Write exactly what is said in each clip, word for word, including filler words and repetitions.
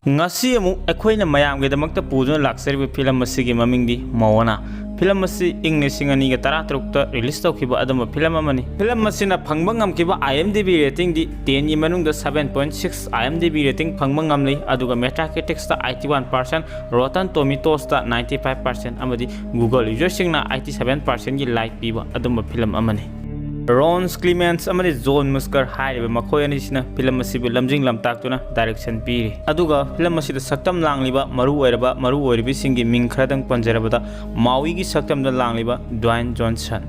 ꯉꯁꯤ ꯑꯃꯨꯛ ꯑꯩꯈꯣꯏꯅ ꯃꯌꯥꯝꯒꯤꯗꯃꯛꯇ ꯄꯨꯗꯨꯅ ꯂꯥꯛꯆꯔꯤꯕ ꯐꯤꯂꯝ ꯑꯁꯤꯒꯤ ꯃꯃꯤꯡꯗꯤ ꯃꯣꯑꯅꯥ꯫ ꯐꯤꯂꯝ ꯑꯁꯤ ꯏꯪ ꯂꯤꯁꯤꯡ ꯑꯅꯤꯒ ꯇꯔꯥꯇꯔꯨꯛꯇ ꯔꯤꯂꯤꯁ ꯇꯧꯈꯤꯕ ꯑꯗꯨꯝꯕ ꯐꯤꯂꯝ ꯑꯃꯅꯤ꯫ ꯐꯤꯂꯝ ꯑꯁꯤꯅ ꯐꯪꯕ ꯉꯝꯈꯤꯕ IMDb ꯔꯦꯇꯤꯡꯗꯤ ꯇꯦꯟꯒꯤ ꯃꯅꯨꯡꯗ seven point six IMDb rating ꯐꯪꯕ ꯉꯝꯂꯤ, ꯑꯗꯨꯒ Metacriticsꯇ eighty one percent, Rotten Tomatoesꯇ ninety five percent ꯑꯃꯗꯤ Google userꯁꯤꯡꯅ eighty seven percentꯒꯤ like ꯄꯤꯕ ꯑꯗꯨꯝꯕ ꯐꯤꯂꯝ ꯑꯃꯅꯤ꯫ ꯔꯣꯟ ꯀ꯭ꯂꯤꯃꯦꯟꯁ ꯑꯃꯗꯤ ꯖꯣꯟ ꯃꯨꯁꯀꯔ ꯍꯥꯏꯔꯤꯕ ꯃꯈꯣꯏ ꯑꯅꯤꯁꯤꯅ ꯐꯤꯂꯝ ꯑꯁꯤꯕꯨ ꯂꯝꯖꯤꯡ ꯂꯝꯇꯥꯛꯇꯨꯅ ꯗꯥꯏꯔꯦꯛꯁꯟ ꯄꯤꯔꯤ꯫ ꯑꯗꯨꯒ ꯐꯤꯂꯝ ꯑꯁꯤꯗ ꯁꯛꯇꯝ ꯂꯥꯡꯂꯤꯕ ꯃꯔꯨ ꯑꯣꯏꯔꯕ ꯃꯔꯨ ꯑꯣꯏꯔꯤꯕꯁꯤꯡꯒꯤ ꯃꯤꯡ ꯈꯔꯗꯪ ꯄꯟꯖꯔꯕꯗ, ꯃꯥꯎꯏꯒꯤ ꯁꯛꯇꯝꯗ ꯂꯥꯡꯂꯤꯕ ꯗ꯭ꯋꯥꯏꯟ ꯖꯣꯟꯁꯟ,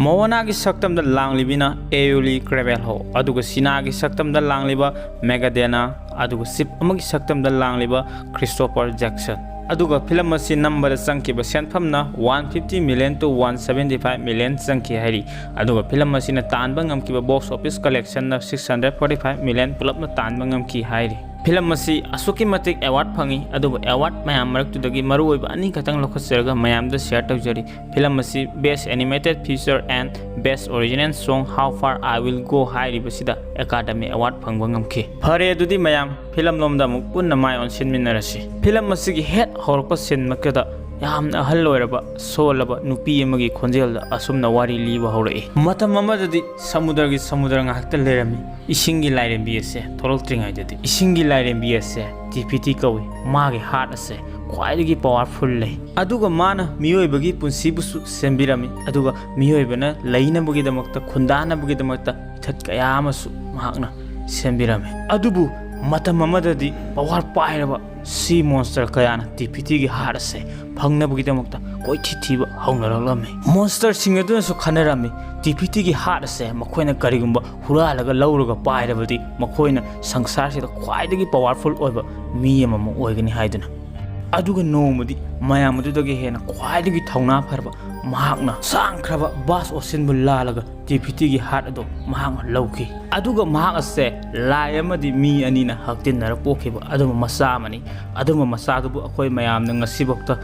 ꯃꯣꯑꯅꯥꯒꯤ ꯁꯛꯇꯝꯗ ꯂꯥꯡꯂꯤꯕꯤꯅ ꯑꯦꯌꯨꯂꯤ ꯀ꯭ꯔꯦꯕꯦꯜꯍꯣ, ꯑꯗꯨꯒ ꯁꯤꯅꯥꯒꯤ ꯁꯛꯇꯝꯗ ꯂꯥꯡꯂꯤꯕ ꯃꯦꯒꯥꯗꯦꯅꯥ, ꯑꯗꯨꯒ ꯁꯤꯞ ꯑꯃꯒꯤ ꯁꯛꯇꯝꯗ ꯂꯥꯡꯂꯤꯕ ꯈ꯭ꯔꯤꯁꯇꯣꯐꯔ ꯖꯦꯛꯁꯟ꯫ ꯑꯗꯨꯒ ꯐꯤꯂꯝ ꯑꯁꯤ ꯅꯝꯕꯗ ꯆꯪꯈꯤꯕ ꯁꯦꯟꯐꯝꯅ one fifty million to one seventy five million ꯆꯪꯈꯤ ꯍꯥꯏꯔꯤ꯫ ꯑꯗꯨꯒ ꯐꯤꯂꯝ ꯑꯁꯤꯅ ꯇꯥꯟꯕ ꯉꯝꯈꯤꯕ box office collectionꯅ six hundred forty five million ꯄꯨꯂꯞꯅ ꯇꯥꯟꯕ ꯉꯝꯈꯤ ꯍꯥꯏꯔꯤ꯫ ꯐꯤꯂꯝ ꯑꯁꯤ ꯑꯁꯨꯛꯀꯤ ꯃꯇꯤꯛ award ꯐꯪꯉꯤ, ꯑꯗꯨꯕꯨ award ꯃꯌꯥꯝ ꯃꯔꯛꯇꯨꯗꯒꯤ ꯃꯔꯨꯑꯣꯏꯕ ꯑꯅꯤꯈꯛꯇꯪ ꯂꯧꯈꯠꯆꯔꯒ ꯃꯌꯥꯝꯗ share ꯇꯧꯖꯔꯤ꯫ ꯐꯤꯂꯝ ꯑꯁꯤ Best Animated Feature and Best Original Song, How Far I Will Go ꯍꯥꯏꯔꯤꯕꯁꯤꯗ Academy Award ꯐꯪꯕ ꯉꯝꯈꯤ꯫ ꯐꯔꯦ, ꯑꯗꯨꯗꯤ ꯃꯌꯥꯝ ꯐꯤꯂꯝ ꯂꯣꯝꯗ ꯑꯃꯨꯛ ꯄꯨꯟꯅ ꯃꯥꯏ ꯑꯣꯟꯁꯤꯟꯃꯤꯟꯅꯔꯁꯤ꯫ ꯐꯤꯂꯝ ꯑꯁꯤꯒꯤ ꯍꯦꯛ ꯍꯧꯔꯛꯄ ꯁꯤꯟꯃꯛꯇꯗ ꯌꯥꯝꯅ ꯑꯍꯜ ꯑꯣꯏꯔꯕ, ꯁꯣꯜꯂꯕ ꯅꯨꯄꯤ ꯑꯃꯒꯤ ꯈꯣꯟꯖꯦꯜꯗ ꯑꯁꯨꯝꯅ ꯋꯥꯔꯤ ꯂꯤꯕ ꯍꯧꯔꯛꯏ꯫ ꯃꯇꯝ ꯑꯃꯗꯗꯤ ꯁꯃꯨꯗ꯭ꯔꯒꯤ ꯁꯃꯨꯗ꯭ꯔ ꯉꯥꯛꯇ ꯂꯩꯔꯝꯃꯤ꯫ ꯏꯁꯤꯡꯒꯤ ꯂꯥꯏꯔꯦꯝꯕꯤ ꯑꯁꯦ ꯊꯣꯛꯂꯛꯇ꯭ꯔꯤꯉꯩꯗꯗꯤ ꯏꯁꯤꯡꯒꯤ ꯂꯥꯏꯔꯦꯝꯕꯤ ꯑꯁꯦ ꯇꯤꯐꯤꯇꯤ ꯀꯧꯏ꯫ ꯃꯥꯒꯤ heart ꯑꯁꯦ ꯈ꯭ꯋꯥꯏꯗꯒꯤ powerful ꯂꯩ꯫ ꯑꯗꯨꯒ ꯃꯥꯅ ꯃꯤꯑꯣꯏꯕꯒꯤ ꯄꯨꯟꯁꯤꯕꯨꯁꯨ ꯁꯦꯝꯕꯤꯔꯝꯃꯤ꯫ ꯑꯗꯨꯒ ꯃꯤꯑꯣꯏꯕꯅ ꯂꯩꯅꯕꯒꯤꯗꯃꯛꯇ, ꯈꯨꯟꯗꯥꯅꯕꯒꯤꯗꯃꯛꯇ ꯏꯊꯠ ꯀꯌꯥ ꯑꯃꯁꯨ ꯃꯍꯥꯛꯅ ꯁꯦꯝꯕꯤꯔꯝꯃꯤ꯫ ꯑꯗꯨꯕꯨ ꯃꯇꯝ ꯑꯃꯗꯗꯤ power ꯄꯥꯏꯔꯕ sea monster ꯀꯌꯥꯅ ꯇꯤꯐꯤꯇꯤꯒꯤ heart ꯑꯁꯦ ꯐꯪꯅꯕꯒꯤꯗꯃꯛꯇ ꯀꯣꯏꯊꯤ ꯊꯤꯕ ꯍꯧꯅꯔꯛꯂꯝꯃꯤ꯫ Monsterꯁꯤꯡ ꯑꯗꯨꯅꯁꯨ ꯈꯟꯅꯔꯝꯃꯤ, ꯇꯤꯐꯤꯇꯤꯒꯤ heart ꯑꯁꯦ ꯃꯈꯣꯏꯅ ꯀꯔꯤꯒꯨꯝꯕ ꯍꯨꯔꯥꯜꯂꯒ ꯂꯧꯔꯒ ꯄꯥꯏꯔꯕꯗꯤ ꯃꯈꯣꯏꯅ ꯁꯪꯁꯥꯔꯁꯤꯗ ꯈ꯭ꯋꯥꯏꯗꯒꯤ powerful ꯑꯣꯏꯕ ꯃꯤ ꯑꯃꯃꯨꯛ ꯑꯣꯏꯒꯅꯤ ꯍꯥꯏꯗꯨꯅ꯫ ꯑꯗꯨꯒ ꯅꯣꯡꯃꯗꯤ ꯃꯌꯥꯝ ꯑꯗꯨꯗꯒꯤ ꯍꯦꯟꯅ ꯈ꯭ꯋꯥꯏꯗꯒꯤ ꯊꯧꯅꯥ ꯐꯔꯕ ꯃꯍꯥꯛꯅ ꯁꯥꯡꯈ꯭ꯔꯕ vast oceanꯕꯨ ꯂꯥꯜꯂꯒ ꯇꯤꯐꯤꯇꯤꯒꯤ heart ꯑꯗꯨ ꯃꯍꯥꯛꯅ ꯂꯧꯈꯤ꯫ ꯑꯗꯨꯒ ꯃꯍꯥꯛ ꯑꯁꯦ ꯂꯥꯏ ꯑꯃꯗꯤ ꯃꯤ ꯑꯅꯤꯅ ꯍꯛꯇꯤꯟꯅꯔ ꯄꯣꯛꯈꯤꯕ ꯑꯗꯨꯝꯕ ꯃꯆꯥ ꯑꯃꯅꯤ꯫ ꯑꯗꯨꯝꯕ ꯃꯆꯥꯗꯨꯕꯨ ꯑꯩꯈꯣꯏ ꯃꯌꯥꯝꯅ ꯉꯁꯤꯐꯥꯎꯗ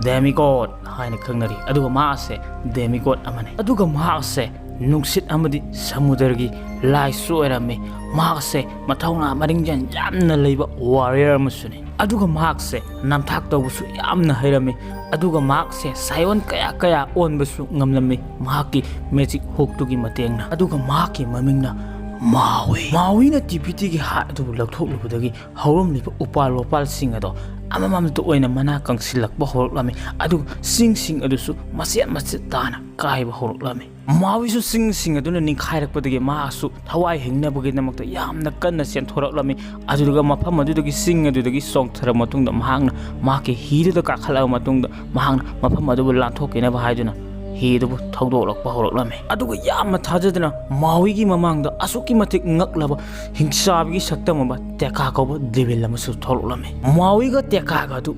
demigod ꯍꯥꯏꯅ ꯈꯪꯅꯔꯤ꯫ ꯑꯗꯨꯒ ꯃꯍꯥꯛ ꯑꯁꯦ demigod ꯑꯃꯅꯤ꯫ ꯑꯗꯨꯒ ꯃꯍꯥꯛ ꯑꯁꯦ ꯅꯨꯡꯁꯤꯠ ꯑꯃꯗꯤ ꯁꯃꯨꯗ꯭ꯔꯒꯤ ꯂꯥꯏꯁꯨ ꯑꯣꯏꯔꯝꯃꯤ꯫ ꯃꯍꯥꯛꯁꯦ ꯃꯊꯧꯅꯥ ꯃꯔꯤꯡꯖꯦꯜ ꯌꯥꯝꯅ ꯂꯩꯕ warrior ꯑꯃꯁꯨꯅꯤ꯫ ꯑꯗꯨꯒ ꯃꯍꯥꯛꯁꯦ ꯅꯝꯊꯥꯛ ꯇꯧꯕꯁꯨ ꯌꯥꯝꯅ ꯍꯩꯔꯝꯃꯤ꯫ ꯑꯗꯨꯒ ꯃꯍꯥꯛꯁꯦ ꯁꯥꯏꯑꯣꯟ ꯀꯌꯥ ꯀꯌꯥ ꯑꯣꯟꯕꯁꯨ ꯉꯝꯂꯝꯃꯤ ꯃꯍꯥꯛꯀꯤ magic hookꯇꯨꯒꯤ ꯃꯇꯦꯡꯅ꯫ ꯑꯗꯨꯒ ꯃꯍꯥꯛꯀꯤ ꯃꯃꯤꯡꯅ ꯃꯥꯎꯏ꯫ ꯃꯥꯎꯏꯅ ꯇꯤꯄꯤꯇꯤꯒꯤ heart ꯑꯗꯨꯕꯨ ꯂꯧꯊꯣꯛꯂꯨꯕꯗꯒꯤ ꯍꯧꯔꯝꯂꯤꯕ ꯎꯄꯥꯜ ꯋꯥꯄꯥꯜꯁꯤꯡ ꯑꯗꯣ ꯑꯃꯃꯝꯇ ꯑꯣꯏꯅ ꯃꯅꯥ ꯀꯪꯁꯤꯜꯂꯛꯄ ꯍꯧꯔꯛꯂꯝꯃꯤ꯫ ꯑꯗꯨꯒ ꯆꯤꯡꯁꯤꯡ ꯑꯗꯨꯁꯨ ꯃꯆꯦꯠ ꯃꯆꯦꯠ ꯇꯥꯅ ꯀꯥꯏꯕ ꯍꯧꯔꯛꯂꯝꯃꯤ꯫ ꯃꯥꯎꯏꯁꯨ ꯆꯤꯡꯁꯤꯡ ꯑꯗꯨꯅ ꯅꯤꯡꯈꯥꯏꯔꯛꯄꯗꯒꯤ ꯃꯍꯥꯛꯁꯨ ꯊꯋꯥꯏ ꯍꯤꯡꯅꯕꯒꯤꯗꯃꯛꯇ ꯌꯥꯝꯅ ꯀꯟꯅ ꯆꯦꯟꯊꯣꯔꯛꯂꯝꯃꯤ꯫ ꯑꯗꯨꯗꯨꯒ ꯃꯐꯝ ꯑꯗꯨꯗꯒꯤ, ꯆꯤꯡ ꯑꯗꯨꯗꯒꯤ ꯆꯣꯡꯊꯔꯕ ꯃꯇꯨꯡꯗ ꯃꯍꯥꯛꯅ ꯃꯍꯥꯛꯀꯤ ꯍꯤꯗꯨꯗ ꯀꯥꯈꯠꯂꯕ ꯃꯇꯨꯡꯗ ꯃꯍꯥꯛꯅ ꯃꯐꯝ ꯑꯗꯨꯕꯨ ꯂꯥꯟꯊꯣꯛꯈꯤꯅꯕ ꯍꯥꯏꯗꯨꯅ ꯍꯤ ꯑꯗꯨꯕꯨ ꯊꯧꯗꯣꯛꯂꯛꯄ ꯍꯧꯔꯛꯂꯝꯃꯤ꯫ ꯑꯗꯨꯒ ꯌꯥꯝꯅ ꯊꯥꯖꯗꯅ ꯃꯥꯎꯏꯒꯤ ꯃꯃꯥꯡꯗ ꯑꯁꯨꯛꯀꯤ ꯃꯇꯤꯛ ꯉꯛꯂꯕ ꯍꯤꯡꯆꯥꯕꯤꯒꯤ ꯁꯛꯇꯝ ꯑꯃ ꯇꯦꯀꯥ ꯀꯧꯕ devil ꯑꯃꯁꯨ ꯊꯣꯛꯂꯛꯂꯝꯃꯤ꯫ ꯃꯥꯎꯏꯒ ꯇꯦꯀꯥꯒ ꯑꯗꯨ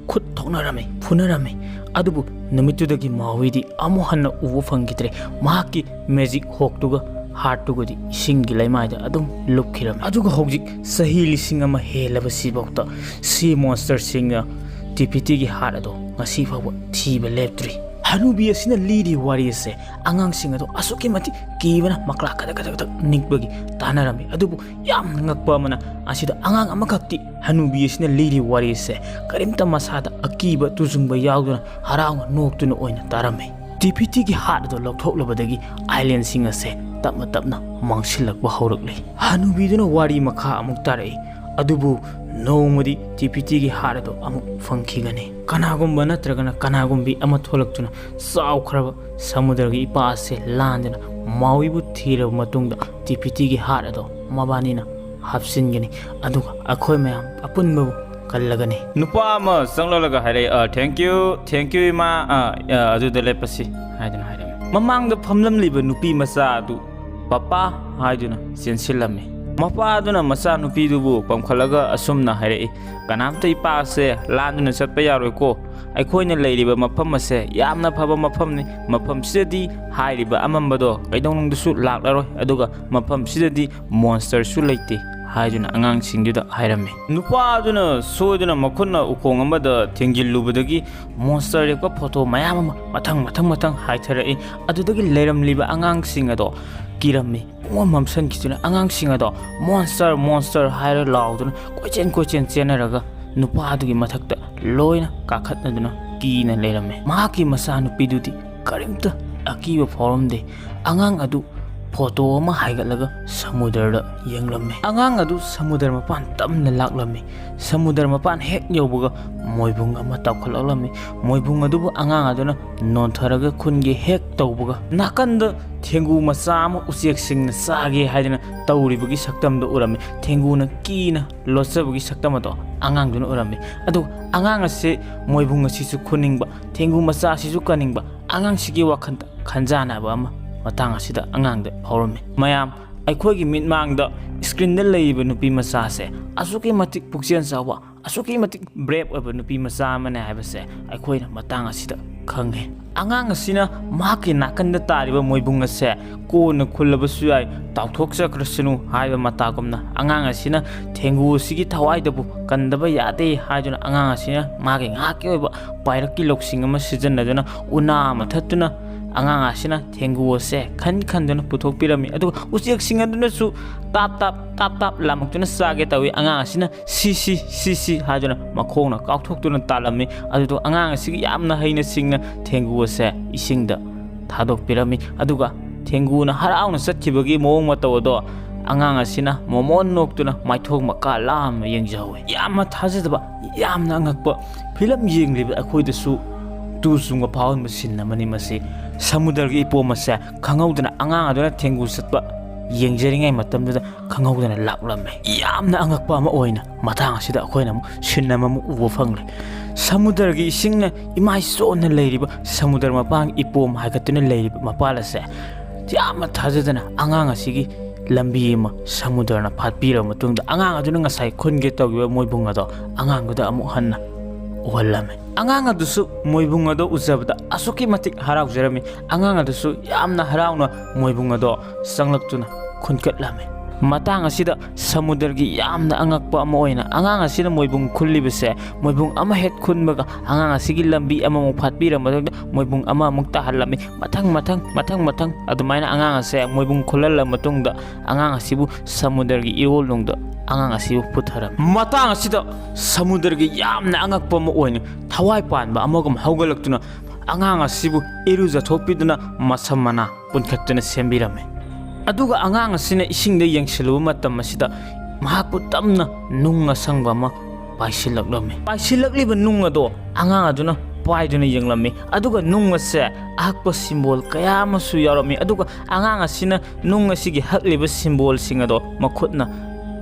ꯈꯨꯠ ꯊꯣꯛꯅꯔꯝꯃꯤ, ꯐꯨꯅꯔꯝꯃꯤ꯫ ꯑꯗꯨꯕꯨ ꯅꯨꯃꯤꯠꯇꯨꯗꯒꯤ ꯃꯥꯎꯏꯗꯤ ꯑꯃꯨꯛ ꯍꯟꯅ ꯎꯕ ꯐꯪꯈꯤꯗ꯭ꯔꯦ꯫ ꯃꯍꯥꯛꯀꯤ magic hookꯇꯨꯒ heartꯇꯨꯒꯗꯤ ꯏꯁꯤꯡꯒꯤ ꯂꯩꯃꯥꯏꯗ ꯑꯗꯨꯝ ꯂꯨꯞꯈꯤꯔꯝꯃꯤ꯫ ꯑꯗꯨꯒ ꯍꯧꯖꯤꯛ ꯆꯍꯤ ꯂꯤꯁꯤꯡ ꯑꯃ ꯍꯦꯜꯂꯕꯁꯤꯐꯥꯎꯗ sea monsterꯁꯤꯡꯅ ꯇꯤꯄꯤꯇꯤꯒꯤ heart ꯑꯗꯣ ꯉꯁꯤ ꯐꯥꯎꯕ ꯊꯤꯕ ꯂꯦꯞꯇ꯭ꯔꯤ꯫ ꯍꯅꯨꯕꯤ ꯑꯁꯤꯅ ꯂꯤꯔꯤꯕ ꯋꯥꯔꯤ ꯑꯁꯦ ꯑꯉꯥꯡꯁꯤꯡ ꯑꯗꯣ ꯑꯁꯨꯛꯀꯤ ꯃꯇꯤꯛ ꯀꯤꯕꯅ ꯃꯀ꯭ꯂꯥ ꯀꯗꯛ ꯀꯗꯛ ꯀꯗꯛ ꯅꯤꯛꯄꯒꯤ ꯇꯥꯟꯅꯔꯝꯃꯤ꯫ ꯑꯗꯨꯕꯨ ꯌꯥꯝꯅ ꯉꯛꯄ ꯑꯃꯅ, ꯑꯁꯤꯗ ꯑꯉꯥꯡ ꯑꯃꯈꯛꯇꯤ ꯍꯅꯨꯕꯤ ꯑꯁꯤꯅ ꯂꯤꯔꯤꯕ ꯋꯥꯔꯤ ꯑꯁꯦ ꯀꯔꯤꯝꯇ ꯃꯁꯥꯗ ꯑꯀꯤꯕ ꯇꯨꯖꯨꯡꯕ ꯌꯥꯎꯗꯅ ꯍꯔꯥꯎꯅ ꯅꯣꯛꯇꯨꯅ ꯑꯣꯏꯅ ꯇꯥꯔꯝꯃꯤ꯫ ꯇꯤꯄꯤꯇꯤꯒꯤ heart ꯑꯗꯣ ꯂꯧꯊꯣꯛꯂꯕꯗꯒꯤ ꯑꯥꯏꯂꯦꯟꯁꯤꯡ ꯑꯁꯦ ꯇꯞꯅ ꯇꯞꯅ ꯃꯥꯡꯁꯤꯜꯂꯛꯄ ꯍꯧꯔꯛꯂꯤ꯫ ꯍꯅꯨꯕꯤꯗꯨꯅ ꯋꯥꯔꯤ ꯃꯈꯥ ꯑꯃꯨꯛ ꯇꯥꯔꯛꯏ꯫ ꯑꯗꯨꯕꯨ ꯅꯣꯡꯃꯗꯤ ꯇꯤꯄꯤꯇꯤꯒꯤ heart ꯑꯗꯣ ꯑꯃꯨꯛ ꯐꯪꯈꯤꯒꯅꯤ꯫ ꯀꯅꯥꯒꯨꯝꯕ ꯅꯠꯇ꯭ꯔꯒꯅ ꯀꯅꯥꯒꯨꯝꯕꯤ ꯑꯃ ꯊꯣꯛꯂꯛꯇꯨꯅ ꯆꯥꯎꯈ꯭ꯔꯕ ꯁꯃꯨꯗ꯭ꯔꯒꯤ ꯏꯄꯥꯛ ꯑꯁꯦ ꯂꯥꯟꯗꯨꯅ ꯃꯥꯎꯏꯕꯨ ꯊꯤꯔꯕ ꯃꯇꯨꯡꯗ ꯇꯤꯄꯤꯇꯤꯒꯤ heart ꯑꯗꯣ ꯃꯕꯥꯅꯤꯅ ꯍꯥꯞꯆꯤꯟꯒꯅꯤ꯫ ꯑꯗꯨꯒ ꯑꯩꯈꯣꯏ ꯃꯌꯥꯝ ꯑꯄꯨꯟꯕꯕꯨ ꯀꯜꯂꯒꯅꯤ꯫ ꯅꯨꯄꯥ ꯑꯃ ꯆꯪꯂꯛꯂꯒ ꯍꯥꯏꯔꯛꯏ, "ꯑ, thank you, thank you, ꯏꯃꯥ, ꯑ, ꯑ, ꯑꯗꯨꯗ ꯂꯦꯞꯄꯁꯤ," ꯍꯥꯏꯗꯨꯅ ꯍꯥꯏꯔꯝꯃꯤ꯫ ꯃꯃꯥꯡꯗ ꯐꯝꯂꯝꯂꯤꯕ ꯅꯨꯄꯤ ꯃꯆꯥ ꯑꯗꯨ "ꯄꯄꯥ" ꯍꯥꯏꯗꯨꯅ ꯆꯦꯟꯁꯤꯜꯂꯝꯃꯤ꯫ ꯃꯄꯥ ꯑꯗꯨꯅ ꯃꯆꯥꯅꯨꯄꯤꯗꯨꯕꯨ ꯄꯝꯈꯠꯂꯒ ꯑꯁꯨꯝꯅ ꯍꯥꯏꯔꯛꯏ, "ꯀꯅꯥꯝꯇ ꯏꯄꯥꯛ ꯑꯁꯦ ꯂꯥꯟꯗꯨꯅ ꯆꯠꯄ ꯌꯥꯔꯣꯏꯀꯣ꯫ ꯑꯩꯈꯣꯏꯅ ꯂꯩꯔꯤꯕ ꯃꯐꯝ ꯑꯁꯦ ꯌꯥꯝꯅ ꯐꯕ ꯃꯐꯝꯅꯤ꯫ ꯃꯐꯝꯁꯤꯗꯗꯤ ꯍꯥꯏꯔꯤꯕ ꯑꯃꯝꯕꯗꯣ ꯀꯩꯗꯧꯅꯨꯡꯗꯁꯨ ꯂꯥꯛꯂꯔꯣꯏ, ꯑꯗꯨꯒ ꯃꯐꯝꯁꯤꯗꯗꯤ monsterꯁꯨ ꯂꯩꯇꯦ" ꯍꯥꯏꯗꯨꯅ ꯑꯉꯥꯡꯁꯤꯡꯗꯨꯗ ꯍꯥꯏꯔꯝꯃꯤ꯫ ꯅꯨꯄꯥꯗꯨꯅ ꯁꯣꯏꯗꯨꯅ ꯃꯈꯨꯠꯅ ꯎꯈꯣꯡ ꯑꯃꯗ ꯊꯦꯡꯖꯤꯜꯂꯨꯕꯗꯒꯤ ꯃꯣꯟꯁꯇꯔ ꯌꯦꯛꯄ ꯐꯣꯇꯣ ꯃꯌꯥꯝ ꯑꯃ ꯃꯊꯪ ꯃꯊꯪ ꯃꯊꯪ ꯍꯥꯏꯊꯔꯛꯏ꯫ ꯑꯗꯨꯗꯒꯤ ꯂꯩꯔꯝꯂꯤꯕ ꯑꯉꯥꯡꯁꯤꯡ ꯑꯗꯣ ꯀꯤꯔꯝꯃꯤ꯫ ꯄꯨꯡꯃꯝ ꯃꯝꯁꯟꯈꯤꯗꯨꯅ ꯑꯉꯥꯡꯁꯤꯡ ꯑꯗꯣ "ꯃꯣꯟꯁꯇꯔ, ꯃꯣꯟꯁꯇꯔ" ꯍꯥꯏꯔ ꯂꯥꯎꯗꯨꯅ ꯀꯣꯏꯆꯦꯟ ꯀꯣꯏꯆꯦꯟ ꯆꯦꯟꯅꯔꯒ ꯅꯨꯄꯥꯗꯨꯒꯤ ꯃꯊꯛꯇ ꯂꯣꯏꯅ ꯀꯥꯈꯠꯅꯗꯨꯅ ꯀꯤꯅ ꯂꯩꯔꯝꯃꯤ꯫ ꯃꯍꯥꯛꯀꯤ ꯃꯆꯥꯅꯨꯄꯤꯗꯨꯗꯤ ꯀꯔꯤꯝꯇ ꯑꯀꯤꯕ ꯐꯥꯎꯔꯝꯗꯦ꯫ ꯑꯉꯥꯡ ꯑꯗꯨ ꯐꯣꯇꯣ ꯑꯃ ꯍꯥꯏꯒꯠꯂꯒ ꯁꯃꯨꯗ꯭ꯔꯗ ꯌꯦꯡꯂꯝꯃꯤ꯫ ꯑꯉꯥꯡ ꯑꯗꯨ ꯁꯃꯨꯗ꯭ꯔ ꯃꯄꯥꯟ ꯇꯞꯅ ꯂꯥꯛꯂꯝꯃꯤ꯫ ꯁꯃꯨꯗ꯭ꯔ ꯃꯄꯥꯟ ꯍꯦꯛ ꯌꯧꯕꯒ ꯃꯣꯏꯕꯨꯡ ꯑꯃ ꯇꯥꯎꯈꯠꯂꯛꯂꯝꯃꯤ꯫ ꯃꯣꯏꯕꯨꯡ ꯑꯗꯨꯕꯨ ꯑꯉꯥꯡ ꯑꯗꯨꯅ ꯅꯣꯟꯊꯔꯒ ꯈꯨꯟꯒꯦ ꯍꯦꯛ ꯇꯧꯕꯒ, ꯅꯥꯀꯟꯗ ꯊꯦꯡꯒꯨ ꯃꯆꯥ ꯑꯃ ꯎꯆꯦꯛꯁꯤꯡꯅ ꯆꯥꯒꯦ ꯍꯥꯏꯗꯅ ꯇꯧꯔꯤꯕꯒꯤ ꯁꯛꯇꯝꯗꯣ ꯎꯔꯝꯃꯤ꯫ ꯊꯦꯡꯒꯨꯅ ꯀꯤꯅ ꯂꯣꯠꯆꯕꯒꯤ ꯁꯛꯇꯝ ꯑꯗꯣ ꯑꯉꯥꯡꯗꯨꯅ ꯎꯔꯝꯃꯤ꯫ ꯑꯗꯨꯒ ꯑꯉꯥꯡ ꯑꯁꯤ, ꯃꯣꯏꯕꯨꯡ ꯑꯁꯤꯁꯨ ꯈꯨꯅꯤꯡꯕ, ꯊꯦꯡꯒꯨ ꯃꯆꯥ ꯑꯁꯤꯁꯨ ꯀꯟꯅꯤꯡꯕ, ꯑꯉꯥꯡꯁꯤꯒꯤ ꯋꯥꯈꯜꯗ ꯈꯟꯖꯥꯟꯅꯕ ꯑꯃ ꯃꯇꯥꯡ ꯑꯁꯤꯗ ꯑꯉꯥꯡꯗ ꯐꯥꯎꯔꯝꯃꯤ꯫ ꯃꯌꯥꯝ, ꯑꯩꯈꯣꯏꯒꯤ ꯃꯤꯠꯃꯥꯡꯗ ꯁ꯭ꯀ꯭ꯔꯤꯟꯗ ꯂꯩꯔꯤꯕ ꯅꯨꯄꯤ ꯃꯆꯥꯁꯦ ꯑꯁꯨꯛꯀꯤ ꯃꯇꯤꯛ ꯄꯨꯛꯆꯦꯜ ꯆꯥꯎꯕ, ꯑꯁꯨꯛꯀꯤ ꯃꯇꯤꯛ ꯕ꯭ꯔꯦꯞ ꯑꯣꯏꯕ ꯅꯨꯄꯤ ꯃꯆꯥ ꯑꯃꯅꯦ ꯍꯥꯏꯕꯁꯦ ꯑꯩꯈꯣꯏꯅ ꯃꯇꯥꯡ ꯑꯁꯤꯗ ꯈꯪꯉꯦ꯫ ꯑꯉꯥꯡ ꯑꯁꯤꯅ ꯃꯍꯥꯛꯀꯤ ꯅꯥꯀꯟꯗ ꯇꯥꯔꯤꯕ ꯃꯣꯏꯕꯨꯡ ꯑꯁꯦ ꯀꯣꯟꯅ ꯈꯨꯜꯂꯕꯁꯨ ꯌꯥꯏ, ꯇꯥꯎꯊꯣꯛꯆꯈ꯭ꯔꯁꯅꯨ ꯍꯥꯏꯕ ꯃꯇꯥꯒꯨꯝꯅ, ꯑꯉꯥꯡ ꯑꯁꯤꯅ ꯊꯦꯡꯒꯨ ꯑꯁꯤꯒꯤ ꯊꯋꯥꯏꯗꯕꯨ ꯀꯟꯗꯕ ꯌꯥꯗꯦ ꯍꯥꯏꯗꯨꯅ ꯑꯉꯥꯡ ꯑꯁꯤꯅ ꯃꯥꯒꯤ ꯉꯥꯏꯍꯥꯛꯀꯤ ꯑꯣꯏꯕ ꯄꯥꯏꯔꯛꯀꯤ ꯂꯧꯁꯤꯡ ꯑꯃ ꯁꯤꯖꯤꯟꯅꯗꯨꯅ ꯎꯅꯥ ꯑꯃ ꯊꯠꯇꯨꯅ ꯑꯉꯥꯡ ꯑꯁꯤꯅ ꯊꯦꯡꯒꯨ ꯑꯁꯦ ꯈꯟ ꯈꯟꯗꯨꯅ ꯄꯨꯊꯣꯛꯄꯤꯔꯝꯃꯤ꯫ ꯑꯗꯨꯒ ꯎꯆꯦꯛꯁꯤꯡ ꯑꯗꯨꯅꯁꯨ ꯇꯥꯞ ꯇꯥꯞ ꯇꯥꯞ ꯇꯥꯞ ꯂꯥꯝꯃꯛꯇꯨꯅ ꯆꯥꯒꯦ ꯇꯧꯏ꯫ ꯑꯉꯥꯡ ꯑꯁꯤꯅ "ꯁꯤ, ꯁꯤ, ꯁꯤ, ꯁꯤ" ꯍꯥꯏꯗꯨꯅ ꯃꯈꯣꯡꯅ ꯀꯥꯎꯊꯣꯛꯇꯨꯅ ꯇꯥꯜꯂꯝꯃꯤ꯫ ꯑꯗꯨꯗ ꯑꯉꯥꯡ ꯑꯁꯤꯒꯤ ꯌꯥꯝꯅ ꯍꯩꯅ ꯁꯤꯡꯅ ꯊꯦꯡꯒꯨ ꯑꯁꯦ ꯏꯁꯤꯡꯗ ꯊꯥꯗꯣꯛꯄꯤꯔꯝꯃꯤ꯫ ꯑꯗꯨꯒ ꯊꯦꯡꯒꯨꯅ ꯍꯔꯥꯎꯅ ꯆꯠꯈꯤꯕꯒꯤ ꯃꯑꯣꯡ ꯃꯇꯧ ꯑꯗꯣ ꯑꯉꯥꯡ ꯑꯁꯤꯅ ꯃꯣꯃꯣꯟ ꯅꯣꯛꯇꯨꯅ ꯃꯥꯏꯊꯣꯡ ꯃꯀꯥ ꯂꯥꯝꯅ ꯌꯦꯡꯖꯍꯧꯋꯤ꯫ ꯌꯥꯝꯅ ꯊꯥꯖꯗꯕ, ꯌꯥꯝꯅ ꯑꯉꯛꯄ ꯐꯤꯂꯝ ꯌꯦꯡꯂꯤꯕ ꯑꯩꯈꯣꯏꯗꯁꯨ ꯇꯨ ꯆꯨꯡꯕ ꯐꯥꯎꯍꯟꯕ ꯁꯤꯟ ꯑꯃꯅꯤ ꯃꯁꯤ꯫ ꯁꯃꯨꯗ꯭ꯔꯒꯤ ꯏꯄꯣꯝ ꯑꯁꯦ ꯈꯪꯍꯧꯗꯅ ꯑꯉꯥꯡ ꯑꯗꯨꯅ ꯊꯦꯡꯒꯨ ꯆꯠꯄ ꯌꯦꯡꯖꯔꯤꯉꯩ ꯃꯇꯝꯗꯨꯗ ꯈꯪꯍꯧꯗꯅ ꯂꯥꯛꯂꯝꯃꯦ꯫ ꯌꯥꯝꯅ ꯑꯉꯛꯄ ꯑꯃ ꯑꯣꯏꯅ ꯃꯇꯥꯡ ꯑꯁꯤꯗ ꯑꯩꯈꯣꯏꯅ ꯑꯃꯨꯛ ꯁꯤꯟ ꯑꯃꯃꯨꯛ ꯎꯕ ꯐꯪꯂꯦ꯫ ꯁꯃꯨꯗ꯭ꯔꯒꯤ ꯏꯁꯤꯡꯅ ꯏꯃꯥꯏ ꯆꯣꯟꯅ ꯂꯩꯔꯤꯕ ꯁꯃꯨꯗ꯭ꯔ ꯃꯄꯥꯟꯒꯤ ꯏꯄꯣꯝ ꯍꯥꯏꯒꯠꯇꯨꯅ ꯂꯩꯔꯤꯕ ꯃꯄꯥꯜ ꯑꯁꯦ ꯌꯥꯝꯅ ꯊꯥꯖꯗꯅ ꯑꯉꯥꯡ ꯑꯁꯤꯒꯤ ꯂꯝꯕꯤ ꯑꯃ ꯁꯃꯨꯗ꯭ꯔꯅ ꯐꯥꯠꯄꯤꯔꯕ ꯃꯇꯨꯡꯗ ꯑꯉꯥꯡ ꯑꯗꯨꯅ ꯉꯁꯥꯏ ꯈꯨꯟꯒꯦ ꯇꯧꯈꯤꯕ ꯃꯣꯏꯕꯨꯡ ꯑꯗꯣ ꯑꯉꯥꯡꯗꯨꯗ ꯑꯃꯨꯛ ꯍꯟꯅ ꯎꯍꯜꯂꯝꯃꯤ꯫ ꯑꯉꯥꯡ ꯑꯗꯨꯁꯨ ꯃꯣꯏꯕꯨꯡ ꯑꯗꯣ ꯎꯖꯕꯗ ꯑꯁꯨꯛꯀꯤ ꯃꯇꯤꯛ ꯍꯔꯥꯎꯖꯔꯝꯃꯤ꯫ ꯑꯉꯥꯡ ꯑꯗꯨꯁꯨ ꯌꯥꯝꯅ ꯍꯔꯥꯎꯅ ꯃꯣꯏꯕꯨꯡ ꯑꯗꯣ ꯆꯪꯂꯛꯇꯨꯅ ꯈꯨꯟꯀꯠꯂꯝꯃꯤ꯫ ꯃꯇꯥꯡ ꯑꯁꯤꯗ ꯁꯃꯨꯗ꯭ꯔꯒꯤ ꯌꯥꯝꯅ ꯑꯉꯛꯄ ꯑꯃ ꯑꯣꯏꯅ ꯑꯉꯥꯡ ꯑꯁꯤꯅ ꯃꯣꯏꯕꯨꯡ ꯈꯨꯜꯂꯤꯕꯁꯦ, ꯃꯣꯏꯕꯨꯡ ꯑꯃ ꯍꯦꯛ ꯈꯨꯟꯕꯒ ꯑꯉꯥꯡ ꯑꯁꯤꯒꯤ ꯂꯝꯕꯤ ꯑꯃꯃꯨꯛ ꯐꯥꯠꯄꯤꯔ ꯃꯇꯨꯡꯗ ꯃꯣꯏꯕꯨꯡ ꯑꯃꯃꯨꯛ ꯇꯥꯍꯜꯂꯝꯃꯤ꯫ ꯃꯊꯪ ꯃꯊꯪ ꯃꯊꯪ ꯃꯊꯪ ꯑꯗꯨꯃꯥꯏꯅ ꯑꯉꯥꯡ ꯑꯁꯦ ꯃꯣꯏꯕꯨꯡ ꯈꯨꯜꯍꯜꯂ ꯃꯇꯨꯡꯗ ꯑꯉꯥꯡ ꯑꯁꯤꯕꯨ ꯁꯃꯨꯗ꯭ꯔꯒꯤ ꯏꯔꯣꯜꯅꯨꯡꯗ ꯑꯉꯥꯡ ꯑꯁꯤꯕꯨ ꯄꯨꯊꯔꯝꯃꯤ꯫ ꯃꯇꯥꯡ ꯑꯁꯤꯗ ꯁꯃꯨꯗ꯭ꯔꯒꯤ ꯌꯥꯝꯅ ꯑꯉꯛꯄ ꯑꯃ ꯑꯣꯏꯅ ꯊꯋꯥꯏ ꯄꯥꯟꯕ ꯑꯃꯒꯨꯝ ꯍꯧꯒꯠꯂꯛꯇꯨꯅ ꯑꯉꯥꯡ ꯑꯁꯤꯕꯨ ꯏꯔꯨꯖꯊꯣꯛꯄꯤꯗꯨꯅ ꯃꯁꯝ ꯃꯅꯥ ꯄꯨꯟꯈꯠꯇꯨꯅ ꯁꯦꯝꯕꯤꯔꯝꯃꯤ꯫ ꯑꯗꯨꯒ ꯑꯉꯥꯡ ꯑꯁꯤꯅ ꯏꯁꯤꯡꯗ ꯌꯦꯡꯁꯤꯜꯂꯨꯕ ꯃꯇꯝ ꯑꯁꯤꯗ ꯃꯍꯥꯛꯄꯨ ꯇꯞꯅ ꯅꯨꯡ ꯑꯁꯪꯕ ꯑꯃ ꯄꯥꯏꯁꯤꯜꯂꯛꯂꯝꯃꯤ꯫ ꯄꯥꯏꯁꯤꯜꯂꯛꯂꯤꯕ ꯅꯨꯡ ꯑꯗꯣ ꯑꯉꯥꯡ ꯑꯗꯨꯅ ꯄꯥꯏꯗꯨꯅ ꯌꯦꯡꯂꯝꯃꯤ꯫ ꯑꯗꯨꯒ ꯅꯨꯡ ꯑꯁꯦ ꯑꯍꯛꯄ ꯁꯤꯝꯕꯣꯜ ꯀꯌꯥ ꯑꯃꯁꯨ ꯌꯥꯎꯔꯝꯃꯤ꯫ ꯑꯗꯨꯒ ꯑꯉꯥꯡ ꯑꯁꯤꯅ ꯅꯨꯡ ꯑꯁꯤꯒꯤ ꯍꯛꯂꯤꯕ ꯁꯤꯝꯕꯣꯜꯁꯤꯡ ꯑꯗꯣ ꯃꯈꯨꯠꯅ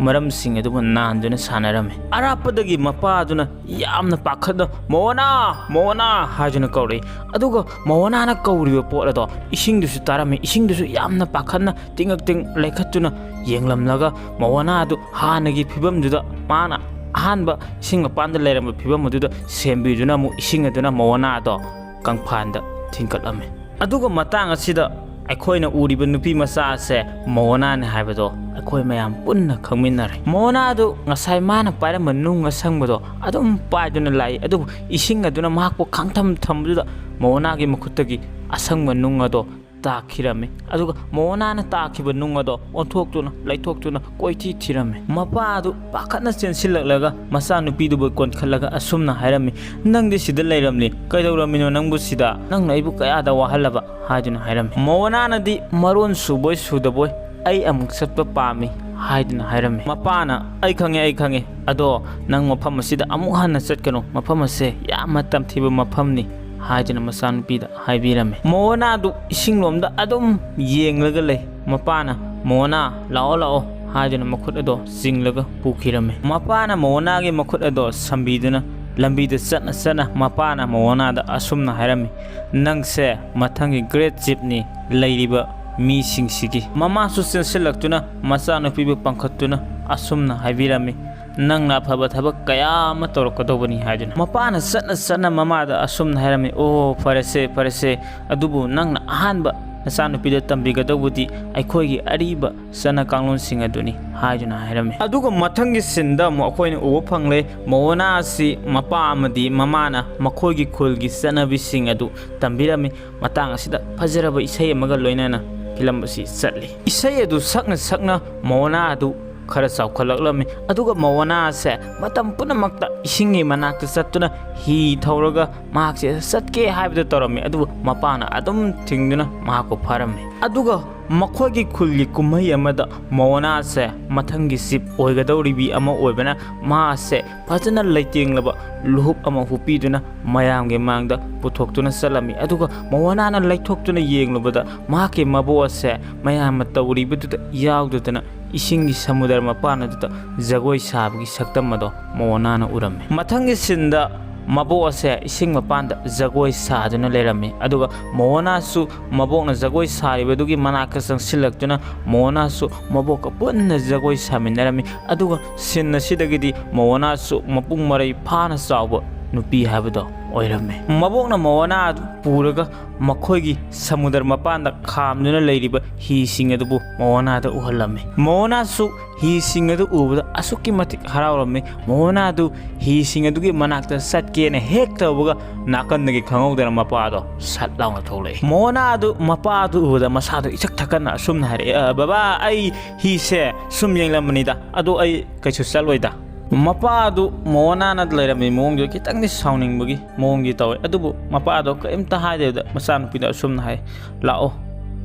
ꯃꯔꯝꯁꯤꯡ ꯑꯗꯨꯒ ꯅꯥꯟꯗꯨꯅ ꯁꯥꯟꯅꯔꯝꯃꯤ꯫ ꯑꯔꯥꯞꯄꯗꯒꯤ ꯃꯄꯥꯗꯨꯅ ꯌꯥꯝꯅ ꯄꯥꯈꯠꯅ "ꯃꯣꯅꯥ! ꯃꯣꯅꯥ!" ꯍꯥꯏꯗꯨꯅ ꯀꯧꯔꯛꯏ꯫ ꯑꯗꯨꯒ ꯃꯣꯅꯥꯅ ꯀꯧꯔꯤꯕ ꯄꯣꯠ ꯑꯗꯣ ꯏꯁꯤꯡꯗꯨꯁꯨ ꯇꯥꯔꯝꯃꯤ꯫ ꯏꯁꯤꯡꯗꯨꯁꯨ ꯌꯥꯝꯅ ꯄꯥꯈꯠꯅ ꯇꯤꯡꯉꯛ ꯇꯤꯡ ꯂꯩꯈꯠꯇꯨꯅ ꯌꯦꯡꯂꯝꯂꯒ ꯃꯣꯅꯥꯗꯨ ꯍꯥꯟꯅꯒꯤ ꯐꯤꯕꯝꯗꯨꯗ, ꯃꯥꯅ ꯑꯍꯥꯟꯕ ꯏꯁꯤꯡ ꯃꯄꯥꯟꯗ ꯂꯩꯔꯝꯕ ꯐꯤꯕꯝ ꯑꯗꯨꯗ ꯁꯦꯝꯕꯤꯗꯨꯅ ꯑꯃꯨꯛ ꯏꯁꯤꯡ ꯑꯗꯨꯅ ꯃꯣꯅꯥꯗꯣ ꯀꯪꯐꯥꯟꯗ ꯊꯤꯡꯀꯠꯂꯝꯃꯤ꯫ ꯑꯗꯨꯒ ꯃꯇꯥꯡ ꯑꯁꯤꯗ ꯑꯩꯈꯣꯏꯅ ꯎꯔꯤꯕ ꯅꯨꯄꯤ ꯃꯆꯥ ꯑꯁꯦ ꯃꯣꯅꯥꯅꯤ ꯍꯥꯏꯕꯗꯣ ꯑꯩꯈꯣꯏ ꯃꯌꯥꯝ ꯄꯨꯟꯅ ꯈꯪꯃꯤꯟꯅꯔꯦ꯫ ꯃꯣꯅꯥꯗꯨ ꯉꯁꯥꯏ ꯃꯥꯅ ꯄꯥꯏꯔꯝꯕ ꯅꯨꯡ ꯑꯁꯪꯕꯗꯣ ꯑꯗꯨꯝ ꯄꯥꯏꯗꯨꯅ ꯂꯥꯛꯏ, ꯑꯗꯨꯕꯨ ꯏꯁꯤꯡ ꯑꯗꯨꯅ ꯃꯍꯥꯛꯄꯨ ꯈꯪꯊꯝ ꯊꯝꯕꯗꯨꯗ ꯃꯣꯅꯥꯒꯤ ꯃꯈꯨꯠꯇꯒꯤ ꯑꯁꯪꯕ ꯅꯨꯡ ꯑꯗꯣ ꯇꯥꯈꯤꯔꯝꯃꯤ꯫ ꯑꯗꯨꯒ ꯃꯣꯅꯥꯅ ꯇꯥꯈꯤꯕ ꯅꯨꯡ ꯑꯗꯣ ꯑꯣꯟꯊꯣꯛꯇꯨꯅ ꯂꯩꯊꯣꯛꯇꯨꯅ ꯀꯣꯏꯊꯤ ꯊꯤꯔꯝꯃꯤ꯫ ꯃꯄꯥ ꯑꯗꯨ ꯄꯥꯈꯠꯅ ꯆꯦꯟꯁꯤꯜꯂꯛꯂꯒ ꯃꯆꯥꯅꯨꯄꯤꯗꯨꯕꯨ ꯀꯣꯟꯈꯠꯂꯒ ꯑꯁꯨꯝꯅ ꯍꯥꯏꯔꯝꯃꯤ, "ꯅꯪꯗꯤ ꯁꯤꯗ ꯂꯩꯔꯝꯂꯤ, ꯀꯩꯗꯧꯔꯝꯃꯤꯅꯣ ꯅꯪꯕꯨ ꯁꯤꯗ? ꯅꯪꯅ ꯑꯩꯕꯨ ꯀꯌꯥꯗ ꯋꯥꯍꯜꯂꯕ?" ꯍꯥꯏꯗꯨꯅ ꯍꯥꯏꯔꯝꯃꯤ꯫ ꯃꯣꯅꯥꯅꯗꯤ ꯃꯔꯣꯟ ꯁꯨꯕꯣꯏ ꯁꯨꯗꯕꯣꯏ, "ꯑꯩ ꯑꯃꯨꯛ ꯆꯠꯄ ꯄꯥꯝꯃꯤ" ꯍꯥꯏꯗꯨꯅ ꯍꯥꯏꯔꯝꯃꯤ꯫ ꯃꯄꯥꯅ, "ꯑꯩ ꯈꯪꯉꯦ, ꯑꯩ ꯈꯪꯉꯦ, ꯑꯗꯣ ꯅꯪ ꯃꯐꯝ ꯑꯁꯤꯗ ꯑꯃꯨꯛ ꯍꯟꯅ ꯆꯠꯀꯅꯨ, ꯃꯐꯝ ꯑꯁꯦ ꯌꯥꯝꯅ ꯇꯝꯊꯤꯕ ꯃꯐꯝꯅꯤ" ꯍꯥꯏꯗꯨꯅ ꯃꯆꯥꯅꯨꯄꯤꯗ ꯍꯥꯏꯕꯤꯔꯝꯃꯤ꯫ ꯃꯣꯅꯥꯗꯨ ꯏꯁꯤꯡꯂꯣꯝꯗ ꯑꯗꯨꯝ ꯌꯦꯡꯂꯒ ꯂꯩ꯫ ꯃꯄꯥꯅ, "ꯃꯣꯅꯥ, ꯂꯥꯛꯑꯣ, ꯂꯥꯛꯑꯣ" ꯍꯥꯏꯗꯨꯅ ꯃꯈꯨꯠ ꯑꯗꯣ ꯆꯤꯡꯂꯒ ꯄꯨꯈꯤꯔꯝꯃꯤ꯫ ꯃꯄꯥꯅ ꯃꯣꯅꯥꯒꯤ ꯃꯈꯨꯠ ꯑꯗꯣ ꯁꯝꯕꯤꯗꯨꯅ ꯂꯝꯕꯤꯗ ꯆꯠꯅ ꯆꯠꯅ ꯃꯄꯥꯅ ꯃꯣꯅꯥꯗ ꯑꯁꯨꯝꯅ ꯍꯥꯏꯔꯝꯃꯤ, "ꯅꯪꯁꯦ ꯃꯊꯪꯒꯤ ꯒ꯭ꯔꯦꯠ ꯆꯤꯞꯅꯤ ꯂꯩꯔꯤꯕ ꯃꯤꯁꯤꯡꯁꯤꯒꯤ"꯫ ꯃꯃꯥꯁꯨ ꯆꯦꯟꯁꯤꯜꯂꯛꯇꯨꯅ ꯃꯆꯥꯅꯨꯄꯤꯕꯨ ꯄꯥꯡꯈꯠꯇꯨꯅ ꯑꯁꯨꯝꯅ ꯍꯥꯏꯕꯤꯔꯝꯃꯤ, "ꯅꯪꯅ ꯑꯐꯕ ꯊꯕꯛ ꯀꯌꯥ ꯑꯃ ꯇꯧꯔꯛꯀꯗꯧꯕꯅꯤ" ꯍꯥꯏꯗꯨꯅ꯫ ꯃꯄꯥꯅ ꯆꯠꯅ ꯆꯠꯅ ꯃꯃꯥꯗ ꯑꯁꯨꯝꯅ ꯍꯥꯏꯔꯝꯃꯤ, "ꯑꯣ, ꯐꯔꯦꯁꯦ, ꯐꯔꯦꯁꯦ, ꯑꯗꯨꯕꯨ ꯅꯪꯅ ꯑꯍꯥꯟꯕ ꯅꯆꯥꯅꯨꯄꯤꯗ ꯇꯝꯕꯤꯒꯗꯧꯕꯗꯤ ꯑꯩꯈꯣꯏꯒꯤ ꯑꯔꯤꯕ ꯆꯠꯅ ꯀꯥꯡꯂꯣꯟꯁꯤꯡ ꯑꯗꯨꯅꯤ" ꯍꯥꯏꯗꯨꯅ ꯍꯥꯏꯔꯝꯃꯤ꯫ ꯑꯗꯨꯒ ꯃꯊꯪꯒꯤ ꯁꯤꯟꯗ ꯑꯃꯨꯛ ꯑꯩꯈꯣꯏꯅ ꯎꯕ ꯐꯪꯂꯦ, ꯃꯣꯍꯣꯅꯥ ꯑꯁꯤ ꯃꯄꯥ ꯑꯃꯗꯤ ꯃꯃꯥꯅ ꯃꯈꯣꯏꯒꯤ ꯈꯨꯜꯒꯤ ꯆꯠꯅꯕꯤꯁꯤꯡ ꯑꯗꯨ ꯇꯝꯕꯤꯔꯝꯃꯤ꯫ ꯃꯇꯥꯡ ꯑꯁꯤꯗ ꯐꯖꯔꯕ ꯏꯁꯩ ꯑꯃꯒ ꯂꯣꯏꯅꯅ ꯐꯤꯂꯝ ꯑꯁꯤ ꯆꯠꯂꯤ꯫ ꯏꯁꯩ ꯑꯗꯨ ꯁꯛꯅ ꯁꯛꯅ ꯃꯣꯍꯣꯅꯥ ꯑꯗꯨ ꯈꯔ ꯆꯥꯎꯈꯠꯂꯛꯂꯝꯃꯤ꯫ ꯑꯗꯨꯒ ꯃꯣꯍꯣꯅꯥ ꯑꯁꯦ ꯃꯇꯝ ꯄꯨꯝꯅꯃꯛꯇ ꯏꯁꯤꯡꯒꯤ ꯃꯅꯥꯛꯇ ꯆꯠꯇꯨꯅ ꯍꯤ ꯊꯧꯔꯒ ꯃꯍꯥꯛꯁꯦ ꯆꯠꯀꯦ ꯍꯥꯏꯕꯗꯨ ꯇꯧꯔꯝꯃꯤ, ꯑꯗꯨꯕꯨ ꯃꯄꯥꯅ ꯑꯗꯨꯝ ꯊꯤꯡꯗꯨꯅ ꯃꯍꯥꯛꯄꯨ ꯐꯥꯔꯝꯃꯤ꯫ ꯑꯗꯨꯒ ꯃꯈꯣꯏꯒꯤ ꯈꯨꯜꯒꯤ ꯀꯨꯝꯍꯩ ꯑꯃꯗ ꯃꯣꯍꯣꯅꯥꯁꯦ ꯃꯊꯪꯒꯤ ꯆꯤꯞ ꯑꯣꯏꯒꯗꯧꯔꯤꯕꯤ ꯑꯃ ꯑꯣꯏꯕꯅ, ꯃꯍꯥꯛꯁꯦ ꯐꯖꯅ ꯂꯩꯇꯦꯡꯂꯕ ꯂꯨꯍꯨꯞ ꯑꯃ ꯍꯨꯞꯄꯤꯗꯨꯅ ꯃꯌꯥꯝꯒꯤ ꯃꯥꯡꯗ ꯄꯨꯊꯣꯛꯇꯨꯅ ꯆꯠꯂꯝꯃꯤ꯫ ꯑꯗꯨꯒ ꯃꯣꯍꯣꯅꯥꯅ ꯂꯩꯊꯣꯛꯇꯨꯅ ꯌꯦꯡꯂꯨꯕꯗ, ꯃꯍꯥꯛꯀꯤ ꯃꯕꯣꯛ ꯑꯁꯦ ꯃꯌꯥꯝꯅ ꯇꯧꯔꯤꯕꯗꯨꯗ ꯌꯥꯎꯗꯗꯅ ꯏꯁꯤꯡꯒꯤ ꯁꯃꯨꯗ꯭ꯔ ꯃꯄꯥꯟ ꯑꯗꯨꯗ ꯖꯒꯣꯏ ꯁꯥꯕꯒꯤ ꯁꯛꯇꯝ ꯑꯗꯣ ꯃꯣꯍꯣꯅꯥꯅ ꯎꯔꯝꯃꯤ꯫ ꯃꯊꯪꯒꯤ ꯁꯤꯟꯗ ꯃꯕꯣꯛ ꯑꯁꯦ ꯏꯁꯤꯡ ꯃꯄꯥꯟꯗ ꯖꯒꯣꯏ ꯁꯥꯗꯨꯅ ꯂꯩꯔꯝꯃꯤ꯫ ꯑꯗꯨꯒ ꯃꯣꯍꯣꯅꯥꯁꯨ ꯃꯕꯣꯛꯅ ꯖꯒꯣꯏ ꯁꯥꯔꯤꯕꯗꯨꯒꯤ ꯃꯅꯥꯛꯇ ꯆꯪꯁꯤꯜꯂꯛꯇꯨꯅ ꯃꯣꯍꯣꯅꯥꯁꯨ ꯃꯕꯣꯛꯀ ꯄꯨꯟꯅ ꯖꯒꯣꯏ ꯁꯥꯃꯤꯟꯅꯔꯝꯃꯤ꯫ ꯑꯗꯨꯒ ꯁꯤꯟ ꯑꯁꯤꯗꯒꯤꯗꯤ ꯃꯣꯍꯣꯅꯥꯁꯨ ꯃꯄꯨꯡ ꯃꯔꯩ ꯐꯥꯅ ꯆꯥꯎꯕ ꯅꯨꯄꯤ ꯍꯥꯏꯕꯗꯣ ꯑꯣꯏꯔꯝꯃꯤ꯫ ꯃꯕꯣꯛꯅ ꯃꯣꯍꯣꯅꯥ ꯑꯗꯨ ꯄꯨꯔꯒ ꯃꯈꯣꯏꯒꯤ ꯁꯃꯨꯗ꯭ꯔ ꯃꯄꯥꯟꯗ ꯈꯥꯝꯗꯨꯅ ꯂꯩꯔꯤꯕ ꯍꯤꯁꯤꯡ ꯑꯗꯨꯕꯨ ꯃꯣꯍꯣꯅꯥꯗ ꯎꯍꯜꯂꯝꯃꯤ꯫ ꯃꯣꯍꯣꯅꯥꯁꯨ ꯍꯤꯁꯤꯡ ꯑꯗꯨ ꯎꯕꯗ ꯑꯁꯨꯛꯀꯤ ꯃꯇꯤꯛ ꯍꯔꯥꯎꯔꯝꯃꯤ꯫ ꯃꯣꯍꯣꯅꯥ ꯑꯗꯨ ꯍꯤꯁꯤꯡ ꯑꯗꯨꯒꯤ ꯃꯅꯥꯛꯇ ꯆꯠꯀꯦꯅ ꯍꯦꯛ ꯇꯧꯕꯒ, ꯅꯥꯀꯟꯗꯒꯤ ꯈꯪꯍꯧꯗꯅ ꯃꯄꯥꯗꯣ ꯁꯠ ꯂꯥꯎꯅ ꯊꯣꯛꯂꯛꯏ꯫ ꯃꯣꯍꯣꯅꯥ ꯑꯗꯨ ꯃꯄꯥ ꯑꯗꯨ ꯎꯕꯗ ꯃꯁꯥꯗꯣ ꯏꯊꯛ ꯊꯛꯀꯠꯅ ꯑꯁꯨꯝꯅ ꯍꯥꯏꯔꯛꯑꯦ, "ꯑ, ꯕꯕꯥ, ꯑꯩ ꯍꯤꯁꯦ ꯁꯨꯝ ꯌꯦꯡꯂꯝꯕꯅꯤꯗ, ꯑꯗꯣ ꯑꯩ ꯀꯩꯁꯨ ꯆꯠꯂꯣꯏꯗ"꯫ ꯃꯄꯥ ꯑꯗꯨ ꯃꯣꯍꯣꯅꯥꯅ ꯂꯩꯔꯝꯃꯤ ꯃꯑꯣꯡꯗꯨꯗ ꯈꯤꯇꯪꯗꯤ ꯁꯥꯎꯅꯤꯡꯕꯒꯤ ꯃꯑꯣꯡꯗꯤ ꯇꯧꯋꯦ꯫ ꯑꯗꯨꯕꯨ ꯃꯄꯥꯗꯣ ꯀꯔꯤꯝꯇ ꯍꯥꯏꯗꯕꯤꯗ ꯃꯆꯥꯅꯨꯄꯤꯗ ꯑꯁꯨꯝꯅ ꯍꯥꯏ, "ꯂꯥꯛꯑꯣ,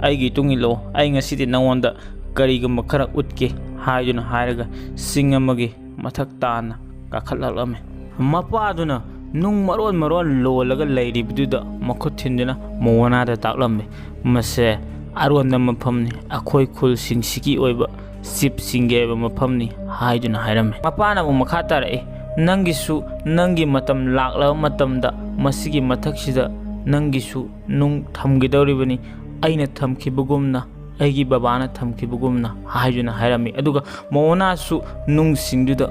ꯑꯩꯒꯤ ꯏꯇꯨꯡ ꯏꯜꯂꯣ, ꯑꯩ ꯉꯁꯤꯗꯤ ꯅꯉꯣꯟꯗ ꯀꯔꯤꯒꯨꯝꯕ ꯈꯔ ꯎꯠꯀꯦ" ꯍꯥꯏꯗꯨꯅ ꯍꯥꯏꯔꯒ ꯆꯤꯡ ꯑꯃꯒꯤ ꯃꯊꯛ ꯇꯥꯟꯅ ꯀꯥꯈꯠꯂꯛꯂꯝꯃꯤ꯫ ꯃꯄꯥꯗꯨꯅ ꯅꯨꯡ ꯃꯔꯣꯟ ꯃꯔꯣꯟ ꯂꯣꯜꯂꯒ ꯂꯩꯔꯤꯕꯗꯨꯗ ꯃꯈꯨꯠ ꯊꯤꯟꯗꯨꯅ ꯃꯣꯍꯣꯅꯥꯗ ꯇꯥꯛꯂꯝꯃꯤ, "ꯃꯁꯦ ꯑꯔꯣꯟꯕ ꯃꯐꯝꯅꯤ, ꯑꯩꯈꯣꯏ ꯈꯨꯜꯁꯤꯡꯁꯤꯒꯤ ꯑꯣꯏꯕ ꯆꯤꯞꯁꯤꯡꯒꯤ ꯑꯣꯏꯕ ꯃꯐꯝꯅꯤ" ꯍꯥꯏꯗꯨꯅ ꯍꯥꯏꯔꯝꯃꯤ꯫ ꯃꯄꯥꯅ ꯑꯃꯨꯛ ꯃꯈꯥ ꯇꯥꯔꯛꯏ, "ꯅꯪꯒꯤꯁꯨ ꯅꯪꯒꯤ ꯃꯇꯝ ꯂꯥꯛꯂꯕ ꯃꯇꯝꯗ ꯃꯁꯤꯒꯤ ꯃꯊꯛꯁꯤꯗ ꯅꯪꯒꯤꯁꯨ ꯅꯨꯡ ꯊꯝꯒꯗꯧꯔꯤꯕꯅꯤ, ꯑꯩꯅ ꯊꯝꯈꯤꯕꯒꯨꯝꯅ, ꯑꯩꯒꯤ ꯕꯕꯥꯅ ꯊꯝꯈꯤꯕꯒꯨꯝꯅ" ꯍꯥꯏꯗꯨꯅ ꯍꯥꯏꯔꯝꯃꯤ꯫ ꯑꯗꯨꯒ ꯃꯣꯍꯣꯅꯥꯁꯨ ꯅꯨꯡꯁꯤꯡꯗꯨꯗ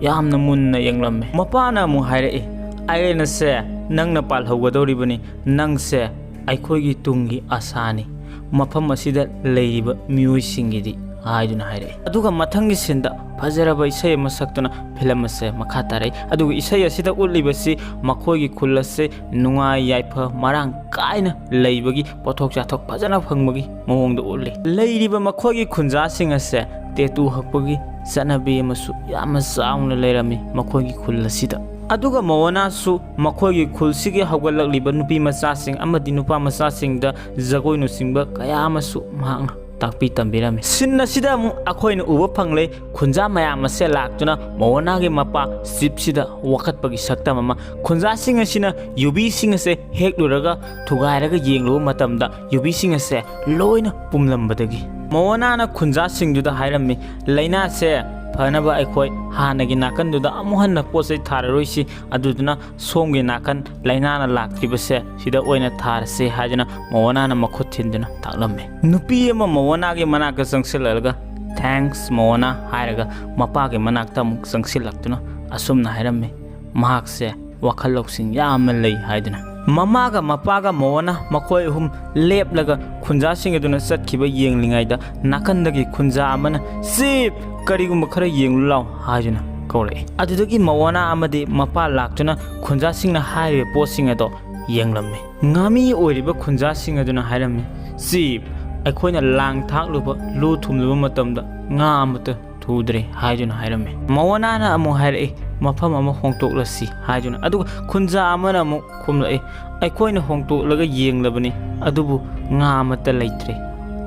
ꯌꯥꯝꯅ ꯃꯨꯟꯅ ꯌꯦꯡꯂꯝꯃꯤ꯫ ꯃꯄꯥꯅ ꯑꯃꯨꯛ ꯍꯥꯏꯔꯛꯏ, "ꯑꯥꯏꯔꯦꯟ ꯑꯁꯦ ꯅꯪꯅ ꯄꯥꯜꯍꯧꯒꯗꯧꯔꯤꯕꯅꯤ, ꯅꯪꯁꯦ ꯑꯩꯈꯣꯏꯒꯤ ꯇꯨꯡꯒꯤ ꯑꯁꯥꯅꯤ ꯃꯐꯝ ꯑꯁꯤꯗ ꯂꯩꯔꯤꯕ ꯃꯤꯑꯣꯏꯁꯤꯡꯒꯤꯗꯤ" ꯍꯥꯏꯗꯨꯅ ꯍꯥꯏꯔꯛꯏ꯫ ꯑꯗꯨꯒ ꯃꯊꯪꯒꯤ ꯁꯤꯟꯗ ꯐꯖꯔꯕ ꯏꯁꯩ ꯑꯃ ꯁꯛꯇꯨꯅ ꯐꯤꯂꯝ ꯑꯁꯦ ꯃꯈꯥ ꯇꯥꯔꯛꯏ꯫ ꯑꯗꯨꯒ ꯏꯁꯩ ꯑꯁꯤꯗ ꯎꯠꯂꯤꯕꯁꯤ ꯃꯈꯣꯏꯒꯤ ꯈꯨꯜ ꯑꯁꯦ ꯅꯨꯡꯉꯥꯏ ꯌꯥꯏꯐ ꯃꯔꯥꯡ ꯀꯥꯏꯅ ꯂꯩꯕꯒꯤ, ꯄꯣꯠꯊꯣꯛ ꯆꯥꯊꯣꯛ ꯐꯖꯅ ꯐꯪꯕꯒꯤ ꯃꯑꯣꯡꯗ ꯎꯠꯂꯤ꯫ ꯂꯩꯔꯤꯕ ꯃꯈꯣꯏꯒꯤ ꯈꯨꯟꯖꯥꯁꯤꯡ ꯑꯁꯦ ꯇꯦꯇꯨ ꯍꯛꯄꯒꯤ ꯆꯠꯅꯕꯤ ꯑꯃꯁꯨ ꯌꯥꯝꯅ ꯆꯥꯎꯅ ꯂꯩꯔꯝꯃꯤ ꯃꯈꯣꯏꯒꯤ ꯈꯨꯜ ꯑꯁꯤꯗ꯫ ꯑꯗꯨꯒ ꯃꯣꯋꯅꯥꯁꯨ ꯃꯈꯣꯏꯒꯤ ꯈꯨꯜꯁꯤꯒꯤ ꯍꯧꯒꯠꯂꯛꯂꯤꯕ ꯅꯨꯄꯤ ꯃꯆꯥꯁꯤꯡ ꯑꯃꯗꯤ ꯅꯨꯄꯥ ꯃꯆꯥꯁꯤꯡꯗ ꯖꯒꯣꯏꯅꯆꯤꯡꯕ ꯀꯌꯥ ꯑꯃꯁꯨ ꯃꯍꯥꯛꯅ ꯇꯥꯛꯄꯤ ꯇꯝꯕꯤꯔꯝꯃꯤ꯫ ꯁꯤꯟ ꯑꯁꯤꯗ ꯑꯃꯨꯛ ꯑꯩꯈꯣꯏꯅ ꯎꯕ ꯐꯪꯂꯦ, ꯈꯨꯟꯖꯥ ꯃꯌꯥꯝ ꯑꯁꯦ ꯂꯥꯛꯇꯨꯅ ꯃꯣꯋꯅꯥꯒꯤ ꯃꯄꯥ ꯆꯤꯞꯁꯤꯗ ꯋꯥꯀꯠꯄꯒꯤ ꯁꯛꯇꯝ ꯑꯃ꯫ ꯈꯨꯟꯖꯥꯁꯤꯡ ꯑꯁꯤꯅ ꯌꯨꯕꯤꯁꯤꯡ ꯑꯁꯦ ꯍꯦꯛꯂꯨꯔꯒ ꯊꯨꯒꯥꯏꯔꯒ ꯌꯦꯡꯂꯨꯕ ꯃꯇꯝꯗ ꯌꯨꯕꯤꯁꯤꯡ ꯑꯁꯦ ꯂꯣꯏꯅ ꯄꯨꯝꯂꯝꯕꯗꯒꯤ ꯃꯣꯋꯅꯥꯅ ꯈꯨꯟꯖꯥꯁꯤꯡꯗꯨꯗ ꯍꯥꯏꯔꯝꯃꯤ, "ꯂꯥꯏꯅꯥꯁꯦ ꯐꯅꯕ ꯑꯩꯈꯣꯏ ꯍꯥꯟꯅꯒꯤ ꯅꯥꯀꯟꯗꯨꯗ ꯑꯃꯨꯛ ꯍꯟꯅ ꯄꯣꯠ ꯆꯩ ꯊꯥꯔꯔꯣꯏꯁꯤ, ꯑꯗꯨꯗꯨꯅ ꯁꯣꯝꯒꯤ ꯅꯥꯀꯟ ꯂꯥꯏꯅꯥꯅ ꯂꯥꯛꯇ꯭ꯔꯤꯕꯁꯦ ꯁꯤꯗ ꯑꯣꯏꯅ ꯊꯥꯔꯁꯤ" ꯍꯥꯏꯗꯨꯅ ꯃꯣꯋꯅꯥꯅ ꯃꯈꯨꯠ ꯊꯤꯟꯗꯨꯅ ꯇꯥꯛꯂꯝꯃꯤ꯫ ꯅꯨꯄꯤ ꯑꯃ ꯃꯣꯋꯅꯥꯒꯤ ꯃꯅꯥꯛꯇ ꯆꯪꯁꯤꯜꯂꯛꯂꯒ "Thanks ꯃꯣꯋꯅꯥ" ꯍꯥꯏꯔꯒ ꯃꯄꯥꯒꯤ ꯃꯅꯥꯛꯇ ꯑꯃꯨꯛ ꯆꯪꯁꯤꯜꯂꯛꯇꯨꯅ ꯑꯁꯨꯝꯅ ꯍꯥꯏꯔꯝꯃꯤ, ꯃꯍꯥꯛꯁꯦ ꯋꯥꯈꯜ ꯂꯧꯁꯤꯡ ꯌꯥꯝꯅ ꯂꯩ ꯍꯥꯏꯗꯨꯅ꯫ ꯃꯃꯥꯒ ꯃꯄꯥꯒ ꯃꯣꯋꯅꯥ ꯃꯈꯣꯏ ꯑꯍꯨꯝ ꯂꯦꯞꯂꯒ ꯈꯨꯟꯖꯥꯁꯤꯡ ꯑꯗꯨꯅ ꯆꯠꯈꯤꯕ ꯌꯦꯡꯂꯤꯉꯩꯗ ꯅꯥꯀꯟꯗꯒꯤ ꯈꯨꯟꯖꯥ ꯑꯃꯅ, "ꯆꯤꯞ, ꯀꯔꯤꯒꯨꯝꯕ ꯈꯔ ꯌꯦꯡꯂꯨ ꯂꯥꯎ" ꯍꯥꯏꯗꯨꯅ ꯀꯧꯔꯛꯏ꯫ ꯑꯗꯨꯗꯒꯤ ꯃꯣꯋꯅꯥ ꯑꯃꯗꯤ ꯃꯄꯥ ꯂꯥꯛꯇꯨꯅ ꯈꯨꯟꯖꯥꯁꯤꯡꯅ ꯍꯥꯏꯔꯤꯕ ꯄꯣꯠꯁꯤꯡ ꯑꯗꯣ ꯌꯦꯡꯂꯝꯃꯤ꯫ ꯉꯥꯃꯤ ꯑꯣꯏꯔꯤꯕ ꯈꯨꯟꯖꯥꯁꯤꯡ ꯑꯗꯨꯅ ꯍꯥꯏꯔꯝꯃꯤ, "ꯆꯤꯞ, ꯑꯩꯈꯣꯏꯅ ꯂꯥꯡ ꯊꯥꯛꯂꯨꯕ, ꯂꯨ ꯊꯨꯝꯂꯨꯕ ꯃꯇꯝꯗ ꯉꯥ ꯑꯃꯠꯇ ꯊꯨꯗ꯭ꯔꯦ" ꯍꯥꯏꯗꯨꯅ ꯍꯥꯏꯔꯝꯃꯤ꯫ ꯃꯣꯋꯅꯥꯅ ꯑꯃꯨꯛ ꯍꯥꯏꯔꯛꯏ, "ꯃꯐꯝ ꯑꯃ ꯍꯣꯡꯗꯣꯛꯂꯁꯤ" ꯍꯥꯏꯗꯨꯅ꯫ ꯑꯗꯨꯒ ꯈꯨꯟꯖꯥ ꯑꯃꯅ ꯑꯃꯨꯛ ꯈꯨꯝꯂꯛꯏ, "ꯑꯩꯈꯣꯏꯅ ꯍꯣꯡꯗꯣꯛꯂꯒ ꯌꯦꯡꯂꯕꯅꯤ, ꯑꯗꯨꯕꯨ ꯉꯥ ꯑꯃꯠꯇ ꯂꯩꯇ꯭ꯔꯦ"꯫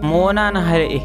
ꯃꯣꯋꯅꯥꯅ ꯍꯥꯏꯔꯛꯏ,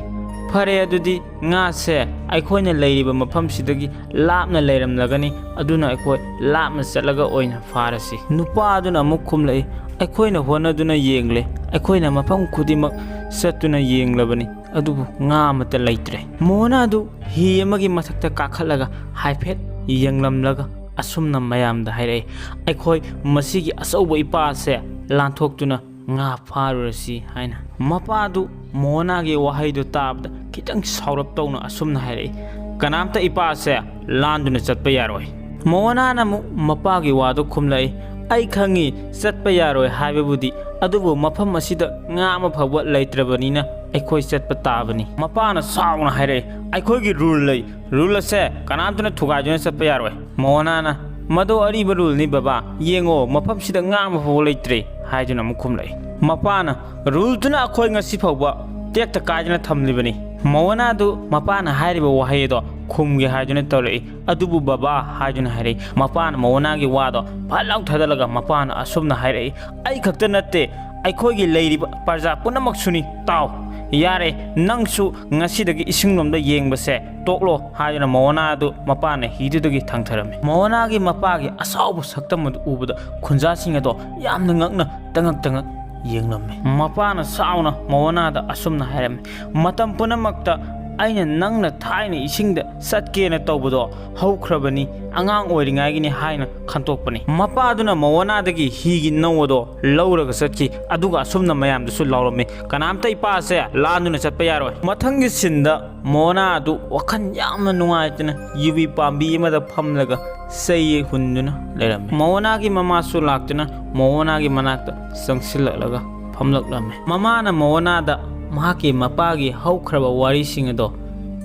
"ꯐꯔꯦ, ꯑꯗꯨꯗꯤ ꯉꯥꯁꯦ ꯑꯩꯈꯣꯏꯅ ꯂꯩꯔꯤꯕ ꯃꯐꯝꯁꯤꯗꯒꯤ ꯂꯥꯞꯅ ꯂꯩꯔꯝꯂꯒꯅꯤ, ꯑꯗꯨꯅ ꯑꯩꯈꯣꯏ ꯂꯥꯞꯅ ꯆꯠꯂꯒ ꯑꯣꯏꯅ ꯐꯥꯔꯁꯤ"꯫ ꯅꯨꯄꯥ ꯑꯗꯨꯅ ꯑꯃꯨꯛ ꯈꯨꯝꯂꯛꯏ, "ꯑꯩꯈꯣꯏꯅ ꯍꯣꯠꯅꯗꯨꯅ ꯌꯦꯡꯂꯦ, ꯑꯩꯈꯣꯏꯅ ꯃꯐꯝ ꯈꯨꯗꯤꯡꯃꯛ ꯆꯠꯇꯨꯅ ꯌꯦꯡꯂꯕꯅꯤ, ꯑꯗꯨꯕꯨ ꯉꯥ ꯑꯃꯠꯇ ꯂꯩꯇ꯭ꯔꯦ"꯫ ꯃꯣꯋꯅꯥ ꯑꯗꯨ ꯍꯤ ꯑꯃꯒꯤ ꯃꯊꯛꯇ ꯀꯥꯈꯠꯂꯒ ꯍꯥꯏꯐꯦꯠ ꯌꯦꯡꯂꯝꯂꯒ ꯑꯁꯨꯝꯅ ꯃꯌꯥꯝꯗ ꯍꯥꯏꯔꯛꯏ, "ꯑꯩꯈꯣꯏ ꯃꯁꯤꯒꯤ ꯑꯆꯧꯕ ꯏꯄꯥ ꯑꯁꯦ ꯂꯥꯟꯊꯣꯛꯇꯨꯅ ꯉꯥ ꯐꯥꯔꯨꯔꯁꯤ" ꯍꯥꯏꯅ꯫ ꯃꯄꯥꯗꯨ ꯃꯣꯋꯅꯥꯒꯤ ꯋꯥꯍꯩꯗꯨ ꯇꯥꯕꯗ ꯈꯤꯇꯪ ꯁꯥꯎꯔꯞ ꯇꯧꯅ ꯑꯁꯨꯝꯅ ꯍꯥꯏꯔꯛꯏ, "ꯀꯅꯥꯝꯇ ꯏꯄꯥꯁꯦ ꯂꯥꯟꯗꯨꯅ ꯆꯠꯄ ꯌꯥꯔꯣꯏ"꯫ ꯃꯣꯋꯅꯥꯅ ꯑꯃꯨꯛ ꯃꯄꯥꯒꯤ ꯋꯥꯗꯨ ꯈꯨꯝꯂꯛꯏ, "ꯑꯩ ꯈꯪꯉꯤ, ꯆꯠꯄ ꯌꯥꯔꯣꯏ ꯍꯥꯏꯕꯕꯨꯗꯤ ꯑꯗꯨꯕꯨ ꯃꯐꯝ ꯑꯁꯤꯗ ꯉꯥ ꯑꯃ ꯐꯥꯎꯕ ꯂꯩꯇ꯭ꯔꯕꯅꯤꯅ ꯑꯩꯈꯣꯏ ꯆꯠꯄ ꯇꯥꯕꯅꯤ꯫ ꯃꯄꯥꯅ ꯁꯥꯎꯅ ꯍꯥꯏꯔꯛꯏ, "ꯑꯩꯈꯣꯏꯒꯤ rule ꯂꯩ, rule ꯑꯁꯦ ꯀꯅꯥꯝꯇꯅ ꯊꯨꯒꯥꯏꯗꯨꯅ ꯆꯠꯄ ꯌꯥꯔꯣꯏ"꯫ ꯃꯣꯍꯅꯥꯅ, "ꯃꯗꯨ ꯑꯔꯤꯕ ruleꯅꯤ ꯕꯕꯥ, ꯌꯦꯡꯉꯣ, ꯃꯐꯝꯁꯤꯗ ꯉꯥ ꯑꯃ ꯐꯥꯎꯕ ꯂꯩꯇ꯭ꯔꯦ" ꯍꯥꯏꯗꯨꯅ ꯑꯃꯨꯛ ꯈꯨꯝꯂꯛꯏ꯫ ꯃꯄꯥꯅ, "Ruleꯗꯨꯅ ꯑꯩꯈꯣꯏ ꯉꯁꯤ ꯐꯥꯎꯕ ꯇꯦꯛꯇ ꯀꯥꯏꯗꯅ ꯊꯝꯂꯤꯕꯅꯤ"꯫ ꯃꯣꯍꯅꯥꯗꯨ ꯃꯄꯥꯅ ꯍꯥꯏꯔꯤꯕ ꯋꯥꯍꯩ ꯑꯗꯣ ꯈꯨꯝꯒꯦ ꯍꯥꯏꯗꯨꯅ ꯇꯧꯔꯛꯏ꯫ "ꯑꯗꯨꯕꯨ ꯕꯕꯥ" ꯍꯥꯏꯗꯨꯅ ꯍꯥꯏꯔꯛꯏ꯫ ꯃꯄꯥꯅ ꯃꯣꯍꯅꯥꯒꯤ ꯋꯥꯗꯣ ꯐꯠ ꯂꯥꯎ ꯊꯥꯗꯠꯂꯒ ꯃꯄꯥꯅ ꯑꯁꯨꯝꯅ ꯍꯥꯏꯔꯛꯏ, "ꯑꯩ ꯈꯛꯇ ꯅꯠꯇꯦ, ꯑꯩꯈꯣꯏꯒꯤ ꯂꯩꯔꯤꯕ ꯄ꯭ꯔꯖꯥ ꯄꯨꯝꯅꯃꯛꯁꯨꯅꯤ꯫ ꯇꯥꯎ, ꯌꯥꯔꯦ, ꯅꯪꯁꯨ ꯉꯁꯤꯗꯒꯤ ꯏꯁꯤꯡꯂꯣꯝꯗ ꯌꯦꯡꯕꯁꯦ ꯇꯣꯛꯂꯣ" ꯍꯥꯏꯗꯨꯅ ꯃꯣꯍꯅꯥ ꯑꯗꯨ ꯃꯄꯥꯅ ꯍꯤꯗꯨꯗꯒꯤ ꯊꯥꯡꯊꯔꯝꯃꯤ꯫ ꯃꯣꯍꯅꯥꯒꯤ ꯃꯄꯥꯒꯤ ꯑꯁꯥꯎꯕ ꯁꯛꯇꯝ ꯑꯗꯨ ꯎꯕꯗ ꯈꯨꯟꯖꯥꯁꯤꯡ ꯑꯗꯣ ꯌꯥꯝꯅ ꯉꯛꯅ ꯇꯉꯛ ꯇꯉꯛ ꯌꯦꯡꯂꯝꯃꯤ꯫ ꯃꯄꯥꯅ ꯁꯥꯎꯅ ꯃꯣꯍꯅꯥꯗ ꯑꯁꯨꯝꯅ ꯍꯥꯏꯔꯝꯃꯤ, "ꯃꯇꯝ ꯄꯨꯝꯅꯃꯛꯇ ꯑꯩꯅ ꯅꯪꯅ ꯊꯥꯏꯅ ꯏꯁꯤꯡꯗ ꯆꯠꯀꯦꯅ ꯇꯧꯕꯗꯣ ꯍꯧꯈ꯭ꯔꯕꯅꯤ, ꯑꯉꯥꯡ ꯑꯣꯏꯔꯤꯉꯩꯒꯤꯅꯤ ꯍꯥꯏꯅ ꯈꯟꯇꯣꯛꯄꯅꯤ"꯫ ꯃꯄꯥꯗꯨꯅ ꯃꯣꯍꯅꯥꯗꯒꯤ ꯍꯤꯒꯤ ꯅꯧ ꯑꯗꯣ ꯂꯧꯔꯒ ꯆꯠꯈꯤ꯫ ꯑꯗꯨꯒ ꯑꯁꯨꯝꯅ ꯃꯌꯥꯝꯗꯁꯨ ꯂꯥꯎꯔꯝꯃꯤ, "ꯀꯅꯥꯝꯇ ꯏꯄꯥꯁꯦ ꯂꯥꯟꯗꯨꯅ ꯆꯠꯄ ꯌꯥꯔꯣꯏ"꯫ ꯃꯊꯪꯒꯤ sceneꯗ ꯃꯣꯍꯅꯥ ꯑꯗꯨ ꯋꯥꯈꯜ ꯌꯥꯝꯅ ꯅꯨꯡꯉꯥꯏꯇꯅ ꯌꯨꯕꯤ ꯄꯥꯝꯕꯤ ꯑꯃꯗ ꯐꯝꯂꯒ ꯆꯩ ꯍꯨꯟꯗꯨꯅ ꯂꯩꯔꯝꯃꯤ꯫ ꯃꯣꯍꯅꯥꯒꯤ ꯃꯃꯥꯁꯨ ꯂꯥꯛꯇꯨꯅ ꯃꯣꯍꯅꯥꯒꯤ ꯃꯅꯥꯛꯇ ꯆꯪꯁꯤꯜꯂꯛꯂꯒ ꯐꯝꯂꯛꯂꯝꯃꯤ꯫ ꯃꯃꯥꯅ ꯃꯣꯍꯅꯥꯗ ꯃꯍꯥꯛꯀꯤ ꯃꯄꯥꯒꯤ ꯍꯧꯈ꯭ꯔꯕ ꯋꯥꯔꯤꯁꯤꯡ ꯑꯗꯣ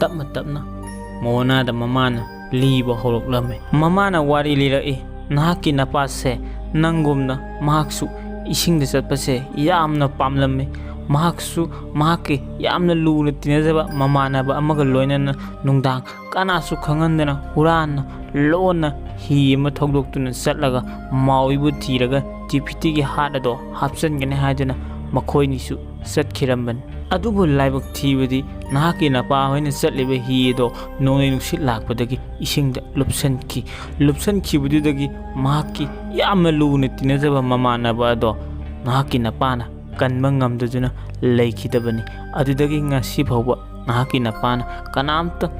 ꯇꯞꯅ ꯇꯞꯅ ꯃꯣꯍꯅꯥꯗ ꯃꯃꯥꯅ ꯂꯤꯕ ꯍꯧꯔꯛꯂꯝꯃꯤ꯫ ꯃꯃꯥꯅ ꯋꯥꯔꯤ ꯂꯤꯔꯛꯏ, "ꯅꯍꯥꯛꯀꯤ ꯅꯄꯥꯁꯦ ꯅꯪꯒꯨꯝꯅ ꯃꯍꯥꯛꯁꯨ ꯏꯁꯤꯡꯗ ꯆꯠꯄꯁꯦ ꯌꯥꯝꯅ ꯄꯥꯝꯂꯝꯃꯤ꯫ ꯃꯍꯥꯛꯁꯨ ꯃꯍꯥꯛꯀꯤ ꯌꯥꯝꯅ ꯂꯨꯅ ꯇꯤꯟꯅꯖꯕ ꯃꯃꯥꯟꯅꯕ ꯑꯃꯒ ꯂꯣꯏꯅꯅ ꯅꯨꯡꯗꯥꯡ ꯀꯅꯥꯁꯨ ꯈꯪꯍꯟꯗꯅ ꯍꯨꯔꯥꯟꯅ ꯂꯣꯟꯅ ꯍꯤ ꯑꯃ ꯊꯧꯗꯣꯛꯇꯨꯅ ꯆꯠꯂꯒ ꯃꯥꯎꯏꯕꯨ ꯊꯤꯔꯒ ꯇꯤꯐꯤꯇꯤꯒꯤ ꯍꯥꯠ ꯑꯗꯣ ꯍꯥꯞꯆꯤꯟꯒꯅꯤ ꯍꯥꯏꯗꯨꯅ ꯃꯈꯣꯏꯅꯤꯁꯨ ꯆꯠꯈꯤꯔꯝꯕꯅꯤ꯫ ꯑꯗꯨꯕꯨ ꯂꯥꯏꯕꯛ ꯊꯤꯕꯗꯤ ꯅꯍꯥꯛꯀꯤ ꯅꯄꯥ ꯍꯣꯏꯅ ꯆꯠꯂꯤꯕ ꯍꯤ ꯑꯗꯣ ꯅꯣꯡꯂꯩ ꯅꯨꯡꯁꯤꯠ ꯂꯥꯛꯄꯗꯒꯤ ꯏꯁꯤꯡꯗ ꯂꯨꯞꯁꯟꯈꯤ꯫ ꯂꯨꯞꯁꯟꯈꯤꯕꯗꯨꯗꯒꯤ ꯃꯍꯥꯛꯀꯤ ꯌꯥꯝꯅ ꯂꯨꯅ ꯇꯤꯟꯅꯖꯕ ꯃꯃꯥꯟꯅꯕ ꯑꯗꯣ ꯅꯍꯥꯛꯀꯤ ꯅꯄꯥꯅ ꯀꯟꯕ ꯉꯝꯗꯗꯨꯅ ꯂꯩꯈꯤꯗꯕꯅꯤ꯫ ꯑꯗꯨꯗꯒꯤ ꯉꯁꯤ ꯐꯥꯎꯕ ꯅꯍꯥꯛꯀꯤ ꯅꯄꯥꯅ ꯀꯅꯥꯝꯇ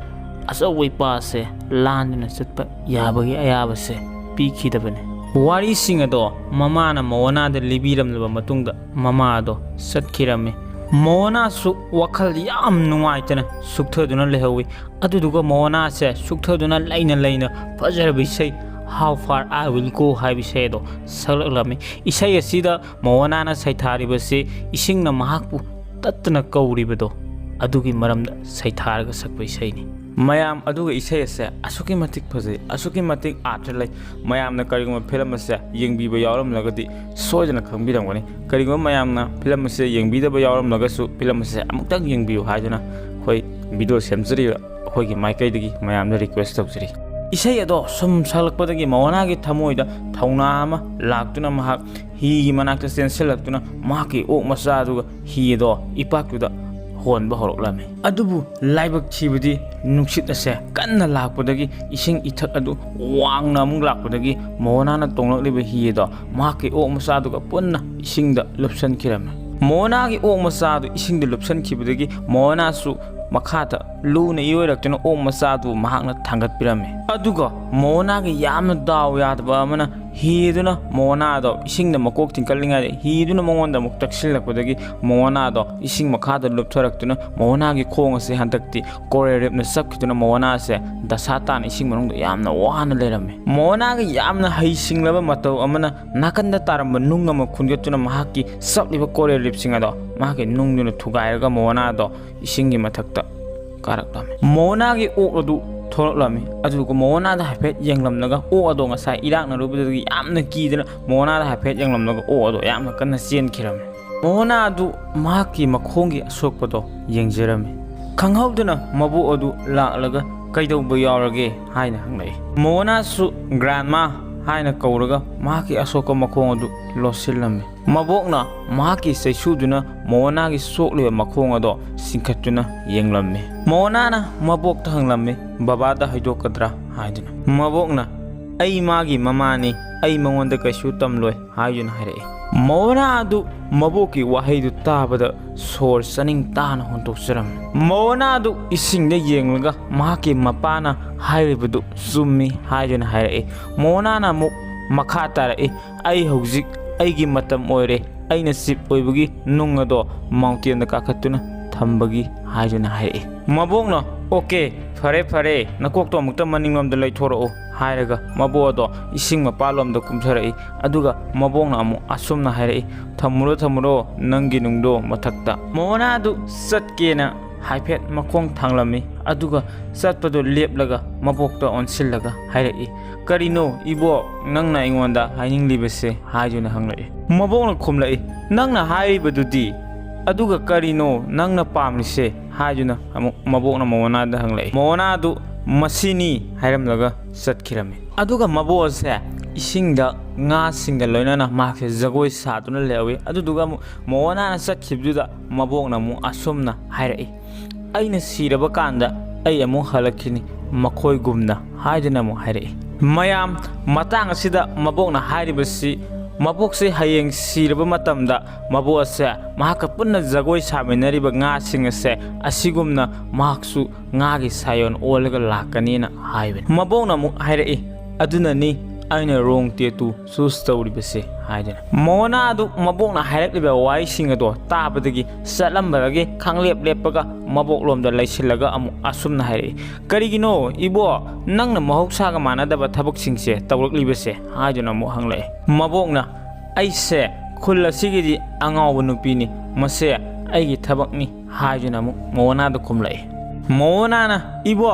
ꯑꯆꯧꯕ ꯏꯄꯥꯁꯦ ꯂꯥꯟꯗꯨꯅ ꯆꯠꯄ ꯌꯥꯕꯒꯤ ꯑꯌꯥꯕꯁꯦ ꯄꯤꯈꯤꯗꯕꯅꯤ"꯫ ꯋꯥꯔꯤꯁꯤꯡ ꯑꯗꯣ ꯃꯃꯥꯅ ꯃꯣꯍꯅꯥꯗ ꯂꯤꯕꯤꯔꯝꯂꯕ ꯃꯇꯨꯡꯗ ꯃꯃꯥ ꯑꯗꯣ ꯆꯠꯈꯤꯔꯝꯃꯤ꯫ ꯃꯣꯍꯅꯥꯁꯨ ꯋꯥꯈꯜ ꯌꯥꯝ ꯅꯨꯡꯉꯥꯏꯇꯅ ꯁꯨꯛꯊꯗꯨꯅ ꯂꯩꯍꯧꯋꯤ꯫ ꯑꯗꯨꯗꯨꯒ ꯃꯣꯍꯅꯥꯁꯦ ꯁꯨꯛꯊꯗꯨꯅ ꯂꯩꯅ ꯂꯩꯅ ꯐꯖꯔꯕ ꯏꯁꯩ How Far I Will Go ꯍꯥꯏꯕ ꯏꯁꯩ ꯑꯗꯣ ꯁꯛꯂꯛꯂꯝꯃꯤ꯫ ꯏꯁꯩ ꯑꯁꯤꯗ ꯃꯣꯑꯅꯥꯅ ꯁꯩꯊꯥꯔꯤꯕꯁꯤ ꯏꯁꯤꯡꯅ ꯃꯍꯥꯛꯄꯨ ꯇꯠꯇꯅ ꯀꯧꯔꯤꯕꯗꯣ ꯑꯗꯨꯒꯤ ꯃꯔꯝꯗ ꯁꯩꯊꯥꯔꯒ ꯁꯛꯄ ꯏꯁꯩꯅꯤ꯫ ꯃꯌꯥꯝ, ꯑꯗꯨꯒ ꯏꯁꯩ ꯑꯁꯦ ꯑꯁꯨꯛꯀꯤ ꯃꯇꯤꯛ ꯐꯖꯩ, ꯑꯁꯨꯛꯀꯤ ꯃꯇꯤꯛ ꯑꯥꯔꯊ ꯂꯩ꯫ ꯃꯌꯥꯝꯅ ꯀꯔꯤꯒꯨꯝꯕ ꯐꯤꯂꯝ ꯑꯁꯦ ꯌꯦꯡꯕꯤꯕ ꯌꯥꯎꯔꯝꯂꯒꯗꯤ ꯁꯣꯏꯗꯅ ꯈꯪꯕꯤꯔꯝꯒꯅꯤ꯫ ꯀꯔꯤꯒꯨꯝꯕ ꯃꯌꯥꯝꯅ ꯐꯤꯂꯝ ꯑꯁꯦ ꯌꯦꯡꯕꯤꯗꯕ ꯌꯥꯎꯔꯝꯂꯒꯁꯨ, ꯐꯤꯂꯝ ꯑꯁꯦ ꯑꯃꯨꯛꯇꯪ ꯌꯦꯡꯕꯤꯌꯨ ꯍꯥꯏꯗꯨꯅ ꯑꯩꯈꯣꯏ ꯚꯤꯗꯤꯑꯣ ꯁꯦꯝꯖꯔꯤꯕ ꯑꯩꯈꯣꯏꯒꯤ ꯃꯥꯏꯀꯩꯗꯒꯤ ꯃꯌꯥꯝꯗ ꯔꯤꯀ꯭ꯋꯦꯁ ꯇꯧꯖꯔꯤ꯫ ꯏꯁꯩ ꯑꯗꯣ ꯁꯨꯝ ꯁꯛꯂꯛꯄꯗꯒꯤ ꯃꯣꯑꯅꯥꯒꯤ ꯊꯃꯣꯏꯗ ꯊꯧꯅꯥ ꯑꯃ ꯂꯥꯛꯇꯨꯅ ꯃꯍꯥꯛ ꯍꯤꯒꯤ ꯃꯅꯥꯛꯇ ꯆꯦꯟꯁꯤꯜꯂꯛꯇꯨꯅ ꯃꯍꯥꯛꯀꯤ ꯑꯣꯛ ꯃꯆꯥꯗꯨꯒ ꯍꯤ ꯑꯗꯣ ꯏꯄꯥꯛꯇꯨꯗ ꯍꯣꯟꯕ ꯍꯧꯔꯛꯂꯝꯃꯤ꯫ ꯑꯗꯨꯕꯨ ꯂꯥꯏꯕꯛ ꯊꯤꯕꯗꯤ ꯅꯨꯡꯁꯤꯠ ꯑꯁꯦ ꯀꯟꯅ ꯂꯥꯛꯄꯗꯒꯤ ꯏꯁꯤꯡ ꯏꯊꯛ ꯑꯗꯨ ꯋꯥꯡꯅ ꯑꯃꯨꯛ ꯂꯥꯛꯄꯗꯒꯤ ꯃꯣꯑꯅꯥꯅ ꯇꯣꯡꯂꯛꯂꯤꯕ ꯍꯤ ꯑꯗꯣ ꯃꯍꯥꯛꯀꯤ ꯑꯣꯛ ꯃꯆꯥꯗꯨꯒ ꯄꯨꯟꯅ ꯏꯁꯤꯡꯗ ꯂꯨꯞꯁꯟꯈꯤꯔꯝꯃꯤ꯫ ꯃꯣꯑꯅꯥꯒꯤ ꯑꯣꯛ ꯃꯆꯥꯗꯨ ꯏꯁꯤꯡꯗ ꯂꯨꯞꯁꯟꯈꯤꯕꯗꯒꯤ ꯃꯣꯑꯅꯥꯁꯨ ꯃꯈꯥꯗ ꯂꯨꯅ ꯏꯔꯣꯏꯔꯛꯇꯨꯅ ꯑꯣꯛ ꯃꯆꯥꯗꯨ ꯃꯍꯥꯛꯅ ꯊꯥꯡꯒꯠꯄꯤꯔꯝꯃꯤ꯫ ꯑꯗꯨꯒ ꯃꯣꯑꯅꯥꯒꯤ ꯌꯥꯝꯅ ꯗꯥꯎ ꯌꯥꯗꯕ ꯑꯃꯅ ꯍꯤꯗꯨꯅ ꯃꯣꯑꯅꯥꯗꯣ ꯏꯁꯤꯡꯗ ꯃꯀꯣꯛ ꯊꯤꯡꯀꯠꯂꯤꯉꯩꯗ ꯍꯤꯗꯨꯅ ꯃꯉꯣꯟꯗ ꯑꯃꯨꯛ ꯇꯛꯁꯤꯜꯂꯛꯄꯗꯒꯤ ꯃꯣꯑꯅꯥꯗꯣ ꯏꯁꯤꯡ ꯃꯈꯥꯗ ꯂꯨꯞꯊꯔꯛꯇꯨꯅ ꯃꯣꯑꯅꯥꯒꯤ ꯈꯣꯡ ꯑꯁꯤ ꯍꯟꯗꯛꯇꯤ ꯀꯣꯔꯦꯜ ꯔꯤꯞꯅ ꯆꯞꯈꯤꯗꯨꯅ ꯃꯣꯑꯅꯥꯁꯦ ꯗꯁꯥ ꯇꯥꯅ ꯏꯁꯤꯡ ꯃꯅꯨꯡꯗ ꯌꯥꯝꯅ ꯋꯥꯅ ꯂꯩꯔꯝꯃꯤ꯫ ꯃꯣꯑꯅꯥꯒꯤ ꯌꯥꯝꯅ ꯍꯩꯁꯤꯡꯂꯕ ꯃꯇꯧ ꯑꯃꯅ ꯅꯥꯀꯟꯗ ꯇꯥꯔꯝꯕ ꯅꯨꯡ ꯑꯃ ꯈꯨꯟꯒꯠꯇꯨꯅ ꯃꯍꯥꯛꯀꯤ ꯆꯞꯂꯤꯕ ꯀꯣꯔꯦꯜ ꯔꯤꯞꯁꯤꯡ ꯑꯗꯣ ꯃꯍꯥꯛꯀꯤ ꯅꯨꯡꯗꯨꯅ ꯊꯨꯒꯥꯏꯔꯒ ꯃꯣꯑꯅꯥꯗꯣ ꯏꯁꯤꯡꯒꯤ ꯃꯊꯛꯇ ꯀꯥꯔꯛꯂꯝꯃꯤ꯫ ꯃꯣꯑꯅꯥꯒꯤ ꯑꯣꯛ ꯑꯗꯨ ꯊꯣꯛꯂꯛꯂꯝꯃꯤ꯫ ꯑꯗꯨꯒ ꯃꯣꯑꯅꯥꯗ ꯍꯥꯏꯐꯦꯠ ꯌꯦꯡꯂꯝꯂꯒ ꯑꯣꯛ ꯑꯗꯣ ꯉꯁꯥꯏ ꯏꯔꯥꯛꯅꯔꯨꯕꯗꯒꯤ ꯌꯥꯝꯅ ꯀꯤꯗꯅ ꯃꯣꯑꯅꯥꯗ ꯍꯥꯏꯐꯦꯠ ꯌꯦꯡꯂꯝꯂꯒ ꯑꯣꯛ ꯑꯗꯣ ꯌꯥꯝꯅ ꯀꯟꯅ ꯆꯦꯟꯈꯤꯔꯝꯃꯤ꯫ ꯃꯣꯑꯅꯥ ꯑꯗꯨ ꯃꯍꯥꯛꯀꯤ ꯃꯈꯣꯡꯒꯤ ꯑꯁꯣꯛꯄꯗꯣ ꯌꯦꯡꯖꯔꯝꯃꯤ꯫ ꯈꯪꯍꯧꯗꯅ ꯃꯕꯣꯛ ꯑꯗꯨ ꯂꯥꯛꯂꯒ "ꯀꯩꯗꯧꯕ ꯌꯥꯎꯔꯒꯦ?" ꯍꯥꯏꯅ ꯍꯪꯂꯛꯏ꯫ ꯃꯣꯑꯅꯥꯁꯨ "ꯒ꯭ꯔꯥꯟꯃꯥ" ꯍꯥꯏꯅ ꯀꯧꯔꯒ ꯃꯍꯥꯛꯀꯤ ꯑꯁꯣꯛꯄ ꯃꯈꯣꯡ ꯑꯗꯨ ꯂꯣꯠꯁꯤꯜꯂꯝꯃꯤ꯫ ꯃꯕꯣꯛꯅ ꯃꯍꯥꯛꯀꯤ ꯆꯩꯁꯨꯗꯨꯅ ꯃꯣꯑꯅꯥꯒꯤ ꯁꯣꯛꯂꯤꯕ ꯃꯈꯣꯡ ꯑꯗꯣ ꯆꯤꯡꯈꯠꯇꯨꯅ ꯌꯦꯡꯂꯝꯃꯤ꯫ ꯃꯣꯑꯅꯥꯅ ꯃꯕꯣꯛꯇ ꯍꯪꯂꯝꯃꯤ, "ꯕꯕꯥꯗ ꯍꯥꯏꯗꯣꯛꯀꯗ꯭ꯔꯥ?" ꯍꯥꯏꯗꯨꯅ꯫ ꯃꯕꯣꯛꯅ, "ꯑꯩ ꯃꯥꯒꯤ ꯃꯃꯥꯅꯤ, ꯑꯩ ꯃꯉꯣꯟꯗ ꯀꯩꯁꯨ ꯇꯝꯂꯣꯏ" ꯍꯥꯏꯗꯨꯅ ꯍꯥꯏꯔꯛꯏ꯫ ꯃꯣꯑꯅꯥ ꯑꯗꯨ ꯃꯕꯣꯛꯀꯤ ꯋꯥꯍꯩꯗꯨ ꯇꯥꯕꯗ ꯁꯣꯔ ꯆꯥꯅꯤꯡ ꯇꯥꯅ ꯍꯣꯟꯗꯣꯛꯆꯔꯝꯃꯤ꯫ ꯃꯣꯑꯅꯥ ꯑꯗꯨ ꯏꯁꯤꯡꯗ ꯌꯦꯡꯂꯒ ꯃꯍꯥꯛꯀꯤ ꯃꯄꯥꯅ ꯍꯥꯏꯔꯤꯕꯗꯨ ꯆꯨꯝꯃꯤ ꯍꯥꯏꯗꯨꯅ ꯍꯥꯏꯔꯛꯏ꯫ ꯃꯣꯑꯅꯥꯅ ꯑꯃꯨꯛ ꯃꯈꯥ ꯇꯥꯔꯛꯏ, "ꯑꯩ ꯍꯧꯖꯤꯛ ꯑꯩꯒꯤ ꯃꯇꯝ ꯑꯣꯏꯔꯦ, ꯑꯩꯅ ꯆꯤꯞ ꯑꯣꯏꯕꯒꯤ ꯅꯨꯡ ꯑꯗꯣ ꯃꯥꯎꯟꯇꯦꯟꯗ ꯀꯥꯈꯠꯇꯨꯅ ꯊꯝꯕꯒꯤ" ꯍꯥꯏꯗꯨꯅ ꯍꯥꯏꯔꯛꯏ꯫ ꯃꯕꯣꯛꯅ, "ꯑꯣꯀꯦ, ꯐꯔꯦ ꯐꯔꯦ, ꯅꯀꯣꯛꯇꯣ ꯑꯃꯨꯛꯇ ꯃꯅꯤꯡꯂꯣꯝꯗ ꯂꯩꯊꯣꯔꯛꯎ" ꯍꯥꯏꯔꯒ ꯃꯕꯣꯛ ꯑꯗꯣ ꯏꯁꯤꯡ ꯃꯄꯥꯜꯂꯣꯝꯗ ꯀꯨꯝꯊꯔꯛꯏ꯫ ꯑꯗꯨꯒ ꯃꯕꯣꯛꯅ ꯑꯃꯨꯛ ꯑꯁꯨꯝꯅ ꯍꯥꯏꯔꯛꯏ, "ꯊꯝꯃꯨꯔꯣ, ꯊꯝꯃꯨꯔꯣ, ꯅꯪꯒꯤ ꯅꯨꯡꯗꯣ ꯃꯊꯛꯇ"꯫ ꯃꯣꯍꯣꯅꯥꯗꯨ ꯆꯠꯀꯦꯅ ꯍꯥꯏꯐꯦꯠ ꯃꯈꯣꯡ ꯊꯥꯡꯂꯝꯃꯤ꯫ ꯑꯗꯨꯒ ꯆꯠꯄꯗꯨ ꯂꯦꯞꯂꯒ ꯃꯕꯣꯛꯇ ꯑꯣꯟꯁꯤꯜꯂꯒ ꯍꯥꯏꯔꯛꯏ, "ꯀꯔꯤꯅꯣ ꯏꯕꯣꯛ ꯅꯪꯅ ꯑꯩꯉꯣꯟꯗ ꯍꯥꯏꯅꯤꯡꯂꯤꯕꯁꯦ?" ꯍꯥꯏꯗꯨꯅ ꯍꯪꯂꯛꯏ꯫ ꯃꯕꯣꯛꯅ ꯈꯨꯝꯂꯛꯏ, "ꯅꯪꯅ ꯍꯥꯏꯔꯤꯕꯗꯨꯗꯤ, ꯑꯗꯨꯒ ꯀꯔꯤꯅꯣ ꯅꯪꯅ ꯄꯥꯝꯂꯤꯁꯦ?" ꯍꯥꯏꯗꯨꯅ ꯑꯃꯨꯛ ꯃꯕꯣꯛꯅ ꯃꯣꯍꯣꯅꯥꯗ ꯍꯪꯂꯛꯏ꯫ ꯃꯣꯍꯣꯅꯥꯗꯨ "ꯃꯁꯤꯅꯤ" ꯍꯥꯏꯔꯝꯂꯒ ꯆꯠꯈꯤꯔꯝꯃꯤ꯫ ꯑꯗꯨꯒ ꯃꯕꯣꯛ ꯑꯁꯦ ꯏꯁꯤꯡꯗ ꯉꯥꯁꯤꯡꯒ ꯂꯣꯏꯅꯅ ꯃꯍꯥꯛꯁꯦ ꯖꯒꯣꯏ ꯁꯥꯗꯨꯅ ꯂꯩꯍꯧꯏ꯫ ꯑꯗꯨꯗꯨꯒ ꯑꯃꯨꯛ ꯃꯣꯍꯣꯅꯥꯅ ꯆꯠꯈꯤꯕꯗꯨꯗ ꯃꯕꯣꯛꯅ ꯑꯃꯨꯛ ꯑꯁꯨꯝꯅ ꯍꯥꯏꯔꯛꯏ, "ꯑꯩꯅ ꯁꯤꯔꯕ ꯀꯥꯟꯗ ꯑꯩ ꯑꯃꯨꯛ ꯍꯜꯂꯛꯈꯤꯅꯤ ꯃꯈꯣꯏꯒꯨꯝꯅ" ꯍꯥꯏꯗꯨꯅ ꯑꯃꯨꯛ ꯍꯥꯏꯔꯛꯏ꯫ ꯃꯌꯥꯝ, ꯃꯇꯥꯡ ꯑꯁꯤꯗ ꯃꯕꯣꯛꯅ ꯍꯥꯏꯔꯤꯕꯁꯤ, ꯃꯕꯣꯛꯁꯦ ꯍꯌꯦꯡ ꯁꯤꯔꯕ ꯃꯇꯝꯗ ꯃꯕꯣꯛ ꯑꯁꯦ ꯃꯍꯥꯛꯀ ꯄꯨꯟꯅ ꯖꯒꯣꯏ ꯁꯥꯃꯤꯟꯅꯔꯤꯕ ꯉꯥꯁꯤꯡ ꯑꯁꯦ ꯑꯁꯤꯒꯨꯝꯅ ꯃꯍꯥꯛꯁꯨ ꯉꯥꯒꯤ ꯁꯥꯌꯣꯟ ꯑꯣꯜꯂꯒ ꯂꯥꯛꯀꯅꯤꯅ ꯍꯥꯏꯕꯅꯤ꯫ ꯃꯕꯣꯛꯅ ꯑꯃꯨꯛ ꯍꯥꯏꯔꯛꯏ, "ꯑꯗꯨꯅꯅꯤ ꯑꯩꯅ wrong tattoo choose ꯇꯧꯔꯤꯕꯁꯦ" ꯍꯥꯏꯗꯨꯅ꯫ ꯃꯣꯍꯣꯅꯥ ꯑꯗꯨ ꯃꯕꯣꯛꯅ ꯍꯥꯏꯔꯛꯂꯤꯕ ꯋꯥꯍꯩꯁꯤꯡ ꯑꯗꯣ ꯇꯥꯕꯗꯒꯤ ꯆꯠꯂꯝꯕꯗꯒꯤ ꯈꯪꯂꯦꯞ ꯂꯦꯞꯄꯒ ꯃꯕꯣꯛꯂꯣꯝꯗ ꯂꯩꯁꯤꯜꯂꯒ ꯑꯃꯨꯛ ꯑꯁꯨꯝꯅ ꯍꯥꯏꯔꯛꯏ, "ꯀꯔꯤꯒꯤꯅꯣ ꯏꯕꯣ, ꯅꯪꯅ ꯃꯍꯧꯁꯥꯒ ꯃꯥꯟꯅꯗꯕ ꯊꯕꯛꯁꯤꯡꯁꯦ ꯇꯧꯔꯛꯂꯤꯕꯁꯦ?" ꯍꯥꯏꯗꯨꯅ ꯑꯃꯨꯛ ꯍꯪꯂꯛꯏ꯫ ꯃꯕꯣꯛꯅ, "ꯑꯩꯁꯦ ꯈꯨꯜ ꯑꯁꯤꯒꯤꯗꯤ ꯑꯉꯥꯎꯕ ꯅꯨꯄꯤꯅꯤ, ꯃꯁꯦ ꯑꯩꯒꯤ ꯊꯕꯛꯅꯤ" ꯍꯥꯏꯗꯨꯅ ꯑꯃꯨꯛ ꯃꯣꯍꯣꯅꯥꯗ ꯈꯨꯝꯂꯛꯏ꯫ ꯃꯣꯍꯣꯅꯥꯅ, "ꯏꯕꯣ,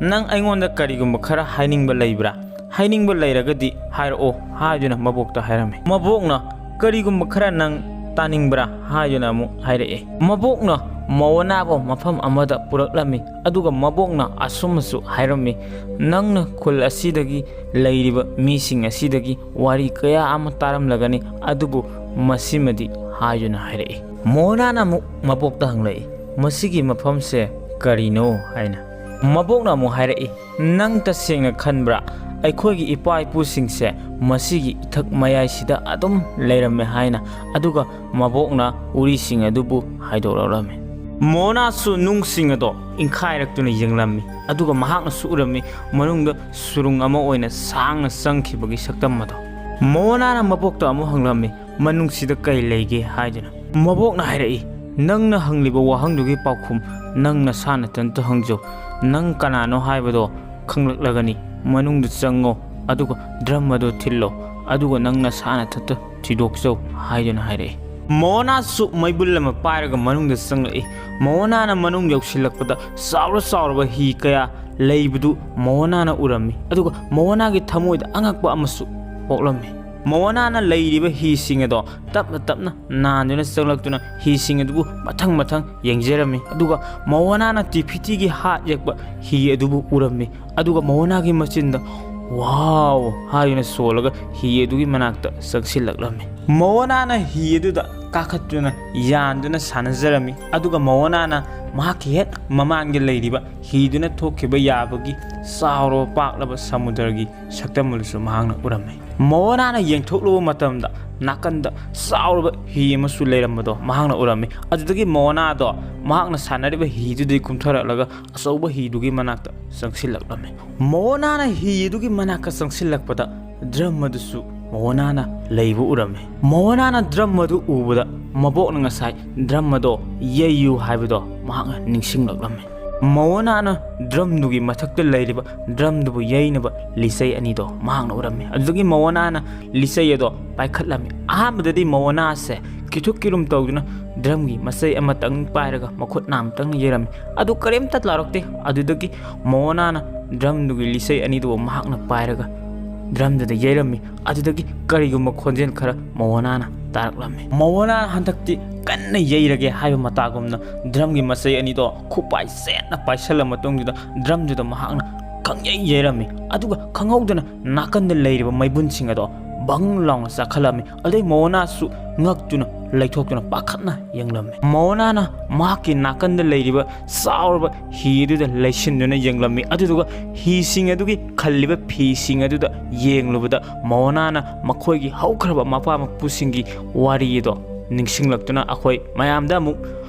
ꯅꯪ ꯑꯩꯉꯣꯟꯗ ꯀꯔꯤꯒꯨꯝꯕ ꯈꯔ ꯍꯥꯏꯅꯤꯡꯕ ꯂꯩꯕ꯭ꯔꯥ? ꯍꯥꯏꯅꯤꯡꯕ ꯂꯩꯔꯒꯗꯤ ꯍꯥꯏꯔꯛꯑꯣ" ꯍꯥꯏꯗꯨꯅ ꯃꯕꯣꯛꯇ ꯍꯥꯏꯔꯝꯃꯤ꯫ ꯃꯕꯣꯛꯅ, "ꯀꯔꯤꯒꯨꯝꯕ ꯈꯔ ꯅꯪ ꯇꯥꯅꯤꯡꯕ꯭ꯔꯥ?" ꯍꯥꯏꯗꯨꯅ ꯑꯃꯨꯛ ꯍꯥꯏꯔꯛꯑꯦ꯫ ꯃꯕꯣꯛꯅ ꯃꯣꯍꯣꯅꯥꯕꯨ ꯃꯐꯝ ꯑꯃꯗ ꯄꯨꯔꯛꯂꯝꯃꯤ, ꯑꯗꯨꯒ ꯃꯕꯣꯛꯅ ꯑꯁꯨꯝꯅꯁꯨ ꯍꯥꯏꯔꯝꯃꯤ, "ꯅꯪꯅ ꯈꯨꯜ ꯑꯁꯤꯗꯒꯤ ꯂꯩꯔꯤꯕ ꯃꯤꯁꯤꯡ ꯑꯁꯤꯗꯒꯤ ꯋꯥꯔꯤ ꯀꯌꯥ ꯑꯃ ꯇꯥꯔꯝꯂꯒꯅꯤ, ꯑꯗꯨꯕꯨ ꯃꯁꯤꯃꯗꯤ" ꯍꯥꯏꯗꯨꯅ ꯍꯥꯏꯔꯛꯏ꯫ ꯃꯣꯍꯣꯅꯥꯅ ꯑꯃꯨꯛ ꯃꯕꯣꯛꯇ ꯍꯪꯂꯛꯏ, "ꯃꯁꯤꯒꯤ ꯃꯐꯝꯁꯦ ꯀꯔꯤꯅꯣ?" ꯍꯥꯏꯅ꯫ ꯃꯕꯣꯛꯅ ꯑꯃꯨꯛ ꯍꯥꯏꯔꯛꯏ, "ꯅꯪ ꯇꯁꯦꯡꯅ ꯈꯟꯕ꯭ꯔꯥ? ꯑꯩꯈꯣꯏꯒꯤ ꯏꯄꯥ ꯏꯄꯨꯁꯤꯡꯁꯦ ꯃꯁꯤꯒꯤ ꯏꯊꯛ ꯃꯌꯥꯏꯁꯤꯗ ꯑꯗꯨꯝ ꯂꯩꯔꯝꯃꯦ" ꯍꯥꯏꯅ꯫ ꯑꯗꯨꯒ ꯃꯕꯣꯛꯅ ꯎꯔꯤꯁꯤꯡ ꯑꯗꯨꯕꯨ ꯍꯥꯏꯗꯣꯔꯛꯂꯝꯃꯤ꯫ ꯃꯣꯍꯣꯅꯥꯁꯨ ꯅꯨꯡꯁꯤꯡ ꯑꯗꯣ ꯏꯪꯈꯥꯏꯔꯛꯇꯨꯅ ꯌꯦꯡꯂꯝꯃꯤ, ꯑꯗꯨꯒ ꯃꯍꯥꯛꯅꯁꯨ ꯎꯔꯝꯃꯤ ꯃꯅꯨꯡꯗ ꯁꯨꯔꯨꯡ ꯑꯃ ꯑꯣꯏꯅ ꯁꯥꯡꯅ ꯆꯪꯈꯤꯕꯒꯤ ꯁꯛꯇꯝ ꯑꯗꯣ꯫ ꯃꯣꯍꯣꯅꯥꯅ ꯃꯕꯣꯛꯇ ꯑꯃꯨꯛ ꯍꯪꯂꯝꯃꯤ, "ꯃꯅꯨꯡꯁꯤꯗ ꯀꯩ ꯂꯩꯒꯦ?" ꯍꯥꯏꯗꯨꯅ꯫ ꯃꯕꯣꯛꯅ ꯍꯥꯏꯔꯛꯏ, "ꯅꯪꯅ ꯍꯪꯂꯤꯕ ꯋꯥꯍꯪꯗꯨꯒꯤ ꯄꯥꯎꯈꯨꯝ ꯅꯪ ꯅꯁꯥ ꯅꯊꯟꯇ ꯍꯪꯖꯧ꯫ ꯅꯪ ꯀꯅꯥꯅꯣ ꯍꯥꯏꯕꯗꯣ ꯈꯪꯂꯛꯂꯒꯅꯤ" ꯃꯅꯨꯡꯗ ꯆꯪꯉꯣ, ꯑꯗꯨꯒ ꯗ꯭ꯔꯝ ꯑꯗꯨ ꯊꯤꯜꯂꯣ, ꯑꯗꯨꯒ ꯅꯪ ꯅꯁꯥ ꯅꯊꯟꯇ ꯊꯤꯗꯣꯛꯆꯧ" ꯍꯥꯏꯗꯨꯅ ꯍꯥꯏꯔꯛꯏ꯫ ꯃꯣꯑꯅꯥꯁꯨ ꯃꯩꯕꯨꯜ ꯑꯃ ꯄꯥꯏꯔꯒ ꯃꯅꯨꯡꯗ ꯆꯪꯂꯛꯏ꯫ ꯃꯣꯑꯅꯥꯅ ꯃꯅꯨꯡ ꯌꯧꯁꯤꯜꯂꯛꯄꯗ ꯆꯥꯎꯔ ꯆꯥꯎꯔꯕ ꯍꯤ ꯀꯌꯥ ꯂꯩꯕꯗꯨ ꯃꯣꯑꯅꯥꯅ ꯎꯔꯝꯃꯤ꯫ ꯑꯗꯨꯒ ꯃꯣꯑꯅꯥꯒꯤ ꯊꯃꯣꯏꯗ ꯑꯉꯛꯄ ꯑꯃꯁꯨ ꯄꯣꯛꯂꯝꯃꯤ꯫ ꯃꯣꯑꯅꯥꯅ ꯂꯩꯔꯤꯕ ꯍꯤꯁꯤꯡ ꯑꯗꯣ ꯇꯞꯅ ꯇꯞꯅ ꯅꯥꯟꯗꯨꯅ ꯆꯪꯂꯛꯇꯨꯅ ꯍꯤꯁꯤꯡ ꯑꯗꯨꯕꯨ ꯃꯊꯪ ꯃꯊꯪ ꯌꯦꯡꯖꯔꯝꯃꯤ꯫ ꯑꯗꯨꯒ ꯃꯣꯑꯅꯥꯅ ꯇꯤꯐꯤꯇꯤꯒꯤ ꯍꯥꯠ ꯌꯦꯛꯄ ꯍꯤ ꯑꯗꯨꯕꯨ ꯎꯔꯝꯃꯤ꯫ ꯑꯗꯨꯒ ꯃꯣꯑꯅꯥꯒꯤ ꯃꯆꯤꯟꯗ "ꯋꯥꯎ" ꯍꯥꯏꯗꯨꯅ ꯁꯣꯜꯂꯒ ꯍꯤ ꯑꯗꯨꯒꯤ ꯃꯅꯥꯛꯇ ꯆꯪꯁꯤꯜꯂꯛꯂꯝꯃꯤ꯫ ꯃꯣꯑꯅꯥꯅ ꯍꯤ ꯑꯗꯨꯗ ꯀꯥꯈꯠꯇꯨꯅ ꯌꯥꯟꯗꯨꯅ ꯁꯥꯟꯅꯖꯔꯝꯃꯤ꯫ ꯑꯗꯨꯒ ꯃꯣꯑꯅꯥꯅ ꯃꯍꯥꯛꯀꯤ ꯍꯦꯛ ꯃꯃꯥꯡꯗ ꯂꯩꯔꯤꯕ ꯍꯤꯗꯨꯅ ꯊꯣꯛꯈꯤꯕ ꯌꯥꯕꯒꯤ ꯆꯥꯎꯔꯕ ꯄꯥꯛꯂꯕ ꯁꯃꯨꯗ꯭ꯔꯒꯤ ꯁꯛꯇꯝ ꯑꯗꯨꯁꯨ ꯃꯍꯥꯛꯅ ꯎꯔꯝꯃꯤ꯫ ꯃꯣꯑꯅꯥꯅ ꯌꯦꯡꯊꯣꯛꯂꯨꯕ ꯃꯇꯝꯗ ꯅꯥꯀꯟꯗ ꯆꯥꯎꯔꯕ ꯍꯤ ꯑꯃꯁꯨ ꯂꯩꯔꯝꯕꯗꯣ ꯃꯍꯥꯛꯅ ꯎꯔꯝꯃꯤ꯫ ꯑꯗꯨꯗꯒꯤ ꯃꯣꯑꯅꯥꯗꯣ ꯃꯍꯥꯛꯅ ꯁꯥꯟꯅꯔꯤꯕ ꯍꯤꯗꯨꯗꯒꯤ ꯀꯨꯝꯊꯔꯛꯂꯒ ꯑꯆꯧꯕ ꯍꯤꯗꯨꯒꯤ ꯃꯅꯥꯛꯇ ꯆꯪꯁꯤꯜꯂꯛꯂꯝꯃꯤ꯫ ꯃꯣꯑꯅꯥꯅ ꯍꯤ ꯑꯗꯨꯒꯤ ꯃꯅꯥꯛꯇ ꯆꯪꯁꯤꯜꯂꯛꯄꯗ ꯗ꯭ꯔꯝ ꯑꯗꯨꯁꯨ ꯃꯣꯑꯅꯥꯅ ꯂꯩꯕ ꯎꯔꯝꯃꯤ꯫ ꯃꯣꯑꯅꯥꯅ ꯗ꯭ꯔꯝ ꯑꯗꯨ ꯎꯕꯗ ꯃꯕꯣꯛꯅ ꯉꯁꯥꯏ ꯗ꯭ꯔꯝ ꯑꯗꯣ ꯌꯩꯌꯨ ꯍꯥꯏꯕꯗꯣ ꯃꯍꯥꯛꯅ ꯅꯤꯡꯁꯤꯡꯂꯛꯂꯝꯃꯤ꯫ ꯃꯣꯑꯅꯥꯅ ꯗ꯭ꯔꯝꯗꯨꯒꯤ ꯃꯊꯛꯇ ꯂꯩꯔꯤꯕ ꯗ꯭ꯔꯝꯗꯨꯕꯨ ꯌꯩꯅꯕ ꯂꯤꯆꯩ ꯑꯅꯤꯗꯣ ꯃꯍꯥꯛꯅ ꯎꯔꯝꯃꯤ꯫ ꯑꯗꯨꯗꯒꯤ ꯃꯣꯑꯅꯥꯅ ꯂꯤꯆꯩ ꯑꯗꯣ ꯄꯥꯏꯈꯠꯂꯝꯃꯤ꯫ ꯑꯍꯥꯟꯕꯗꯗꯤ ꯃꯣꯑꯅꯥꯁꯦ ꯀꯤꯊꯨꯛ ꯀꯤꯔꯨꯝ ꯇꯧꯗꯨꯅ ꯗ꯭ꯔꯝꯒꯤ ꯃꯆꯩ ꯑꯃꯇꯪ ꯄꯥꯏꯔꯒ ꯃꯈꯨꯠ ꯅꯥꯝꯇꯪꯅ ꯌꯩꯔꯝꯃꯤ꯫ ꯑꯗꯨ ꯀꯔꯤꯝꯇ ꯂꯥꯎꯔꯛꯇꯦ꯫ ꯑꯗꯨꯗꯒꯤ ꯃꯣꯑꯅꯥꯅ ꯗ꯭ꯔꯝꯗꯨꯒꯤ ꯂꯤꯆꯩ ꯑꯅꯤꯗꯨꯕꯨ ꯃꯍꯥꯛꯅ ꯄꯥꯏꯔꯒ ꯗ꯭ꯔꯝꯗꯨꯗ ꯌꯩꯔꯝꯃꯤ꯫ ꯑꯗꯨꯗꯒꯤ ꯀꯔꯤꯒꯨꯝꯕ ꯈꯣꯟꯖꯦꯜ ꯈꯔ ꯃꯣꯑꯅꯥꯅ ꯇꯥꯔꯛꯂꯝꯃꯤ꯫ ꯃꯣꯑꯅꯥꯅ ꯍꯟꯗꯛꯇꯤ ꯀꯟꯅ ꯌꯩꯔꯒꯦ ꯍꯥꯏꯕ ꯃꯇꯥꯒꯨꯝꯅ ꯗ꯭ꯔꯝꯒꯤ ꯃꯆꯩ ꯑꯅꯤꯗꯣ ꯈꯨꯄꯥꯏ ꯆꯦꯠꯅ ꯄꯥꯏꯁꯜꯂ ꯃꯇꯨꯡꯗꯨꯗ ꯗ꯭ꯔꯝꯗꯨꯗ ꯃꯍꯥꯛꯅ ꯈꯪꯌꯩ ꯌꯩꯔꯝꯃꯤ꯫ ꯑꯗꯨꯒ ꯈꯪꯍꯧꯗꯅ ꯅꯥꯀꯟꯗ ꯂꯩꯔꯤꯕ ꯃꯩꯕꯨꯟꯁꯤꯡ ꯑꯗꯣ ꯕꯪ ꯂꯥꯎꯅ ꯆꯥꯛꯈꯠꯂꯝꯃꯤ꯫ ꯑꯗꯩ ꯃꯣꯑꯅꯥꯁꯨ ꯉꯛꯇꯨꯅ ꯂꯩꯊꯣꯛꯇꯨꯅ ꯄꯥꯈꯠꯅ ꯌꯦꯡꯂꯝꯃꯤ꯫ ꯃꯣꯑꯅꯥꯅ ꯃꯍꯥꯛꯀꯤ ꯅꯥꯀꯟꯗ ꯂꯩꯔꯤꯕ ꯆꯥꯎꯔꯕ ꯍꯤ ꯑꯗꯨꯗ ꯂꯩꯁꯤꯟꯗꯨꯅ ꯌꯦꯡꯂꯝꯃꯤ꯫ ꯑꯗꯨꯗꯨꯒ ꯍꯤꯁꯤꯡ ꯑꯗꯨꯒꯤ ꯈꯜꯂꯤꯕ ꯐꯤꯁꯤꯡ ꯑꯗꯨꯗ ꯌꯦꯡꯂꯨꯕꯗ ꯃꯣꯑꯅꯥꯅ ꯃꯈꯣꯏꯒꯤ ꯍꯧꯈ꯭ꯔꯕ ꯃꯄꯥ ꯃꯄꯨꯁꯤꯡꯒꯤ ꯋꯥꯔꯤ ꯑꯗꯣ ꯅꯤꯡꯁꯤꯡꯂꯛꯇꯨꯅ ꯑꯩꯈꯣꯏ ꯃꯌꯥꯝꯗ ꯑꯃꯨꯛ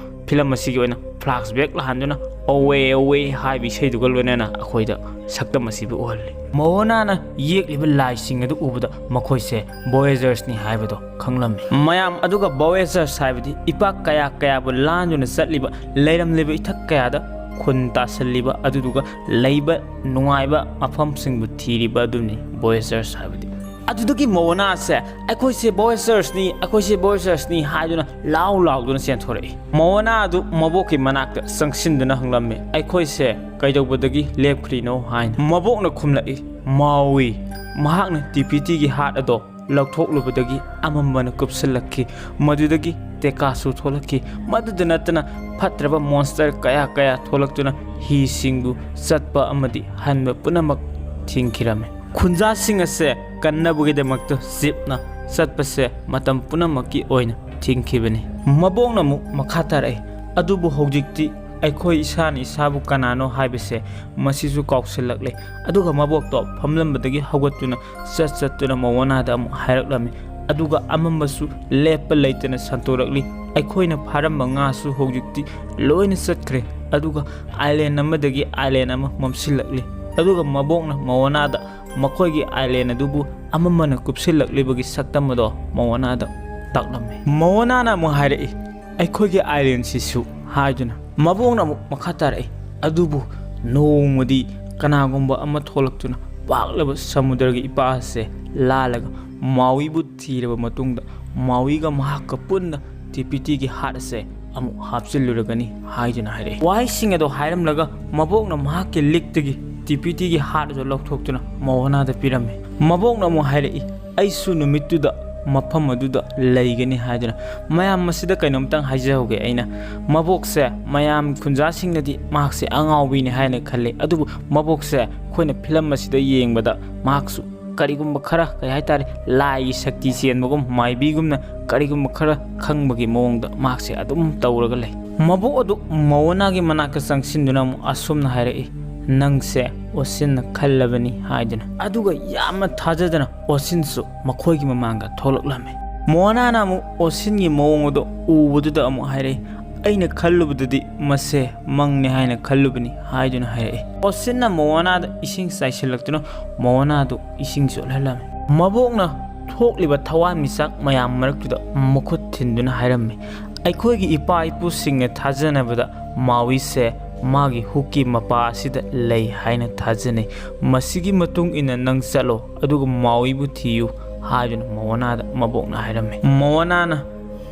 ꯐꯤꯂꯝ ꯑꯁꯤꯒꯤ ꯑꯣꯏꯅ ꯐ꯭ꯂꯥꯁꯕꯦꯛ ꯂꯥꯛꯍꯟꯗꯨꯅ "ꯑꯣꯋꯦ ꯑꯣꯋꯦ" ꯍꯥꯏꯕ ꯏꯁꯩꯗꯨꯒ ꯂꯣꯏꯅꯅ ꯑꯩꯈꯣꯏꯗ ꯁꯛꯇꯝ ꯑꯁꯤꯕꯨ ꯎꯍꯜꯂꯤ꯫ ꯃꯣꯑꯅꯥꯅ ꯌꯦꯛꯂꯤꯕ ꯂꯥꯏꯁꯤꯡ ꯑꯗꯨ ꯎꯕꯗ ꯃꯈꯣꯏꯁꯦ ꯚꯣꯌꯦꯖꯔꯁꯅꯤ ꯍꯥꯏꯕꯗꯣ ꯈꯪꯂꯝꯃꯤ꯫ ꯃꯌꯥꯝ ꯑꯗꯨꯒ ꯚꯣꯌꯦꯖꯔꯁ ꯍꯥꯏꯕꯗꯤ ꯏꯄꯥꯛ ꯀꯌꯥ ꯀꯌꯥꯕꯨ ꯂꯥꯟꯗꯨꯅ ꯆꯠꯂꯤꯕ ꯂꯩꯔꯝꯂꯤꯕ ꯏꯊꯛ ꯀꯌꯥꯗ ꯈꯨꯟ ꯇꯥꯁꯜꯂꯤꯕ ꯑꯗꯨꯗꯨꯒ ꯂꯩꯕ ꯅꯨꯡꯉꯥꯏꯕ ꯃꯐꯝꯁꯤꯡꯕꯨ ꯊꯤꯔꯤꯕ ꯑꯗꯨꯅꯤ ꯚꯣꯌꯦꯖꯔꯁ ꯍꯥꯏꯕꯗꯤ꯫ ꯑꯗꯨꯗꯒꯤ ꯃꯣꯋꯥꯅꯥꯁꯦ "ꯑꯩꯈꯣꯏꯁꯦ ꯚꯣꯌꯦꯖꯔꯁꯅꯤ, ꯑꯩꯈꯣꯏꯁꯦ ꯚꯣꯌꯦꯖꯔꯁꯅꯤ" ꯍꯥꯏꯗꯨꯅ ꯂꯥꯎ ꯂꯥꯎꯗꯨꯅ ꯆꯦꯟꯊꯣꯔꯛꯏ꯫ ꯃꯣꯋꯥꯅꯥ ꯑꯗꯨ ꯃꯕꯣꯛꯀꯤ ꯃꯅꯥꯛꯇ ꯆꯪꯁꯤꯟꯗꯨꯅ ꯍꯪꯂꯝꯃꯤ, "ꯑꯩꯈꯣꯏꯁꯦ ꯀꯩꯗꯧꯕꯗꯒꯤ ꯂꯦꯞꯈ꯭ꯔꯤꯅꯣ?" ꯍꯥꯏꯅ꯫ ꯃꯕꯣꯛꯅ ꯈꯨꯝꯂꯛꯏ, "ꯃꯥꯎꯏ, ꯃꯍꯥꯛꯅ ꯇꯤꯄꯤꯇꯤꯒꯤ ꯍꯥꯠ ꯑꯗꯣ ꯂꯧꯊꯣꯛꯂꯨꯕꯗꯒꯤ ꯑꯃꯝꯕꯅ ꯀꯨꯞꯁꯤꯜꯂꯛꯈꯤ꯫ ꯃꯗꯨꯗꯒꯤ ꯇꯦꯀꯥꯁꯨ ꯊꯣꯛꯂꯛꯈꯤ꯫ ꯃꯗꯨꯗ ꯅꯠꯇꯅ ꯐꯠꯇ꯭ꯔꯕ ꯃꯣꯟꯁꯇꯔ ꯀꯌꯥ ꯀꯌꯥ ꯊꯣꯛꯂꯛꯇꯨꯅ ꯍꯤꯁꯤꯡꯕꯨ ꯆꯠꯄ ꯑꯃꯗꯤ ꯍꯟꯕ ꯄꯨꯝꯅꯃꯛ ꯊꯤꯡꯈꯤꯔꯝꯃꯤ꯫ ꯈꯨꯟꯖꯥꯁꯤꯡ ꯑꯁꯦ ꯀꯟꯅꯕꯒꯤꯗꯃꯛꯇ ꯖꯤꯞꯅ ꯆꯠꯄꯁꯦ ꯃꯇꯝ ꯄꯨꯝꯅꯃꯛꯀꯤ ꯑꯣꯏꯅ ꯊꯤꯡꯈꯤꯕꯅꯤ꯫" ꯃꯕꯣꯛꯅ ꯑꯃꯨꯛ ꯃꯈꯥ ꯇꯥꯔꯛꯏ, "ꯑꯗꯨꯕꯨ ꯍꯧꯖꯤꯛꯇꯤ ꯑꯩꯈꯣꯏ ꯏꯁꯥꯅ ꯏꯁꯥꯕꯨ ꯀꯅꯥꯅꯣ ꯍꯥꯏꯕꯁꯦ ꯃꯁꯤꯁꯨ ꯀꯥꯎꯁꯤꯜꯂꯛꯂꯦ꯫" ꯑꯗꯨꯒ ꯃꯕꯣꯛꯇꯣ ꯐꯝꯂꯝꯕꯗꯒꯤ ꯍꯧꯒꯠꯇꯨꯅ ꯆꯠ ꯆꯠꯇꯨꯅ ꯃꯣꯋꯥꯅꯥꯗ ꯑꯃꯨꯛ ꯍꯥꯏꯔꯛꯂꯝꯃꯤ꯫ ꯑꯗꯨꯒ ꯑꯃꯝꯕꯁꯨ ꯂꯦꯞꯄ ꯂꯩꯇꯅ ꯁꯟꯇꯣꯔꯛꯂꯤ꯫ ꯑꯩꯈꯣꯏꯅ ꯐꯥꯔꯝꯕ ꯉꯥꯁꯨ ꯍꯧꯖꯤꯛꯇꯤ ꯂꯣꯏꯅ ꯆꯠꯈ꯭ꯔꯦ꯫ ꯑꯗꯨꯒ ꯑꯥꯏꯂꯦꯟ ꯑꯃꯗꯒꯤ ꯑꯥꯏꯂꯦꯟ ꯑꯃ ꯃꯝꯁꯤꯜꯂꯛꯂꯤ꯫ ꯑꯗꯨꯒ ꯃꯕꯣꯛꯅ ꯃꯣꯋꯥꯅꯥꯗ ꯃꯈꯣꯏꯒꯤ ꯑꯥꯏꯂꯦꯟ ꯑꯗꯨꯕꯨ ꯑꯃꯝꯕꯅ ꯀꯨꯞꯁꯤꯜꯂꯛꯂꯤꯕꯒꯤ ꯁꯛꯇꯝ ꯑꯗꯣ ꯃꯣꯋꯥꯅꯥꯗ ꯇꯥꯛꯂꯝꯃꯤ꯫ ꯃꯣꯋꯥꯅꯥꯅ ꯑꯃꯨꯛ ꯍꯥꯏꯔꯛꯏ, "ꯑꯩꯈꯣꯏꯒꯤ ꯑꯥꯏꯂꯦꯟꯁꯤꯁꯨ" ꯍꯥꯏꯗꯨꯅ꯫ ꯃꯕꯣꯛꯅ ꯑꯃꯨꯛ ꯃꯈꯥ ꯇꯥꯔꯛꯏ, "ꯑꯗꯨꯕꯨ ꯅꯣꯡꯃꯗꯤ ꯀꯅꯥꯒꯨꯝꯕ ꯑꯃ ꯊꯣꯛꯂꯛꯇꯨꯅ ꯄꯥꯛꯂꯕ ꯁꯃꯨꯗ꯭ꯔꯒꯤ ꯏꯄꯥꯛ ꯑꯁꯦ ꯂꯥꯜꯂꯒ ꯃꯥꯎꯏꯕꯨ ꯊꯤꯔꯕ ꯃꯇꯨꯡꯗ ꯃꯥꯎꯏꯒ ꯃꯍꯥꯛꯀ ꯄꯨꯟꯅ ꯇꯤꯄꯤꯇꯤꯒꯤ ꯍꯥꯠ ꯑꯁꯦ ꯑꯃꯨꯛ ꯍꯥꯞꯆꯤꯜꯂꯨꯔꯒꯅꯤ" ꯍꯥꯏꯗꯨꯅ ꯍꯥꯏꯔꯛꯏ꯫ ꯋꯥꯍꯩꯁꯤꯡ ꯑꯗꯣ ꯍꯥꯏꯔꯝꯂꯒ ꯃꯕꯣꯛꯅ ꯃꯍꯥꯛꯀꯤ ꯂꯤꯛꯇꯒꯤ ꯇꯤꯄꯤꯇꯤꯒꯤ ꯍꯥꯠ ꯑꯗꯨ ꯂꯧꯊꯣꯛꯇꯨꯅ ꯃꯣꯋꯥꯅꯥꯗ ꯄꯤꯔꯝꯃꯤ꯫ ꯃꯕꯣꯛꯅ ꯑꯃꯨꯛ ꯍꯥꯏꯔꯛꯏ, "ꯑꯩꯁꯨ ꯅꯨꯃꯤꯠꯇꯨꯗ ꯃꯐꯝ ꯑꯗꯨꯗ ꯂꯩꯒꯅꯤ" ꯍꯥꯏꯗꯨꯅ꯫ ꯃꯌꯥꯝ, ꯃꯁꯤꯗ ꯀꯩꯅꯣꯝꯇꯪ ꯍꯥꯏꯖꯍꯧꯒꯦ ꯑꯩꯅ꯫ ꯃꯕꯣꯛꯁꯦ, ꯃꯌꯥꯝ ꯈꯨꯟꯖꯥꯁꯤꯡꯅꯗꯤ ꯃꯍꯥꯛꯁꯦ ꯑꯉꯥꯎꯕꯤꯅꯤ ꯍꯥꯏꯅ ꯈꯜꯂꯤ, ꯑꯗꯨꯕꯨ ꯃꯕꯣꯛꯁꯦ ꯑꯩꯈꯣꯏꯅ ꯐꯤꯂꯝ ꯑꯁꯤꯗ ꯌꯦꯡꯕꯗ ꯃꯍꯥꯛꯁꯨ ꯀꯔꯤꯒꯨꯝꯕ ꯈꯔ, ꯀꯩ ꯍꯥꯏꯇꯥꯔꯦ, ꯂꯥꯏꯒꯤ ꯁꯛꯇꯤ ꯆꯦꯟꯕꯒꯨꯝ, ꯃꯥꯏꯕꯤꯒꯨꯝꯅ ꯀꯔꯤꯒꯨꯝꯕ ꯈꯔ ꯈꯪꯕꯒꯤ ꯃꯑꯣꯡꯗ ꯃꯍꯥꯛꯁꯦ ꯑꯗꯨꯝ ꯇꯧꯔꯒ ꯂꯩ꯫ ꯃꯕꯣꯛ ꯑꯗꯨ ꯃꯣꯋꯥꯅꯥꯒꯤ ꯃꯅꯥꯛꯇ ꯆꯪꯁꯤꯟꯗꯨꯅ ꯑꯃꯨꯛ ꯑꯁꯨꯝꯅ ꯍꯥꯏꯔꯛꯏ, "ꯅꯪꯁꯦ ꯑꯣꯁꯤꯟꯅ ꯈꯜꯂꯕꯅꯤ" ꯍꯥꯏꯗꯨꯅ꯫ ꯑꯗꯨꯒ ꯌꯥꯝꯅ ꯊꯥꯖꯗꯅ ꯑꯣꯁꯤꯟꯁꯨ ꯃꯈꯣꯏꯒꯤ ꯃꯃꯥꯡꯗ ꯊꯣꯛꯂꯛꯂꯝꯃꯤ꯫ ꯃꯣꯋꯥꯅꯥꯅ ꯑꯃꯨꯛ ꯑꯣꯁꯤꯟꯒꯤ ꯃꯑꯣꯡ ꯑꯗꯨ ꯎꯕꯗꯨꯗ ꯑꯃꯨꯛ ꯍꯥꯏꯔꯛꯏ, "ꯑꯩꯅ ꯈꯜꯂꯨꯕꯗꯗꯤ ꯃꯁꯦ ꯃꯪꯅꯤ ꯍꯥꯏꯅ ꯈꯜꯂꯨꯕꯅꯤ" ꯍꯥꯏꯗꯨꯅ ꯍꯥꯏꯔꯛꯏ꯫ ꯑꯣꯁꯤꯟꯅ ꯃꯣꯋꯥꯅꯥꯗ ꯏꯁꯤꯡ ꯆꯥꯏꯁꯤꯜꯂꯛꯇꯨꯅ ꯃꯣꯋꯥꯅꯥꯗꯨ ꯏꯁꯤꯡ ꯆꯣꯠꯍꯜꯂꯝꯃꯤ꯫ ꯃꯕꯣꯛꯅ ꯊꯣꯛꯂꯤꯕ ꯊꯋꯥꯟꯃꯤꯆꯥꯛ ꯃꯌꯥꯝ ꯃꯔꯛꯇꯨꯗ ꯃꯈꯨꯠ ꯊꯤꯟꯗꯨꯅ ꯍꯥꯏꯔꯝꯃꯤ, "ꯑꯩꯈꯣꯏꯒꯤ ꯏꯄꯥ ꯏꯄꯨꯁꯤꯡꯅ ꯊꯥꯖꯅꯕꯗ ꯃꯥꯎꯏꯁꯦ ꯃꯥꯒꯤ ꯍꯨꯛꯀꯤ ꯃꯄꯥ ꯑꯁꯤꯗ ꯂꯩ ꯍꯥꯏꯅ ꯊꯥꯖꯅꯩ꯫ ꯃꯁꯤꯒꯤ ꯃꯇꯨꯡ ꯏꯟꯅ ꯅꯪ ꯆꯠꯂꯣ, ꯑꯗꯨꯒ ꯃꯥꯎꯏꯕꯨ ꯊꯤꯌꯨ" ꯍꯥꯏꯗꯨꯅ ꯃꯣꯋꯥꯅꯥꯗ ꯃꯕꯣꯛꯅ ꯍꯥꯏꯔꯝꯃꯤ꯫ ꯃꯣꯋꯥꯅꯥꯅ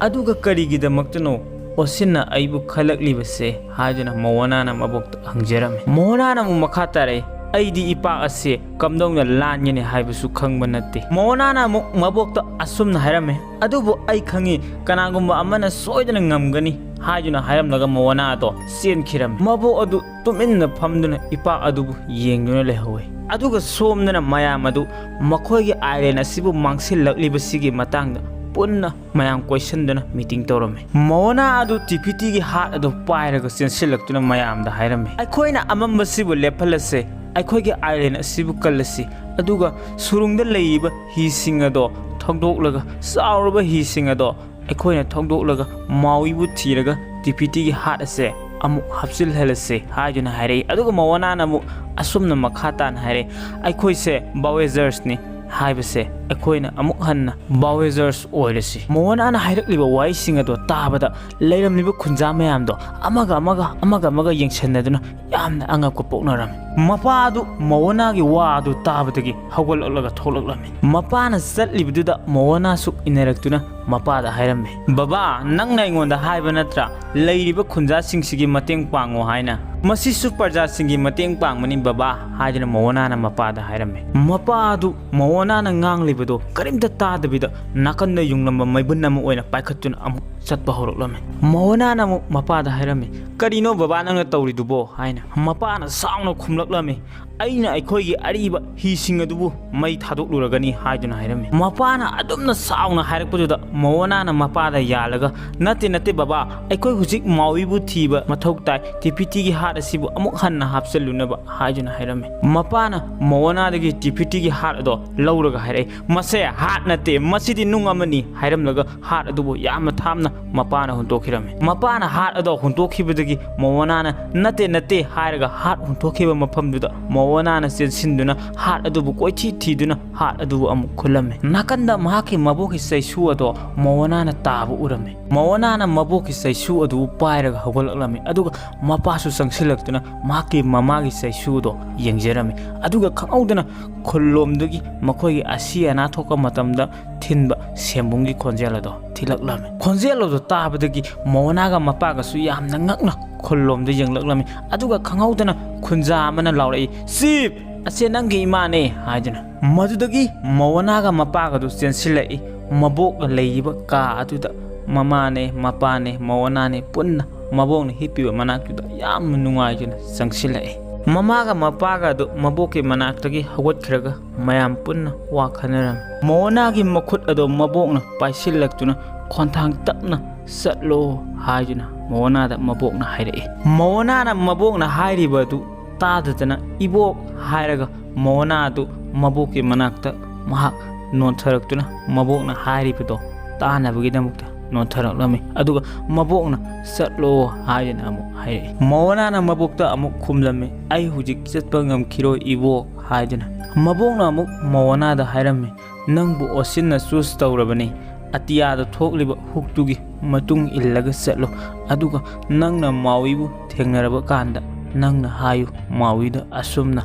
"ꯑꯗꯨꯒ ꯀꯔꯤꯒꯤꯗꯃꯛꯇꯅꯣ ꯑꯣꯁꯤꯟꯅ ꯑꯩꯕꯨ ꯈꯜꯂꯛꯂꯤꯕꯁꯦ?" ꯍꯥꯏꯗꯨꯅ ꯃꯣꯋꯥꯅꯥꯅ ꯃꯕꯣꯛꯇ ꯍꯪꯖꯔꯝꯃꯤ꯫ ꯃꯣꯋꯥꯅꯥꯅ ꯑꯃꯨꯛ ꯃꯈꯥ ꯇꯥꯔꯛꯏ, "ꯑꯩꯗꯤ ꯏꯄꯥꯛ ꯑꯁꯦ ꯀꯝꯗꯧꯅ ꯂꯥꯟꯒꯅꯤ ꯍꯥꯏꯕꯁꯨ ꯈꯪꯕ ꯅꯠꯇꯦ꯫" ꯃꯣꯋꯥꯅꯥꯅ ꯑꯃꯨꯛ ꯃꯕꯣꯛꯇ ꯑꯁꯨꯝꯅ ꯍꯥꯏꯔꯝꯃꯤ, "ꯑꯗꯨꯕꯨ ꯑꯩ ꯈꯪꯉꯤ, ꯀꯅꯥꯒꯨꯝꯕ ꯑꯃꯅ ꯁꯣꯏꯗꯅ ꯉꯝꯒꯅꯤ" ꯍꯥꯏꯗꯨꯅ ꯍꯥꯏꯔꯝꯂꯒ ꯃꯣꯋꯥꯅꯥꯗꯣ ꯆꯦꯟꯈꯤꯔꯝꯃꯤ꯫ ꯃꯕꯣꯛ ꯑꯗꯨ ꯇꯨꯃꯤꯟꯅ ꯐꯝꯗꯨꯅ ꯏꯄꯥꯛ ꯑꯗꯨꯕꯨ ꯌꯦꯡꯗꯨꯅ ꯂꯩꯍꯧꯋꯤ꯫ ꯑꯗꯨꯒ ꯁꯣꯝꯗꯅ ꯃꯌꯥꯝ ꯑꯗꯨ ꯃꯈꯣꯏꯒꯤ ꯑꯥꯏꯂꯦꯟ ꯑꯁꯤꯕꯨ ꯃꯥꯡꯁꯤꯜꯂꯛꯂꯤꯕꯁꯤꯒꯤ ꯃꯇꯥꯡꯗ ꯄꯨꯟꯅ ꯃꯌꯥꯝ ꯀꯣꯏꯁꯟꯗꯨꯅ ꯃꯤꯇꯤꯡ ꯇꯧꯔꯝꯃꯤ꯫ ꯃꯣꯋꯥꯅꯥ ꯑꯗꯨ ꯇꯤꯐꯤꯇꯤꯒꯤ ꯍꯥꯠ ꯑꯗꯨ ꯄꯥꯏꯔꯒ ꯆꯦꯟꯁꯤꯜꯂꯛꯇꯨꯅ ꯃꯌꯥꯝꯗ ꯍꯥꯏꯔꯝꯃꯤ, "ꯑꯩꯈꯣꯏꯅ ꯑꯃꯝꯕꯁꯤꯕꯨ ꯂꯦꯞꯍꯜꯂꯁꯦ, ꯑꯩꯈꯣꯏꯒꯤ ꯑꯥꯏꯂꯦꯟ ꯑꯁꯤꯕꯨ ꯀꯜꯂꯁꯤ, ꯑꯗꯨꯒ ꯁꯨꯔꯨꯡꯗ ꯂꯩꯔꯤꯕ ꯍꯤꯁꯤꯡ ꯑꯗꯣ ꯊꯧꯗꯣꯛꯂꯒ, ꯆꯥꯎꯔꯕ ꯍꯤꯁꯤꯡ ꯑꯗꯣ ꯑꯩꯈꯣꯏꯅ ꯊꯧꯗꯣꯛꯂꯒ ꯃꯥꯎꯏꯕꯨ ꯊꯤꯔꯒ ꯇꯤꯐꯤꯇꯤꯒꯤ ꯍꯥꯠ ꯑꯁꯦ ꯑꯃꯨꯛ ꯍꯥꯞꯆꯤꯜꯍꯜꯂꯁꯦ" ꯍꯥꯏꯗꯨꯅ ꯍꯥꯏꯔꯛꯏ꯫ ꯑꯗꯨꯒ ꯃꯣꯋꯥꯅꯥꯅ ꯑꯃꯨꯛ ꯑꯁꯨꯝꯅ ꯃꯈꯥ ꯇꯥꯅ ꯍꯥꯏꯔꯛꯏ, "ꯑꯩꯈꯣꯏꯁꯦ ꯚꯣꯌꯦꯖꯔꯁꯅꯤ ꯍꯥꯏꯕꯁꯦ ꯑꯩꯈꯣꯏꯅ ꯑꯃꯨꯛ ꯍꯟꯅ ꯚꯣꯌꯦꯖꯔꯁ ꯑꯣꯏꯔꯁꯤ꯫" ꯃꯣꯋꯥꯅꯥꯅ ꯍꯥꯏꯔꯛꯂꯤꯕ ꯋꯥꯍꯩꯁꯤꯡ ꯑꯗꯣ ꯇꯥꯕꯗ ꯂꯩꯔꯝꯂꯤꯕ ꯈꯨꯟꯖꯥ ꯃꯌꯥꯝꯗꯣ ꯑꯃꯒ ꯑꯃꯒ, ꯑꯃꯒ ꯑꯃꯒ ꯌꯦꯡꯁꯤꯟꯅꯗꯨꯅ ꯌꯥꯝꯅ ꯑꯉꯛꯄ ꯄꯣꯛꯅꯔꯝꯃꯤ꯫ ꯃꯄꯥ ꯑꯗꯨ ꯃꯣꯋꯥꯅꯥꯒꯤ ꯋꯥ ꯑꯗꯨ ꯇꯥꯕꯗꯒꯤ ꯍꯧꯒꯠꯂꯛꯂꯒ ꯊꯣꯛꯂꯛꯂꯝꯃꯤ꯫ ꯃꯄꯥꯅ ꯆꯠꯂꯤꯕꯗꯨꯗ ꯃꯣꯋꯥꯅꯥꯁꯨ ꯏꯟꯅꯔꯛꯇꯨꯅ ꯃꯄꯥꯗ ꯍꯥꯏꯔꯝꯃꯤ, "ꯕꯕꯥ, ꯅꯪꯅ ꯑꯩꯉꯣꯟꯗ ꯍꯥꯏꯕ ꯅꯠꯇ꯭ꯔꯥ ꯂꯩꯔꯤꯕ ꯈꯨꯟꯖꯥꯁꯤꯡꯁꯤꯒꯤ ꯃꯇꯦꯡ ꯄꯥꯡꯉꯣ ꯍꯥꯏꯅ? ꯃꯁꯤꯁꯨ ꯄ꯭ꯔꯖꯥꯁꯤꯡꯒꯤ ꯃꯇꯦꯡ ꯄꯥꯡꯕꯅꯤ ꯕꯕꯥ" ꯍꯥꯏꯗꯨꯅ ꯃꯣꯋꯥꯅꯥꯅ ꯃꯄꯥꯗ ꯍꯥꯏꯔꯝꯃꯤ꯫ ꯃꯄꯥ ꯑꯗꯨ ꯃꯣꯋꯥꯅꯥꯅ ꯉꯥꯡꯂꯤꯕꯗꯣ ꯀꯔꯤꯝꯇ ꯇꯥꯗꯕꯤꯗ ꯅꯥꯀꯟꯗ ꯌꯨꯡꯂꯝꯕ ꯃꯩꯕꯨꯟ ꯑꯃ ꯑꯣꯏꯅ ꯄꯥꯏꯈꯠꯇꯨꯅ ꯑꯃꯨꯛ ꯆꯠꯄ ꯍꯧꯔꯛꯂꯝꯃꯤ꯫ ꯃꯣꯋꯥꯅꯥꯅ ꯑꯃꯨꯛ ꯃꯄꯥꯗ ꯍꯥꯏꯔꯝꯃꯤ, "ꯀꯔꯤꯅꯣ ꯕꯕꯥ ꯅꯪꯅ ꯇꯧꯔꯤꯗꯨꯕꯣ?" ꯍꯥꯏꯅ꯫ ꯃꯄꯥꯅ ꯁꯥꯎꯅ ꯈꯨꯝꯂꯛꯂꯝꯃꯤ, "ꯑꯩꯅ ꯑꯩꯈꯣꯏꯒꯤ ꯑꯔꯤꯕ ꯍꯤꯁꯤꯡ ꯑꯗꯨꯕꯨ ꯃꯩ ꯊꯥꯗꯣꯛꯂꯨꯔꯒꯅꯤ" ꯍꯥꯏꯗꯨꯅ ꯍꯥꯏꯔꯝꯃꯤ꯫ ꯃꯄꯥꯅ ꯑꯗꯨꯝꯅ ꯁꯥꯎꯅ ꯍꯥꯏꯔꯛꯄꯗꯨꯗ ꯃꯣꯋꯥꯅꯥꯅ ꯃꯄꯥꯗ ꯌꯥꯜꯂꯒ, "ꯅꯠꯇꯦ, ꯅꯠꯇꯦ ꯕꯕꯥ, ꯑꯩꯈꯣꯏ ꯍꯧꯖꯤꯛ ꯃꯥꯎꯏꯕꯨ ꯊꯤꯕ ꯃꯊꯧ ꯇꯥꯏ, ꯇꯤꯐꯤꯇꯤꯒꯤ ꯍꯥꯠ ꯑꯁꯤꯕꯨ ꯑꯃꯨꯛ ꯍꯟꯅ ꯍꯥꯞꯆꯤꯜꯂꯨꯅꯕ" ꯍꯥꯏꯗꯨꯅ ꯍꯥꯏꯔꯝꯃꯤ꯫ ꯃꯄꯥꯅ ꯃꯣꯋꯥꯅꯥꯗꯒꯤ ꯇꯤꯐꯤꯇꯤꯒꯤ ꯍꯥꯠ ꯑꯗꯣ ꯂꯧꯔꯒ ꯍꯥꯏꯔꯛꯏ, "ꯃꯁꯦ ꯍꯥꯠ ꯅꯠꯇꯦ, ꯃꯁꯤꯗꯤ ꯅꯨꯡ ꯑꯃꯅꯤ" ꯍꯥꯏꯔꯝꯂꯒ ꯍꯥꯠ ꯑꯗꯨꯕꯨ ꯌꯥꯝꯅ ꯊꯥꯞꯅ ꯃꯄꯥꯅ ꯍꯨꯟꯗꯣꯛꯈꯤꯔꯝꯃꯤ꯫ ꯃꯄꯥꯅ ꯍꯥꯠ ꯑꯗꯣ ꯍꯨꯟꯗꯣꯛꯈꯤꯕꯗꯒꯤ ꯃꯣꯋꯥꯅꯥꯅ "ꯅꯠꯇꯦ, ꯅꯠꯇꯦ" ꯍꯥꯏꯔꯒ ꯍꯥꯠ ꯍꯨꯟꯗꯣꯛꯈꯤꯕ ꯃꯐꯝꯗꯨꯗ ꯃꯣꯑꯣꯅꯥꯅ ꯆꯦꯟꯁꯤꯟꯗꯨꯅ ꯍꯥꯠ ꯑꯗꯨꯕꯨ ꯀꯣꯏꯊꯤ ꯊꯤꯗꯨꯅ ꯍꯥꯠ ꯑꯗꯨꯕꯨ ꯑꯃꯨꯛ ꯈꯨꯜꯂꯝꯃꯤ꯫ ꯅꯥꯀꯟꯗ ꯃꯍꯥꯛꯀꯤ ꯃꯕꯣꯛꯀꯤ ꯆꯩꯁꯨ ꯑꯗꯣ ꯃꯣꯑꯣꯅꯥꯅ ꯇꯥꯕ ꯎꯔꯝꯃꯤ꯫ ꯃꯣꯑꯣꯅꯥꯅ ꯃꯕꯣꯛꯀꯤ ꯆꯩꯁꯨ ꯑꯗꯨ ꯄꯥꯏꯔꯒ ꯍꯧꯒꯠꯂꯛꯂꯝꯃꯤ, ꯑꯗꯨꯒ ꯃꯄꯥꯁꯨ ꯆꯪꯁꯤꯜꯂꯛꯇꯨꯅ ꯃꯍꯥꯛꯀꯤ ꯃꯃꯥꯒꯤ ꯆꯩꯁꯨ ꯑꯗꯣ ꯌꯦꯡꯖꯔꯝꯃꯤ꯫ ꯑꯗꯨꯒ ꯈꯪꯍꯧꯗꯅ ꯈꯨꯜꯂꯣꯝꯗꯒꯤ ꯃꯈꯣꯏꯒꯤ ꯑꯁꯤ ꯑꯅꯥ ꯊꯣꯛꯄ ꯃꯇꯝꯗ ꯊꯤꯟꯕ ꯁꯦꯝꯕꯨꯡꯒꯤ ꯈꯣꯟꯖꯦꯜ ꯑꯗꯣ ꯊꯤꯜꯂꯛꯂꯝꯃꯤ꯫ ꯈꯣꯟꯖꯦꯜ ꯑꯗꯣ ꯇꯥꯕꯗꯒꯤ ꯃꯣꯑꯣꯅꯥꯒ ꯃꯄꯥꯒꯁꯨ ꯌꯥꯝꯅ ꯉꯛꯅ ꯈꯨꯜꯂꯣꯝꯗ ꯌꯦꯡꯂꯛꯂꯝꯃꯤ꯫ ꯑꯗꯨꯒ ꯈꯪꯍꯧꯗꯅ ꯈꯨꯟꯖꯥ ꯑꯃꯅ ꯂꯥꯎꯔꯛꯏ, "ꯁꯤꯞ, ꯑꯁꯦ ꯅꯪꯒꯤ ꯏꯃꯥꯅꯦ" ꯍꯥꯏꯗꯨꯅ꯫ ꯃꯗꯨꯗꯒꯤ ꯃꯣꯑꯣꯅꯥꯒ ꯃꯄꯥꯒꯗꯨ ꯆꯦꯟꯁꯤꯜꯂꯛꯏ꯫ ꯃꯕꯣꯛꯅ ꯂꯩꯔꯤꯕ ꯀꯥ ꯑꯗꯨꯗ ꯃꯃꯥꯅꯦ, ꯃꯄꯥꯅꯦ, ꯃꯣꯑꯣꯅꯥꯅꯦ ꯄꯨꯟꯅ ꯃꯕꯣꯛꯅ ꯍꯤꯞꯄꯤꯕ ꯃꯅꯥꯛꯇꯨꯗ ꯌꯥꯝꯅ ꯅꯨꯡꯉꯥꯏꯗꯨꯅ ꯆꯪꯁꯤꯜꯂꯛꯏ꯫ ꯃꯃꯥꯒ ꯃꯄꯥꯒ ꯑꯗꯨ ꯃꯕꯣꯛꯀꯤ ꯃꯅꯥꯛꯇꯒꯤ ꯍꯧꯒꯠꯈ꯭ꯔꯒ ꯃꯌꯥꯝ ꯄꯨꯟꯅ ꯋꯥ ꯈꯟꯅꯔꯝꯃꯤ꯫ ꯃꯣꯑꯣꯅꯥꯒꯤ ꯃꯈꯨꯠ ꯑꯗꯣ ꯃꯕꯣꯛꯅ ꯄꯥꯏꯁꯤꯜꯂꯛꯇꯨꯅ, "ꯈꯣꯟꯊꯥꯡ ꯇꯞꯅ ꯆꯠꯂꯣ" ꯍꯥꯏꯗꯨꯅ ꯃꯣꯑꯣꯅꯥꯗ ꯃꯕꯣꯛꯅ ꯍꯥꯏꯔꯛꯏ꯫ ꯃꯣꯑꯣꯅꯥꯅ ꯃꯕꯣꯛꯅ ꯍꯥꯏꯔꯤꯕ ꯑꯗꯨ ꯇꯥꯗꯗꯅ, "ꯏꯕꯣꯛ" ꯍꯥꯏꯔꯒ ꯃꯣꯑꯣꯅꯥ ꯑꯗꯨ ꯃꯕꯣꯛꯀꯤ ꯃꯅꯥꯛꯇ ꯃꯍꯥꯛ ꯅꯣꯟꯊꯔꯛꯇꯨꯅ ꯃꯕꯣꯛꯅ ꯍꯥꯏꯔꯤꯕꯗꯣ ꯇꯥꯅꯕꯒꯤꯗꯃꯛꯇ ꯅꯣꯟꯊꯔꯛꯂꯝꯃꯤ꯫ ꯑꯗꯨꯒ ꯃꯕꯣꯛꯅ, "ꯆꯠꯂꯣ" ꯍꯥꯏꯗꯨꯅ ꯑꯃꯨꯛ ꯍꯥꯏꯔꯛꯏ꯫ ꯃꯣꯑꯣꯅꯥꯅ ꯃꯕꯣꯛꯇ ꯑꯃꯨꯛ ꯈꯨꯝꯂꯝꯃꯤ, "ꯑꯩ ꯍꯧꯖꯤꯛ ꯆꯠꯄ ꯉꯝꯈꯤꯔꯣꯏ ꯏꯕꯣꯛ" ꯍꯥꯏꯗꯨꯅ꯫ ꯃꯕꯣꯛꯅ ꯑꯃꯨꯛ ꯃꯣꯑꯣꯅꯥꯗ ꯍꯥꯏꯔꯝꯃꯤ, "ꯅꯪꯕꯨ ꯑꯣꯁꯤꯟꯅ ꯆꯨꯁ ꯇꯧꯔꯕꯅꯤ꯫ ꯑꯇꯤꯌꯥꯗ ꯊꯣꯛꯂꯤꯕ ꯍꯨꯛꯇꯨꯒꯤ ꯃꯇꯨꯡ ꯏꯜꯂꯒ ꯆꯠꯂꯨ꯫ ꯑꯗꯨꯒ ꯅꯪꯅ ꯃꯥꯎꯏꯕꯨ ꯊꯦꯡꯅꯔꯕ ꯀꯥꯟꯗ ꯅꯪꯅ ꯍꯥꯏꯌꯨ ꯃꯥꯎꯏꯗ ꯑꯁꯨꯝꯅ,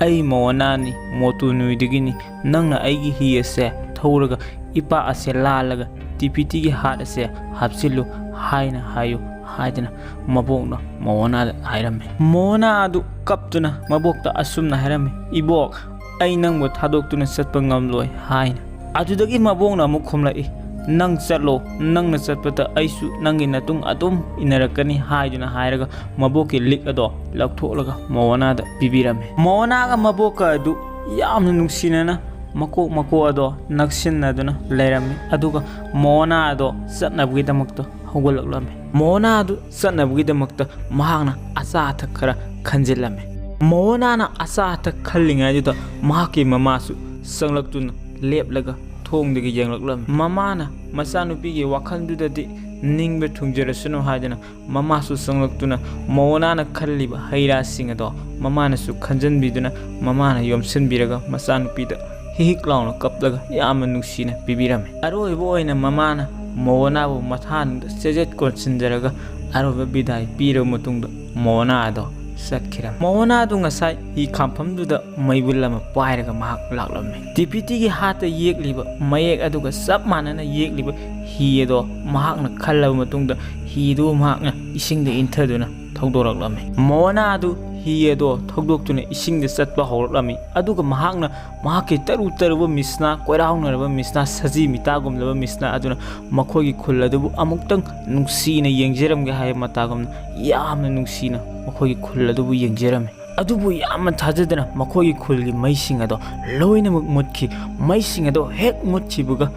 'ꯑꯩ ꯃꯣꯑꯣꯅꯥꯅꯤ, ꯃꯣꯇꯨ ꯅꯨꯏꯗꯒꯤꯅꯤ꯫ ꯅꯪꯅ ꯑꯩꯒꯤ ꯍꯤ ꯑꯁꯦ ꯊꯧꯔꯒ ꯏꯄꯥꯛ ꯑꯁꯦ ꯂꯥꯜꯂꯒ ꯇꯤꯄꯤꯇꯤꯒꯤ ꯍꯥꯠ ꯑꯁꯦ ꯍꯥꯞꯆꯤꯜꯂꯨ' ꯍꯥꯏꯅ ꯍꯥꯏꯌꯨ" ꯍꯥꯏꯗꯅ ꯃꯕꯣꯛꯅ ꯃꯣꯑꯣꯅꯥꯗ ꯍꯥꯏꯔꯝꯃꯤ꯫ ꯃꯣꯑꯣꯅꯥ ꯑꯗꯨ ꯀꯞꯇꯨꯅ ꯃꯕꯣꯛꯇ ꯑꯁꯨꯝꯅ ꯍꯥꯏꯔꯝꯃꯤ, "ꯏꯕꯣꯛ, ꯑꯩ ꯅꯪꯕꯨ ꯊꯥꯗꯣꯛꯇꯨꯅ ꯆꯠꯄ ꯉꯝꯂꯣꯏ" ꯍꯥꯏꯅ꯫ ꯑꯗꯨꯗꯒꯤ ꯃꯕꯣꯛꯅ ꯑꯃꯨꯛ ꯈꯨꯝꯂꯛꯏ, "ꯅꯪ ꯆꯠꯂꯣ, ꯅꯪꯅ ꯆꯠꯄꯗ ꯑꯩꯁꯨ ꯅꯪꯒꯤ ꯅꯇꯨꯡ ꯑꯗꯨꯝ ꯏꯟꯅꯔꯛꯀꯅꯤ" ꯍꯥꯏꯗꯨꯅ ꯍꯥꯏꯔꯒ ꯃꯕꯣꯛꯀꯤ ꯂꯤꯛ ꯑꯗꯣ ꯂꯧꯊꯣꯛꯂꯒ ꯃꯣꯑꯣꯅꯥꯗ ꯄꯤꯕꯤꯔꯝꯃꯤ꯫ ꯃꯣꯑꯣꯅꯥꯒ ꯃꯕꯣꯛꯀ ꯑꯗꯨ ꯌꯥꯝꯅ ꯅꯨꯡꯁꯤꯅꯅ ꯃꯀꯣꯛ ꯃꯀꯣꯛ ꯑꯗꯣ ꯅꯛꯁꯤꯟꯅꯗꯨꯅ ꯂꯩꯔꯝꯃꯤ꯫ ꯑꯗꯨꯒ ꯃꯣꯑꯣꯅꯥ ꯑꯗꯣ ꯆꯠꯅꯕꯒꯤꯗꯃꯛꯇ ꯍꯧꯒꯠꯂꯛꯂꯝꯃꯤ꯫ ꯃꯣꯑꯣꯅꯥ ꯑꯗꯨ ꯆꯠꯅꯕꯒꯤꯗꯃꯛꯇ ꯃꯍꯥꯛꯅ ꯑꯆꯥ ꯑꯊꯛ ꯈꯔ ꯈꯟꯖꯤꯜꯂꯝꯃꯤ꯫ ꯃꯣꯑꯣꯅꯥꯅ ꯑꯆꯥ ꯑꯊꯛ ꯈꯜꯂꯤꯉꯩꯗꯨꯗ ꯃꯍꯥꯛꯀꯤ ꯃꯃꯥꯁꯨ ꯆꯪꯂꯛꯇꯨꯅ ꯂꯦꯞꯂꯒ ꯊꯣꯡꯗꯒꯤ ꯌꯦꯡꯂꯛꯂꯝꯃꯤ꯫ ꯃꯃꯥꯅ ꯃꯆꯥꯅꯨꯄꯤꯒꯤ ꯋꯥꯈꯜꯗꯨꯗꯗꯤ ꯅꯤꯡꯕ ꯊꯨꯡꯖꯔꯁꯅꯨ ꯍꯥꯏꯗꯨꯅ ꯃꯃꯥꯁꯨ ꯆꯪꯂꯛꯇꯨꯅ ꯃꯣꯅꯥꯅ ꯈꯜꯂꯤꯕ ꯍꯩ ꯔꯥꯁꯤꯡ ꯑꯗꯣ ꯃꯃꯥꯅꯁꯨ ꯈꯟꯖꯟꯕꯤꯗꯨꯅ ꯃꯃꯥꯅ ꯌꯣꯝꯁꯤꯟꯕꯤꯔꯒ ꯃꯆꯥꯅꯨꯄꯤꯗ ꯍꯤꯛ ꯍꯤꯛ ꯂꯥꯎꯅ ꯀꯞꯂꯒ ꯌꯥꯝꯅ ꯅꯨꯡꯁꯤꯅ ꯄꯤꯕꯤꯔꯝꯃꯤ꯫ ꯑꯔꯣꯏꯕ ꯑꯣꯏꯅ ꯃꯃꯥꯅ ꯃꯣꯅꯥꯕꯨ ꯃꯊꯥꯅꯨꯡꯗ ꯆꯦꯖꯦꯠ ꯀꯣꯟꯁꯤꯟꯖꯔꯒ ꯑꯔꯣꯏꯕ ꯕꯤꯗꯥꯏ ꯄꯤꯔꯕ ꯃꯇꯨꯡꯗ ꯃꯣꯅꯥ ꯑꯗꯣ ꯆꯠꯈꯤꯔꯝꯃꯤ꯫ ꯃꯣꯅꯥꯗꯨ ꯉꯁꯥꯏ ꯍꯤ ꯈꯥꯝꯐꯝꯗꯨꯗ ꯃꯩꯕꯨꯜ ꯑꯃ ꯄꯥꯏꯔꯒ ꯃꯍꯥꯛ ꯂꯥꯛꯂꯝꯃꯤ꯫ ꯇꯤꯄꯤꯇꯤꯒꯤ ꯍꯥꯠꯇ ꯌꯦꯛꯂꯤꯕ ꯃꯌꯦꯛ ꯑꯗꯨꯒ ꯆꯞ ꯃꯥꯟꯅꯅ ꯌꯦꯛꯂꯤꯕ ꯍꯤ ꯑꯗꯣ ꯃꯍꯥꯛꯅ ꯈꯜꯂꯕ ꯃꯇꯨꯡꯗ ꯍꯤꯗꯨ ꯃꯍꯥꯛꯅ ꯏꯁꯤꯡꯗ ꯏꯟꯊꯗꯨꯅ ꯊꯧꯗꯣꯔꯛꯂꯝꯃꯤ꯫ ꯃꯣꯅꯥ ꯑꯗꯨ ꯍꯤ ꯑꯗꯣ ꯊꯧꯗꯣꯛꯇꯨꯅ ꯏꯁꯤꯡꯗ ꯆꯠꯄ ꯍꯧꯔꯛꯂꯝꯃꯤ꯫ ꯑꯗꯨꯒ ꯃꯍꯥꯛꯅ ꯃꯍꯥꯛꯀꯤ ꯇꯔꯨ ꯇꯔꯨꯕ ꯃꯤꯁꯅꯥ, ꯀꯣꯏꯔꯥꯎꯅꯔꯕ ꯃꯤꯁꯅꯥ, ꯁꯖꯤ ꯃꯤꯇꯥꯒꯨꯝꯂꯕ ꯃꯤꯁꯅꯥ ꯑꯗꯨꯅ ꯃꯈꯣꯏꯒꯤ ꯈꯨꯜ ꯑꯗꯨꯕꯨ ꯑꯃꯨꯛꯇꯪ ꯅꯨꯡꯁꯤꯅ ꯌꯦꯡꯖꯔꯝꯒꯦ ꯍꯥꯏꯕ ꯃꯇꯥꯒꯨꯝꯅ ꯌꯥꯝꯅ ꯅꯨꯡꯁꯤꯅ ꯃꯈꯣꯏꯒꯤ ꯈꯨꯜ ꯑꯗꯨꯕꯨ ꯌꯦꯡꯖꯔꯝꯃꯤ꯫ ꯑꯗꯨꯕꯨ ꯌꯥꯝꯅ ꯊꯥꯖꯗꯅ ꯃꯈꯣꯏꯒꯤ ꯈꯨꯜꯒꯤ ꯃꯩꯁꯤꯡ ꯑꯗꯣ ꯂꯣꯏꯅꯃꯛ ꯃꯨꯠꯈꯤ꯫ ꯃꯩꯁꯤꯡ ꯑꯗꯣ ꯍꯦꯛ ꯃꯨꯠꯈꯤꯕꯒ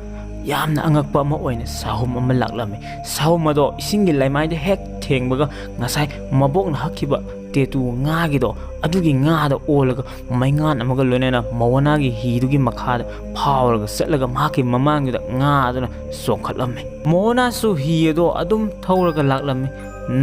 ꯌꯥꯝꯅ ꯑꯉꯛꯄ ꯑꯃ ꯑꯣꯏꯅ ꯁꯥꯍꯨꯝ ꯑꯃ ꯂꯥꯛꯂꯝꯃꯤ꯫ ꯁꯥꯍꯨꯝ ꯑꯗꯣ ꯏꯁꯤꯡꯒꯤ ꯂꯩꯃꯥꯏꯗ ꯍꯦꯛ ꯊꯦꯡꯕꯒ ꯉꯁꯥꯏ ꯃꯕꯣꯛꯅ ꯍꯛꯈꯤꯕ ꯇꯦꯇꯨ ꯉꯥꯒꯤꯗꯣ ꯑꯗꯨꯒꯤ ꯉꯥꯗ ꯑꯣꯜꯂꯒ ꯃꯩꯉꯥꯟ ꯑꯃꯒ ꯂꯣꯏꯅꯅ ꯃꯣꯋꯥꯅꯥꯒꯤ ꯍꯤꯗꯨꯒꯤ ꯃꯈꯥꯗ ꯐꯥꯎꯔꯒ ꯆꯠꯂꯒ ꯃꯍꯥꯛꯀꯤ ꯃꯃꯥꯡꯗꯨꯗ ꯉꯥ ꯑꯗꯨꯅ ꯆꯣꯡꯈꯠꯂꯝꯃꯤ꯫ ꯃꯣꯋꯥꯅꯥꯁꯨ ꯍꯤ ꯑꯗꯣ ꯑꯗꯨꯝ ꯊꯧꯔꯒ ꯂꯥꯛꯂꯝꯃꯤ꯫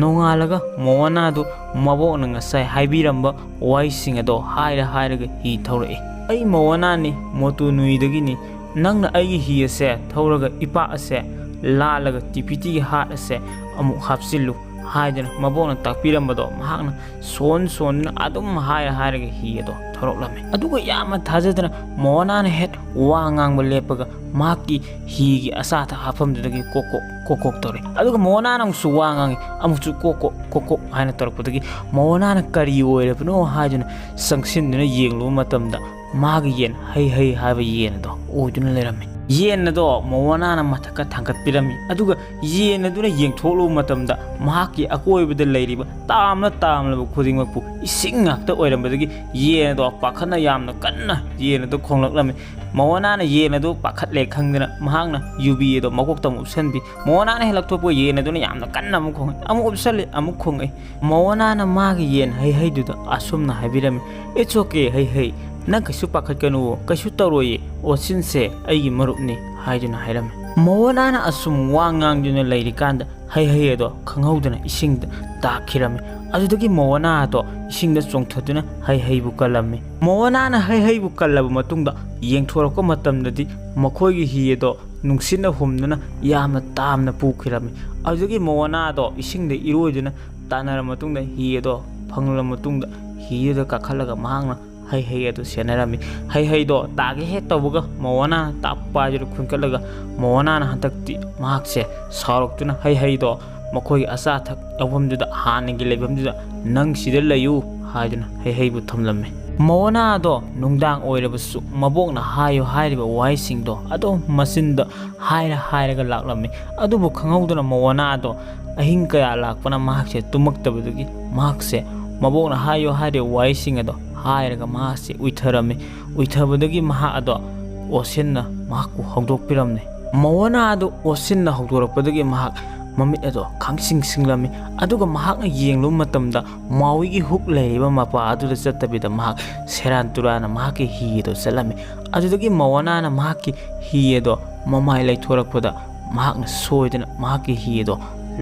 ꯅꯣꯡꯉꯥꯜꯂꯒ ꯃꯣꯋꯥꯅꯥꯗꯨ ꯃꯕꯣꯛꯅ ꯉꯁꯥꯏ ꯍꯥꯏꯕꯤꯔꯝꯕ ꯋꯥꯍꯩꯁꯤꯡ ꯑꯗꯣ ꯍꯥꯏꯔ ꯍꯥꯏꯔꯒ ꯍꯤ ꯊꯧꯔꯛꯏ꯫ "ꯑꯩ ꯃꯣꯋꯥꯅꯥꯅꯤ, ꯃꯣꯇꯨ ꯅꯨꯏꯗꯒꯤꯅꯤ꯫ ꯅꯪꯅ ꯑꯩꯒꯤ ꯍꯤ ꯑꯁꯦ ꯊꯧꯔꯒ ꯏꯄꯥꯛ ꯑꯁꯦ ꯂꯥꯜꯂꯒ ꯇꯤꯄꯤꯇꯤꯒꯤ ꯍꯥꯠ ꯑꯁꯦ ꯑꯃꯨꯛ ꯍꯥꯞꯆꯤꯜꯂꯨ" ꯍꯥꯏꯗꯨꯅ ꯃꯕꯣꯛꯅ ꯇꯥꯛꯄꯤꯔꯝꯕꯗꯣ ꯃꯍꯥꯛꯅ ꯁꯣꯟ ꯁꯣꯟꯗꯨꯅ ꯑꯗꯨꯝ ꯍꯥꯏꯔ ꯍꯥꯏꯔꯒ ꯍꯤ ꯑꯗꯣ ꯊꯧꯔꯛꯂꯝꯃꯤ꯫ ꯑꯗꯨꯒ ꯌꯥꯝꯅ ꯊꯥꯖꯗꯅ ꯃꯣꯋꯥꯅꯥꯅ ꯍꯦꯛ ꯋꯥ ꯉꯥꯡꯕ ꯂꯦꯞꯄꯒ ꯃꯍꯥꯛꯀꯤ ꯍꯤꯒꯤ ꯑꯆꯥ ꯑꯊꯛ ꯍꯥꯞꯐꯝꯗꯨꯗꯒꯤ ꯀꯣꯛ ꯀꯣꯛ ꯀꯣꯛ ꯀꯣꯛ ꯇꯧꯔꯛꯏ꯫ ꯑꯗꯨꯒ ꯃꯣꯋꯥꯅꯥꯅ ꯑꯃꯨꯛꯁꯨ ꯋꯥ ꯉꯥꯡꯉꯤ, ꯑꯃꯨꯛꯁꯨ ꯀꯣꯛ ꯀꯣꯛ ꯀꯣꯛ ꯀꯣꯛ ꯍꯥꯏꯅ ꯇꯧꯔꯛꯄꯗꯒꯤ ꯃꯣꯋꯥꯅꯥꯅ ꯀꯔꯤ ꯑꯣꯏꯔꯕꯅꯣ ꯍꯥꯏꯗꯨꯅ ꯆꯪꯁꯤꯟꯗꯨꯅ ꯌꯦꯡꯂꯨꯕ ꯃꯇꯝꯗ ꯃꯥꯒꯤ ꯌꯦꯟ ꯍꯩ ꯍꯩ ꯍꯥꯏꯕ ꯌꯦꯟ ꯑꯗꯣ ꯑꯣꯏꯗꯨꯅ ꯂꯩꯔꯝꯃꯤ꯫ ꯌꯦꯟ ꯑꯗꯣ ꯃꯣꯋꯥꯅꯥꯅ ꯃꯊꯛꯇ ꯊꯥꯡꯒꯠꯄꯤꯔꯝꯃꯤ꯫ ꯑꯗꯨꯒ ꯌꯦꯟ ꯑꯗꯨꯅ ꯌꯦꯡꯊꯣꯛꯂꯨꯕ ꯃꯇꯝꯗ ꯃꯍꯥꯛꯀꯤ ꯑꯀꯣꯏꯕꯗ ꯂꯩꯔꯤꯕ ꯇꯥꯝꯅ ꯇꯥꯝꯂꯕ ꯈꯨꯗꯤꯡꯃꯛꯄꯨ ꯏꯁꯤꯡ ꯉꯥꯛꯇ ꯑꯣꯏꯔꯝꯕꯗꯒꯤ ꯌꯦꯟ ꯑꯗꯣ ꯄꯥꯈꯠꯅ ꯌꯥꯝꯅ ꯀꯟꯅ ꯌꯦꯟ ꯑꯗꯨ ꯈꯣꯡꯂꯛꯂꯝꯃꯤ꯫ ꯃꯣꯋꯥꯅꯥꯅ ꯌꯦꯟ ꯑꯗꯨ ꯄꯥꯈꯠꯂꯦ ꯈꯪꯗꯅ ꯃꯍꯥꯛꯅ ꯌꯨꯕꯤ ꯑꯗꯣ ꯃꯀꯣꯛꯇ ꯑꯃꯨꯛ ꯎꯞꯁꯟꯕꯤ꯫ ꯃꯣꯋꯥꯅꯥꯅ ꯍꯦꯛ ꯂꯧꯊꯣꯛꯄ ꯌꯦꯟ ꯑꯗꯨꯅ ꯌꯥꯝꯅ ꯀꯟꯅ ꯑꯃꯨꯛ ꯈꯣꯡꯉꯛꯏ, ꯑꯃꯨꯛ ꯎꯞꯁꯜꯂꯤ, ꯑꯃꯨꯛ ꯈꯣꯡꯉꯛꯏ꯫ ꯃꯣꯋꯥꯅꯥꯅ ꯃꯥꯒꯤ ꯌꯦꯟ ꯍꯩ ꯍꯩꯗꯨꯗ ꯑꯁꯨꯝꯅ ꯍꯥꯏꯕꯤꯔꯝꯃꯤ, "It's okay, ꯍꯩ ꯍꯩ, ꯅꯪ ꯀꯩꯁꯨ ꯄꯥꯈꯠꯀꯅꯨ, ꯀꯩꯁꯨ ꯇꯧꯔꯣꯏꯌꯦ, ꯑꯣꯁꯤꯟꯁꯦ ꯑꯩꯒꯤ ꯃꯔꯨꯞꯅꯤ" ꯍꯥꯏꯗꯨꯅ ꯍꯥꯏꯔꯝꯃꯤ꯫ ꯃꯣꯋꯥꯅꯥꯅ ꯑꯁꯨꯝ ꯋꯥ ꯉꯥꯡꯗꯨꯅ ꯂꯩꯔꯤꯀꯥꯟꯗ ꯍꯩꯍꯩ ꯑꯗꯣ ꯈꯪꯍꯧꯗꯅ ꯏꯁꯤꯡꯗ ꯇꯥꯈꯤꯔꯝꯃꯤ꯫ ꯑꯗꯨꯗꯒꯤ ꯃꯣꯋꯥꯅꯥ ꯑꯗꯣ ꯏꯁꯤꯡꯗ ꯆꯣꯡꯊꯗꯨꯅ ꯍꯩꯍꯩꯕꯨ ꯀꯜꯂꯝꯃꯤ꯫ ꯃꯣꯋꯥꯅꯥꯅ ꯍꯩꯍꯩꯕꯨ ꯀꯜꯂꯕ ꯃꯇꯨꯡꯗ ꯌꯦꯡꯊꯣꯔꯛꯄ ꯃꯇꯝꯗꯗꯤ ꯃꯈꯣꯏꯒꯤ ꯍꯤ ꯑꯗꯣ ꯅꯨꯡꯁꯤꯠꯅ ꯍꯨꯝꯗꯨꯅ ꯌꯥꯝꯅ ꯇꯥꯝꯅ ꯄꯨꯈꯤꯔꯝꯃꯤ꯫ ꯑꯗꯨꯗꯒꯤ ꯃꯣꯋꯥꯅꯥ ꯑꯗꯣ ꯏꯁꯤꯡꯗ ꯏꯔꯣꯏꯗꯨꯅ ꯇꯥꯟꯅꯔꯕ ꯃꯇꯨꯡꯗ ꯍꯤ ꯑꯗꯣ ꯐꯪꯂꯕ ꯃꯇꯨꯡꯗ ꯍꯤꯗꯨꯗ ꯀꯥꯈꯠꯂꯒ ꯃꯍꯥꯛꯅ ꯍꯩꯍꯩ ꯑꯗꯨ ꯁꯦꯟꯅꯔꯝꯃꯤ꯫ ꯍꯩꯍꯩꯗꯣ ꯇꯥꯒꯦ ꯍꯦꯛ ꯇꯧꯕꯒ ꯃꯣꯋꯥꯅꯥꯅ ꯇꯥꯞ ꯄꯥꯏꯗꯨꯅ ꯈꯨꯟꯀꯠꯂꯒ ꯃꯣꯋꯥꯅꯥꯅ ꯍꯟꯗꯛꯇꯤ ꯃꯍꯥꯛꯁꯦ ꯁꯥꯎꯔꯛꯇꯨꯅ ꯍꯩꯍꯩꯗꯣ ꯃꯈꯣꯏꯒꯤ ꯑꯆꯥ ꯑꯊꯛ ꯌꯥꯎꯐꯝꯗꯨꯗ ꯍꯥꯟꯅꯒꯤ ꯂꯩꯐꯝꯗꯨꯗ "ꯅꯪ ꯁꯤꯗ ꯂꯩꯌꯨ" ꯍꯥꯏꯗꯨꯅ ꯍꯩꯍꯩꯕꯨ ꯊꯝꯂꯝꯃꯤ꯫ ꯃꯣꯋꯥꯅꯥ ꯑꯗꯣ ꯅꯨꯡꯗꯥꯡ ꯑꯣꯏꯔꯕꯁꯨ ꯃꯕꯣꯛꯅ ꯍꯥꯏꯌꯨ ꯍꯥꯏꯔꯤꯕ ꯋꯥꯍꯩꯁꯤꯡꯗꯣ ꯑꯗꯨꯝ ꯃꯆꯤꯟꯗ ꯍꯥꯏꯔ ꯍꯥꯏꯔꯒ ꯂꯥꯛꯂꯝꯃꯤ꯫ ꯑꯗꯨꯕꯨ ꯈꯪꯍꯧꯗꯅ ꯃꯣꯋꯥꯅꯥ ꯑꯗꯣ ꯑꯍꯤꯡ ꯀꯌꯥ ꯂꯥꯛꯄꯅ ꯃꯍꯥꯛꯁꯦ ꯇꯨꯝꯃꯛꯇꯕꯗꯒꯤ ꯃꯍꯥꯛꯁꯦ ꯃꯕꯣꯛꯅ ꯍꯥꯏꯌꯨ ꯍꯥꯏꯔꯤꯕ ꯋꯥꯍꯩꯁꯤꯡ ꯑꯗꯣ ꯍꯥꯏꯔꯒ ꯃꯍꯥꯛꯁꯦ ꯎꯏꯊꯔꯝꯃꯤ꯫ ꯎꯏꯊꯕꯗꯒꯤ ꯃꯍꯥꯛ ꯑꯗꯣ ꯑꯣꯁꯤꯟꯅ ꯃꯍꯥꯛꯄꯨ ꯍꯧꯗꯣꯛꯄꯤꯔꯝꯃꯤ꯫ ꯃꯣꯋꯥꯅꯥ ꯑꯗꯨ ꯑꯣꯁꯤꯟꯅ ꯍꯧꯗꯣꯔꯛꯄꯗꯒꯤ ꯃꯍꯥꯛ ꯃꯃꯤꯠ ꯑꯗꯣ ꯈꯪꯁꯤꯡ ꯁꯤꯡꯂꯝꯃꯤ꯫ ꯑꯗꯨꯒ ꯃꯍꯥꯛꯅ ꯌꯦꯡꯂꯨꯕ ꯃꯇꯝꯗ ꯃꯥꯎꯏꯒꯤ ꯍꯨꯛ ꯂꯩꯔꯤꯕ ꯃꯄꯥ ꯑꯗꯨꯗ ꯆꯠꯇꯕꯤꯗ ꯃꯍꯥꯛ ꯁꯦꯔꯥꯟ ꯇꯨꯔꯥꯟꯅ ꯃꯍꯥꯛꯀꯤ ꯍꯤ ꯑꯗꯣ ꯆꯠꯂꯝꯃꯤ꯫ ꯑꯗꯨꯗꯒꯤ ꯃꯣꯋꯥꯅꯥꯅ ꯃꯍꯥꯛꯀꯤ ꯍꯤ ꯑꯗꯣ ꯃꯃꯥꯏ ꯂꯩꯊꯣꯔꯛꯄꯗ ꯃꯍꯥꯛꯅ ꯁꯣꯏꯗꯅ ꯃꯍꯥꯛꯀꯤ ꯍꯤ ꯑꯗꯣ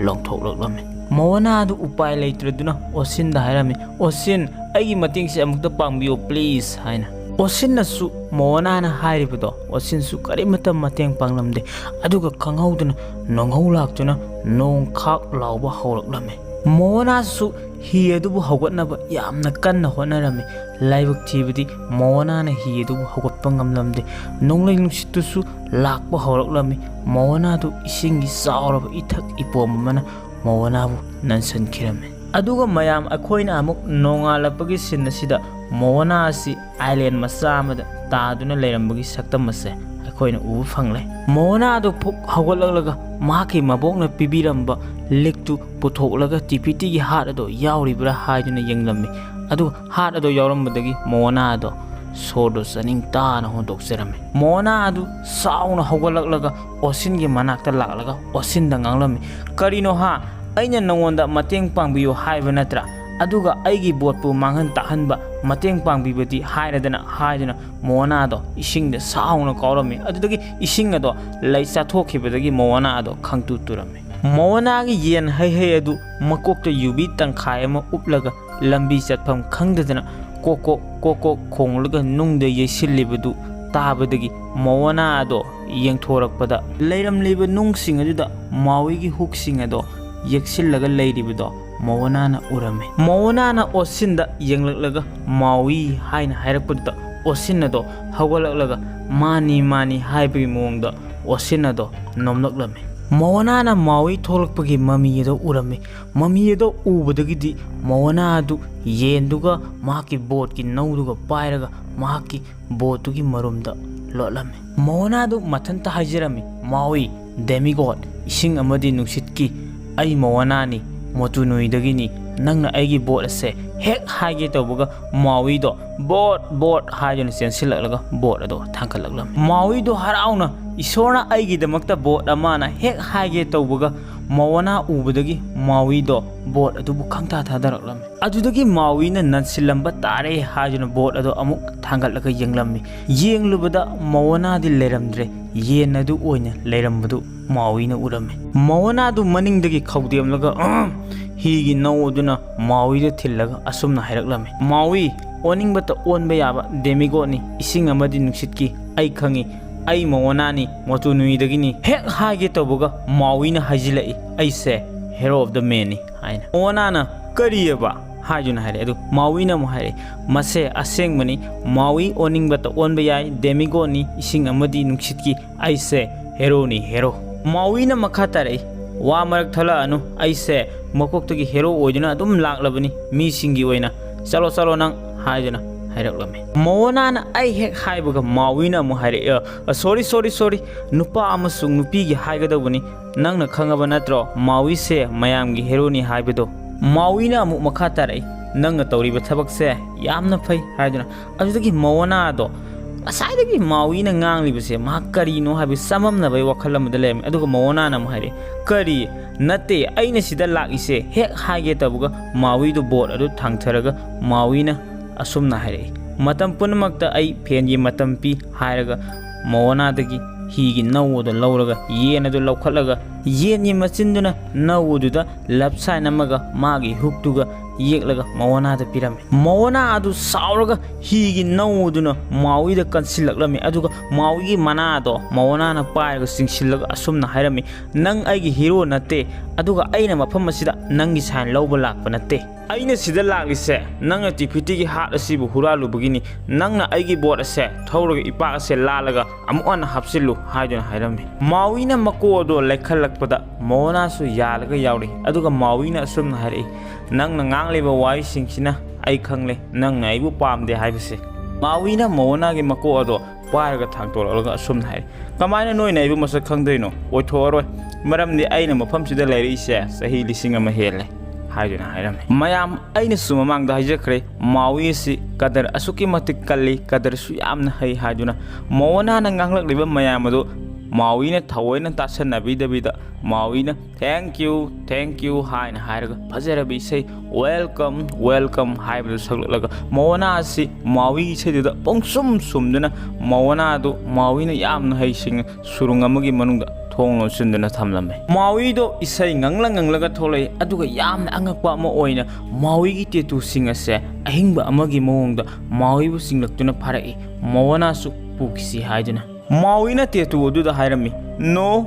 ꯂꯪꯊꯣꯛꯂꯛꯂꯝꯃꯤ꯫ ꯃꯣꯋꯥꯅꯥ ꯑꯗꯨ ꯎꯄꯥꯏ ꯂꯩꯇ꯭ꯔꯗꯨꯅ ꯑꯣꯁꯤꯟꯗ ꯍꯥꯏꯔꯝꯃꯤ, "ꯑꯣꯁꯤꯟ, ꯑꯩꯒꯤ ꯃꯇꯦꯡꯁꯦ ꯑꯃꯨꯛꯇ ꯄꯥꯡꯕꯤꯌꯨ please" ꯍꯥꯏꯅ꯫ ꯑꯣꯁꯤꯟꯅꯁꯨ ꯃꯣꯋꯥꯅꯥꯅ ꯍꯥꯏꯔꯤꯕꯗꯣ ꯑꯣꯁꯤꯟꯁꯨ ꯀꯔꯤꯃꯠꯇ ꯃꯇꯦꯡ ꯄꯥꯡꯂꯝꯗꯦ꯫ ꯑꯗꯨꯒ ꯈꯪꯍꯧꯗꯅ ꯅꯣꯡꯍꯧ ꯂꯥꯛꯇꯨꯅ ꯅꯣꯡ ꯈꯥꯛ ꯂꯥꯎꯕ ꯍꯧꯔꯛꯂꯝꯃꯤ꯫ ꯃꯣꯋꯥꯅꯥꯁꯨ ꯍꯤ ꯑꯗꯨꯕꯨ ꯍꯧꯒꯠꯅꯕ ꯌꯥꯝꯅ ꯀꯟꯅ ꯍꯣꯠꯅꯔꯝꯃꯤ꯫ ꯂꯥꯏꯕꯛ ꯊꯤꯕꯗꯤ ꯃꯣꯋꯥꯅꯥꯅ ꯍꯤ ꯑꯗꯨꯕꯨ ꯍꯧꯒꯠꯄ ꯉꯝꯂꯝꯗꯦ꯫ ꯅꯣꯡꯂꯩ ꯅꯨꯡꯁꯤꯠꯇꯨꯁꯨ ꯂꯥꯛꯄ ꯍꯧꯔꯛꯂꯝꯃꯤ꯫ ꯃꯣꯋꯥꯅꯥꯗꯨ ꯏꯁꯤꯡꯒꯤ ꯆꯥꯎꯔꯕ ꯏꯊꯛ ꯏꯄꯣꯝ ꯑꯃꯅ ꯃꯣꯋꯥꯅꯥꯕꯨ ꯅꯟꯁꯟꯈꯤꯔꯝꯃꯤ꯫ ꯑꯗꯨꯒ ꯃꯌꯥꯝ, ꯑꯩꯈꯣꯏꯅ ꯑꯃꯨꯛ ꯅꯣꯡꯉꯥꯜꯂꯛꯄꯒꯤ scene ꯑꯁꯤꯗ ꯃꯣꯋꯥꯅꯥ ꯑꯁꯤ island ꯃꯆꯥ ꯑꯃꯗ ꯇꯥꯗꯨꯅ ꯂꯩꯔꯝꯕꯒꯤ ꯁꯛꯇꯝ ꯑꯁꯦ ꯑꯩꯈꯣꯏꯅ ꯎꯕ ꯐꯪꯂꯦ꯫ ꯃꯣꯋꯥꯅꯥ ꯑꯗꯨ ꯐꯨꯛ ꯍꯧꯒꯠꯂꯛꯂꯒ ꯃꯍꯥꯛꯀꯤ ꯃꯕꯣꯛꯅ ꯄꯤꯕꯤꯔꯝꯕ ꯂꯤꯛꯇꯨ ꯄꯨꯊꯣꯛꯂꯒ ꯇꯤꯄꯤꯇꯤꯒꯤ heart ꯑꯗꯣ ꯌꯥꯎꯔꯤꯕ꯭ꯔꯥ ꯍꯥꯏꯗꯨꯅ ꯌꯦꯡꯂꯝꯃꯤ꯫ ꯑꯗꯨꯒ heart ꯑꯗꯣ ꯌꯥꯎꯔꯝꯕꯗꯒꯤ ꯃꯣꯋꯥꯅꯥ ꯑꯗꯣ ꯁꯣꯔꯗꯣ ꯆꯥꯅꯤꯡ ꯇꯥꯅ ꯍꯣꯟꯗꯣꯛꯆꯔꯝꯃꯤ꯫ ꯃꯣꯋꯥꯅꯥ ꯑꯗꯨ ꯁꯥꯎꯅ ꯍꯧꯒꯠꯂꯛꯂꯒ ꯑꯣꯁꯤꯟꯒꯤ ꯃꯅꯥꯛꯇ ꯂꯥꯛꯂꯒ ꯑꯣꯁꯤꯟꯗ ꯉꯥꯡꯂꯝꯃꯤ, "ꯀꯔꯤꯅꯣ ꯍꯥ? ꯑꯩꯅ ꯅꯉꯣꯟꯗ ꯃꯇꯦꯡ ꯄꯥꯡꯕꯤꯌꯨ ꯍꯥꯏꯕ ꯅꯠꯇ꯭ꯔꯥ? ꯑꯗꯨꯒ ꯑꯩꯒꯤ ꯕꯣꯠꯄꯨ ꯃꯥꯡꯍꯟ ꯇꯥꯛꯍꯟꯕ ꯃꯇꯦꯡ ꯄꯥꯡꯕꯤꯕꯗꯤ ꯍꯥꯏꯔꯗꯅ ꯍꯥꯏꯗꯨꯅ ꯃꯣꯑꯅꯥꯗꯣ ꯏꯁꯤꯡꯗ ꯁꯥꯎꯅ ꯀꯥꯎꯔꯝꯃꯤ꯫ ꯑꯗꯨꯗꯒꯤ ꯏꯁꯤꯡ ꯑꯗꯣ ꯂꯩ ꯆꯥꯊꯣꯛꯈꯤꯕꯗꯒꯤ ꯃꯣꯑꯅꯥ ꯑꯗꯣ ꯈꯪꯇꯨ ꯇꯨꯔꯝꯃꯤ꯫ ꯃꯣꯑꯅꯥꯒꯤ ꯌꯦꯟ ꯍꯩ ꯍꯩ ꯑꯗꯨ ꯃꯀꯣꯛꯇ ꯌꯨꯕꯤ ꯇꯪꯈꯥꯏ ꯑꯃ ꯎꯞꯂꯒ ꯂꯝꯕꯤ ꯆꯠꯐꯝ ꯈꯪꯗꯗꯅ ꯀꯣꯛ ꯀꯣꯛ ꯀꯣꯛ ꯀꯣꯛ ꯈꯣꯡꯂꯒ ꯅꯨꯡꯗ ꯌꯩꯁꯤꯜꯂꯤꯕꯗꯨ ꯇꯥꯕꯗꯒꯤ ꯃꯣꯑꯅꯥ ꯑꯗꯣ ꯌꯦꯡꯊꯣꯔꯛꯄꯗ ꯂꯩꯔꯝꯂꯤꯕ ꯅꯨꯡꯁꯤꯡ ꯑꯗꯨꯗ ꯃꯥꯎꯏꯒꯤ ꯍꯨꯛꯁꯤꯡ ꯑꯗꯣ ꯌꯦꯛꯁꯤꯜꯂꯒ ꯂꯩꯔꯤꯕꯗꯣ ꯃꯣꯑꯅꯥꯅ ꯎꯔꯝꯃꯤ꯫ ꯃꯣꯑꯅꯥꯅ ꯑꯣꯁꯤꯟꯗ ꯌꯦꯡꯂꯛꯂꯒ ꯃꯥꯎꯏ ꯍꯥꯏꯅ ꯍꯥꯏꯔꯛꯄꯗꯨꯗ ꯑꯣꯁꯤꯟ ꯑꯗꯣ ꯍꯧꯒꯠꯂꯛꯂꯒ ꯃꯥꯅꯤ ꯃꯥꯅꯤ ꯍꯥꯏꯕꯒꯤ ꯃꯑꯣꯡꯗ ꯑꯣꯁꯤꯟ ꯑꯗꯣ ꯅꯣꯝꯂꯛꯂꯝꯃꯤ꯫ ꯃꯣꯑꯅꯥꯅ ꯃꯥꯎꯏ ꯊꯣꯛꯂꯛꯄꯒꯤ ꯃꯃꯤ ꯑꯗꯣ ꯎꯔꯝꯃꯤ꯫ ꯃꯃꯤ ꯑꯗꯣ ꯎꯕꯗꯒꯤꯗꯤ ꯃꯣꯑꯅꯥ ꯑꯗꯨ ꯌꯦꯟꯗꯨꯒ ꯃꯍꯥꯛꯀꯤ ꯕꯣꯠꯀꯤ ꯅꯧꯗꯨꯒ ꯄꯥꯏꯔꯒ ꯃꯍꯥꯛꯀꯤ ꯕꯣꯠꯇꯨꯒꯤ ꯃꯔꯨꯝꯗ ꯂꯣꯠꯂꯝꯃꯤ꯫ ꯃꯣꯑꯅꯥꯗꯨ ꯃꯊꯟꯇ ꯍꯥꯏꯖꯔꯝꯃꯤ, "ꯃꯥꯎꯏ, ꯗꯦꯃꯤꯒꯣꯠ, ꯏꯁꯤꯡ ꯑꯃꯗꯤ ꯅꯨꯡꯁꯤꯠꯀꯤ ꯑꯩ ꯃꯣꯑꯅꯥꯅꯤ, ꯃꯣꯇꯨꯅꯨꯏꯗꯒꯤꯅꯤ꯫ ꯅꯪꯅ ꯑꯩꯒꯤ ꯕꯣꯠ ꯑꯁꯦ ꯍꯦꯛ ꯍꯥꯏꯒꯦ ꯇꯧꯕꯒ ꯃꯥꯎꯏꯗꯣ ꯕꯣꯠ, ꯕꯣꯠ ꯍꯥꯏꯗꯨꯅ ꯆꯦꯟꯁꯤꯜꯂꯛꯂꯒ ꯕꯣꯠ ꯑꯗꯣ ꯊꯥꯡꯒꯠꯂꯛꯂꯝꯃꯤ꯫" ꯃꯥꯎꯏꯗꯣ ꯍꯔꯥꯎꯅ ꯏꯁꯣꯔꯅ ꯑꯩꯒꯤꯗꯃꯛꯇ ꯕꯣꯠ ꯑꯃꯅ ꯍꯦꯛ ꯍꯥꯏꯒꯦ ꯇꯧꯕꯒ ꯃꯣꯑꯅꯥ ꯎꯕꯗꯒꯤ ꯃꯥꯎꯏꯗꯣ ꯕꯣꯠ ꯑꯗꯨꯕꯨ ꯈꯪꯊꯥ ꯊꯥꯗꯔꯛꯂꯝꯃꯤ꯫ ꯑꯗꯨꯗꯒꯤ ꯃꯥꯎꯏꯅ ꯅꯟꯁꯤꯜꯂꯝꯕ ꯇꯥꯔꯦ ꯍꯥꯏꯗꯨꯅ ꯕꯣꯠ ꯑꯗꯣ ꯑꯃꯨꯛ ꯊꯥꯡꯒꯠꯂꯒ ꯌꯦꯡꯂꯝꯃꯤ꯫ ꯌꯦꯡꯂꯨꯕꯗ ꯃꯣꯑꯅꯥꯗꯤ ꯂꯩꯔꯝꯗ꯭ꯔꯦ, ꯌꯦꯟ ꯑꯗꯨ ꯑꯣꯏꯅ ꯂꯩꯔꯝꯕꯗꯨ ꯃꯥꯎꯏꯅ ꯎꯔꯝꯃꯤ꯫ ꯃꯣꯑꯅꯥꯗꯨ ꯃꯅꯤꯡꯗꯒꯤ ꯈꯧꯗꯦꯝꯂꯒ "ꯑꯍꯝ!" ꯍꯤꯒꯤ ꯅꯧ ꯑꯗꯨꯅ ꯃꯥꯎꯏꯗ ꯊꯤꯜꯂꯒ ꯑꯁꯨꯝꯅ ꯍꯥꯏꯔꯛꯂꯝꯃꯤ, "ꯃꯥꯎꯏ, ꯑꯣꯟꯅꯤꯡꯕꯇ ꯑꯣꯟꯕ ꯌꯥꯕ ꯗꯦꯃꯤꯒꯣꯠꯅꯤ, ꯏꯁꯤꯡ ꯑꯃꯗꯤ ꯅꯨꯡꯁꯤꯠꯀꯤ ꯑꯩ ꯈꯪꯏ꯫ ꯑꯩ ꯃꯣꯑꯅꯥꯅꯤ, ꯃꯣꯇꯨꯅꯨꯏꯗꯒꯤꯅꯤ꯫" ꯍꯦꯛ ꯍꯥꯏꯒꯦ ꯇꯧꯕꯒ ꯃꯥꯎꯏꯅ ꯍꯥꯏꯖꯤꯜꯂꯛꯏ, "ꯑꯩꯁꯦ hero of the manꯅꯤ" ꯍꯥꯏꯅ꯫ ꯃꯣꯑꯅꯥꯅ "ꯀꯔꯤꯑꯕ?" ꯍꯥꯏꯗꯨꯅ ꯍꯥꯏꯔꯛꯑꯦ꯫ ꯑꯗꯨ ꯃꯥꯎꯏꯅ ꯑꯃꯨꯛ ꯍꯥꯏꯔꯛꯑꯦ, "ꯃꯁꯦ ꯑꯁꯦꯡꯕꯅꯤ, ꯃꯥꯎꯏ ꯑꯣꯟꯅꯤꯡꯕꯇ ꯑꯣꯟꯕ ꯌꯥꯏ, ꯗꯦꯃꯤꯒꯣꯠꯅꯤ, ꯏꯁꯤꯡ ꯑꯃꯗꯤ ꯅꯨꯡꯁꯤꯠꯀꯤ ꯑꯩꯁꯦ heroꯅꯤ, hero꯫" ꯃꯥꯎꯏꯅ ꯃꯈꯥ ꯇꯥꯔꯛꯏ, "ꯋꯥ ꯃꯔꯛ ꯊꯠꯂꯛꯑꯅꯨ, ꯑꯩꯁꯦ ꯃꯀꯣꯛꯇꯒꯤ hero ꯑꯣꯏꯗꯨꯅ ꯑꯗꯨꯝ ꯂꯥꯛꯂꯕꯅꯤ ꯃꯤꯁꯤꯡꯒꯤ ꯑꯣꯏꯅ꯫ ꯆꯠꯂꯣ, ꯆꯠꯂꯣ ꯅꯪ" ꯍꯥꯏꯗꯨꯅ ꯍꯥꯏꯔꯛꯂꯝꯃꯤ꯫ ꯃꯣꯑꯅꯥꯅ ꯑꯩ ꯍꯦꯛ ꯍꯥꯏꯕꯒ ꯃꯥꯎꯏꯅ ꯑꯃꯨꯛ ꯍꯥꯏꯔꯛꯑꯦ, "ꯑ, sorry, sorry, sorry, ꯅꯨꯄꯥ ꯑꯃꯁꯨꯡ ꯅꯨꯄꯤꯒꯤ ꯍꯥꯏꯒꯗꯧꯕꯅꯤ꯫ ꯅꯪꯅ ꯈꯪꯉꯕ ꯅꯠꯇ꯭ꯔꯣ ꯃꯥꯎꯏꯁꯦ ꯃꯌꯥꯝꯒꯤ heroꯅꯤ ꯍꯥꯏꯕꯗꯣ?" ꯃꯥꯎꯏꯅ ꯑꯃꯨꯛ ꯃꯈꯥ ꯇꯥꯔꯛꯏ, "ꯅꯪꯅ ꯇꯧꯔꯤꯕ ꯊꯕꯛꯁꯦ ꯌꯥꯝꯅ ꯐꯩ" ꯍꯥꯏꯗꯨꯅ꯫ ꯑꯗꯨꯗꯒꯤ ꯃꯣꯑꯅꯥꯗꯣ ꯉꯁꯥꯏꯗꯒꯤ ꯃꯥꯎꯏꯅ ꯉꯥꯡꯂꯤꯕꯁꯦ ꯃꯍꯥꯛ ꯀꯔꯤꯅꯣ ꯍꯥꯏꯕ ꯆꯃꯝꯅꯕꯒꯤ ꯋꯥꯈꯜ ꯑꯃꯗ ꯂꯩꯔꯝꯃꯤ꯫ ꯑꯗꯨꯒ ꯃꯑꯣꯅꯥꯅ ꯑꯃꯨꯛ ꯍꯥꯏꯔꯛꯏ, "ꯀꯔꯤ? ꯅꯠꯇꯦ, ꯑꯩꯅ ꯁꯤꯗ ꯂꯥꯛꯏꯁꯦ" ꯍꯦꯛ ꯍꯥꯏꯒꯦ ꯇꯧꯕꯒ ꯃꯥꯎꯏꯗꯣ ꯕꯣꯠ ꯑꯗꯨ ꯊꯥꯡꯊꯔꯒ ꯃꯥꯎꯏꯅ ꯑꯁꯨꯝꯅ ꯍꯥꯏꯔꯛꯏ, "ꯃꯇꯝ ꯄꯨꯝꯅꯃꯛꯇ ꯑꯩ ꯐꯦꯟꯒꯤ ꯃꯇꯝ ꯄꯤ" ꯍꯥꯏꯔꯒ ꯃꯑꯣꯅꯥꯗꯒꯤ ꯍꯤꯒꯤ ꯅꯧ ꯑꯗꯨ ꯂꯧꯔꯒ, ꯌꯦꯟ ꯑꯗꯨ ꯂꯧꯈꯠꯂꯒ, ꯌꯦꯟꯒꯤ ꯃꯆꯤꯟꯗꯨꯅ ꯅꯧ ꯑꯗꯨꯗ ꯂꯞ ꯁꯥꯏꯟ ꯑꯃꯒ ꯃꯥꯒꯤ ꯍꯨꯛꯇꯨꯒ ꯌꯦꯛꯂꯒ ꯃꯑꯣꯅꯥꯗ ꯄꯤꯔꯝꯃꯤ꯫ ꯃꯑꯣꯅꯥ ꯑꯗꯨ ꯁꯥꯎꯔꯒ ꯍꯤꯒꯤ ꯅꯧ ꯑꯗꯨꯅ ꯃꯥꯎꯏꯗ ꯀꯟꯁꯤꯜꯂꯛꯂꯝꯃꯤ꯫ ꯑꯗꯨꯒ ꯃꯥꯎꯏꯒꯤ ꯃꯅꯥꯗꯣ ꯃꯑꯣꯅꯥꯅ ꯄꯥꯏꯔꯒ ꯆꯤꯡꯁꯤꯜꯂꯒ ꯑꯁꯨꯝꯅ ꯍꯥꯏꯔꯝꯃꯤ, "ꯅꯪ ꯑꯩꯒꯤ ꯍꯤꯔꯣ ꯅꯠꯇꯦ, ꯑꯗꯨꯒ ꯑꯩꯅ ꯃꯐꯝ ꯑꯁꯤꯗ ꯅꯪꯒꯤ ꯁꯥꯏꯟ ꯂꯧꯕ ꯂꯥꯛꯄ ꯅꯠꯇꯦ꯫ ꯑꯩꯅ ꯁꯤꯗ ꯂꯥꯛꯂꯤꯁꯦ ꯅꯪꯅ ꯇꯤꯐꯤꯇꯤꯒꯤ ꯍꯥꯠ ꯑꯁꯤꯕꯨ ꯍꯨꯔꯥꯜꯂꯨꯕꯒꯤꯅꯤ꯫ ꯅꯪꯅ ꯑꯩꯒꯤ ꯕꯣꯠ ꯑꯁꯦ ꯊꯧꯔꯒ ꯏꯄꯥꯛ ꯑꯁꯦ ꯂꯥꯜꯂꯒ ꯑꯃꯨꯛ ꯍꯟꯅ ꯍꯥꯞꯆꯤꯜꯂꯨ" ꯍꯥꯏꯗꯨꯅ ꯍꯥꯏꯔꯝꯃꯤ꯫ ꯃꯥꯎꯏꯅ ꯃꯀꯣꯛ ꯑꯗꯣ ꯂꯩꯈꯠꯂꯛꯄꯗ ꯃꯑꯣꯅꯥꯁꯨ ꯌꯥꯜꯂꯒ ꯌꯥꯎꯔꯛꯏ꯫ ꯑꯗꯨꯒ ꯃꯥꯎꯏꯅ ꯑꯁꯨꯝꯅ ꯍꯥꯏꯔꯛꯏ, "ꯅꯪꯅ ꯉꯥꯡꯂꯤꯕ ꯋꯥꯍꯩꯁꯤꯡꯁꯤꯅ ꯑꯩ ꯈꯪꯂꯦ, ꯅꯪꯅ ꯑꯩꯕꯨ ꯄꯥꯝꯗꯦ ꯍꯥꯏꯕꯁꯦ"꯫ ꯃꯥꯎꯏꯅ ꯃꯑꯣꯅꯥꯒꯤ ꯃꯀꯣꯛ ꯑꯗꯣ ꯄꯥꯏꯔꯒ ꯊꯥꯡꯇꯣꯔꯛꯂꯒ ꯑꯁꯨꯝꯅ ꯍꯥꯏꯔꯛꯏ, "ꯀꯃꯥꯏꯅ ꯅꯣꯏꯅ ꯑꯩꯕꯨ ꯃꯁꯛ ꯈꯪꯗꯣꯏꯅꯣ? ꯑꯣꯏꯊꯣꯛꯑꯔꯣꯏ, ꯃꯔꯝꯗꯤ ꯑꯩꯅ ꯃꯐꯝꯁꯤꯗ ꯂꯩꯔꯛꯏꯁꯦ ꯆꯍꯤ ꯂꯤꯁꯤꯡ ꯑꯃ ꯍꯦꯜꯂꯦ" ꯍꯥꯏꯗꯨꯅ ꯍꯥꯏꯔꯝꯃꯤ꯫ ꯃꯌꯥꯝ, ꯑꯩꯅꯁꯨ ꯃꯃꯥꯡꯗ ꯍꯥꯏꯖꯈ꯭ꯔꯦ, ꯃꯥꯎꯏ ꯑꯁꯤ ꯀꯗꯔ ꯑꯁꯨꯛꯀꯤ ꯃꯇꯤꯛ ꯀꯜꯂꯤ, ꯀꯗꯔꯁꯨ ꯌꯥꯝꯅ ꯍꯩ ꯍꯥꯏꯗꯨꯅ꯫ ꯃꯑꯣꯅꯥꯅ ꯉꯥꯡꯂꯛꯂꯤꯕ ꯃꯌꯥꯝ ꯑꯗꯨ ꯃꯥꯎꯏꯅ ꯊꯑꯣꯏꯅ ꯇꯥꯁꯟꯅꯕꯤꯗꯕꯤꯗ ꯃꯥꯎꯏꯅ "Thank you, thank you" ꯍꯥꯏꯅ ꯍꯥꯏꯔꯒ ꯐꯖꯔꯕ ꯏꯁꯩ "Welcome, welcome" ꯍꯥꯏꯕꯗꯨ ꯁꯛꯂꯛꯂꯒ ꯃꯑꯣꯅꯥ ꯑꯁꯤ ꯃꯥꯎꯏꯒꯤ ꯏꯁꯩꯗꯨꯗ ꯄꯪꯁꯨꯝ ꯁꯨꯝꯗꯨꯅ ꯃꯑꯣꯅꯥ ꯑꯗꯨ ꯃꯥꯎꯏꯅ ꯌꯥꯝꯅ ꯍꯩꯁꯤꯡꯅ ꯁꯨꯔꯨꯡ ꯑꯃꯒꯤ ꯃꯅꯨꯡꯗ ꯊꯣꯡ ꯂꯣꯟꯁꯤꯟꯗꯨꯅ ꯊꯝꯂꯝꯃꯤ꯫ ꯃꯥꯎꯏꯗꯣ ꯏꯁꯩ ꯉꯪꯂ ꯉꯪꯂꯒ ꯊꯣꯛꯂꯛꯏ, ꯑꯗꯨꯒ ꯌꯥꯝꯅ ꯑꯉꯛꯄ ꯑꯃ ꯑꯣꯏꯅ ꯃꯥꯎꯏꯒꯤ ꯇꯦꯇꯨꯁꯤꯡ ꯑꯁꯦ ꯑꯍꯤꯡꯕ ꯑꯃꯒꯤ ꯃꯑꯣꯡꯗ ꯃꯥꯎꯏꯕꯨ ꯆꯤꯡꯂꯛꯇꯨꯅ ꯐꯥꯔꯛꯏ꯫ ꯃꯑꯣꯅꯥꯁꯨ ꯄꯨꯈꯤꯁꯤ ꯍꯥꯏꯗꯨꯅ꯫ ꯃꯥꯎꯏꯅ ꯇꯦꯇꯨ ꯑꯗꯨꯗ ꯍꯥꯏꯔꯝꯃꯤ, "No,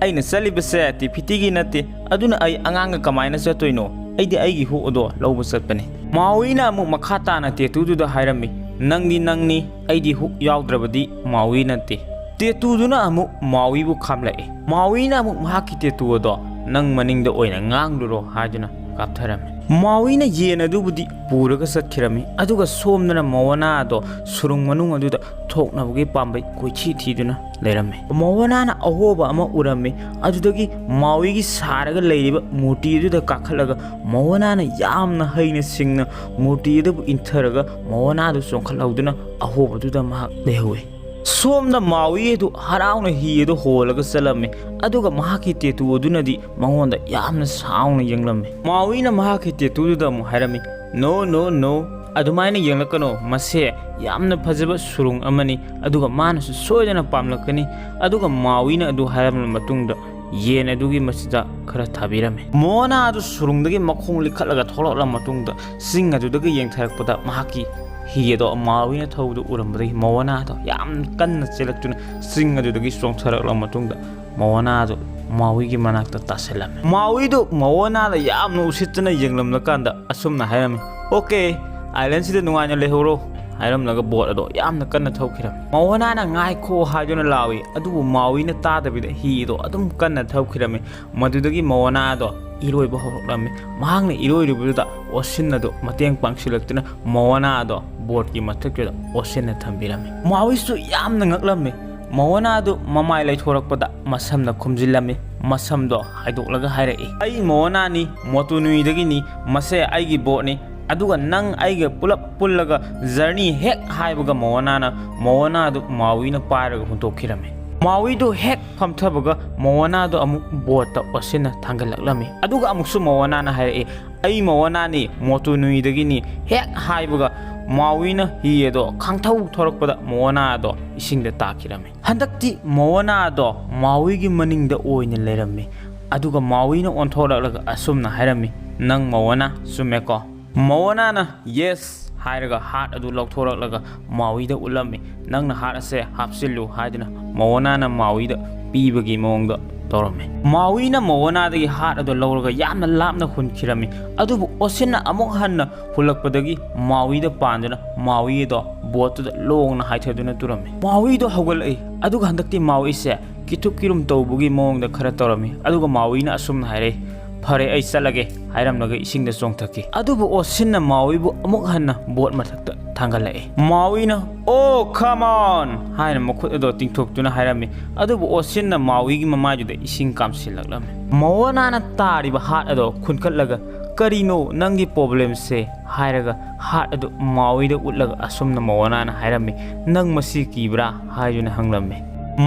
ꯑꯩꯅ ꯆꯠꯂꯤꯕꯁꯦ ꯇꯤꯐꯤꯇꯤꯒꯤ ꯅꯠꯇꯦ, ꯑꯗꯨꯅ ꯑꯩ ꯑꯉꯥꯡꯒ ꯀꯃꯥꯏꯅ ꯆꯠꯇꯣꯏꯅꯣ? ꯑꯩꯗꯤ ꯑꯩꯒꯤ ꯍꯨꯛ ꯑꯗꯣ ꯂꯧꯕ ꯆꯠꯄꯅꯤ"꯫ ꯃꯥꯎꯏꯅ ꯑꯃꯨꯛ ꯃꯈꯥ ꯇꯥꯅ ꯇꯦꯇꯨꯗꯨꯗ ꯍꯥꯏꯔꯝꯃꯤ, "ꯅꯪꯗꯤ ꯅꯪꯅꯤ, ꯑꯩꯗꯤ ꯍꯨꯛ ꯌꯥꯎꯗ꯭ꯔꯕꯗꯤ ꯃꯥꯎꯏ ꯅꯠꯇꯦ"꯫ ꯇꯦꯇꯨꯗꯨꯅ ꯑꯃꯨꯛ ꯃꯥꯎꯏꯕꯨ ꯈꯥꯝꯂꯛꯏ꯫ ꯃꯥꯎꯏꯅ ꯑꯃꯨꯛ ꯃꯍꯥꯛꯀꯤ ꯇꯦꯇꯨ ꯑꯗꯣ "ꯅꯪ ꯃꯅꯤꯡꯗ ꯑꯣꯏꯅ ꯉꯥꯡꯂꯨꯔꯣ" ꯍꯥꯏꯗꯨꯅ ꯀꯥꯞꯊꯔꯝꯃꯤ꯫ ꯃꯥꯎꯏꯅ ꯌꯦꯟ ꯑꯗꯨꯕꯨꯗꯤ ꯄꯨꯔꯒ ꯆꯠꯈꯤꯔꯝꯃꯤ, ꯑꯗꯨꯒ ꯁꯣꯝꯗꯅ ꯃꯑꯣꯅꯥ ꯑꯗꯣ ꯁꯨꯔꯨꯡ ꯃꯅꯨꯡ ꯑꯗꯨꯗ ꯊꯣꯛꯅꯕꯒꯤ ꯄꯥꯝꯕꯩ ꯀꯣꯏꯊꯤ ꯊꯤꯗꯨꯅ ꯂꯩꯔꯝꯃꯤ꯫ ꯃꯣꯍꯅꯥꯅ ꯑꯍꯣꯕ ꯑꯃ ꯎꯔꯝꯃꯤ꯫ ꯑꯗꯨꯗꯒꯤ ꯃꯥꯎꯏꯒꯤ ꯁꯥꯔꯒ ꯂꯩꯔꯤꯕ ꯃꯨꯔꯇꯤ ꯑꯗꯨꯗ ꯀꯥꯈꯠꯂꯒ ꯃꯣꯍꯅꯥꯅ ꯌꯥꯝꯅ ꯍꯩꯅ ꯁꯤꯡꯅ ꯃꯨꯔꯇꯤ ꯑꯗꯨꯕꯨ ꯏꯟꯊꯔꯒ ꯃꯣꯍꯅꯥꯗꯨ ꯆꯣꯡꯈꯠꯍꯧꯗꯨꯅ ꯑꯍꯣꯕꯗꯨꯗ ꯃꯍꯥꯛ ꯂꯩꯍꯧꯏ꯫ ꯁꯣꯝꯗ ꯃꯥꯎꯏ ꯑꯗꯨ ꯍꯔꯥꯎꯅ ꯍꯤ ꯑꯗꯨ ꯍꯣꯜꯂꯒ ꯆꯠꯂꯝꯃꯤ, ꯑꯗꯨꯒ ꯃꯍꯥꯛꯀꯤ ꯇꯦꯇꯨ ꯑꯗꯨꯅꯗꯤ ꯃꯉꯣꯟꯗ ꯌꯥꯝꯅ ꯁꯥꯎꯅ ꯌꯦꯡꯂꯝꯃꯤ꯫ ꯃꯥꯎꯏꯅ ꯃꯍꯥꯛꯀꯤ ꯇꯦꯇꯨꯗꯨꯗ ꯑꯃꯨꯛ ꯍꯥꯏꯔꯝꯃꯤ, "No, no, no, ꯑꯗꯨꯃꯥꯏꯅ ꯌꯦꯡꯂꯛꯀꯅꯣ, ꯃꯁꯦ ꯌꯥꯝꯅ ꯐꯖꯕ ꯁꯨꯔꯨꯡ ꯑꯃꯅꯤ, ꯑꯗꯨꯒ ꯃꯥꯅꯁꯨ ꯁꯣꯏꯗꯅ ꯄꯥꯝꯂꯛꯀꯅꯤ"꯫ ꯑꯗꯨꯒ ꯃꯥꯎꯏꯅ ꯑꯗꯨ ꯍꯥꯏꯔꯝꯂꯕ ꯃꯇꯨꯡꯗ ꯌꯦꯟ ꯑꯗꯨꯒꯤ ꯃꯆꯤꯟꯖꯥꯛ ꯈꯔ ꯊꯥꯕꯤꯔꯝꯃꯤ꯫ ꯃꯣꯍꯅꯥ ꯑꯗꯨ ꯁꯨꯔꯨꯡꯗꯒꯤ ꯃꯈꯣꯡ ꯂꯤꯈꯠꯂꯒ ꯊꯣꯛꯂꯛꯂꯕ ꯃꯇꯨꯡꯗ ꯆꯤꯡ ꯑꯗꯨꯗꯒꯤ ꯌꯦꯡꯊꯔꯛꯄꯗ ꯃꯍꯥꯛꯀꯤ ꯍꯤ ꯑꯗꯣ ꯃꯥꯎꯏꯅ ꯊꯧꯕꯗꯨ ꯎꯔꯝꯕꯗꯒꯤ ꯃꯣꯍꯅꯥꯗꯣ ꯌꯥꯝ ꯀꯟꯅ ꯆꯦꯜꯂꯛꯇꯨꯅ ꯆꯤꯡ ꯑꯗꯨꯗꯒꯤ ꯆꯣꯡꯊꯔꯛꯂꯕ ꯃꯇꯨꯡꯗ ꯃꯣꯍꯅꯥꯗꯨ ꯃꯥꯎꯏꯒꯤ ꯃꯅꯥꯛꯇ ꯇꯥꯁꯤꯜꯂꯝꯃꯤ꯫ ꯃꯥꯎꯏꯗꯨ ꯃꯣꯍꯅꯥꯗ ꯌꯥꯝꯅ ꯎꯁꯤꯠꯇꯅ ꯌꯦꯡꯂꯝꯂꯀꯥꯟꯗ ꯑꯁꯨꯝꯅ ꯍꯥꯏꯔꯝꯃꯤ, "Okay, islandꯁꯤꯗ ꯅꯨꯡꯉꯥꯏꯅ ꯂꯩꯍꯧꯔꯣ" ꯍꯥꯏꯔꯝꯂꯒ ꯕꯣꯠ ꯑꯗꯣ ꯌꯥꯝꯅ ꯀꯟꯅ ꯊꯧꯈꯤꯔꯝꯃꯤ꯫ ꯃꯣꯍꯅꯥꯅ "ꯉꯥꯏꯈꯣ" ꯍꯥꯏꯗꯨꯅ ꯂꯥꯎꯏ, ꯑꯗꯨꯕꯨ ꯃꯥꯎꯏꯅ ꯇꯥꯗꯕꯤꯗ ꯍꯤ ꯑꯗꯣ ꯑꯗꯨꯝ ꯀꯟꯅ ꯊꯧꯈꯤꯔꯝꯃꯤ꯫ ꯃꯗꯨꯗꯒꯤ ꯃꯣꯍꯅꯥꯗꯣ ꯏꯔꯣꯏꯕ ꯍꯧꯔꯛꯂꯝꯃꯤ꯫ ꯃꯍꯥꯛꯅ ꯏꯔꯣꯏꯔꯤꯕꯗꯨꯗ ꯑꯣꯁꯤꯟ ꯑꯗꯨ ꯃꯇꯦꯡ ꯄꯥꯡꯁꯤꯜꯂꯛꯇꯨꯅ ꯃꯣꯍꯅꯥꯗꯣ ꯕꯣꯠꯀꯤ ꯃꯊꯛꯇꯨꯗ ꯑꯣꯁꯤꯟꯅ ꯊꯝꯕꯤꯔꯝꯃꯤ꯫ ꯃꯥꯎꯏꯁꯨ ꯌꯥꯝꯅ ꯉꯛꯂꯝꯃꯤ꯫ ꯃꯣꯍꯅꯥꯗꯨ ꯃꯃꯥꯏ ꯂꯩꯊꯣꯔꯛꯄꯗ ꯃꯁꯝꯅ ꯈꯨꯝꯖꯤꯜꯂꯝꯃꯤ꯫ ꯃꯁꯝꯗꯣ ꯍꯥꯏꯗꯣꯛꯂꯒ ꯍꯥꯏꯔꯛꯏ, "ꯑꯩ ꯃꯣꯍꯅꯥꯅꯤ, ꯃꯣꯇꯨꯅꯨꯏꯗꯒꯤꯅꯤ꯫ ꯃꯁꯦ ꯑꯩꯒꯤ ꯕꯣꯠꯅꯤ꯫ ꯑꯗꯨꯒ ꯅꯪ ꯑꯩꯒ ꯄꯨꯂꯞ ꯄꯨꯜꯂꯒ ꯖꯔꯅꯤ ꯍꯦꯛ ꯍꯥꯏꯕꯒ ꯃꯣꯍꯅꯥꯅ ꯃꯣꯍꯅꯥꯗꯨ ꯃꯥꯎꯏꯅ ꯄꯥꯏꯔꯒ ꯍꯨꯟꯗꯣꯛꯈꯤꯔꯝꯃꯤ"꯫ ꯃꯥꯎꯏꯗꯨ ꯍꯦꯛ ꯐꯝꯊꯕꯒ ꯃꯣꯍꯅꯥꯗꯨ ꯑꯃꯨꯛ ꯕꯣꯠꯇ ꯑꯣꯁꯤꯟꯅ ꯊꯥꯡꯒꯠꯂꯛꯂꯝꯃꯤ꯫ ꯑꯗꯨꯒ ꯑꯃꯨꯛꯁꯨ ꯃꯣꯍꯅꯥꯅ ꯍꯥꯏꯔꯛꯏ, "ꯑꯩ ꯃꯣꯍꯅꯥꯅꯤ, ꯃꯣꯇꯨꯅꯨꯏꯗꯒꯤꯅꯤ"꯫ ꯍꯦꯛ ꯍꯥꯏꯕꯒ ꯃꯥꯎꯏꯅ ꯍꯤ ꯑꯗꯣ ꯈꯪꯊꯧ ꯊꯧꯔꯛꯄꯗ ꯃꯣꯍꯅꯥ ꯑꯗꯣ ꯏꯁꯤꯡꯗ ꯇꯥꯈꯤꯔꯝꯃꯤ꯫ ꯍꯟꯗꯛꯇꯤ ꯃꯣꯍꯅꯥ ꯑꯗꯣ ꯃꯥꯎꯏꯒꯤ ꯃꯅꯤꯡꯗ ꯑꯣꯏꯅ ꯂꯩꯔꯝꯃꯤ꯫ ꯑꯗꯨꯒ ꯃꯥꯎꯏꯅ ꯑꯣꯟꯊꯣꯔꯛꯂꯒ ꯑꯁꯨꯝꯅ ꯍꯥꯏꯔꯝꯃꯤ, "ꯅꯪ ꯃꯣꯍꯅꯥ ꯆꯨꯝꯃꯦꯀꯣ?" ꯃꯣꯍꯅꯥꯅ "Yes" ꯍꯥꯏꯔꯒ ꯍꯥꯔꯠ ꯑꯗꯨ ꯂꯧꯊꯣꯔꯛꯂꯒ ꯃꯥꯎꯏꯗ ꯎꯠꯂꯝꯃꯤ꯫ "ꯅꯪꯅ ꯍꯥꯔꯠ ꯑꯁꯦ ꯍꯥꯞꯆꯤꯜꯂꯨ" ꯍꯥꯏꯗꯨꯅ ꯃꯣꯍꯅꯥꯅ ꯃꯥꯎꯏꯗ ꯄꯤꯕꯒꯤ ꯃꯑꯣꯡꯗ ꯇꯧꯔꯝꯃꯤ꯫ ꯃꯥꯎꯏꯅ ꯃꯣꯍꯅꯥꯗꯒꯤ ꯍꯥꯔꯠ ꯑꯗꯨ ꯂꯧꯔꯒ ꯌꯥꯝꯅ ꯂꯥꯞꯅ ꯍꯨꯟꯈꯤꯔꯝꯃꯤ꯫ ꯑꯗꯨꯕꯨ ꯑꯣꯁꯤꯟꯅ ꯑꯃꯨꯛ ꯍꯟꯅ ꯍꯨꯜꯂꯛꯄꯗꯒꯤ ꯃꯥꯎꯏꯗ ꯄꯥꯟꯗꯨꯅ ꯃꯥꯎꯏ ꯑꯗꯣ ꯕꯣꯠꯇꯨꯗ ꯂꯣꯡꯅ ꯍꯥꯏꯊꯗꯨꯅ ꯇꯨꯔꯝꯃꯤ꯫ ꯃꯥꯎꯏꯗꯣ ꯍꯧꯒꯠꯂꯛꯏ꯫ ꯑꯗꯨꯒ ꯍꯟꯗꯛꯇꯤ ꯃꯥꯎꯏꯁꯦ ꯀꯤꯊꯨꯞ ꯀꯤꯔꯨꯝ ꯇꯧꯕꯒꯤ ꯃꯑꯣꯡꯗ ꯈꯔ ꯇꯧꯔꯝꯃꯤ꯫ ꯑꯗꯨꯒ ꯃꯥꯎꯏꯅ ꯑꯁꯨꯝꯅ ꯍꯥꯏꯔꯛꯏ, "ꯐꯔꯦ, ꯑꯩ ꯆꯠꯂꯒꯦ" ꯍꯥꯏꯔꯝꯂꯒ ꯏꯁꯤꯡꯗ ꯆꯣꯡꯊꯈꯤ꯫ ꯑꯗꯨꯕꯨ ꯑꯣꯁꯤꯟꯅ ꯃꯥꯎꯏꯕꯨ ꯑꯃꯨꯛ ꯍꯟꯅ ꯕꯣꯠ ꯃꯊꯛꯇ ꯊꯥꯡꯒꯠꯂꯛꯏ꯫ ꯃꯥꯎꯏꯅ "Oh, come on!" ꯍꯥꯏꯅ ꯃꯈꯨꯠ ꯑꯗꯣ ꯇꯤꯡꯊꯣꯛꯇꯨꯅ ꯍꯥꯏꯔꯝꯃꯤ꯫ ꯑꯗꯨꯕꯨ ꯑꯣꯁꯤꯟꯅ ꯃꯥꯎꯏꯒꯤ ꯃꯃꯥꯏꯗꯨꯗ ꯏꯁꯤꯡ ꯀꯥꯝꯁꯤꯜꯂꯛꯂꯝꯃꯤ꯫ ꯃꯑꯣꯅꯥꯅ ꯇꯥꯔꯤꯕ ꯍꯥꯠ ꯑꯗꯣ ꯈꯨꯟꯀꯠꯂꯒ, "ꯀꯔꯤꯅꯣ ꯅꯪꯒꯤ problemꯁꯦ?" ꯍꯥꯏꯔꯒ ꯍꯥꯠ ꯑꯗꯨ ꯃꯥꯎꯏꯗ ꯎꯠꯂꯒ ꯑꯁꯨꯝꯅ ꯃꯑꯣꯅꯥꯅ ꯍꯥꯏꯔꯝꯃꯤ, "ꯅꯪ ꯃꯁꯤ ꯀꯤꯕ꯭ꯔꯥ?" ꯍꯥꯏꯗꯨꯅ ꯍꯪꯂꯝꯃꯤ꯫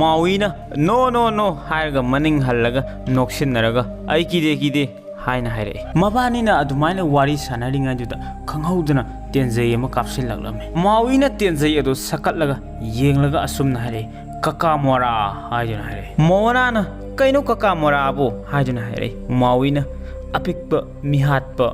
ꯃꯥꯎꯏꯅ "No, no, no" ꯍꯥꯏꯔꯒ ꯃꯅꯤꯡ ꯍꯜꯂꯒ ꯅꯣꯛꯁꯤꯟꯅꯔꯒ, "ꯑꯩ ꯀꯤꯗꯦ, ꯀꯤꯗꯦ" ꯍꯥꯏꯅ ꯍꯥꯏꯔꯛꯏ꯫ ꯃꯕꯥꯅꯤꯅ ꯑꯗꯨꯃꯥꯏꯅ ꯋꯥꯔꯤ ꯁꯥꯟꯅꯔꯤꯉꯩꯗꯨꯗ ꯈꯪꯍꯧꯗꯅ ꯇꯦꯟꯖꯩ ꯑꯃ ꯀꯥꯞꯁꯤꯜꯂꯛꯂꯝꯃꯤ꯫ ꯃꯥꯎꯏꯅ ꯇꯦꯟꯖꯩ ꯑꯗꯨ ꯁꯛꯀꯠꯂꯒ ꯌꯦꯡꯂꯒ ꯑꯁꯨꯝꯅ ꯍꯥꯏꯔꯛꯏ, "ꯀꯀꯥ ꯃꯣꯔꯥ" ꯍꯥꯏꯗꯨꯅ ꯍꯥꯏꯔꯛꯏ꯫ ꯃꯣꯔꯥꯅ "ꯀꯩꯅꯣ ꯀꯀꯥ ꯃꯣꯔꯥꯕꯨ?" ꯍꯥꯏꯗꯨꯅ ꯍꯥꯏꯔꯛꯏ꯫ ꯃꯥꯎꯏꯅ "ꯑꯄꯤꯛꯄ ꯃꯤꯍꯥꯠꯄ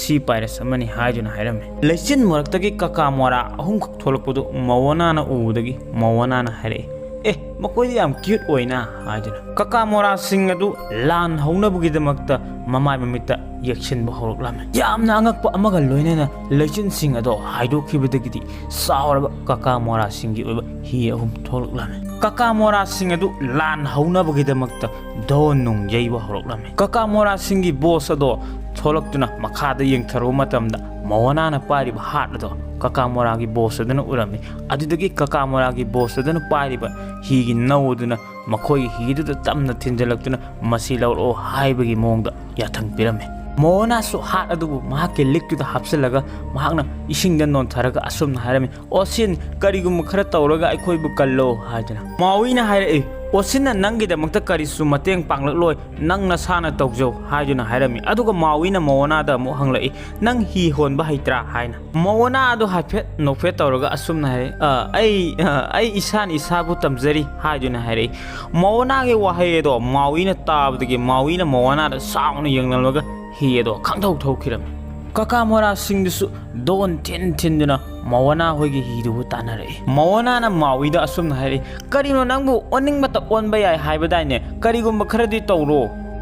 sea pirates ꯑꯃꯅꯤ" ꯍꯥꯏꯗꯨꯅ ꯍꯥꯏꯔꯝꯃꯤ꯫ ꯂꯩꯆꯤꯟ ꯃꯔꯛꯇꯒꯤ ꯀꯀꯥ ꯃꯣꯔꯥ ꯑꯍꯨꯝꯈꯛ ꯊꯣꯛꯂꯛꯄꯗꯨ ꯃꯑꯣꯅꯥꯅ ꯎꯕꯗꯒꯤ ꯃꯑꯣꯅꯥꯅ ꯍꯥꯏꯔꯛꯏ, "ꯑꯦ, ꯃꯈꯣꯏꯗꯤ ꯌꯥꯝ cute ꯑꯣꯏꯅ" ꯍꯥꯏꯗꯨꯅ꯫ ꯀꯀꯥ ꯃꯣꯔꯥꯁꯤꯡ ꯑꯗꯨ ꯂꯥꯟ ꯍꯧꯅꯕꯒꯤꯗꯃꯛꯇ ꯃꯃꯥꯏ ꯃꯃꯤꯠꯇ ꯌꯦꯛꯁꯤꯟꯕ ꯍꯧꯔꯛꯂꯝꯃꯤ꯫ ꯌꯥꯝꯅ ꯑꯉꯛꯄ ꯑꯃꯒ ꯂꯣꯏꯅꯅ ꯂꯩꯆꯤꯟꯁꯤꯡ ꯑꯗꯣ ꯍꯥꯏꯗꯣꯛꯈꯤꯕꯗꯒꯤꯗꯤ ꯆꯥꯎꯔꯕ ꯀꯀꯥ ꯃꯣꯔꯥꯁꯤꯡꯒꯤ ꯑꯣꯏꯕ ꯍꯤ ꯑꯍꯨꯝ ꯊꯣꯛꯂꯛꯂꯝꯃꯤ꯫ ꯀꯀꯥ ꯃꯣꯔꯥꯁꯤꯡ ꯑꯗꯨ ꯂꯥꯟ ꯍꯧꯅꯕꯒꯤꯗꯃꯛꯇ ꯗꯣꯟ ꯅꯨꯡ ꯌꯩꯕ ꯍꯧꯔꯛꯂꯝꯃꯤ꯫ ꯀꯀꯥ ꯃꯣꯔꯥꯁꯤꯡꯒꯤ boss ꯑꯗꯣ ꯊꯣꯛꯂꯛꯇꯨꯅ ꯃꯈꯥꯗ ꯌꯦꯡꯊꯔꯨꯕ ꯃꯇꯝꯗ ꯃꯑꯣꯅꯥꯅ ꯄꯥꯏꯔꯤꯕ ꯍꯥꯠ ꯑꯗꯣ ꯀꯀꯥ ꯃꯣꯔꯥꯒꯤ boss ꯑꯗꯨꯅ ꯎꯔꯝꯃꯤ꯫ ꯑꯗꯨꯗꯒꯤ ꯀꯀꯥ ꯃꯣꯔꯥꯒꯤ boss ꯑꯗꯨꯅ ꯄꯥꯏꯔꯤꯕ ꯍꯤꯒꯤ ꯅꯧ ꯑꯗꯨꯅ ꯃꯈꯣꯏꯒꯤ ꯍꯤꯗꯨꯗ ꯇꯞꯅ ꯊꯤꯟꯖꯤꯜꯂꯛꯇꯨꯅ ꯃꯁꯤ ꯂꯧꯔꯛꯑꯣ ꯍꯥꯏꯕꯒꯤ ꯃꯑꯣꯡꯗ ꯌꯥꯊꯪ ꯄꯤꯔꯝꯃꯤ꯫ ꯃꯑꯣꯅꯥꯁꯨ ꯍꯥꯠ ꯑꯗꯨꯕꯨ ꯃꯍꯥꯛꯀꯤ ꯂꯤꯛꯇꯨꯗ ꯍꯥꯞꯆꯤꯜꯂꯒ ꯃꯍꯥꯛꯅ ꯏꯁꯤꯡꯗ ꯅꯣꯟꯊꯔꯒ ꯑꯁꯨꯝꯅ ꯍꯥꯏꯔꯝꯃꯤ, "ꯑꯣꯁꯤꯟ, ꯀꯔꯤꯒꯨꯝꯕ ꯈꯔ ꯇꯧꯔꯒ ꯑꯩꯈꯣꯏꯕꯨ ꯀꯜꯂꯣ" ꯍꯥꯏꯗꯨꯅ꯫ ꯃꯥꯎꯏꯅ ꯍꯥꯏꯔꯛꯏ, "ꯑꯣꯁꯤꯟꯅ ꯅꯪꯒꯤꯗꯃꯛꯇ ꯀꯔꯤꯁꯨ ꯃꯇꯦꯡ ꯄꯥꯡꯂꯛꯂꯣꯏ, ꯅꯪ ꯅꯁꯥꯅ ꯇꯧꯖꯧ" ꯍꯥꯏꯗꯨꯅ ꯍꯥꯏꯔꯝꯃꯤ꯫ ꯑꯗꯨꯒ ꯃꯥꯎꯏꯅ ꯃꯑꯣꯅꯥꯗ ꯑꯃꯨꯛ ꯍꯪꯂꯛꯏ, "ꯅꯪ ꯍꯤ ꯍꯣꯟꯕ ꯍꯩꯇ꯭ꯔꯥ?" ꯍꯥꯏꯅ꯫ ꯃꯑꯣꯅꯥ ꯑꯗꯨ ꯍꯥꯏꯐꯦꯠ ꯅꯣꯛꯐꯦꯠ ꯇꯧꯔꯒ ꯑꯁꯨꯝꯅ ꯍꯥꯏꯔꯛꯏ, "ꯑ, ꯑꯩ, ꯑ, ꯑꯩ ꯏꯁꯥꯅ ꯏꯁꯥꯕꯨ ꯇꯝꯖꯔꯤ" ꯍꯥꯏꯗꯨꯅ ꯍꯥꯏꯔꯛꯏ꯫ ꯃꯑꯣꯅꯥꯒꯤ ꯋꯥꯍꯩ ꯑꯗꯣ ꯃꯥꯎꯏꯅ ꯇꯥꯕꯗꯒꯤ ꯃꯥꯎꯏꯅ ꯃꯑꯣꯅꯥꯗ ꯆꯥꯎꯅ ꯌꯦꯡꯂꯝꯂꯒ ꯍꯤ ꯑꯗꯣ ꯈꯪꯊꯧ ꯊꯧꯈꯤꯔꯝꯃꯤ꯫ ꯀꯀꯥ ꯃꯣꯔꯥꯁꯤꯡꯗꯨꯁꯨ ꯗꯣꯟ ꯊꯤꯟ ꯊꯤꯟꯗꯨꯅ ꯃꯑꯣꯅꯥ ꯍꯣꯏꯒꯤ ꯍꯤꯗꯨꯕꯨ ꯇꯥꯟꯅꯔꯛꯏ꯫ ꯃꯑꯣꯅꯥꯅ ꯃꯥꯎꯏꯗ ꯑꯁꯨꯝꯅ ꯍꯥꯏꯔꯛꯏ, "ꯀꯔꯤꯅꯣ, ꯅꯪꯕꯨ ꯑꯣꯟꯅꯤꯡꯕꯇ ꯑꯣꯟꯕ ꯌꯥꯏ ꯍꯥꯏꯕꯗꯥꯏꯅꯦ? ꯀꯔꯤꯒꯨꯝꯕ ꯈꯔꯗꯤ ꯇꯧꯔꯣ"꯫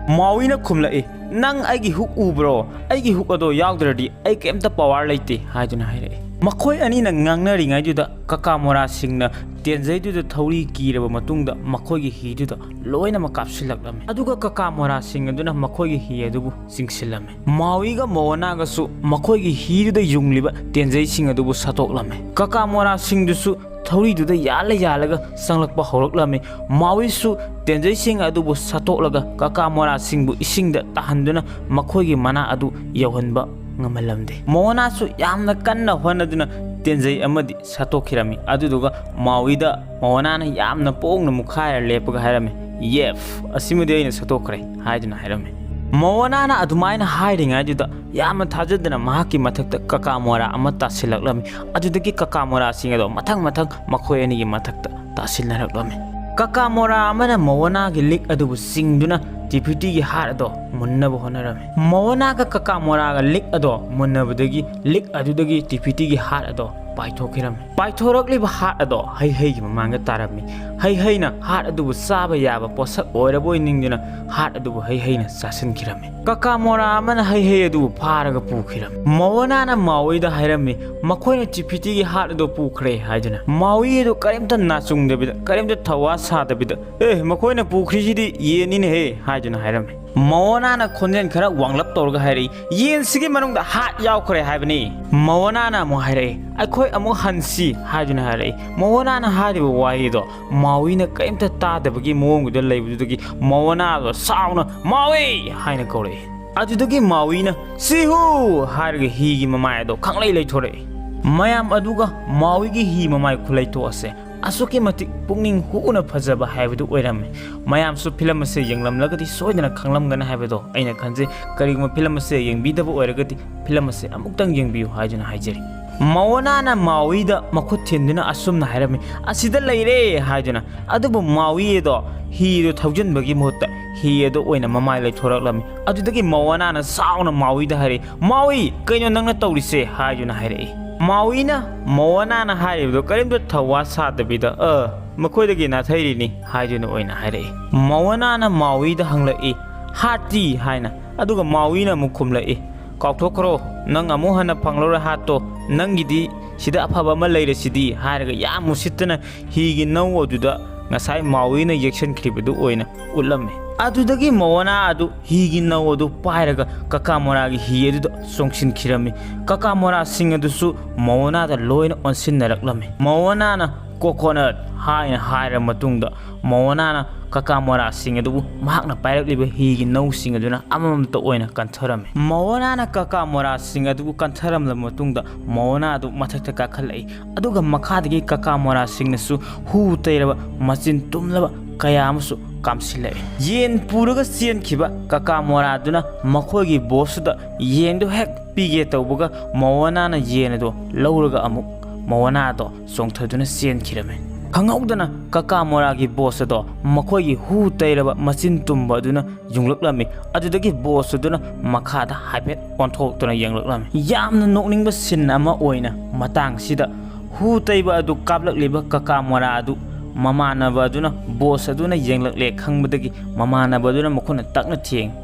ꯃꯥꯎꯏꯅ ꯈꯨꯝꯂꯛꯏ, "ꯅꯪ ꯑꯩꯒꯤ hook ꯎꯕ꯭ꯔꯣ? ꯑꯩꯒꯤ hook ꯑꯗꯣ ꯌꯥꯎꯗ꯭ꯔꯗꯤ ꯑꯩ ꯀꯩꯝꯇ power ꯂꯩꯇꯦ" ꯍꯥꯏꯗꯨꯅ ꯍꯥꯏꯔꯛꯏ꯫ ꯃꯈꯣꯏ ꯑꯅꯤꯅ ꯉꯥꯡꯅꯔꯤꯉꯩꯗꯨꯗ ꯀꯀꯥ ꯃꯣꯔꯥꯁꯤꯡꯅ ꯇꯦꯟꯖꯩꯗꯨꯗ ꯊꯧꯔꯤ ꯀꯤꯔꯕ ꯃꯇꯨꯡꯗ ꯃꯈꯣꯏꯒꯤ ꯍꯤꯗꯨꯗ ꯂꯣꯏꯅꯃꯛ ꯀꯥꯞꯁꯤꯜꯂꯛꯂꯝꯃꯤ꯫ ꯑꯗꯨꯒ ꯀꯀꯥ ꯃꯣꯔꯥꯁꯤꯡ ꯑꯗꯨꯅ ꯃꯈꯣꯏꯒꯤ ꯍꯤ ꯑꯗꯨꯕꯨ ꯆꯤꯡꯁꯤꯜꯂꯝꯃꯤ꯫ ꯃꯥꯎꯏꯒ ꯃꯣꯋꯅꯥꯒꯁꯨ ꯃꯈꯣꯏꯒꯤ ꯍꯤꯗꯨꯗ ꯌꯨꯡꯂꯤꯕ ꯇꯦꯟꯖꯩꯁꯤꯡ ꯑꯗꯨꯕꯨ ꯁꯠꯇꯣꯛꯂꯝꯃꯤ꯫ ꯀꯀꯥ ꯃꯣꯔꯥꯁꯤꯡꯗꯨꯁꯨ ꯊꯧꯔꯤꯗꯨꯗ ꯌꯥꯜꯂ ꯌꯥꯜꯂꯒ ꯆꯪꯂꯛꯄ ꯍꯧꯔꯛꯂꯝꯃꯤ꯫ ꯃꯥꯎꯏꯁꯨ ꯇꯦꯟꯖꯩꯁꯤꯡ ꯑꯗꯨꯕꯨ ꯁꯠꯇꯣꯛꯂꯒ ꯀꯀꯥ ꯃꯣꯔꯥꯁꯤꯡꯕꯨ ꯏꯁꯤꯡꯗ ꯇꯥꯍꯟꯗꯨꯅ ꯃꯈꯣꯏꯒꯤ ꯃꯅꯥ ꯑꯗꯨ ꯌꯧꯍꯟꯕ ꯉꯝꯍꯜꯂꯝꯗꯦ꯫ ꯃꯣꯋꯅꯥꯁꯨ ꯌꯥꯝꯅ ꯀꯟꯅ ꯍꯣꯠꯅꯗꯨꯅ ꯇꯦꯟꯖꯩ ꯑꯃꯗꯤ ꯁꯠꯇꯣꯛꯈꯤꯔꯝꯃꯤ꯫ ꯑꯗꯨꯗꯨꯒ ꯃꯥꯎꯏꯗ ꯃꯣꯋꯅꯥꯅ ꯌꯥꯝꯅ ꯄꯣꯡꯅ ꯃꯨꯛꯈꯥꯏꯔ ꯂꯦꯞꯄꯒ ꯍꯥꯏꯔꯝꯃꯤ, "ꯌꯦꯐ, ꯑꯁꯤꯃꯗꯤ ꯑꯩꯅ ꯁꯠꯇꯣꯛꯈ꯭ꯔꯦ" ꯍꯥꯏꯗꯨꯅ ꯍꯥꯏꯔꯝꯃꯤ꯫ ꯃꯣꯋꯅꯥꯅ ꯑꯗꯨꯃꯥꯏꯅ ꯍꯥꯏꯔꯤꯉꯩꯗꯨꯗ ꯌꯥꯝꯅ ꯊꯥꯖꯗꯅ ꯃꯍꯥꯛꯀꯤ ꯃꯊꯛꯇ ꯀꯀꯥ ꯃꯣꯔꯥ ꯑꯃ ꯇꯥꯁꯤꯜꯂꯛꯂꯝꯃꯤ꯫ ꯑꯗꯨꯗꯒꯤ ꯀꯀꯥ ꯃꯣꯔꯥꯁꯤꯡ ꯑꯗꯣ ꯃꯊꯪ ꯃꯊꯪ ꯃꯈꯣꯏ ꯑꯅꯤꯒꯤ ꯃꯊꯛꯇ ꯇꯥꯁꯤꯟꯅꯔꯛꯂꯝꯃꯤ꯫ ꯀꯀꯥ ꯃꯣꯔꯥ ꯑꯃꯅ ꯃꯣꯋꯅꯥꯒꯤ ꯂꯤꯛ ꯑꯗꯨꯕꯨ ꯆꯤꯡꯗꯨꯅ ꯇꯤꯐꯤꯇꯤꯒꯤ ꯍꯥꯔꯠ ꯑꯗꯣ ꯃꯨꯟꯅꯕ ꯍꯣꯠꯅꯔꯝꯃꯤ꯫ ꯃꯣꯋꯅꯥꯒ ꯀꯀꯥ ꯃꯣꯔꯥꯒ ꯂꯤꯛ ꯑꯗꯣ ꯃꯨꯟꯅꯕꯗꯒꯤ ꯂꯤꯛ ꯑꯗꯨꯗꯒꯤ ꯇꯤꯐꯤꯇꯤꯒꯤ ꯍꯥꯔꯠ ꯑꯗꯣ ꯄꯥꯏꯊꯣꯛꯈꯤꯔꯝꯃꯤ꯫ ꯄꯥꯏꯊꯣꯔꯛꯂꯤꯕ ꯍꯥꯔꯠ ꯑꯗꯣ ꯍꯩ ꯍꯩꯒꯤ ꯃꯃꯥꯡꯗ ꯇꯥꯔꯝꯃꯤ꯫ ꯍꯩ ꯍꯩꯅ ꯍꯥꯔꯠ ꯑꯗꯨꯕꯨ ꯆꯥꯕ ꯌꯥꯕ ꯄꯣꯠꯁꯛ ꯑꯣꯏꯔꯕꯣꯏ ꯅꯤꯡꯗꯨꯅ ꯍꯥꯔꯠ ꯑꯗꯨꯕꯨ ꯍꯩ ꯍꯩꯅ ꯆꯥꯁꯤꯟꯈꯤꯔꯝꯃꯤ꯫ ꯀꯀꯥ ꯃꯣꯔꯥ ꯑꯃꯅ ꯍꯩ ꯍꯩ ꯑꯗꯨꯕꯨ ꯐꯥꯔꯒ ꯄꯨꯈꯤꯔꯝꯃꯤ꯫ ꯃꯣꯋꯅꯥꯅ ꯃꯥꯎꯏꯗ ꯍꯥꯏꯔꯝꯃꯤ, "ꯃꯈꯣꯏꯅ ꯇꯤꯐꯤꯇꯤꯒꯤ ꯍꯥꯔꯠ ꯑꯗꯨ ꯄꯨꯈ꯭ꯔꯦ" ꯍꯥꯏꯗꯨꯅ꯫ ꯃꯥꯎꯏ ꯑꯗꯨ ꯀꯔꯤꯝꯇ ꯅꯥꯆꯨꯡꯗꯕꯤꯗ, ꯀꯔꯤꯝꯇ ꯊꯧꯋꯥ ꯁꯥꯗꯕꯤꯗ, "ꯑꯦ, ꯃꯈꯣꯏꯅ ꯄꯨꯈ꯭ꯔꯤꯁꯤꯗꯤ ꯌꯦꯟꯅꯤꯅꯦꯍꯦ" ꯍꯥꯏꯗꯨꯅ ꯍꯥꯏꯔꯝꯃꯤ꯫ ꯃꯣꯋꯅꯥꯅ ꯈꯣꯟꯖꯦꯜ ꯈꯔ ꯋꯥꯡꯂꯞ ꯇꯧꯔꯒ ꯍꯥꯏꯔꯛꯏ, "ꯌꯦꯟꯁꯤꯒꯤ ꯃꯅꯨꯡꯗ ꯍꯥꯔꯠ ꯌꯥꯎꯈ꯭ꯔꯦ ꯍꯥꯏꯕꯅꯤ"꯫ ꯃꯣꯋꯅꯥꯅ ꯑꯃꯨꯛ ꯍꯥꯏꯔꯛꯏ, "ꯑꯩꯈꯣꯏ ꯑꯃꯨꯛ ꯍꯟꯁꯤ" ꯍꯥꯏꯗꯨꯅ ꯍꯥꯏꯔꯛꯏ꯫ ꯃꯣꯋꯅꯥꯅ ꯍꯥꯏꯔꯤꯕ ꯋꯥꯍꯩꯗꯣ ꯃꯥꯎꯏꯅ ꯀꯔꯤꯝꯇ ꯇꯥꯗꯕꯒꯤ ꯃꯑꯣꯡꯗꯨꯗ ꯂꯩꯕꯗꯨꯗꯒꯤ ꯃꯣꯋꯅꯥꯗꯣ ꯁꯥꯎꯅ "ꯃꯥꯎꯏ" ꯍꯥꯏꯅ ꯀꯧꯔꯛꯏ꯫ ꯑꯗꯨꯗꯒꯤ ꯃꯥꯎꯏꯅ "ꯁꯤꯍꯨ" ꯍꯥꯏꯔꯒ ꯍꯤꯒꯤ ꯃꯃꯥꯏ ꯑꯗꯣ ꯈꯪꯂꯩ ꯂꯩꯊꯣꯔꯛꯏ꯫ ꯃꯌꯥꯝ ꯑꯗꯨꯒ ꯃꯥꯎꯏꯒꯤ ꯍꯤ ꯃꯃꯥꯏ ꯈꯨꯂꯩꯊꯣꯛ ꯑꯁꯦ ꯑꯁꯨꯛꯀꯤ ꯃꯇꯤꯛ ꯄꯨꯛꯅꯤꯡ ꯍꯨꯅ ꯐꯖꯕ ꯍꯥꯏꯕꯗꯨ ꯑꯣꯏꯔꯝꯃꯤ꯫ ꯃꯌꯥꯝꯁꯨ ꯐꯤꯂꯝ ꯑꯁꯦ ꯌꯦꯡꯂꯝꯂꯒꯗꯤ ꯁꯣꯏꯗꯅ ꯈꯪꯂꯝꯒꯅꯤ ꯍꯥꯏꯕꯗꯣ ꯑꯩꯅ ꯈꯟꯖꯩ꯫ ꯀꯔꯤꯒꯨꯝꯕ ꯐꯤꯂꯝ ꯑꯁꯦ ꯌꯦꯡꯕꯤꯗꯕ ꯑꯣꯏꯔꯒꯗꯤ ꯐꯤꯂꯝ ꯑꯁꯦ ꯑꯃꯨꯛꯇꯪ ꯌꯦꯡꯕꯤꯌꯨ ꯍꯥꯏꯗꯨꯅ ꯍꯥꯏꯖꯔꯤ꯫ ꯃꯣꯋꯅꯥꯅ ꯃꯥꯎꯏꯗ ꯃꯈꯨꯠ ꯊꯤꯟꯗꯨꯅ ꯑꯁꯨꯝꯅ ꯍꯥꯏꯔꯝꯃꯤ, "ꯑꯁꯤꯗ ꯂꯩꯔꯦ" ꯍꯥꯏꯗꯨꯅ꯫ ꯑꯗꯨꯕꯨ ꯃꯥꯎꯏ ꯑꯗꯣ ꯍꯤ ꯑꯗꯨ ꯊꯧꯖꯤꯟꯕꯒꯤ ꯃꯍꯨꯠꯇ ꯍꯤ ꯑꯗꯨ ꯑꯣꯏꯅ ꯃꯃꯥꯏ ꯂꯩꯊꯣꯔꯛꯂꯝꯃꯤ꯫ ꯑꯗꯨꯗꯒꯤ ꯃꯣꯋꯅꯥꯅ ꯁꯥꯎꯅ ꯃꯥꯎꯏꯗ ꯍꯥꯏꯔꯛꯏ, "ꯃꯥꯎꯏ, ꯀꯩꯅꯣ ꯅꯪꯅ ꯇꯧꯔꯤꯁꯦ?" ꯍꯥꯏꯗꯨꯅ ꯍꯥꯏꯔꯛꯏ꯫ ꯃꯥꯎꯏꯅ ꯃꯣꯋꯅꯥꯅ ꯍꯥꯏꯔꯤꯕꯗꯣ ꯀꯔꯤꯝꯇ ꯊꯧꯋꯥ ꯁꯥꯗꯕꯤꯗ, "ꯑ, ꯃꯈꯣꯏꯗꯒꯤ ꯅꯥꯊꯩꯔꯤꯅꯤ" ꯍꯥꯏꯗꯨꯅ ꯑꯣꯏꯅ ꯍꯥꯏꯔꯛꯏ꯫ ꯃꯣꯋꯅꯥꯅ ꯃꯥꯎꯏꯗ ꯍꯪꯂꯛꯏ, "ꯍꯥꯔꯠꯇꯤ?" ꯍꯥꯏꯅ꯫ ꯑꯗꯨꯒ ꯃꯥꯎꯏꯅ ꯑꯃꯨꯛ ꯈꯨꯝꯂꯛꯏ, "ꯀꯥꯎꯊꯣꯛꯈ꯭ꯔꯣ, ꯅꯪ ꯑꯃꯨꯛ ꯍꯟꯅ ꯐꯪꯂꯔꯣꯏ ꯍꯥꯠꯇꯣ, ꯅꯪꯒꯤꯗꯤ ꯁꯤꯗ ꯑꯐꯕ ꯑꯃ ꯂꯩꯔꯁꯤꯗꯤ" ꯍꯥꯏꯔꯒ ꯌꯥꯝ ꯎꯁꯤꯠꯇꯅ ꯍꯤꯒꯤ ꯅꯧ ꯑꯗꯨꯗ ꯉꯁꯥꯏ ꯃꯥꯎꯏꯅ ꯌꯦꯛꯁꯟꯈ꯭ꯔꯤꯕꯗꯨ ꯑꯣꯏꯅ ꯎꯠꯂꯝꯃꯤ꯫ ꯑꯗꯨꯗꯒꯤ ꯃꯣꯋꯅꯥ ꯑꯗꯨ ꯍꯤꯒꯤ ꯅꯧ ꯑꯗꯨ ꯄꯥꯏꯔꯒ ꯀꯀꯥꯃꯣꯔꯥꯒꯤ ꯍꯤ ꯑꯗꯨꯗ ꯆꯣꯡꯁꯤꯟꯈꯤꯔꯝꯃꯤ꯫ ꯀꯀꯥꯃꯣꯔꯥꯁꯤꯡ ꯑꯗꯨꯁꯨ ꯃꯣꯋꯅꯥꯗ ꯂꯣꯏꯅ ꯑꯣꯟꯁꯤꯟꯅꯔꯛꯂꯝꯃꯤ꯫ ꯃꯣꯋꯅꯥꯅ "ꯀꯣꯀꯣꯅꯠ" ꯍꯥꯏꯅ ꯍꯥꯏꯔꯕ ꯃꯇꯨꯡꯗ, ꯃꯣꯋꯅꯥꯅ ꯀꯀꯥꯃꯣꯔꯥꯁꯤꯡ ꯑꯗꯨꯕꯨ ꯃꯍꯥꯛꯅ ꯄꯥꯏꯔꯛꯂꯤꯕ ꯍꯤꯒꯤ ꯅꯧꯁꯤꯡ ꯑꯗꯨꯅ ꯑꯃꯃꯝꯇ ꯑꯣꯏꯅ ꯀꯟꯊꯔꯝꯃꯤ꯫ ꯃꯣꯋꯅꯥꯅ ꯀꯀꯥꯃꯣꯔꯥꯁꯤꯡ ꯑꯗꯨꯕꯨ ꯀꯟꯊꯔꯝꯂꯕ ꯃꯇꯨꯡꯗ, ꯃꯣꯋꯅꯥ ꯑꯗꯨ ꯃꯊꯛꯇ ꯀꯥꯈꯠꯂꯛꯏ, ꯑꯗꯨꯒ ꯃꯈꯥꯗꯒꯤ ꯀꯀꯥꯃꯣꯔꯥꯁꯤꯡꯅꯁꯨ ꯍꯨ ꯇꯩꯔꯕ, ꯃꯆꯤꯟ ꯇꯨꯝꯂꯕ ꯀꯌꯥ ꯑꯃꯁꯨ ꯀꯥꯝꯁꯤꯜꯂꯛꯏ꯫ ꯌꯦꯟ ꯄꯨꯔꯒ ꯆꯦꯟꯈꯤꯕ ꯀꯀꯥꯃꯣꯔꯥꯗꯨꯅ ꯃꯈꯣꯏꯒꯤ ꯕꯣꯁꯇꯨꯗ ꯌꯦꯟꯗꯨ ꯍꯦꯛ ꯄꯤꯒꯦ ꯇꯧꯕꯒ, ꯃꯣꯋꯅꯥꯅ ꯌꯦꯟ ꯑꯗꯨ ꯂꯧꯔꯒ ꯑꯃꯨꯛ ꯃꯣꯋꯅꯥꯗꯣ ꯆꯣꯡꯊꯗꯨꯅ ꯆꯦꯟꯈꯤꯔꯝꯃꯤ꯫ ꯈꯪꯍꯧꯗꯅ ꯀꯀꯥꯃꯣꯔꯥꯒꯤ ꯕꯣꯁ ꯑꯗꯣ ꯃꯈꯣꯏꯒꯤ ꯍꯨ ꯇꯩꯔꯕ ꯃꯆꯤꯟ ꯇꯨꯝꯕ ꯑꯗꯨꯅ ꯌꯨꯡꯂꯛꯂꯝꯃꯤ꯫ ꯑꯗꯨꯗꯒꯤ ꯕꯣꯁ ꯑꯗꯨꯅ ꯃꯈꯥꯗ ꯍꯥꯏꯐꯦꯠ ꯑꯣꯟꯊꯣꯛꯇꯨꯅ ꯌꯦꯡꯂꯛꯂꯝꯃꯤ꯫ ꯌꯥꯝꯅ ꯅꯣꯛꯅꯤꯡꯕ ꯁꯤꯟ ꯑꯃ ꯑꯣꯏꯅ, ꯃꯇꯥꯡꯁꯤꯗ ꯍꯨ ꯇꯩꯕ ꯑꯗꯨ ꯀꯥꯞꯂꯛꯂꯤꯕ ꯀꯀꯥꯃꯣꯔꯥ ꯑꯗꯨ ꯃꯃꯥꯟꯅꯕ ꯑꯗꯨꯅ ꯕꯣꯁ ꯑꯗꯨꯅ ꯌꯦꯡꯂꯛꯂꯦ ꯈꯪꯕꯗꯒꯤ, ꯃꯃꯥꯟꯅꯕ ꯑꯗꯨꯅ ꯃꯈꯨꯠꯅ ꯇꯛꯅ ꯊꯦꯡꯉꯤ꯫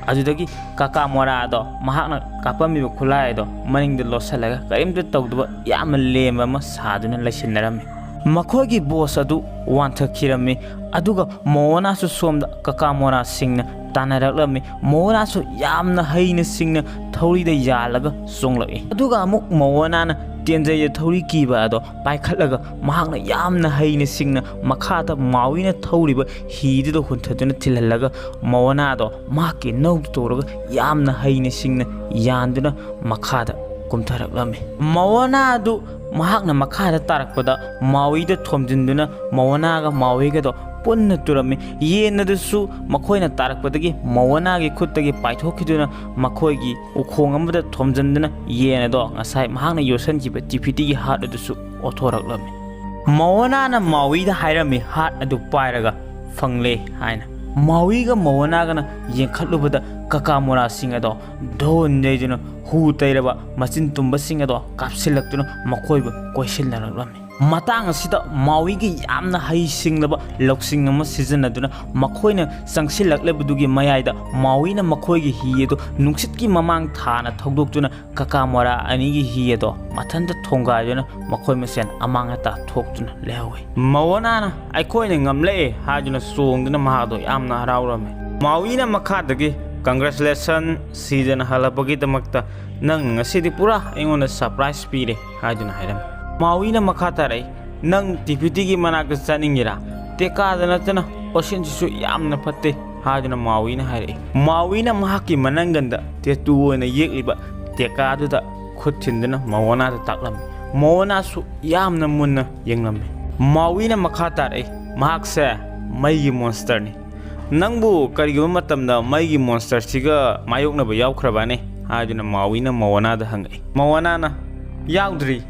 ꯑꯗꯨꯗꯒꯤ ꯀꯀꯥꯃꯣꯔꯥꯗꯣ ꯃꯍꯥꯛꯅ ꯀꯥꯞꯄꯝꯃꯤꯕ ꯈꯨꯠꯂꯥꯏ ꯑꯗꯣ ꯃꯅꯤꯡꯗ ꯂꯣꯠꯁꯤꯜꯂꯒ ꯀꯔꯤꯝꯇ ꯇꯧꯗꯕ ꯌꯥꯝꯅ ꯂꯦꯝꯕ ꯑꯃ ꯁꯥꯗꯨꯅ ꯂꯩꯁꯤꯟꯅꯔꯝꯃꯤ꯫ ꯃꯈꯣꯏꯒꯤ ꯕꯣꯁ ꯑꯗꯨ ꯋꯥꯟꯊꯈꯤꯔꯝꯃꯤ, ꯑꯗꯨꯒ ꯃꯣꯋꯅꯥꯁꯨ ꯁꯣꯝꯗ ꯀꯀꯥꯃꯣꯔꯥꯁꯤꯡꯅ ꯇꯥꯟꯅꯔꯛꯂꯝꯃꯤ꯫ ꯃꯣꯋꯅꯥꯁꯨ ꯌꯥꯝꯅ ꯍꯩꯅ ꯁꯤꯡꯅ ꯊꯧꯔꯤꯗ ꯌꯥꯜꯂꯒ ꯆꯣꯡꯂꯛꯏ꯫ ꯑꯗꯨꯒ ꯑꯃꯨꯛ ꯃꯣꯋꯅꯥꯅ ꯇꯦꯟꯖꯩꯗ ꯊꯧꯔꯤ ꯀꯤꯕ ꯑꯗꯣ ꯄꯥꯏꯈꯠꯂꯒ, ꯃꯍꯥꯛꯅ ꯌꯥꯝꯅ ꯍꯩꯅ ꯁꯤꯡꯅ ꯃꯈꯥꯗ ꯃꯥꯎꯏꯅ ꯊꯧꯔꯤꯕ ꯍꯤꯗꯨꯗ ꯍꯨꯟꯊꯗꯨꯅ ꯊꯤꯜꯍꯜꯂꯒ, ꯃꯣꯋꯅꯥꯗꯣ ꯃꯍꯥꯛꯀꯤ ꯅꯧꯗꯨ ꯇꯧꯔꯒ ꯌꯥꯝꯅ ꯍꯩꯅ ꯁꯤꯡꯅ ꯌꯥꯟꯗꯨꯅ ꯃꯈꯥꯗ ꯀꯨꯝꯊꯔꯛꯂꯝꯃꯤ꯫ ꯃꯣꯋꯅꯥ ꯑꯗꯨ ꯃꯍꯥꯛꯅ ꯃꯈꯥꯗ ꯇꯥꯔꯛꯄꯗ ꯃꯥꯎꯏꯗ ꯊꯣꯝꯖꯤꯟꯗꯨꯅ ꯃꯣꯋꯅꯥꯒ ꯃꯥꯎꯏꯒꯗꯣ ꯄꯨꯟꯅ ꯇꯨꯔꯝꯃꯤ꯫ ꯌꯦꯟ ꯑꯗꯨꯁꯨ ꯃꯈꯣꯏꯅ ꯇꯥꯔꯛꯄꯗꯒꯤ ꯃꯣꯋꯅꯥꯒꯤ ꯈꯨꯠꯇꯒꯤ ꯄꯥꯏꯊꯣꯛꯈꯤꯗꯨꯅ ꯃꯈꯣꯏꯒꯤ ꯎꯈꯣꯡ ꯑꯃꯗ ꯊꯣꯝꯖꯤꯟꯗꯨꯅ ꯌꯦꯟ ꯑꯗꯣ ꯉꯁꯥꯏ ꯃꯍꯥꯛꯅ ꯌꯣꯠꯁꯤꯟꯈꯤꯕ ꯇꯤꯐꯤꯇꯤꯒꯤ ꯍꯥꯔꯠ ꯑꯗꯨꯁꯨ ꯑꯣꯠꯊꯣꯔꯛꯂꯝꯃꯤ꯫ ꯃꯣꯋꯅꯥꯅ ꯃꯥꯎꯏꯗ ꯍꯥꯏꯔꯝꯃꯤ ꯍꯥꯔꯠ ꯑꯗꯨ ꯄꯥꯏꯔꯒ ꯐꯪꯂꯦ ꯍꯥꯏꯅ꯫ ꯃꯥꯎꯏꯒ ꯃꯣꯋꯅꯥꯒꯅ ꯌꯦꯡꯈꯠꯂꯨꯕꯗ ꯀꯀꯥꯃꯣꯔꯥꯁꯤꯡ ꯑꯗꯣ ꯙꯣꯟ ꯌꯩꯗꯨꯅ ꯍꯨ ꯇꯩꯔꯕ ꯃꯆꯤꯟ ꯇꯨꯝꯕꯁꯤꯡ ꯑꯗꯣ ꯀꯥꯞꯁꯤꯜꯂꯛꯇꯨꯅ ꯃꯈꯣꯏꯕꯨ ꯀꯣꯏꯁꯤꯜꯂꯛꯂꯝꯃꯤ꯫ ꯃꯇꯥꯡ ꯑꯁꯤꯗ ꯃꯥꯎꯏꯒꯤ ꯌꯥꯝꯅ ꯍꯩꯁꯤꯡꯂꯕ ꯂꯧꯁꯤꯡ ꯑꯃ ꯁꯤꯖꯤꯟꯅꯗꯨꯅ ꯃꯈꯣꯏꯅ ꯆꯪꯁꯤꯜꯂꯛꯂꯕꯗꯨꯒꯤ ꯃꯌꯥꯏꯗ ꯃꯥꯎꯏꯅ ꯃꯈꯣꯏꯒꯤ ꯍꯤ ꯑꯗꯨ ꯅꯨꯡꯁꯤꯠꯀꯤ ꯃꯃꯥꯡ ꯊꯥꯅ ꯊꯧꯗꯣꯛꯇꯨꯅ ꯀꯀꯥ ꯃꯣꯔꯥ ꯑꯅꯤꯒꯤ ꯍꯤ ꯑꯗꯣ ꯃꯊꯟꯇ ꯊꯣꯡꯒꯥꯏꯗꯨꯅ ꯃꯈꯣꯏ ꯃꯁꯦꯟ ꯑꯃꯥꯡ ꯑꯇꯥ ꯊꯣꯛꯇꯨꯅ ꯂꯩꯍꯧꯏ꯫ ꯃꯋꯣꯅꯥꯅ "ꯑꯩꯈꯣꯏꯅ ꯉꯝꯂꯛꯑꯦ" ꯍꯥꯏꯗꯨꯅ ꯆꯣꯡꯗꯨꯅ ꯃꯍꯥꯛꯗꯣ ꯌꯥꯝꯅ ꯍꯔꯥꯎꯔꯝꯃꯤ꯫ ꯃꯥꯎꯏꯅ ꯃꯈꯥꯗꯒꯤ "Congratulation, ꯁꯤꯗꯅ ꯍꯜꯂꯛꯄꯒꯤꯗꯃꯛꯇ ꯅꯪ ꯉꯁꯤꯗꯤ ꯄꯨꯔꯥ ꯑꯩꯉꯣꯟꯗ surprise ꯄꯤꯔꯦ" ꯍꯥꯏꯗꯨꯅ ꯍꯥꯏꯔꯝꯃꯤ꯫ ꯃꯥꯎꯏꯅ ꯃꯈꯥ ꯇꯥꯔꯛꯏ, "ꯅꯪ ꯇꯤꯐꯤꯇꯤꯒꯤ ꯃꯅꯥꯛꯇ ꯆꯠꯅꯤꯡꯉꯤꯔꯥ? ꯇꯦꯀꯥꯗ ꯅꯠꯇꯅ ꯑꯣꯁꯤꯟꯁꯤꯁꯨ ꯌꯥꯝꯅ ꯐꯠꯇꯦ" ꯍꯥꯏꯗꯨꯅ ꯃꯥꯎꯏꯅ ꯍꯥꯏꯔꯛꯏ꯫ ꯃꯥꯎꯏꯅ ꯃꯍꯥꯛꯀꯤ ꯃꯅꯪꯒꯟꯗ ꯇꯦꯇꯨ ꯑꯣꯏꯅ ꯌꯦꯛꯂꯤꯕ ꯇꯦꯀꯥꯗꯨꯗ ꯈꯨꯠ ꯊꯤꯟꯗꯨꯅ ꯃꯋꯣꯅꯥꯗ ꯇꯥꯛꯂꯝꯃꯤ꯫ ꯃꯋꯣꯅꯥꯁꯨ ꯌꯥꯝꯅ ꯃꯨꯟꯅ ꯌꯦꯡꯂꯝꯃꯤ꯫ ꯃꯥꯎꯏꯅ ꯃꯈꯥ ꯇꯥꯔꯛꯏ, "ꯃꯍꯥꯛꯁꯦ ꯃꯩꯒꯤ ꯃꯣꯟꯁꯇꯔꯅꯤ꯫ ꯅꯪꯕꯨ ꯀꯔꯤꯒꯨꯝꯕ ꯃꯇꯝꯗ ꯃꯩꯒꯤ ꯃꯣꯟꯁꯇꯔꯁꯤꯒ ꯃꯥꯌꯣꯛꯅꯕ ꯌꯥꯎꯈ꯭ꯔꯕꯅꯦ?" ꯍꯥꯏꯗꯨꯅ ꯃꯥꯎꯏꯅ ꯃꯋꯣꯅꯥꯗ ꯍꯪꯉꯛꯏ꯫ ꯃꯋꯣꯅꯥꯅ, "ꯌꯥꯎꯗ꯭ꯔꯤ,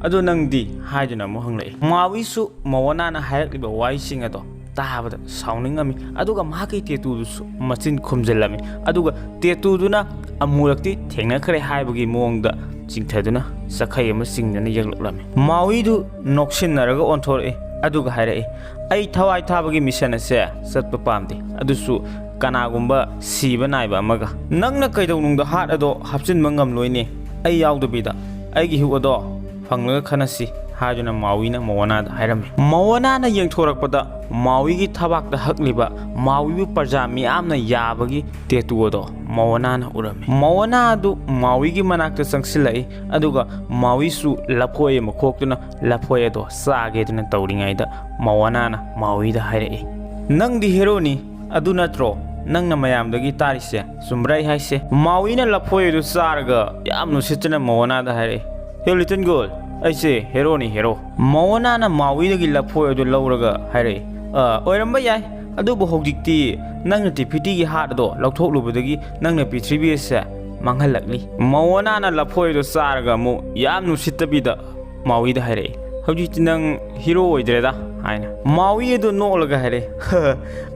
ꯑꯗꯨ ꯅꯪꯗꯤ?" ꯍꯥꯏꯗꯨꯅ ꯑꯃꯨꯛ ꯍꯪꯂꯛꯏ꯫ ꯃꯥꯎꯏꯁꯨ ꯃꯋꯣꯅꯥꯅ ꯍꯥꯏꯔꯛꯂꯤꯕ ꯋꯥꯍꯩꯁꯤꯡ ꯑꯗꯣ ꯇꯥꯕꯗ ꯁꯥꯎꯅꯤꯡꯉꯝꯃꯤ, ꯑꯗꯨꯒ ꯃꯍꯥꯛꯀꯤ ꯇꯦꯇꯨꯗꯨꯁꯨ ꯃꯆꯤꯟ ꯈꯨꯝꯖꯤꯜꯂꯝꯃꯤ, ꯑꯗꯨꯒ ꯇꯦꯇꯨꯗꯨꯅ "ꯑꯃꯨꯔꯛꯇꯤ ꯊꯦꯡꯅꯈ꯭ꯔꯦ" ꯍꯥꯏꯕꯒꯤ ꯃꯑꯣꯡꯗ ꯆꯤꯡꯊꯗꯨꯅ ꯆꯈꯩ ꯑꯃ ꯆꯤꯡꯗꯨꯅ ꯌꯦꯛꯂꯛꯂꯝꯃꯤ꯫ ꯃꯥꯎꯏꯗꯨ ꯅꯣꯛꯁꯤꯟꯅꯔꯒ ꯑꯣꯟꯊꯣꯔꯛꯏ, ꯑꯗꯨꯒ ꯍꯥꯏꯔꯛꯏ, "ꯑꯩ ꯊꯋꯥꯏ ꯊꯥꯕꯒꯤ ꯃꯤꯁꯟ ꯑꯁꯦ ꯆꯠꯄ ꯄꯥꯝꯗꯦ, ꯑꯗꯨꯁꯨ ꯀꯅꯥꯒꯨꯝꯕ ꯁꯤꯕ ꯅꯥꯏꯕ ꯑꯃꯒ꯫ ꯅꯪꯅ ꯀꯩꯗꯧꯅꯨꯡꯗ ꯍꯥꯔꯠ ꯑꯗꯣ ꯍꯥꯞꯆꯤꯟꯕ ꯉꯝꯂꯣꯏꯅꯦ ꯑꯩ ꯌꯥꯎꯗꯕꯤꯗ꯫ ꯑꯩꯒꯤ ꯍꯨꯛ ꯑꯗꯣ ꯐꯪꯂꯒ ꯈꯟꯅꯁꯤ" ꯍꯥꯏꯗꯨꯅ ꯃꯥꯎꯏꯅ ꯃꯋꯣꯅꯥꯗ ꯍꯥꯏꯔꯝꯃꯤ꯫ ꯃꯋꯣꯅꯥꯅ ꯌꯦꯡꯊꯣꯔꯛꯄꯗ ꯃꯥꯎꯏꯒꯤ ꯊꯕꯥꯛꯇ ꯍꯛꯂꯤꯕ ꯃꯥꯎꯏꯕꯨ ꯄ꯭ꯔꯖꯥ ꯃꯤꯌꯥꯝꯅ ꯌꯥꯕꯒꯤ ꯇꯦꯇꯨ ꯑꯗꯣ ꯃꯋꯣꯅꯥꯅ ꯎꯔꯝꯃꯤ꯫ ꯃꯋꯣꯅꯥ ꯑꯗꯨ ꯃꯥꯎꯏꯒꯤ ꯃꯅꯥꯛꯇ ꯆꯪꯁꯤꯜꯂꯛꯏ, ꯑꯗꯨꯒ ꯃꯥꯎꯏꯁꯨ ꯂꯐꯣꯏ ꯑꯃ ꯈꯣꯛꯇꯨꯅ ꯂꯐꯣꯏ ꯑꯗꯣ ꯆꯥꯒꯦꯗꯅ ꯇꯧꯔꯤꯉꯩꯗ ꯃꯋꯣꯅꯥꯅ ꯃꯥꯎꯏꯗ ꯍꯥꯏꯔꯛꯏ, "ꯅꯪꯗꯤ ꯍꯦꯔꯣꯅꯤ, ꯑꯗꯨ ꯅꯠꯇ꯭ꯔꯣ ꯅꯪꯅ ꯃꯌꯥꯝꯗꯒꯤ ꯇꯥꯔꯤꯁꯦ? ꯆꯨꯝꯕ꯭ꯔꯥ ꯑꯩ ꯍꯥꯏꯁꯦ?" ꯃꯥꯎꯏꯅ ꯂꯐꯣꯏ ꯑꯗꯨ ꯆꯥꯔꯒ ꯌꯥꯝ ꯅꯨꯡꯁꯤꯠꯇꯅ ꯃꯋꯣꯅꯥꯗ ꯍꯥꯏꯔꯛꯏ, "Hey little girl, ꯑꯩꯁꯦ ꯍꯦꯔꯣꯅꯤ, ꯍꯦꯔꯣ!" ꯃꯋꯣꯅꯥꯅ ꯃꯥꯎꯏꯗꯒꯤ ꯂꯐꯣꯏ ꯑꯗꯨ ꯂꯧꯔꯒ ꯍꯥꯏꯔꯛꯏ, "ꯑ, ꯑꯣꯏꯔꯝꯕ ꯌꯥꯏ, ꯑꯗꯨꯕꯨ ꯍꯧꯖꯤꯛꯇꯤ ꯅꯪꯅ ꯇꯤꯐꯤꯇꯤꯒꯤ ꯍꯥꯔꯠ ꯑꯗꯣ ꯂꯧꯊꯣꯛꯂꯨꯕꯗꯒꯤ ꯅꯪꯅ ꯄ꯭ꯔꯤꯊꯤꯕꯤ ꯑꯁꯦ ꯃꯥꯡꯍꯜꯂꯛꯂꯤ꯫" ꯃꯋꯣꯅꯥꯅ ꯂꯐꯣꯏ ꯑꯗꯨ ꯆꯥꯔꯒ ꯑꯃꯨꯛ ꯌꯥꯝ ꯅꯨꯡꯁꯤꯠꯇꯕꯤꯗ ꯃꯥꯎꯏꯗ ꯍꯥꯏꯔꯛꯏ, "ꯍꯧꯖꯤꯛꯇꯤ ꯅꯪ ꯍꯤꯔꯣ ꯑꯣꯏꯗ꯭ꯔꯦꯗ" ꯍꯥꯏꯅ꯫ ꯃꯥꯎꯏ ꯑꯗꯨ ꯅꯣꯛꯂꯒ ꯍꯥꯏꯔꯛꯏ,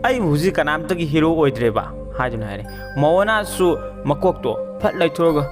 "ꯑꯩꯕꯨ ꯍꯧꯖꯤꯛ ꯀꯅꯥꯝꯇꯒꯤ ꯍꯤꯔꯣ ꯑꯣꯏꯗ꯭ꯔꯦꯕ?" ꯍꯥꯏꯗꯨꯅ ꯍꯥꯏꯔꯛꯏ꯫ ꯃꯋꯣꯅꯥꯁꯨ ꯃꯀꯣꯛꯇꯣ ꯐꯠ ꯂꯩꯊꯣꯛꯑꯒ,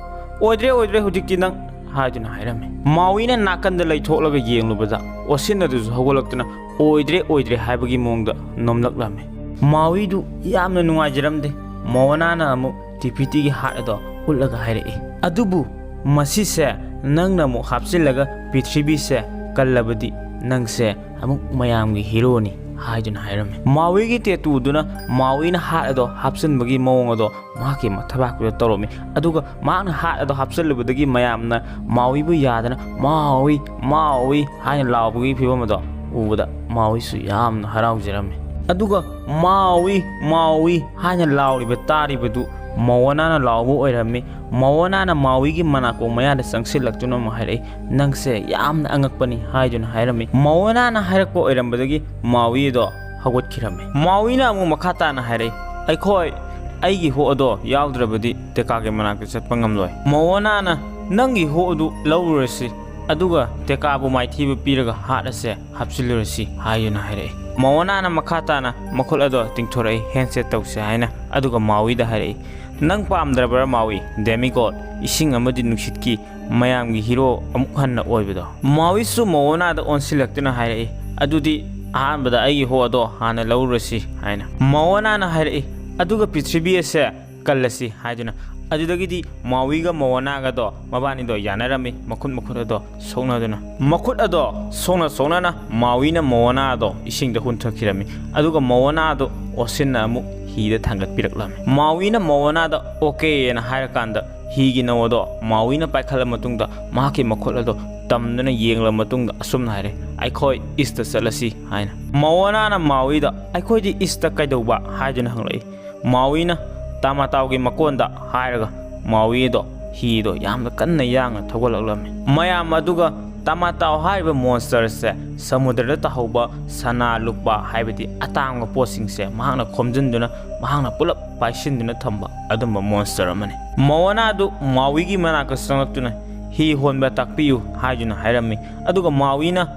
"ꯑꯣꯏꯗ꯭ꯔꯦ, ꯑꯣꯏꯗ꯭ꯔꯦ, ꯍꯧꯖꯤꯛꯇꯤ ꯅꯪ ꯍꯥꯏꯗꯨꯅ ꯍꯥꯏꯔꯝꯃꯤ꯫ ꯃꯥꯎꯏꯅ ꯅꯥꯀꯟꯗ ꯂꯩꯊꯣꯛꯂꯒ ꯌꯦꯡꯂꯨꯕꯗ ꯑꯣꯁꯤꯟ ꯑꯗꯨꯁꯨ ꯍꯧꯒꯠꯂꯛꯇꯨꯅ ꯑꯣꯏꯗ꯭ꯔꯦ ꯑꯣꯏꯗ꯭ꯔꯦ ꯍꯥꯏꯕꯒꯤ ꯃꯑꯣꯡꯗ ꯅꯣꯝꯂꯛꯂꯝꯃꯤ꯫ ꯃꯥꯎꯏꯗꯨ ꯌꯥꯝꯅ ꯅꯨꯡꯉꯥꯏꯖꯔꯝꯗꯦ꯫ ꯃꯣꯋꯅꯥꯅ ꯑꯃꯨꯛ ꯗꯤꯄ꯭ꯌꯨꯇꯤꯒꯤ ꯍꯥꯔꯠ ꯑꯗꯣ ꯎꯠꯂꯒ ꯍꯥꯏꯔꯛꯏ, "ꯑꯗꯨꯕꯨ ꯃꯁꯤꯁꯦ ꯅꯪꯅ ꯑꯃꯨꯛ ꯍꯥꯞꯆꯤꯜꯂꯒ ꯄ꯭ꯔꯤꯊꯤꯕꯤꯁꯦ ꯀꯜꯂꯕꯗꯤ ꯅꯪꯁꯦ ꯑꯃꯨꯛ ꯃꯌꯥꯝꯒꯤ ꯍꯤꯔꯣꯅꯤ" ꯍꯥꯏꯗꯨꯅ ꯍꯥꯏꯔꯝꯃꯤ꯫ ꯃꯥꯎꯏꯒꯤ ꯇꯦꯇꯨꯗꯨꯅ ꯃꯥꯎꯏꯅ ꯍꯥꯔꯠ ꯑꯗꯣ ꯍꯥꯞꯆꯤꯟꯕꯒꯤ ꯃꯑꯣꯡ ꯑꯗꯣ ꯃꯍꯥꯛꯀꯤ ꯃꯊꯕꯥꯛꯇꯨꯗ ꯇꯧꯔꯝꯃꯤ꯫ ꯑꯗꯨꯒ ꯃꯍꯥꯛꯅ ꯍꯥꯔꯠ ꯑꯗꯣ ꯍꯥꯞꯆꯤꯜꯂꯨꯕꯗꯒꯤ ꯃꯌꯥꯝꯅ ꯃꯥꯎꯏꯕꯨ ꯌꯥꯗꯅ "ꯃꯥꯎꯏ, ꯃꯥꯎꯏ" ꯍꯥꯏꯅ ꯂꯥꯎꯕꯒꯤ ꯐꯤꯕꯝ ꯑꯗꯣ ꯎꯕꯗ ꯃꯥꯎꯏꯁꯨ ꯌꯥꯝꯅ ꯍꯔꯥꯎꯖꯔꯝꯃꯤ꯫ ꯑꯗꯨꯒ "ꯃꯥꯎꯏ, ꯃꯥꯎꯏ" ꯍꯥꯏꯅ ꯂꯥꯎꯔꯤꯕ ꯇꯥꯔꯤꯕꯗꯨ ꯃꯣꯋꯅꯥꯅ ꯂꯥꯎꯕ ꯑꯣꯏꯔꯝꯃꯤ꯫ ꯃꯣꯋꯅꯥꯅ ꯃꯥꯎꯏꯒꯤ ꯃꯅꯥꯀꯣꯡ ꯃꯌꯥꯗ ꯆꯪꯁꯤꯜꯂꯛꯇꯨꯅ ꯑꯃꯨꯛ ꯍꯥꯏꯔꯛꯏ, "ꯅꯪꯁꯦ ꯌꯥꯝꯅ ꯑꯉꯛꯄꯅꯤ" ꯍꯥꯏꯗꯨꯅ ꯍꯥꯏꯔꯝꯃꯤ꯫ ꯃꯣꯋꯅꯥꯅ ꯍꯥꯏꯔꯛꯄ ꯑꯣꯏꯔꯝꯕꯗꯒꯤ ꯃꯥꯎꯏ ꯑꯗꯣ ꯍꯧꯒꯠꯈꯤꯔꯝꯃꯤ꯫ ꯃꯥꯎꯏꯅ ꯑꯃꯨꯛ ꯃꯈꯥ ꯇꯥꯅ ꯍꯥꯏꯔꯛꯏ, "ꯑꯩꯈꯣꯏ, ꯑꯩꯒꯤ ꯍꯣ ꯑꯗꯣ ꯌꯥꯎꯗ꯭ꯔꯕꯗꯤ ꯇꯦꯀꯥꯒꯤ ꯃꯅꯥꯛꯇ ꯆꯠꯄ ꯉꯝꯂꯣꯏ꯫ ꯃꯣꯋꯅꯥꯅ ꯅꯪꯒꯤ ꯍꯣ ꯑꯗꯨ ꯂꯧꯔꯨꯔꯁꯤ, ꯑꯗꯨꯒ ꯇꯦꯀꯥꯕꯨ ꯃꯥꯏꯊꯤꯕ ꯄꯤꯔꯒ ꯍꯥꯔꯠ ꯑꯁꯦ ꯍꯥꯞꯆꯤꯜꯂꯨꯔꯁꯤ" ꯍꯥꯏꯗꯨꯅ ꯍꯥꯏꯔꯛꯏ꯫ ꯃꯣꯋꯅꯥꯅ ꯃꯈꯥ ꯇꯥꯅ ꯃꯈꯨꯠ ꯑꯗꯣ ꯇꯤꯡꯊꯣꯔꯛꯏ, ꯍꯦꯟꯁꯦꯠ ꯇꯧꯁꯦ ꯍꯥꯏꯅ, ꯑꯗꯨꯒ ꯃꯥꯎꯏꯗ ꯍꯥꯏꯔꯛꯏ, "ꯅꯪ ꯄꯥꯝꯗ꯭ꯔꯕ꯭ꯔꯥ ꯃꯥꯎꯏ, ꯗꯦꯃꯤꯒꯣꯗ, ꯏꯁꯤꯡ ꯑꯃꯗꯤ ꯅꯨꯡꯁꯤꯠꯀꯤ ꯃꯌꯥꯝꯒꯤ ꯍꯤꯔꯣ ꯑꯃꯨꯛ ꯍꯟꯅ ꯑꯣꯏꯕꯗꯣ?" ꯃꯥꯎꯏꯁꯨ ꯃꯣꯋꯅꯥꯗ ꯑꯣꯟꯁꯤꯜꯂꯛꯇꯨꯅ ꯍꯥꯏꯔꯛꯏ, "ꯑꯗꯨꯗꯤ ꯑꯍꯥꯟꯕꯗ ꯑꯩꯒꯤ ꯍꯣ ꯑꯗꯣ ꯍꯥꯟꯅ ꯂꯧꯔꯨꯔꯁꯤ" ꯍꯥꯏꯅ꯫ ꯃꯣꯋꯅꯥꯅ ꯍꯥꯏꯔꯛꯏ, "ꯑꯗꯨꯒ ꯄ꯭ꯔꯤꯊꯤꯕꯤ ꯑꯁꯦ ꯀꯜꯂꯁꯤ" ꯍꯥꯏꯗꯨꯅ꯫ ꯑꯗꯨꯗꯒꯤꯗꯤ ꯃꯥꯎꯏꯒ ꯃꯣꯋꯅꯥꯒꯗꯣ ꯃꯕꯥꯅꯤꯗꯣ ꯌꯥꯅꯔꯝꯃꯤ, ꯃꯈꯨꯠ ꯃꯈꯨꯠ ꯑꯗꯣ ꯁꯣꯛꯅꯗꯨꯅ꯫ ꯃꯈꯨꯠ ꯑꯗꯣ ꯁꯣꯛꯅ ꯁꯣꯛꯅꯅ ꯃꯥꯎꯏꯅ ꯃꯣꯋꯅꯥ ꯑꯗꯣ ꯏꯁꯤꯡꯗ ꯍꯨꯟꯊꯈꯤꯔꯝꯃꯤ꯫ ꯑꯗꯨꯒ ꯃꯣꯋꯅꯥ ꯑꯗꯣ ꯑꯣꯁꯤꯟꯅ ꯑꯃꯨꯛ ꯍꯤꯗ ꯊꯥꯡꯒꯠꯄꯤꯔꯛꯂꯝꯃꯤ꯫ ꯃꯥꯎꯏꯅ ꯃꯣꯋꯅꯥꯗ "ꯑꯣꯀꯦ" ꯍꯥꯏꯅ ꯍꯥꯏꯔꯀꯥꯟꯗ ꯍꯤꯒꯤ ꯅꯧ ꯑꯗꯣ ꯃꯥꯎꯏꯅ ꯄꯥꯏꯈꯠꯂ ꯃꯇꯨꯡꯗ ꯃꯍꯥꯛꯀꯤ ꯃꯈꯨꯠ ꯑꯗꯣ ꯇꯝꯗꯨꯅ ꯌꯦꯡꯂꯕ ꯃꯇꯨꯡꯗ ꯑꯁꯨꯝꯅ ꯍꯥꯏꯔꯦ, "ꯑꯩꯈꯣꯏ ꯏꯁꯇ ꯆꯠꯂꯁꯤ" ꯍꯥꯏꯅ꯫ ꯃꯣꯋꯅꯥꯅ ꯃꯥꯎꯏꯗ "ꯑꯩꯈꯣꯏꯗꯤ ꯏꯁꯇ ꯀꯩꯗꯧꯕ?" ꯍꯥꯏꯗꯨꯅ ꯍꯪꯂꯛꯏ꯫ ꯃꯥꯎꯏꯅ ꯇꯥꯃꯥꯇꯥꯎꯒꯤ ꯃꯀꯣꯟꯗ ꯍꯥꯏꯔꯒ ꯃꯥꯎꯏꯗꯣ ꯍꯤꯗꯣ ꯌꯥꯝꯅ ꯀꯟꯅ ꯌꯥꯡꯅ ꯊꯧꯒꯠꯂꯛꯂꯝꯃꯤ꯫ ꯃꯌꯥꯝ ꯑꯗꯨꯒ ꯇꯥꯃꯥꯇꯥꯎ ꯍꯥꯏꯔꯤꯕ ꯃꯣꯟꯁꯇꯔꯁꯦ ꯁꯃꯨꯗ꯭ꯔꯗ ꯇꯥꯍꯧꯕ ꯁꯅꯥ ꯂꯨꯄꯥ ꯍꯥꯏꯕꯗꯤ ꯑꯇꯥꯡꯕ ꯄꯣꯠꯁꯤꯡꯁꯦ ꯃꯍꯥꯛꯅ ꯈꯣꯝꯖꯤꯟꯗꯨꯅ ꯃꯍꯥꯛꯅ ꯄꯨꯂꯞ ꯄꯥꯏꯁꯤꯟꯗꯨꯅ ꯊꯝꯕ ꯑꯗꯨꯝꯕ ꯃꯣꯟꯁꯇꯔ ꯑꯃꯅꯤ꯫ ꯃꯣꯋꯅꯥꯗꯨ ꯃꯥꯎꯏꯒꯤ ꯃꯅꯥꯛꯇ ꯆꯪꯂꯛꯇꯨꯅ "ꯍꯤ ꯍꯣꯟꯕ ꯇꯥꯛꯄꯤꯌꯨ" ꯍꯥꯏꯗꯨꯅ ꯍꯥꯏꯔꯝꯃꯤ꯫ ꯑꯗꯨꯒ ꯃꯥꯎꯏꯅ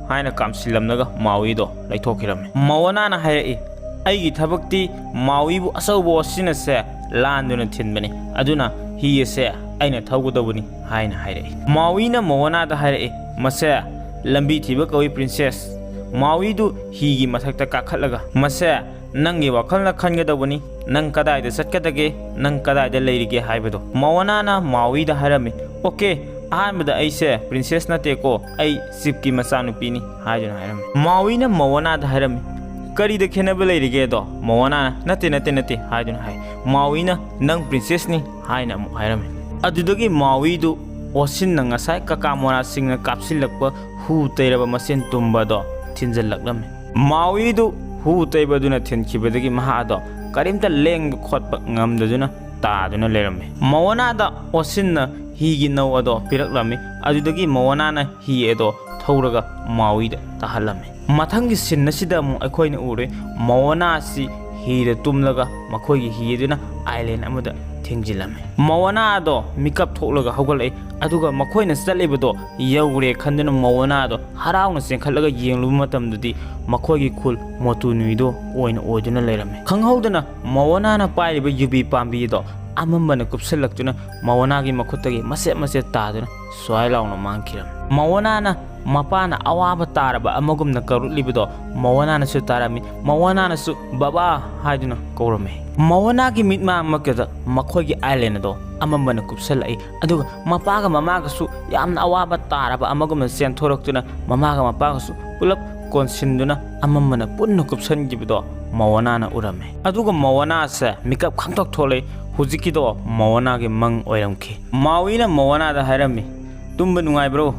ꯍꯥꯏꯅ ꯀꯥꯝꯁꯤꯜꯂꯝꯂꯒ ꯃꯥꯎꯏꯗꯣ ꯂꯩꯊꯣꯛꯈꯤꯔꯝꯃꯤ꯫ ꯃꯣꯋꯅꯥꯅ ꯍꯥꯏꯔꯛꯏ, "ꯑꯩꯒꯤ ꯊꯕꯛꯇꯤ ꯃꯥꯎꯏꯕꯨ ꯑꯆꯧꯕ ꯑꯣꯁꯤꯟ ꯑꯁꯦ ꯂꯥꯟꯗꯨꯅ ꯊꯤꯟꯕꯅꯤ, ꯑꯗꯨꯅ ꯍꯤ ꯑꯁꯦ ꯑꯩꯅ ꯊꯧꯒꯗꯧꯕꯅꯤ ꯍꯥꯏꯅ ꯍꯥꯏꯔꯛꯏ꯫ ꯃꯥꯎꯏꯅ ꯃꯣꯋꯥꯅꯥꯗ ꯍꯥꯏꯔꯛꯏ, "ꯃꯁꯦ ꯂꯝꯕꯤ ꯊꯤꯕ ꯀꯧꯏ, ꯄ꯭ꯔꯤꯟꯁꯦꯁ꯫" ꯃꯥꯎꯏꯗꯨ ꯍꯤꯒꯤ ꯃꯊꯛꯇ ꯀꯥꯈꯠꯂꯒ, "ꯃꯁꯦ ꯅꯪꯒꯤ ꯋꯥꯈꯜꯅ ꯈꯟꯒꯗꯧꯕꯅꯤ, ꯅꯪ ꯀꯗꯥꯏꯗ ꯆꯠꯀꯗꯒꯦ, ꯅꯪ ꯀꯗꯥꯏꯗ ꯂꯩꯔꯤꯒꯦ ꯍꯥꯏꯕꯗꯣ꯫" ꯃꯣꯋꯥꯅꯥꯅ ꯃꯥꯎꯏꯗ ꯍꯥꯏꯔꯝꯃꯤ, "ꯑꯣꯀꯦ, ꯑꯍꯥꯟꯕꯗ ꯑꯩꯁꯦ ꯄ꯭ꯔꯤꯟꯁꯦꯁ ꯅꯠꯇꯦꯀꯣ, ꯑꯩ ꯆꯤꯞꯀꯤ ꯃꯆꯥꯅꯨꯄꯤꯅꯤ" ꯍꯥꯏꯗꯨꯅ ꯍꯥꯏꯔꯝꯃꯤ꯫ ꯃꯥꯎꯏꯅ ꯃꯣꯋꯥꯅꯥꯗ ꯍꯥꯏꯔꯝꯃꯤ, "ꯀꯔꯤꯗ ꯈꯦꯠꯅꯕ ꯂꯩꯔꯤꯒꯦ?" ꯑꯗꯣ ꯃꯣꯋꯥꯅꯥꯅ, "ꯅꯠꯇꯦ, ꯅꯠꯇꯦ, ꯅꯠꯇꯦ" ꯍꯥꯏꯗꯨꯅ ꯍꯥꯏ꯫ ꯃꯥꯎꯏꯅ, "ꯅꯪ ꯄ꯭ꯔꯤꯟꯁꯦꯁꯅꯤ" ꯍꯥꯏꯅ ꯑꯃꯨꯛ ꯍꯥꯏꯔꯝꯃꯤ꯫ ꯑꯗꯨꯗꯒꯤ ꯃꯥꯎꯏꯗꯨ ꯑꯣꯁꯤꯟꯅ ꯉꯁꯥꯏ ꯀꯀꯥ ꯃꯣꯔꯥꯁꯤꯡꯅ ꯀꯥꯞꯁꯤꯜꯂꯛꯄ ꯍꯨ ꯇꯩꯔꯕ ꯃꯁꯦꯟ ꯇꯨꯝꯕ ꯑꯗꯣ ꯊꯤꯟꯖꯜꯂꯛꯂꯝꯃꯤ꯫ ꯃꯥꯎꯏꯗꯨ ꯍꯨ ꯇꯩꯕꯗꯨꯅ ꯊꯤꯟꯈꯤꯕꯗꯒꯤ ꯃꯍꯥꯛ ꯑꯗꯣ ꯀꯔꯤꯝꯇ ꯂꯦꯡꯕ ꯈꯣꯠꯄ ꯉꯝꯗꯗꯨꯅ ꯇꯥꯗꯨꯅ ꯂꯩꯔꯝꯃꯤ꯫ ꯃꯣꯋꯥꯅꯥꯗ ꯑꯣꯁꯤꯟꯅ ꯍꯤꯒꯤ ꯅꯧ ꯑꯗꯣ ꯄꯤꯔꯛꯂꯝꯃꯤ꯫ ꯑꯗꯨꯗꯒꯤ ꯃꯣꯋꯥꯅꯥꯅ ꯍꯤ ꯑꯗꯣ ꯊꯧꯔꯒ ꯃꯥꯎꯏꯗ ꯇꯥꯍꯜꯂꯝꯃꯤ꯫ ꯃꯊꯪꯒꯤ ꯁꯤꯟ ꯑꯁꯤꯗ ꯑꯃꯨꯛ ꯑꯩꯈꯣꯏꯅ ꯎꯔꯦ, ꯃꯣꯋꯥꯅꯥ ꯑꯁꯤ ꯍꯤꯗ ꯇꯨꯝꯂꯒ ꯃꯈꯣꯏꯒꯤ ꯍꯤ ꯑꯗꯨꯅ ꯑꯥꯏꯂꯦꯟ ꯑꯃꯗ ꯊꯤꯡꯖꯤꯜꯂꯝꯃꯤ꯫ ꯃꯣꯋꯥꯅꯥ ꯑꯗꯣ ꯃꯤꯀꯞ ꯊꯣꯛꯂꯒ ꯍꯧꯒꯠꯂꯛꯏ, ꯑꯗꯨꯒ ꯃꯈꯣꯏꯅ ꯆꯠꯂꯤꯕꯗꯣ ꯌꯧꯔꯦ ꯈꯟꯗꯨꯅ ꯃꯣꯋꯥꯅꯥ ꯑꯗꯣ ꯍꯔꯥꯎꯅ ꯆꯦꯟꯈꯠꯂꯒ ꯌꯦꯡꯂꯨꯕ ꯃꯇꯝꯗꯗꯤ ꯃꯈꯣꯏꯒꯤ ꯈꯨꯜ ꯃꯣꯇꯨꯅꯨꯏꯗꯣ ꯑꯣꯏꯅ ꯑꯣꯏꯗꯨꯅ ꯂꯩꯔꯝꯃꯤ꯫ ꯈꯪꯍꯧꯗꯅ ꯃꯣꯋꯥꯅꯥꯅ ꯄꯥꯏꯔꯤꯕ ꯌꯨꯕꯤ ꯄꯥꯝꯕꯤ ꯑꯗꯣ ꯑꯃꯝꯕꯅ ꯀꯨꯞꯁꯤꯜꯂꯛꯇꯨꯅ ꯃꯣꯋꯥꯅꯥꯒꯤ ꯃꯈꯨꯠꯇꯒꯤ ꯃꯆꯦꯠ ꯃꯆꯦꯠ ꯇꯥꯗꯨꯅ ꯁ꯭ꯋꯥꯏ ꯂꯥꯎꯅ ꯃꯥꯡꯈꯤꯔꯝꯃꯤ꯫ ꯃꯣꯋꯥꯅꯥꯅ ꯃꯄꯥꯅ ꯑꯋꯥꯕ ꯇꯥꯔꯕ ꯑꯃꯒꯨꯝꯅ ꯀꯧꯔꯛꯂꯤꯕꯗꯣ ꯃꯣꯋꯥꯅꯥꯅꯁꯨ ꯇꯥꯔꯝꯃꯤ꯫ ꯃꯣꯋꯥꯅꯥꯅꯁꯨ "ꯕꯕꯥ" ꯍꯥꯏꯗꯨꯅ ꯀꯧꯔꯝꯃꯤ꯫ ꯃꯣꯋꯥꯅꯥꯒꯤ ꯃꯤꯠꯃꯥꯡꯃꯛꯇꯗ ꯃꯈꯣꯏꯒꯤ ꯑꯥꯏꯂꯦꯟ ꯑꯗꯣ ꯑꯃꯝꯕꯅ ꯀꯨꯞꯁꯜꯂꯛꯏ, ꯑꯗꯨꯒ ꯃꯄꯥꯒ ꯃꯃꯥꯒꯁꯨ ꯌꯥꯝꯅ ꯑꯋꯥꯕ ꯇꯥꯔꯕ ꯑꯃꯒꯨꯝꯅ ꯆꯦꯟꯊꯣꯔꯛꯇꯨꯅ ꯃꯃꯥꯒ ꯃꯄꯥꯒꯁꯨ ꯄꯨꯂꯞ ꯀꯣꯟꯁꯤꯟꯗꯨꯅ ꯑꯃꯝꯕꯅ ꯄꯨꯟꯅ ꯀꯨꯞꯁꯟꯈꯤꯕꯗꯣ ꯃꯣꯋꯥꯅꯥꯅ ꯎꯔꯝꯃꯤ꯫ ꯑꯗꯨꯒ ꯃꯣꯋꯥꯅꯥꯁꯦ ꯃꯤꯀꯞ ꯈꯪꯊꯣꯛ ꯊꯣꯛꯂꯛꯏ꯫ ꯍꯧꯖꯤꯛꯀꯤꯗꯣ ꯃꯣꯋꯥꯅꯥꯒꯤ ꯃꯪ ꯑꯣꯏꯔꯝꯈꯤ꯫ ꯃꯥꯎꯏꯅ ꯃꯣꯋꯥꯅꯥꯗ ꯍꯥꯏꯔꯝꯃꯤ, "ꯇꯨꯝꯕ ꯅꯨꯡꯉꯥꯏꯕ꯭ꯔꯣ?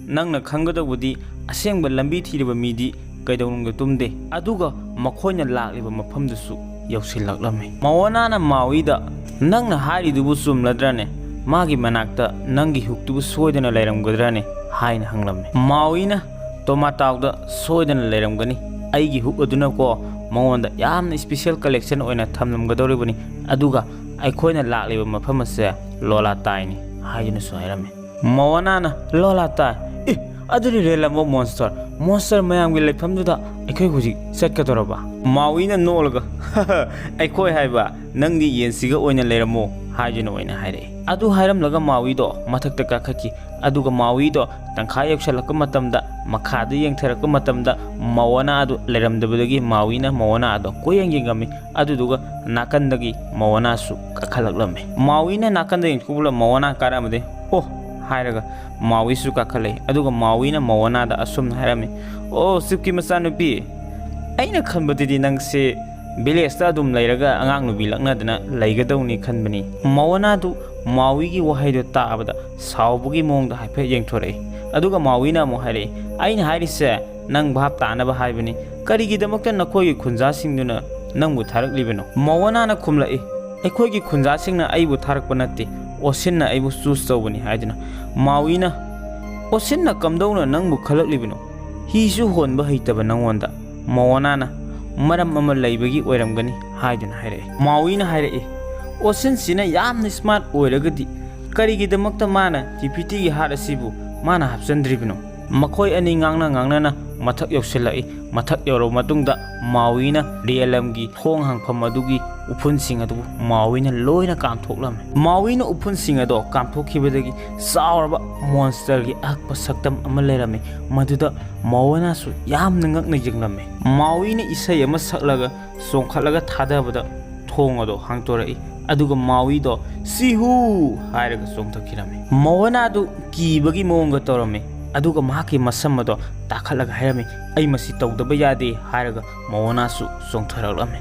ꯅꯪꯅ ꯈꯪꯒꯗꯧꯕꯗꯤ ꯑꯁꯦꯡꯕ ꯂꯝꯕꯤ ꯊꯤꯔꯤꯕ ꯃꯤꯗꯤ ꯀꯩꯗꯧꯅꯨꯡꯗ ꯇꯨꯝꯗꯦ꯫" ꯑꯗꯨꯒ ꯃꯈꯣꯏꯅ ꯂꯥꯛꯂꯤꯕ ꯃꯐꯝꯗꯨꯁꯨ ꯌꯧꯁꯤꯜꯂꯛꯂꯝꯃꯤ꯫ ꯃꯣꯋꯥꯅꯥꯅ ꯃꯥꯎꯏꯗ, "ꯅꯪꯅ ꯍꯥꯏꯔꯤꯗꯨꯕꯨ ꯆꯨꯝꯂꯗ꯭ꯔꯅꯦ? ꯃꯥꯒꯤ ꯃꯅꯥꯛꯇ ꯅꯪꯒꯤ ꯍꯨꯛꯇꯨꯕꯨ ꯁꯣꯏꯗꯅ ꯂꯩꯔꯝꯒꯗ꯭ꯔꯅꯦ?" ꯍꯥꯏꯅ ꯍꯪꯂꯝꯃꯤ꯫ ꯃꯥꯎꯏꯅ, "ꯇꯣꯃꯥꯇꯥꯎꯗ ꯁꯣꯏꯗꯅ ꯂꯩꯔꯝꯒꯅꯤ꯫ ꯑꯩꯒꯤ ꯍꯨꯛ ꯑꯗꯨꯅꯀꯣ ꯃꯉꯣꯟꯗ ꯌꯥꯝꯅ ꯏꯁꯄꯤꯁꯦꯜ ꯀꯂꯦꯛꯁꯟ ꯑꯣꯏꯅ ꯊꯝꯂꯝꯒꯗꯧꯔꯤꯕꯅꯤ꯫ ꯑꯗꯨꯒ ꯑꯩꯈꯣꯏꯅ ꯂꯥꯛꯂꯤꯕ ꯃꯐꯝ ꯑꯁꯦ ꯂꯣꯂꯥꯇꯥꯏꯅꯤ" ꯍꯥꯏꯗꯨꯅꯁꯨ ꯍꯥꯏꯔꯝꯃꯤ꯫ ꯃꯣꯋꯥꯅꯥꯅ, "ꯂꯣꯂꯥꯇꯥꯏ? ꯑꯦ, ꯑꯗꯨꯗꯤ ꯔꯦꯂꯝꯕꯣ ꯃꯣꯟꯁꯇꯔ, ꯃꯣꯟꯁꯇꯔ ꯃꯌꯥꯝꯒꯤ ꯂꯩꯐꯝꯗꯨꯗ ꯑꯩꯈꯣꯏ ꯍꯧꯖꯤꯛ ꯆꯠꯀꯗꯧꯔꯕ?" ꯃꯥꯎꯏꯅ ꯅꯣꯛꯂꯒ, "ꯑꯩꯈꯣꯏ ꯍꯥꯏꯕ, ꯅꯪꯗꯤ ꯌꯦꯟꯁꯤꯒ ꯑꯣꯏꯅ ꯂꯩꯔꯝꯃꯣ" ꯍꯥꯏꯗꯨꯅ ꯑꯣꯏꯅ ꯍꯥꯏꯔꯛꯏ꯫ ꯑꯗꯨ ꯍꯥꯏꯔꯝꯂꯒ ꯃꯥꯎꯏꯗꯣ ꯃꯊꯛꯇ ꯀꯥꯈꯠꯈꯤ꯫ ꯑꯗꯨꯒ ꯃꯥꯎꯏꯗꯣ ꯇꯪꯈꯥꯏ ꯌꯧꯁꯜꯂꯛꯄ ꯃꯇꯝꯗ, ꯃꯈꯥꯗ ꯌꯦꯡꯊꯔꯛꯄ ꯃꯇꯝꯗ, ꯃꯋꯥꯅꯥ ꯑꯗꯨ ꯂꯩꯔꯝꯗꯕꯗꯒꯤ ꯃꯥꯎꯏꯅ ꯃꯋꯥꯅꯥ ꯑꯗꯣ ꯀꯣꯏꯌꯦꯡ ꯌꯦꯡꯉꯝꯃꯤ꯫ ꯑꯗꯨꯗꯨꯒ ꯅꯥꯀꯟꯗꯒꯤ ꯃꯋꯥꯅꯥꯁꯨ ꯀꯥꯈꯠꯂꯛꯂꯝꯃꯤ꯫ ꯃꯥꯎꯏꯅ ꯅꯥꯀꯟꯗ ꯌꯦꯡꯊꯣꯛꯂꯒ ꯃꯋꯥꯅꯥ ꯀꯥꯔꯛꯑꯝꯕꯗꯒꯤ "ꯑꯣ" ꯍꯥꯏꯔꯒ ꯃꯥꯎꯏꯁꯨ ꯀꯥꯈꯠꯂꯛꯏ꯫ ꯑꯗꯨꯒ ꯃꯥꯎꯏꯅ ꯃꯋꯥꯅꯥꯗ ꯑꯁꯨꯝꯅ ꯍꯥꯏꯔꯝꯃꯤ, "ꯑꯣ, ꯆꯤꯞꯀꯤ ꯃꯆꯥꯅꯨꯄꯤ, ꯑꯩꯅ ꯈꯟꯕꯗꯗꯤ ꯅꯪꯁꯦ ꯚꯤꯂꯦꯖꯇ ꯑꯗꯨꯝ ꯂꯩꯔꯒ ꯑꯉꯥꯡ ꯅꯨꯕꯤ ꯂꯛꯅꯗꯅ ꯂꯩꯒꯗꯧꯅꯤ ꯈꯟꯕꯅꯤ꯫" ꯃꯋꯥꯅꯥꯗꯨ ꯃꯥꯎꯏꯒꯤ ꯋꯥꯍꯩꯗꯨ ꯇꯥꯕꯗ ꯁꯥꯎꯕꯒꯤ ꯃꯑꯣꯡꯗ ꯍꯥꯏꯐꯦꯠ ꯌꯦꯡꯊꯣꯔꯛꯏ꯫ ꯑꯗꯨꯒ ꯃꯥꯎꯏꯅ ꯑꯃꯨꯛ ꯍꯥꯏꯔꯛꯏ, "ꯑꯩꯅ ꯍꯥꯏꯔꯤꯁꯦ ꯅꯪ ꯚꯥꯞ ꯇꯥꯅꯕ ꯍꯥꯏꯕꯅꯤ꯫ ꯀꯔꯤꯒꯤꯗꯃꯛꯇ ꯅꯈꯣꯏꯒꯤ ꯈꯨꯟꯖꯥꯁꯤꯡꯗꯨꯅ ꯅꯪꯕꯨ ꯊꯥꯔꯛꯂꯤꯕꯅꯣ?" ꯃꯋꯥꯅꯥꯅ ꯈꯨꯝꯂꯛꯏ, "ꯑꯩꯈꯣꯏꯒꯤ ꯈꯨꯟꯖꯥꯁꯤꯡꯅ ꯑꯩꯕꯨ ꯊꯥꯔꯛꯄ ꯅꯠꯇꯦ, ꯑꯣꯁꯤꯟꯅ ꯑꯩꯕꯨ ꯆꯨꯁ ꯇꯧꯕꯅꯤ" ꯍꯥꯏꯗꯨꯅ꯫ ꯃꯥꯎꯏꯅ, "ꯑꯣꯁꯤꯟꯅ ꯀꯝꯗꯧꯅ ꯅꯪꯕꯨ ꯈꯜꯂꯛꯂꯤꯕꯅꯣ? ꯍꯤꯁꯨ ꯍꯣꯟꯕ ꯍꯩꯇꯕ ꯅꯪꯉꯣꯟꯗ?" ꯃꯋꯥꯅꯥꯅ, "ꯃꯔꯝ ꯑꯃ ꯂꯩꯕꯒꯤ ꯑꯣꯏꯔꯝꯒꯅꯤ" ꯍꯥꯏꯗꯨꯅ ꯍꯥꯏꯔꯛꯏ꯫ ꯃꯥꯎꯏꯅ ꯍꯥꯏꯔꯛꯏ, "ꯑꯣꯁꯤꯟꯁꯤꯅ ꯌꯥꯝꯅ ꯁ꯭ꯃꯥꯔꯠ ꯑꯣꯏꯔꯒꯗꯤ ꯀꯔꯤꯒꯤꯗꯃꯛꯇ ꯃꯥꯅ ꯇꯤꯄꯤꯇꯤꯒꯤ ꯍꯥꯔꯠ ꯑꯁꯤꯕꯨ ꯃꯥꯅ ꯍꯥꯞꯆꯤꯟꯗ꯭ꯔꯤꯕꯅꯣ?" ꯃꯈꯣꯏ ꯑꯅꯤ ꯉꯥꯡꯅ ꯉꯥꯡꯅꯅ ꯃꯊꯛ ꯌꯧꯁꯤꯜꯂꯛꯏ꯫ ꯃꯊꯛ ꯌꯧꯔꯕ ꯃꯇꯨꯡꯗ ꯃꯥꯎꯏꯅ ꯔꯤꯌꯦꯂꯝꯒꯤ ꯊꯣꯡ ꯍꯥꯡꯐꯝ ꯑꯗꯨꯒꯤ ꯎꯐꯨꯟꯁꯤꯡ ꯑꯗꯨꯕꯨ ꯃꯥꯎꯏꯅ ꯂꯣꯏꯅ ꯀꯥꯝꯊꯣꯛꯂꯝꯃꯤ꯫ ꯃꯥꯎꯏꯅ ꯎꯐꯨꯟꯁꯤꯡ ꯑꯗꯣ ꯀꯥꯝꯊꯣꯛꯈꯤꯕꯗꯒꯤ ꯆꯥꯎꯔꯕ ꯃꯣꯟꯁꯇꯔꯒꯤ ꯑꯍꯛꯄ ꯁꯛꯇꯝ ꯑꯃ ꯂꯩꯔꯝꯃꯤ, ꯃꯗꯨꯗ ꯃꯋꯥꯅꯥꯁꯨ ꯌꯥꯝꯅ ꯉꯛꯅ ꯌꯦꯡꯂꯝꯃꯤ꯫ ꯃꯥꯎꯏꯅ ꯏꯁꯩ ꯑꯃ ꯁꯛꯂꯒ ꯆꯣꯡꯈꯠꯂꯒ ꯊꯥꯗꯕꯗ ꯊꯣꯡ ꯑꯗꯣ ꯍꯥꯡꯇꯣꯔꯛꯏ, ꯑꯗꯨꯒ ꯃꯥꯎꯏꯗꯣ "ꯁꯤꯍꯨ" ꯍꯥꯏꯔꯒ ꯆꯣꯡꯊꯈꯤꯔꯝꯃꯤ꯫ ꯃꯋꯥꯅꯥꯗꯨ ꯀꯤꯕꯒꯤ ꯃꯑꯣꯡꯒ ꯇꯧꯔꯝꯃꯤ, ꯑꯗꯨꯒ ꯃꯍꯥꯛꯀꯤ ꯃꯁꯝ ꯑꯗꯣ ꯇꯥꯈꯠꯂꯒ ꯍꯥꯏꯔꯝꯃꯤ, "ꯑꯩ ꯃꯁꯤ ꯇꯧꯗꯕ ꯌꯥꯗꯦ" ꯍꯥꯏꯔꯒ ꯃꯋꯥꯅꯥꯁꯨ ꯆꯣꯡꯊꯔꯛꯂꯝꯃꯤ꯫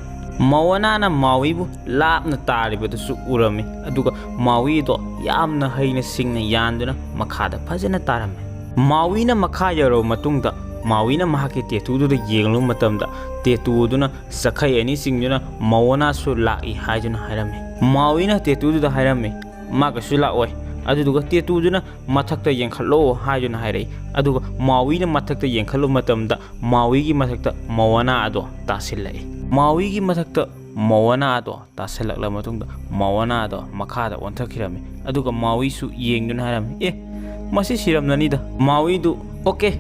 ꯃꯋꯥꯅꯥꯅ ꯃꯥꯎꯏꯕꯨ ꯂꯥꯞꯅ ꯇꯥꯔꯤꯕꯗꯨꯁꯨ ꯎꯔꯝꯃꯤ, ꯑꯗꯨꯒ ꯃꯥꯎꯏꯗꯣ ꯌꯥꯝꯅ ꯍꯩꯅ ꯁꯤꯡꯅ ꯌꯥꯟꯗꯨꯅ ꯃꯈꯥꯗ ꯐꯖꯅ ꯇꯥꯔꯝꯃꯤ꯫ ꯃꯥꯎꯏꯅ ꯃꯈꯥ ꯌꯧꯔꯕ ꯃꯇꯨꯡꯗ, ꯃꯥꯎꯏꯅ ꯃꯍꯥꯛꯀꯤ ꯇꯦꯇꯨꯗꯨꯗ ꯌꯦꯡꯂꯨꯕ ꯃꯇꯝꯗ, ꯇꯦꯇꯨ ꯑꯗꯨꯅ ꯆꯈꯩ ꯑꯅꯤ ꯆꯤꯡꯗꯨꯅ ꯃꯋꯥꯅꯥꯁꯨ ꯂꯥꯛꯏ ꯍꯥꯏꯗꯨꯅ ꯍꯥꯏꯔꯝꯃꯤ꯫ ꯃꯥꯎꯏꯅ ꯇꯦꯇꯨꯗꯨꯗ ꯍꯥꯏꯔꯝꯃꯤ, "ꯃꯥꯒꯁꯨ ꯂꯥꯛꯑꯣꯏ꯫" ꯑꯗꯨꯗꯨꯒ ꯇꯦꯇꯨꯗꯨꯅ "ꯃꯊꯛꯇ ꯌꯦꯡꯈꯠꯂꯣ" ꯍꯥꯏꯗꯨꯅ ꯍꯥꯏꯔꯛꯏ꯫ ꯑꯗꯨꯒ ꯃꯥꯎꯏꯅ ꯃꯊꯛꯇ ꯌꯦꯡꯈꯠꯂꯨꯕ ꯃꯇꯝꯗ, ꯃꯥꯎꯏꯒꯤ ꯃꯊꯛꯇ ꯃꯋꯥꯅꯥ ꯑꯗꯣ ꯇꯥꯁꯤꯜꯂꯛꯏ꯫ ꯃꯥꯎꯏꯒꯤ ꯃꯊꯛꯇ ꯃꯋꯥꯅꯥ ꯑꯗꯣ ꯇꯥꯁꯤꯜꯂꯛꯂꯕ ꯃꯇꯨꯡꯗ, ꯃꯋꯥꯅꯥ ꯑꯗꯣ ꯃꯈꯥꯗ ꯑꯣꯟꯊꯈꯤꯔꯝꯃꯤ꯫ ꯑꯗꯨꯒ ꯃꯥꯎꯏꯁꯨ ꯌꯦꯡꯗꯨꯅ ꯍꯥꯏꯔꯝꯃꯤ, "ꯑꯦ, ꯃꯁꯤ ꯁꯤꯔꯝꯂꯅꯤꯗ꯫" ꯃꯥꯎꯏꯗꯨ, "ꯑꯣꯀꯦ,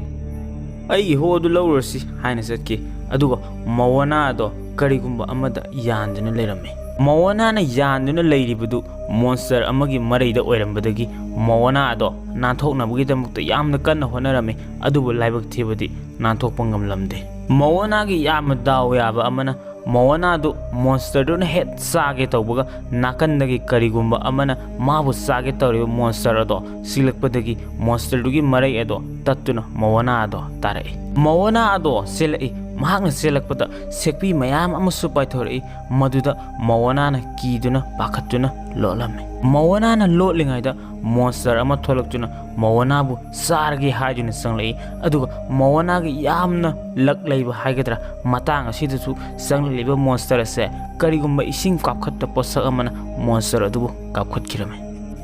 ꯑꯩꯒꯤ ꯍꯣ ꯑꯗꯨ ꯂꯧꯔꯨꯔꯁꯤ" ꯍꯥꯏꯅ ꯆꯠꯈꯤ꯫ ꯑꯗꯨꯒ ꯃꯋꯥꯅꯥ ꯑꯗꯣ ꯀꯔꯤꯒꯨꯝꯕ ꯑꯃꯗ ꯌꯥꯟꯗꯨꯅ ꯂꯩꯔꯝꯃꯤ꯫ ꯃꯣꯑꯣꯅꯥꯅ ꯌꯥꯟꯗꯨꯅ ꯂꯩꯔꯤꯕꯗꯨ ꯃꯣꯟꯁꯇꯔ ꯑꯃꯒꯤ ꯃꯔꯩꯗ ꯑꯣꯏꯔꯝꯕꯗꯒꯤ ꯃꯣꯑꯣꯅꯥ ꯑꯗꯣ ꯅꯥꯟꯊꯣꯛꯅꯕꯒꯤꯗꯃꯛꯇ ꯌꯥꯝꯅ ꯀꯟꯅ ꯍꯣꯠꯅꯔꯝꯃꯤ, ꯑꯗꯨꯕꯨ ꯂꯥꯏꯕꯛ ꯊꯤꯕꯗꯤ ꯅꯥꯟꯊꯣꯛꯄ ꯉꯝꯂꯝꯗꯦ꯫ ꯃꯣꯑꯣꯅꯥꯒꯤ ꯌꯥꯝꯅ ꯗꯥꯎ ꯌꯥꯕ ꯑꯃꯅ ꯃꯣꯑꯣꯅꯥꯗꯨ ꯃꯣꯟꯁꯇꯔꯗꯨꯅ ꯍꯦꯛ ꯆꯥꯒꯦ ꯇꯧꯕꯒ ꯅꯥꯀꯟꯗꯒꯤ ꯀꯔꯤꯒꯨꯝꯕ ꯑꯃꯅ ꯃꯥꯕꯨ ꯆꯥꯒꯦ ꯇꯧꯔꯤꯕ ꯃꯣꯟꯁꯇꯔ ꯑꯗꯣ ꯆꯤꯛꯂꯛꯄꯗꯒꯤ ꯃꯣꯟꯁꯇꯔꯗꯨꯒꯤ ꯃꯔꯩ ꯑꯗꯣ ꯇꯠꯇꯨꯅ ꯃꯣꯑꯣꯅꯥ ꯑꯗꯣ ꯇꯥꯔꯛꯏ꯫ ꯃꯣꯑꯣꯅꯥ ꯑꯗꯣ ꯆꯦꯜꯂꯛꯏ꯫ ꯃꯍꯥꯛꯅ ꯆꯦꯜꯂꯛꯄꯗ ꯁꯦꯛꯄꯤ ꯃꯌꯥꯝ ꯑꯃꯁꯨ ꯄꯥꯏꯊꯣꯔꯛꯏ꯫ ꯃꯗꯨꯗ ꯃꯣꯑꯣꯅꯥꯅ ꯀꯤꯗꯨꯅ ꯄꯥꯈꯠꯇꯨꯅ ꯂꯣꯠꯂꯝꯃꯤ꯫ ꯃꯣꯑꯣꯅꯥꯅ ꯂꯣꯠꯂꯤꯉꯩꯗ ꯃꯣꯟꯁꯇꯔ ꯑꯃ ꯊꯣꯛꯂꯛꯇꯨꯅ ꯃꯣꯑꯣꯅꯥꯕꯨ ꯆꯥꯔꯒꯦ ꯍꯥꯏꯗꯨꯅ ꯆꯪꯂꯛꯏ꯫ ꯑꯗꯨꯒ ꯃꯣꯑꯣꯅꯥꯒꯤ ꯌꯥꯝꯅ ꯂꯛ ꯂꯩꯕ ꯍꯥꯏꯒꯗ꯭ꯔꯥ, ꯃꯇꯥꯡ ꯑꯁꯤꯗꯁꯨ ꯆꯪꯂꯛꯂꯤꯕ ꯃꯣꯟꯁꯇꯔ ꯑꯁꯦ ꯀꯔꯤꯒꯨꯝꯕ ꯏꯁꯤꯡ ꯀꯥꯞꯈꯠꯄ ꯄꯣꯠꯁꯛ ꯑꯃꯅ ꯃꯣꯟꯁꯇꯔ ꯑꯗꯨꯕꯨ ꯀꯥꯞꯈꯠꯈꯤꯔꯝꯃꯤ꯫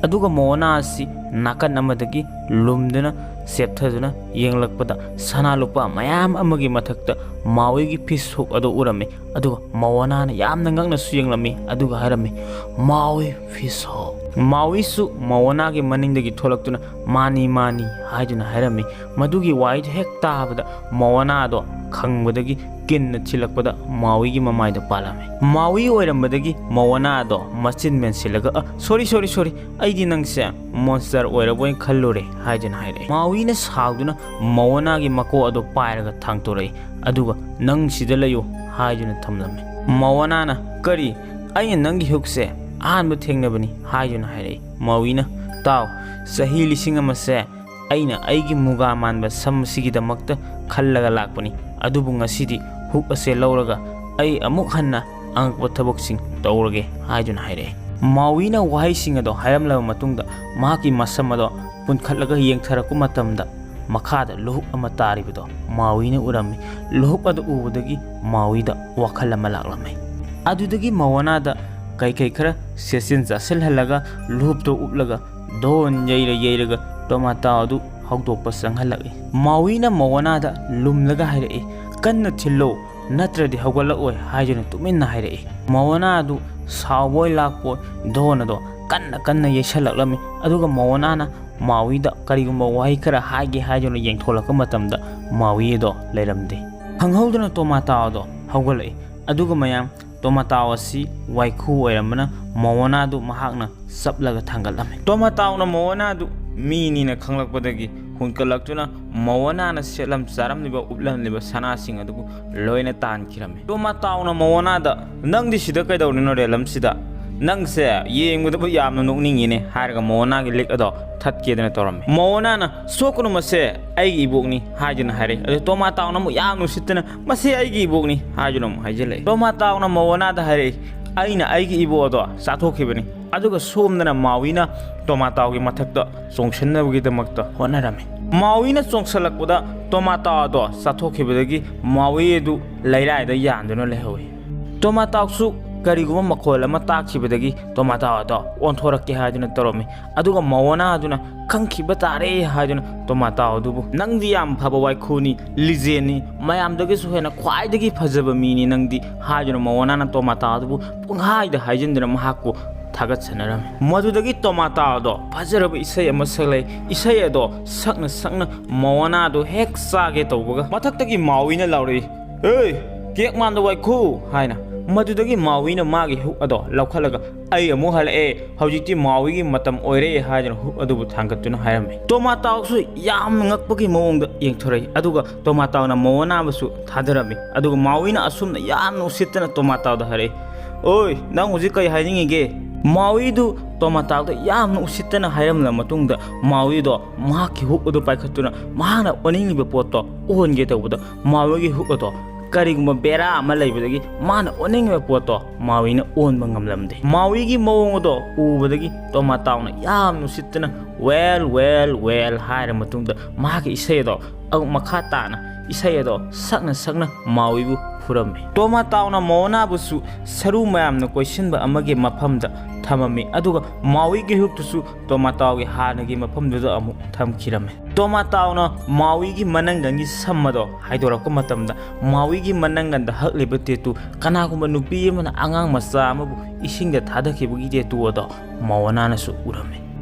ꯑꯗꯨꯒ ꯃꯣꯑꯣꯅꯥ ꯑꯁꯤ ꯅꯥꯀꯟ ꯑꯃꯗꯒꯤ ꯂꯨꯝꯗꯨꯅ ꯆꯦꯞꯊꯗꯨꯅ ꯌꯦꯡꯂꯛꯄꯗ ꯁꯅꯥ ꯂꯨꯄꯥ ꯃꯌꯥꯝ ꯑꯃꯒꯤ ꯃꯊꯛꯇ ꯃꯥꯎꯏꯒꯤ ꯐꯤꯁ ꯍꯨꯛ ꯑꯗꯨ ꯎꯔꯝꯃꯤ꯫ ꯑꯗꯨꯒ ꯃꯣꯑꯣꯅꯥꯅ ꯌꯥꯝꯅ ꯉꯛꯅꯁꯨ ꯌꯦꯡꯂꯝꯃꯤ, ꯑꯗꯨꯒ ꯍꯥꯏꯔꯝꯃꯤ, "ꯃꯥꯎꯏ ꯐꯤꯁ ꯍꯨꯛ!" ꯃꯥꯎꯏꯁꯨ ꯃꯣꯑꯣꯅꯥꯒꯤ ꯃꯅꯤꯡꯗꯒꯤ ꯊꯣꯛꯂꯛꯇꯨꯅ, "ꯃꯥꯅꯤ, ꯃꯥꯅꯤ" ꯍꯥꯏꯗꯨꯅ ꯍꯥꯏꯔꯝꯃꯤ꯫ ꯃꯗꯨꯒꯤ ꯋꯥꯍꯩꯗꯨ ꯍꯦꯛ ꯇꯥꯕꯗ ꯃꯣꯑꯣꯅꯥꯗꯣ ꯈꯪꯕꯗꯒꯤ ꯀꯤꯟꯅ ꯊꯤꯜꯂꯛꯄꯗ ꯃꯥꯎꯏꯒꯤ ꯃꯃꯥꯏꯗ ꯄꯥꯜꯂꯝꯃꯤ꯫ ꯃꯥꯎꯏ ꯑꯣꯏꯔꯝꯕꯗꯒꯤ ꯃꯣꯑꯣꯅꯥꯗꯣ ꯃꯆꯤꯟ ꯃꯦꯟꯁꯤꯜꯂꯒ, "ꯑ, ꯁꯣꯔꯤ, ꯁꯣꯔꯤ, ꯁꯣꯔꯤ, ꯑꯩꯗꯤ ꯅꯪꯁꯦ ꯃꯣꯟꯁꯇꯔ ꯑꯣꯏꯔꯕꯣꯏ ꯈꯜꯂꯨꯔꯦ" ꯍꯥꯏꯗꯨꯅ ꯍꯥꯏꯔꯛꯏ꯫ ꯃꯥꯎꯏꯅ ꯁꯥꯎꯗꯨꯅ ꯃꯣꯑꯣꯅꯥꯒꯤ ꯃꯀꯣꯛ ꯑꯗꯨ ꯄꯥꯏꯔꯒ ꯊꯥꯡꯇꯣꯔꯛꯏ, ꯑꯗꯨꯒ "ꯅꯪ ꯁꯤꯗ ꯂꯩꯌꯨ" ꯍꯥꯏꯗꯨꯅ ꯊꯝꯂꯝꯃꯤ꯫ ꯃꯣꯑꯣꯅꯥꯅ, "ꯀꯔꯤ? ꯑꯩꯅ ꯅꯪꯒꯤ ꯍꯨꯛꯁꯦ ꯑꯍꯥꯟꯕ ꯊꯦꯡꯅꯕꯅꯤ" ꯍꯥꯏꯗꯨꯅ ꯍꯥꯏꯔꯛꯏ꯫ ꯃꯥꯎꯏꯅ, "ꯇꯥꯎ, ꯆꯍꯤ ꯂꯤꯁꯤꯡ ꯑꯃꯁꯦ ꯑꯩꯅ ꯑꯩꯒꯤ ꯃꯨꯒꯥ ꯃꯥꯟꯕ ꯁꯝ ꯑꯁꯤꯒꯤꯗꯃꯛꯇ ꯈꯜꯂꯒ ꯂꯥꯛꯄꯅꯤ, ꯑꯗꯨꯕꯨ ꯉꯁꯤꯗꯤ ꯍꯨꯛ ꯑꯁꯦ ꯂꯧꯔꯒ ꯑꯩ ꯑꯃꯨꯛ ꯍꯟꯅ ꯑꯉꯛꯄ ꯊꯕꯛꯁꯤꯡ ꯇꯧꯔꯒꯦ" ꯍꯥꯏꯗꯨꯅ ꯍꯥꯏꯔꯛꯏ꯫ ꯃꯥꯎꯏꯅ ꯋꯥꯍꯩꯁꯤꯡ ꯑꯗꯣ ꯍꯥꯏꯔꯝꯂꯕ ꯃꯇꯨꯡꯗ ꯃꯍꯥꯛꯀꯤ ꯃꯁꯝ ꯑꯗꯣ ꯄꯨꯟꯈꯠꯂꯒ ꯌꯦꯡꯊꯔꯛꯄ ꯃꯇꯝꯗ ꯃꯈꯥꯗ ꯂꯨꯍꯨꯞ ꯑꯃ ꯇꯥꯔꯤꯕꯗꯣ ꯃꯥꯎꯏꯅ ꯎꯔꯝꯃꯤ꯫ ꯂꯨꯍꯨꯞ ꯑꯗꯨ ꯎꯕꯗꯒꯤ ꯃꯥꯎꯏꯗ ꯋꯥꯈꯜ ꯑꯃ ꯂꯥꯛꯂꯝꯃꯤ꯫ ꯑꯗꯨꯗꯒꯤ ꯃꯣꯑꯣꯅꯥꯗ ꯀꯩꯀꯩ ꯈꯔ ꯁꯦꯠꯆꯤꯟ ꯆꯥꯁꯤꯜꯍꯜꯂꯒ ꯂꯨꯍꯨꯞꯇꯣ ꯎꯞꯂꯒ ꯗꯣꯟ ꯌꯩꯔ ꯌꯩꯔꯒ ꯇꯣꯃꯥꯇꯥ ꯑꯗꯨ ꯍꯧꯗꯣꯛꯄ ꯆꯪꯍꯜꯂꯛꯏ꯫ ꯃꯥꯎꯏꯅ ꯃꯣꯑꯣꯅꯥꯗ ꯂꯨꯝꯂꯒ ꯍꯥꯏꯔꯛꯏ, "ꯀꯟꯅ ꯊꯤꯜꯂꯣ, ꯅꯠꯇ꯭ꯔꯗꯤ ꯍꯧꯒꯠꯂꯛꯑꯣꯏ" ꯍꯥꯏꯗꯨꯅ ꯇꯨꯃꯤꯟꯅ ꯍꯥꯏꯔꯛꯏ꯫ ꯃꯣꯑꯣꯅꯥ ꯑꯗꯨ ꯁꯥꯎꯕꯣꯏ ꯂꯥꯛꯄꯣꯏ ꯗꯣꯟ ꯑꯗꯣ ꯀꯟꯅ ꯀꯟꯅ ꯌꯩꯁꯜꯂꯛꯂꯝꯃꯤ꯫ ꯑꯗꯨꯒ ꯃꯣꯑꯣꯅꯥꯅ ꯃꯥꯎꯏꯗ ꯀꯔꯤꯒꯨꯝꯕ ꯋꯥꯍꯩ ꯈꯔ ꯍꯥꯏꯒꯦ ꯍꯥꯏꯗꯨꯅ ꯌꯦꯡꯊꯣꯛꯂꯛꯄ ꯃꯇꯝꯗ ꯃꯥꯎꯏ ꯑꯗꯣ ꯂꯩꯔꯝꯗꯦ꯫ ꯈꯪꯍꯧꯗꯅ ꯇꯣꯃꯥꯇꯥ ꯑꯗꯣ ꯍꯧꯒꯠꯂꯛꯏ꯫ ꯑꯗꯨꯒ ꯃꯌꯥꯝ ꯇꯣꯃꯥꯇꯥꯎ ꯑꯁꯤ ꯋꯥꯏꯈꯨ ꯑꯣꯏꯔꯝꯕꯅ ꯃꯣꯑꯣꯅꯥꯗꯨ ꯃꯍꯥꯛꯅ ꯆꯞꯂꯒ ꯊꯥꯡꯒꯠꯂꯝꯃꯤ꯫ ꯇꯣꯃꯥꯇꯥꯎꯅ ꯃꯣꯑꯣꯅꯥꯗꯨ ꯃꯤꯅꯤꯅ ꯈꯪꯂꯛꯄꯗꯒꯤ ꯍꯨꯟꯀꯠꯂꯛꯇꯨꯅ ꯃꯣꯑꯣꯅꯥꯅ ꯁꯦꯠꯂꯝ ꯆꯥꯔꯝꯂꯤꯕ ꯎꯞꯂꯝꯂꯤꯕ ꯁꯅꯥꯁꯤꯡ ꯑꯗꯨꯕꯨ ꯂꯣꯏꯅ ꯇꯥꯟꯈꯤꯔꯝꯃꯤ꯫ ꯇꯣꯃꯥꯇꯥꯎꯅ ꯃꯣꯑꯣꯅꯥꯗ, "ꯅꯪꯗꯤ ꯁꯤꯗ ꯀꯩꯗꯧꯔꯤꯅꯣ ꯔꯦꯜꯂꯝꯁꯤꯗ? ꯅꯪꯁꯦ ꯌꯦꯡꯕꯗꯕꯨ ꯌꯥꯝꯅ ꯅꯣꯛꯅꯤꯡꯉꯤꯅꯦ" ꯍꯥꯏꯔꯒ ꯃꯣꯑꯣꯅꯥꯒꯤ ꯂꯤꯛ ꯑꯗꯣ ꯊꯠꯀꯦꯗꯅ ꯇꯧꯔꯝꯃꯤ꯫ ꯃꯣꯑꯣꯅꯥꯅ, "ꯁꯣꯛꯀꯅꯨ, ꯃꯁꯦ ꯑꯩꯒꯤ ꯏꯕꯣꯛꯅꯤ" ꯍꯥꯏꯗꯨꯅ ꯍꯥꯏꯔꯛꯏ꯫ ꯑꯗꯨ ꯇꯣꯃꯥꯇꯥꯎꯅ ꯑꯃꯨꯛ ꯌꯥꯝ ꯅꯨꯡꯁꯤꯠꯇꯅ, "ꯃꯁꯦ ꯑꯩꯒꯤ ꯏꯕꯣꯛꯅꯤ" ꯍꯥꯏꯗꯨꯅ ꯑꯃꯨꯛ ꯍꯥꯏꯖꯤꯜꯂꯛꯏ꯫ ꯇꯣꯃꯥꯇꯥꯎꯅ ꯃꯣꯑꯣꯅꯥꯗ ꯍꯥꯏꯔꯛꯏ, "ꯑꯩꯅ ꯑꯩꯒꯤ ꯏꯕꯣꯛ ꯑꯗꯣ ꯆꯥꯊꯣꯛꯈꯤꯕꯅꯤ"꯫ ꯑꯗꯨꯒ ꯁꯣꯝꯗꯅ ꯃꯥꯎꯏꯅ ꯇꯣꯃꯥꯇꯥꯎꯒꯤ ꯃꯊꯛꯇ ꯆꯣꯡꯁꯤꯟꯅꯕꯒꯤꯗꯃꯛꯇ ꯍꯣꯠꯅꯔꯝꯃꯤ꯫ ꯃꯥꯎꯏꯅ ꯆꯣꯡꯁꯤꯜꯂꯛꯄꯗ ꯇꯣꯃꯥꯇꯥꯎ ꯑꯗꯣ ꯆꯥꯊꯣꯛꯈꯤꯕꯗꯒꯤ ꯃꯥꯎꯏ ꯑꯗꯨ ꯂꯩꯔꯥꯏꯗ ꯌꯥꯟꯗꯨꯅ ꯂꯩꯍꯧꯏ꯫ ꯇꯣꯃꯥꯇꯥꯎꯁꯨ ꯀꯔꯤꯒꯨꯝꯕ ꯃꯈꯣꯜ ꯑꯃ ꯇꯥꯈꯤꯕꯗꯒꯤ ꯇꯣꯃꯥꯇꯥꯎ ꯑꯗꯣ ꯑꯣꯟꯊꯣꯔꯛꯀꯦ ꯍꯥꯏꯗꯨꯅ ꯇꯧꯔꯝꯃꯤ꯫ ꯑꯗꯨꯒ ꯃꯑꯣꯅꯥ ꯑꯗꯨꯅ ꯈꯪꯈꯤꯕ ꯇꯥꯔꯦ ꯍꯥꯏꯗꯨꯅ ꯇꯣꯃꯥꯇꯥꯎ ꯑꯗꯨꯕꯨ, "ꯅꯪꯗꯤ ꯌꯥꯝ ꯐꯕ ꯋꯥꯏꯈꯨꯅꯤ, ꯂꯤꯖꯦꯟꯅꯤ, ꯃꯌꯥꯝꯗꯒꯤꯁꯨ ꯍꯦꯟꯅ ꯈ꯭ꯋꯥꯏꯗꯒꯤ ꯐꯖꯕ ꯃꯤꯅꯤ ꯅꯪꯗꯤ" ꯍꯥꯏꯗꯨꯅ ꯃꯑꯣꯅꯥꯅ ꯇꯣꯃꯥꯇꯥꯎ ꯑꯗꯨꯕꯨ ꯄꯨꯡꯍꯥꯏꯗ ꯍꯥꯏꯖꯤꯟꯗꯨꯅ ꯃꯍꯥꯛꯄꯨ ꯊꯥꯒꯠꯆꯅꯔꯝꯃꯤ꯫ ꯃꯗꯨꯗꯒꯤ ꯇꯣꯃꯥꯇꯥꯎ ꯑꯗꯣ ꯐꯖꯔꯕ ꯏꯁꯩ ꯑꯃ ꯁꯛꯂꯛꯏ꯫ ꯏꯁꯩ ꯑꯗꯣ ꯁꯛꯅ ꯁꯛꯅ ꯃꯑꯣꯅꯥꯗꯣ ꯍꯦꯛ ꯆꯥꯒꯦ ꯇꯧꯕꯒ ꯃꯊꯛꯇꯒꯤ ꯃꯥꯎꯏꯅ ꯂꯥꯎꯔꯛꯏ, "ꯍꯦ, ꯀꯦꯛ ꯃꯥꯟꯗ ꯋꯥꯏꯈꯨ!" ꯍꯥꯏꯅ꯫ ꯃꯗꯨꯗꯒꯤ ꯃꯥꯎꯏꯅ ꯃꯥꯒꯤ ꯍꯨꯛ ꯑꯗꯣ ꯂꯧꯈꯠꯂꯒ, "ꯑꯩ ꯑꯃꯨꯛ ꯍꯜꯂꯛꯑꯦ, ꯍꯧꯖꯤꯛꯇꯤ ꯃꯥꯎꯏꯒꯤ ꯃꯇꯝ ꯑꯣꯏꯔꯦ" ꯍꯥꯏꯗꯨꯅ ꯍꯨꯛ ꯑꯗꯨꯕꯨ ꯊꯥꯡꯒꯠꯇꯨꯅ ꯍꯥꯏꯔꯝꯃꯤ꯫ ꯇꯣꯃꯥꯇꯥꯎꯁꯨ ꯌꯥꯝꯅ ꯉꯛꯄꯒꯤ ꯃꯑꯣꯡꯗ ꯌꯦꯡꯊꯣꯔꯛꯏ, ꯑꯗꯨꯒ ꯇꯣꯃꯥꯇꯥꯎꯅ ꯃꯑꯣꯅꯥꯕꯨꯁꯨ ꯊꯥꯗꯔꯝꯃꯤ꯫ ꯑꯗꯨꯒ ꯃꯥꯎꯏꯅ ꯑꯁꯨꯝꯅ ꯌꯥꯝꯅ ꯎꯁꯤꯠꯇꯅ ꯇꯣꯃꯥꯇꯥꯎꯗ ꯍꯥꯏꯔꯛꯏ, "ꯑꯣꯏ, ꯅꯪ ꯍꯧꯖꯤꯛ ꯀꯔꯤ ꯍꯥꯏꯅꯤꯡꯉꯤꯒꯦ?" ꯃꯥꯎꯏꯗꯨ ꯇꯣꯃꯥꯇꯥꯎꯗ ꯌꯥꯝꯅ ꯎꯁꯤꯠꯇꯅ ꯍꯥꯏꯔꯝꯂꯕ ꯃꯇꯨꯡꯗ, ꯃꯥꯎꯏꯗꯣ ꯃꯍꯥꯛꯀꯤ ꯍꯨꯛ ꯑꯗꯨ ꯄꯥꯏꯈꯠꯇꯨꯅ ꯃꯍꯥꯛꯅ ꯑꯣꯟꯅꯤꯡꯂꯤꯕ ꯄꯣꯠꯇꯣ ꯑꯣꯟꯒꯦ ꯇꯧꯕꯗ, ꯃꯥꯎꯏꯒꯤ ꯍꯨꯛ ꯑꯗꯣ ꯀꯔꯤꯒꯨꯝꯕ ꯕꯦꯔꯥ ꯑꯃ ꯂꯩꯕꯗꯒꯤ ꯃꯥꯅ ꯑꯣꯟꯅꯤꯡꯂꯤꯕ ꯄꯣꯠꯇꯣ ꯃꯥꯎꯏꯅ ꯑꯣꯟꯕ ꯉꯝꯂꯝꯗꯦ꯫ ꯃꯥꯎꯏꯒꯤ ꯃꯑꯣꯡ ꯑꯗꯣ ꯎꯕꯗꯒꯤ ꯇꯣꯃꯥꯇꯥꯎꯅ ꯌꯥꯝꯅ ꯎꯁꯤꯠꯇꯅ "Well, well, well" ꯍꯥꯏꯔ ꯃꯇꯨꯡꯗ ꯃꯍꯥꯛꯀꯤ ꯏꯁꯩ ꯑꯗꯣ ꯑꯃꯨꯛ ꯃꯈꯥ ꯇꯥꯅ ꯏꯁꯩ ꯑꯗꯣ ꯁꯛꯅ ꯁꯛꯅ ꯃꯥꯎꯏꯕꯨ ꯐꯨꯔꯝꯃꯤ꯫ ꯇꯣꯃꯥꯇꯥꯎꯅ ꯃꯑꯣꯅꯥꯕꯨꯁꯨ ꯁꯔꯨ ꯃꯌꯥꯝꯅ ꯀꯣꯏꯁꯤꯟꯕ ꯑꯃꯒꯤ ꯃꯐꯝꯗ ꯊꯝꯃꯝꯃꯤ, ꯑꯗꯨꯒ ꯃꯥꯎꯏꯒꯤ ꯍꯨꯛꯇꯨꯁꯨ ꯇꯣꯃꯥꯇꯥꯎꯒꯤ ꯍꯥꯟꯅꯒꯤ ꯃꯐꯝꯗꯨꯗ ꯑꯃꯨꯛ ꯊꯝꯈꯤꯔꯝꯃꯤ꯫ ꯇꯣꯃꯥꯇꯥꯎꯅ ꯃꯥꯎꯏꯒꯤ ꯃꯅꯪꯒꯟꯒꯤ ꯁꯝ ꯑꯗꯣ ꯍꯥꯏꯗꯣꯔꯛꯄ ꯃꯇꯝꯗ, ꯃꯥꯎꯏꯒꯤ ꯃꯅꯪꯒꯟꯗ ꯍꯛꯂꯤꯕ ꯇꯦꯇꯨ, ꯀꯅꯥꯒꯨꯝꯕ ꯅꯨꯄꯤ ꯑꯃꯅ ꯑꯉꯥꯡ ꯃꯆꯥ ꯑꯃꯕꯨ ꯏꯁꯤꯡꯗ ꯊꯥꯗꯈꯤꯕꯒꯤ ꯇꯦꯇꯨ ꯑꯗꯣ ꯃꯑꯣꯅꯥꯅꯁꯨ ꯎꯔꯝꯃꯤ꯫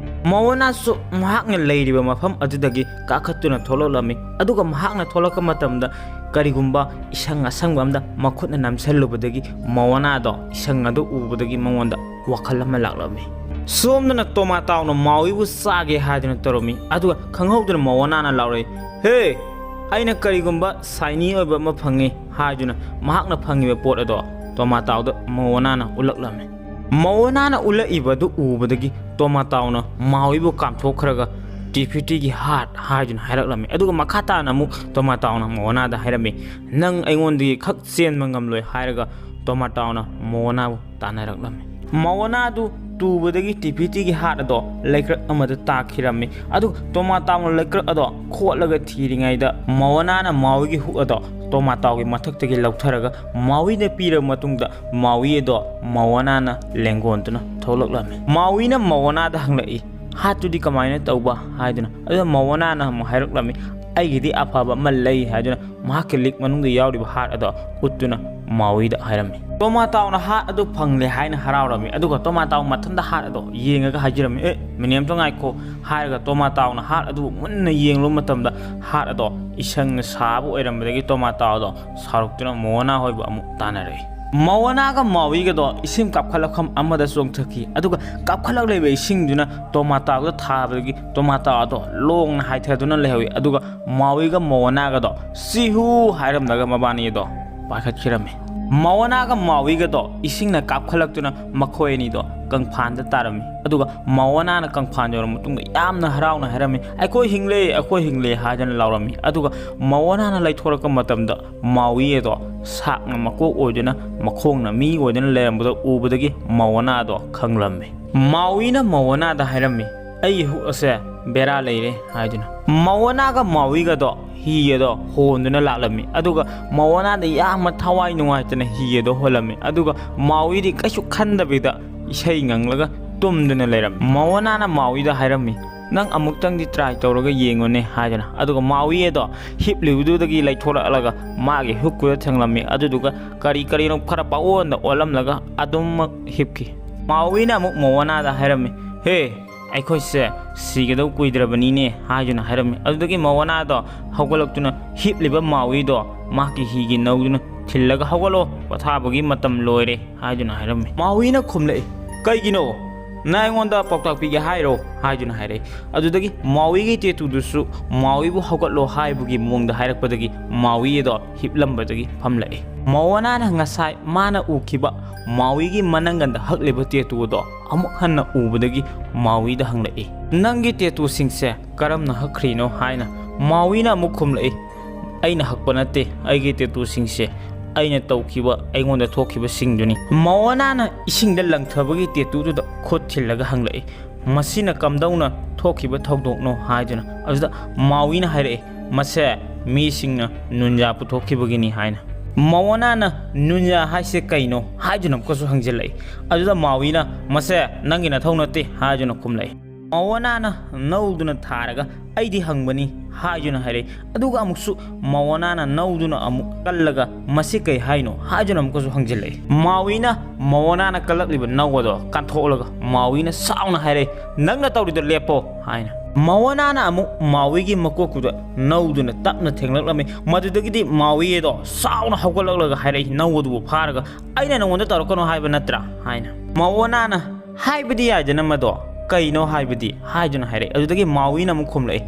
ꯃꯑꯣꯅꯥꯁꯨ ꯃꯍꯥꯛꯅ ꯂꯩꯔꯤꯕ ꯃꯐꯝ ꯑꯗꯨꯗꯒꯤ ꯀꯥꯈꯠꯇꯨꯅ ꯊꯣꯛꯂꯛꯂꯝꯃꯤ, ꯑꯗꯨꯒ ꯃꯍꯥꯛꯅ ꯊꯣꯛꯂꯛꯄ ꯃꯇꯝꯗ ꯀꯔꯤꯒꯨꯝꯕ ꯏꯁꯪ ꯑꯁꯪꯕ ꯑꯃꯗ ꯃꯈꯨꯠꯅ ꯅꯝꯁꯤꯜꯂꯨꯕꯗꯒꯤ ꯃꯣꯋꯥꯅꯥꯗꯣ ꯏꯁꯪ ꯑꯗꯨ ꯎꯕꯗꯒꯤ ꯃꯉꯣꯟꯗ ꯋꯥꯈꯜ ꯑꯃ ꯂꯥꯛꯂꯝꯃꯤ꯫ ꯁꯣꯝꯗꯅ ꯇꯣꯃꯥꯇꯥꯎꯅ ꯃꯥꯎꯏꯕꯨ ꯆꯥꯒꯦ ꯍꯥꯏꯗꯨꯅ ꯇꯧꯔꯝꯃꯤ꯫ ꯑꯗꯨꯒ ꯈꯪꯍꯧꯗꯅ ꯃꯣꯋꯥꯅꯥꯅ ꯂꯥꯎꯔꯛꯏ, "ꯍꯦ! ꯑꯩꯅ ꯀꯔꯤꯒꯨꯝꯕ ꯁꯥꯏꯅꯤ ꯑꯣꯏꯕ ꯑꯃ ꯐꯪꯉꯤ" ꯍꯥꯏꯗꯨꯅ ꯃꯍꯥꯛꯅ ꯐꯪꯉꯤꯕ ꯄꯣꯠ ꯑꯗꯣ ꯇꯣꯃꯥꯇꯥꯎꯗ ꯃꯣꯋꯥꯅꯥꯅ ꯎꯠꯂꯛꯂꯝꯃꯤ꯫ ꯃꯣꯋꯥꯅꯥꯅ ꯎꯠꯂꯛꯏꯕ ꯑꯗꯨ ꯎꯕꯗꯒꯤ ꯇꯣꯃꯥꯇꯥꯎꯅ ꯃꯥꯎꯏꯕꯨ ꯀꯥꯝꯊꯣꯛꯈ꯭ꯔꯒ "ꯗꯤꯐꯤꯇꯤꯒꯤ ꯍꯥꯔꯠ" ꯍꯥꯏꯗꯨꯅ ꯍꯥꯏꯔꯛꯂꯝꯃꯤ꯫ ꯑꯗꯨꯒ ꯃꯈꯥ ꯇꯥꯅ ꯑꯃꯨꯛ ꯇꯣꯃꯥꯇꯥꯎꯅ ꯃꯣꯋꯥꯅꯥꯗ ꯍꯥꯏꯔꯝꯃꯤ, "ꯅꯪ ꯑꯩꯉꯣꯟꯗꯒꯤ ꯈꯛ ꯆꯦꯟꯕ ꯉꯝꯂꯣꯏ" ꯍꯥꯏꯔꯒ ꯇꯣꯃꯥꯇꯥꯎꯅ ꯃꯣꯋꯥꯅꯥꯕꯨ ꯇꯥꯟꯅꯔꯛꯂꯝꯃꯤ꯫ ꯃꯣꯋꯥꯅꯥꯗꯨ ꯇꯨꯕꯗꯒꯤ ꯗꯤꯐꯤꯇꯤꯒꯤ ꯍꯥꯔꯠ ꯑꯗꯣ ꯂꯩꯀ꯭ꯔꯛ ꯑꯃꯗ ꯇꯥꯈꯤꯔꯝꯃꯤ꯫ ꯑꯗꯨꯒ ꯇꯣꯃꯥꯇꯥꯎꯅ ꯂꯩꯀ꯭ꯔꯛ ꯑꯗꯣ ꯈꯣꯠꯂꯒ ꯊꯤꯔꯤꯉꯩꯗ ꯃꯣꯋꯥꯅꯥꯅ ꯃꯥꯎꯏꯒꯤ ꯍꯨꯛ ꯑꯗꯣ ꯇꯣꯃꯥꯇꯥꯎꯒꯤ ꯃꯊꯛꯇꯒꯤ ꯂꯧꯊꯔꯒ ꯃꯥꯎꯏꯗ ꯄꯤꯔꯕ ꯃꯇꯨꯡꯗ ꯃꯥꯎꯏ ꯑꯗꯣ ꯃꯣꯋꯥꯅꯥꯅ ꯂꯦꯡꯒꯣꯟꯗꯨꯅ ꯊꯣꯛꯂꯛꯂꯝꯃꯤ꯫ ꯃꯥꯎꯏꯅ ꯃꯣꯋꯥꯅꯥꯗ ꯍꯪꯂꯛꯏ, "ꯍꯥꯠꯇꯨꯗꯤ ꯀꯃꯥꯏꯅ ꯇꯧꯕ?" ꯍꯥꯏꯗꯨꯅ꯫ ꯑꯗꯨꯗ ꯃꯣꯋꯥꯅꯥꯅ ꯑꯃꯨꯛ ꯍꯥꯏꯔꯛꯂꯝꯃꯤ, "ꯑꯩꯒꯤꯗꯤ ꯑꯐꯕ ꯑꯃ ꯂꯩ" ꯍꯥꯏꯗꯨꯅ ꯃꯍꯥꯛꯀꯤ ꯂꯤꯛ ꯃꯅꯨꯡꯗ ꯌꯥꯎꯔꯤꯕ ꯍꯥꯔꯠ ꯑꯗꯣ ꯎꯠꯇꯨꯅ ꯃꯥꯎꯏꯗ ꯍꯥꯏꯔꯝꯃꯤ꯫ ꯇꯣꯃꯥꯇꯥꯎꯅ ꯍꯥꯔꯠ ꯑꯗꯨ ꯐꯪꯂꯦ ꯍꯥꯏꯅ ꯍꯔꯥꯎꯔꯝꯃꯤ꯫ ꯑꯗꯨꯒ ꯇꯣꯃꯥꯇꯥꯎ ꯃꯊꯟꯇ ꯍꯥꯔꯠ ꯑꯗꯣ ꯌꯦꯡꯉꯒ ꯍꯥꯏꯖꯔꯝꯃꯤ, "ꯑꯦ, ꯃꯤꯅꯤꯠ ꯑꯝꯇ ꯉꯥꯏꯈꯣ" ꯍꯥꯏꯔꯒ ꯇꯣꯃꯥꯇꯥꯎꯅ ꯍꯥꯔꯠ ꯑꯗꯨꯕꯨ ꯃꯨꯟꯅ ꯌꯦꯡꯂꯨꯕ ꯃꯇꯝꯗ ꯍꯥꯔꯠ ꯑꯗꯣ ꯏꯁꯪꯅ ꯁꯥꯕ ꯑꯣꯏꯔꯝꯕꯗꯒꯤ ꯇꯣꯃꯥꯇꯥꯎ ꯑꯗꯣ ꯁꯥꯎꯔꯛꯇꯨꯅ ꯃꯣꯋꯥꯅꯥ ꯍꯣꯏꯕꯨ ꯑꯃꯨꯛ ꯇꯥꯟꯅꯔꯛꯏ꯫ ꯃꯣꯋꯥꯅꯥꯒ ꯃꯥꯎꯏꯒꯗꯣ ꯏꯁꯤꯡ ꯀꯥꯞꯈꯠꯂꯛꯐꯝ ꯑꯃꯗ ꯆꯣꯡꯊꯈꯤ꯫ ꯑꯗꯨꯒ ꯀꯥꯞꯈꯠꯂꯛꯂꯤꯕ ꯏꯁꯤꯡꯗꯨꯅ ꯇꯣꯃꯥꯇꯥꯎꯗ ꯊꯥꯕꯗꯒꯤ ꯇꯣꯃꯥꯇꯥꯎ ꯑꯗꯣ ꯂꯣꯡꯅ ꯍꯥꯏꯊꯗꯨꯅ ꯂꯩꯍꯧꯏ꯫ ꯑꯗꯨꯒ ꯃꯥꯎꯏꯒ ꯃꯣꯋꯥꯅꯥꯒꯗꯣ "ꯁꯤꯍꯨ" ꯍꯥꯏꯔꯝꯂꯒ ꯃꯕꯥꯅꯤ ꯑꯗꯣ ꯄꯥꯏꯈꯠꯈꯤꯔꯝꯃꯤ꯫ ꯃꯣꯋꯥꯅꯥꯒ ꯃꯥꯎꯏꯒꯗꯣ ꯏꯁꯤꯡꯅ ꯀꯥꯞꯈꯠꯂꯛꯇꯨꯅ ꯃꯈꯣꯏ ꯑꯅꯤꯗꯣ ꯀꯪꯐꯥꯟꯗ ꯇꯥꯔꯝꯃꯤ꯫ ꯑꯗꯨꯒ ꯃꯣꯋꯥꯅꯥꯅ ꯀꯪꯐꯥꯟ ꯌꯧꯔꯕ ꯃꯇꯨꯡꯗ ꯌꯥꯝꯅ ꯍꯔꯥꯎꯅ ꯍꯥꯏꯔꯝꯃꯤ, "ꯑꯩꯈꯣꯏ ꯍꯤꯡꯂꯦ, ꯑꯩꯈꯣꯏ ꯍꯤꯡꯂꯦ" ꯍꯥꯏꯗꯅ ꯂꯥꯎꯔꯝꯃꯤ꯫ ꯑꯗꯨꯒ ꯃꯣꯋꯥꯅꯥꯅ ꯂꯩꯊꯣꯔꯛꯄ ꯃꯇꯝꯗ ꯃꯥꯎꯏ ꯑꯗꯣ ꯁꯥꯛꯅ ꯃꯀꯣꯛ ꯑꯣꯏꯗꯨꯅ ꯃꯈꯣꯡꯅ ꯃꯤ ꯑꯣꯏꯗꯨꯅ ꯂꯩꯔꯝꯕꯗꯣ ꯎꯕꯗꯒꯤ ꯃꯣꯋꯥꯅꯥꯗꯣ ꯈꯪꯂꯝꯃꯤ꯫ ꯃꯥꯎꯏꯅ ꯃꯣꯋꯥꯅꯥꯗ ꯍꯥꯏꯔꯝꯃꯤ, "ꯑꯩꯒꯤ ꯍꯨꯛ ꯑꯁꯦ ꯕꯦꯔꯥ ꯂꯩꯔꯦ" ꯍꯥꯏꯗꯨꯅ꯫ ꯃꯣꯋꯥꯅꯥꯒ ꯃꯥꯎꯏꯒꯗꯣ ꯍꯤ ꯑꯗꯣ ꯍꯣꯟꯗꯨꯅ ꯂꯥꯛꯂꯝꯃꯤ꯫ ꯑꯗꯨꯒ ꯃꯣꯋꯥꯅꯥꯗ ꯌꯥꯝꯅ ꯊꯋꯥꯏ ꯅꯨꯡꯉꯥꯏꯇꯅ ꯍꯤ ꯑꯗꯣ ꯍꯣꯜꯂꯝꯃꯤ꯫ ꯑꯗꯨꯒ ꯃꯥꯎꯏꯗꯤ ꯀꯩꯁꯨ ꯈꯟꯗꯕꯤꯗ ꯏꯁꯩ ꯉꯪꯂꯒ ꯇꯨꯝꯗꯨꯅ ꯂꯩꯔꯝꯃꯤ꯫ ꯃꯣꯋꯥꯅꯥꯅ ꯃꯥꯎꯏꯗ ꯍꯥꯏꯔꯝꯃꯤ, "ꯅꯪ ꯑꯃꯨꯛꯇꯪꯗꯤ ꯇ꯭ꯔꯥꯏ ꯇꯧꯔꯒ ꯌꯦꯡꯉꯨꯅꯦ" ꯍꯥꯏꯗꯅ꯫ ꯑꯗꯨꯒ ꯃꯥꯎꯏ ꯑꯗꯣ ꯍꯤꯞꯂꯤꯕꯗꯨꯗꯒꯤ ꯂꯩꯊꯣꯔꯛꯂꯒ ꯃꯥꯒꯤ ꯍꯨꯛꯀꯨꯗ ꯊꯦꯡꯂꯝꯃꯤ꯫ ꯑꯗꯨꯗꯨꯒ ꯀꯔꯤ ꯀꯔꯤꯅꯣ ꯈꯔ ꯄꯪꯑꯣꯟꯗ ꯑꯣꯜꯂꯝꯂꯒ ꯑꯗꯨꯃꯛ ꯍꯤꯞꯈꯤ꯫ ꯃꯥꯎꯏꯅ ꯑꯃꯨꯛ ꯃꯣꯋꯥꯅꯥꯗ ꯍꯥꯏꯔꯝꯃꯤ, "ꯍꯦ, "ꯑꯩꯈꯣꯏꯁꯦ ꯁꯤꯒꯗꯧ ꯀꯨꯏꯗ꯭ꯔꯕꯅꯤꯅꯦ" ꯍꯥꯏꯗꯨꯅ ꯍꯥꯏꯔꯝꯃꯤ꯫ ꯑꯗꯨꯗꯒꯤ ꯃꯋꯥꯅꯥꯗꯣ ꯍꯧꯒꯠꯂꯛꯇꯨꯅ ꯍꯤꯞꯂꯤꯕ ꯃꯥꯎꯏꯗꯣ ꯃꯍꯥꯛꯀꯤ ꯍꯤꯒꯤ ꯅꯧꯗꯨꯅ ꯊꯤꯜꯂꯒ, "ꯍꯧꯒꯠꯂꯣ, ꯄꯣꯊꯥꯕꯒꯤ ꯃꯇꯝ ꯂꯣꯏꯔꯦ" ꯍꯥꯏꯗꯨꯅ ꯍꯥꯏꯔꯝꯃꯤ꯫ ꯃꯥꯎꯏꯅ ꯈꯨꯝꯂꯛꯏ, "ꯀꯩꯒꯤꯅꯣ? ꯅꯪ ꯑꯩꯉꯣꯟꯗ ꯄꯥꯎꯇꯥꯛ ꯄꯤꯒꯦ ꯍꯥꯏꯔꯣ?" ꯍꯥꯏꯗꯨꯅ ꯍꯥꯏꯔꯛꯏ꯫ ꯑꯗꯨꯗꯒꯤ ꯃꯥꯎꯏꯒꯤ ꯇꯦꯇꯨꯗꯨꯁꯨ ꯃꯥꯎꯏꯕꯨ "ꯍꯧꯒꯠꯂꯣ" ꯍꯥꯏꯕꯒꯤ ꯃꯑꯣꯡꯗ ꯍꯥꯏꯔꯛꯄꯗꯒꯤ ꯃꯥꯎꯏ ꯑꯗꯣ ꯍꯤꯞꯂꯝꯕꯗꯒꯤ ꯐꯝꯂꯛꯏ꯫ ꯃꯋꯥꯅꯥꯅ ꯉꯁꯥꯏ ꯃꯥꯅ ꯎꯈꯤꯕ ꯃꯥꯎꯏꯒꯤ ꯃꯅꯪꯒꯟꯗ ꯍꯛꯂꯤꯕ ꯇꯦꯇꯨ ꯑꯗꯣ ꯑꯃꯨꯛ ꯍꯟꯅ ꯎꯕꯗꯒꯤ ꯃꯥꯎꯏꯗ ꯍꯪꯂꯛꯏ, "ꯅꯪꯒꯤ ꯇꯦꯇꯨꯁꯤꯡꯁꯦ ꯀꯔꯝꯅ ꯍꯛꯈ꯭ꯔꯤꯅꯣ?" ꯍꯥꯏꯅ꯫ ꯃꯥꯎꯏꯅ ꯑꯃꯨꯛ ꯈꯨꯝꯂꯛꯏ, "ꯑꯩꯅ ꯍꯛꯄ ꯅꯠꯇꯦ, ꯑꯩꯒꯤ ꯇꯦꯇꯨꯁꯤꯡꯁꯦ ꯑꯩꯅ ꯇꯧꯈꯤꯕ, ꯑꯩꯉꯣꯟꯗ ꯊꯣꯛꯈꯤꯕꯁꯤꯡꯗꯨꯅꯤ"꯫ ꯃꯋꯥꯅꯥꯅ ꯏꯁꯤꯡꯗ ꯂꯪꯊꯕꯒꯤ ꯇꯦꯇꯨꯗꯨꯗ ꯈꯨꯠ ꯊꯤꯜꯂꯒ ꯍꯪꯂꯛꯏ, "ꯃꯁꯤꯅ ꯀꯝꯗꯧꯅ ꯊꯣꯛꯈꯤꯕ ꯊꯧꯗꯣꯛꯅꯣ?" ꯍꯥꯏꯗꯨꯅ꯫ ꯑꯗꯨꯗ ꯃꯥꯎꯏꯅ ꯍꯥꯏꯔꯛꯏ, "ꯃꯁꯦ ꯃꯤꯁꯤꯡꯅ ꯅꯨꯟꯖꯥ ꯄꯨꯊꯣꯛꯈꯤꯕꯒꯤꯅꯤ" ꯍꯥꯏꯅ꯫ ꯃꯋꯥꯅꯥꯅ "ꯅꯨꯟꯖꯥ ꯍꯥꯏꯁꯦ ꯀꯩꯅꯣ?" ꯍꯥꯏꯗꯨꯅ ꯑꯃꯨꯛꯀꯁꯨ ꯍꯪꯖꯤꯜꯂꯛꯏ꯫ ꯑꯗꯨꯗ ꯃꯥꯎꯏꯅ "ꯃꯁꯦ ꯅꯪꯒꯤ ꯅꯊꯧ ꯅꯠꯇꯦ" ꯍꯥꯏꯗꯨꯅ ꯈꯨꯝꯂꯛꯏ꯫ ꯃꯋꯥꯅꯥꯅ ꯅꯧꯗꯨꯅ ꯊꯥꯔꯒ "ꯑꯩꯗꯤ ꯍꯪꯕꯅꯤ" ꯍꯥꯏꯗꯨꯅ ꯍꯥꯏꯔꯛꯏ꯫ ꯑꯗꯨꯒ ꯑꯃꯨꯛꯁꯨ ꯃꯋꯥꯅꯥꯅ ꯅꯧꯗꯨꯅ ꯑꯃꯨꯛ ꯀꯜꯂꯒ "ꯃꯁꯤ ꯀꯩ ꯍꯥꯏꯅꯣ?" ꯍꯥꯏꯗꯨꯅ ꯑꯃꯨꯛꯀꯁꯨ ꯍꯪꯖꯤꯜꯂꯛꯏ꯫ ꯃꯥꯎꯏꯅ ꯃꯋꯥꯅꯥꯅ ꯀꯜꯂꯛꯂꯤꯕ ꯅꯧ ꯑꯗꯣ ꯀꯟꯊꯣꯛꯂꯒ ꯃꯥꯎꯏꯅ ꯁꯥꯎꯅ ꯍꯥꯏꯔꯛꯏ, "ꯅꯪꯅ ꯇꯧꯔꯤꯗꯣ ꯂꯦꯞꯄꯣ" ꯍꯥꯏꯅ꯫ ꯃꯋꯥꯅꯥꯅ ꯑꯃꯨꯛ ꯃꯥꯎꯏꯒꯤ ꯃꯀꯣꯛꯇꯨꯗ ꯅꯧꯗꯨꯅ ꯇꯞꯅ ꯊꯦꯡꯂꯛꯂꯝꯃꯤ꯫ ꯃꯗꯨꯗꯒꯤꯗꯤ ꯃꯥꯎꯏ ꯑꯗꯣ ꯁꯥꯎꯅ ꯍꯧꯒꯠꯂꯛꯂꯒ ꯍꯥꯏꯔꯛꯏ, "ꯅꯧ ꯑꯗꯨꯕꯨ ꯐꯥꯔꯒ ꯑꯩꯅ ꯅꯉꯣꯟꯗ ꯇꯧꯔꯛꯀꯅꯨ ꯍꯥꯏꯕ ꯅꯠꯇ꯭ꯔꯥ?" ꯍꯥꯏꯅ꯫ ꯃꯋꯥꯅꯥꯅ "ꯍꯥꯏꯕꯗꯤ ꯌꯥꯏꯗꯅ ꯃꯗꯣ, ꯀꯩꯅꯣ ꯍꯥꯏꯕꯗꯤ?" ꯍꯥꯏꯗꯨꯅ ꯍꯥꯏꯔꯛꯏ꯫ ꯑꯗꯨꯗꯒꯤ ꯃꯥꯎꯏꯅ ꯑꯃꯨꯛ ꯈꯨꯝꯂꯛꯏ,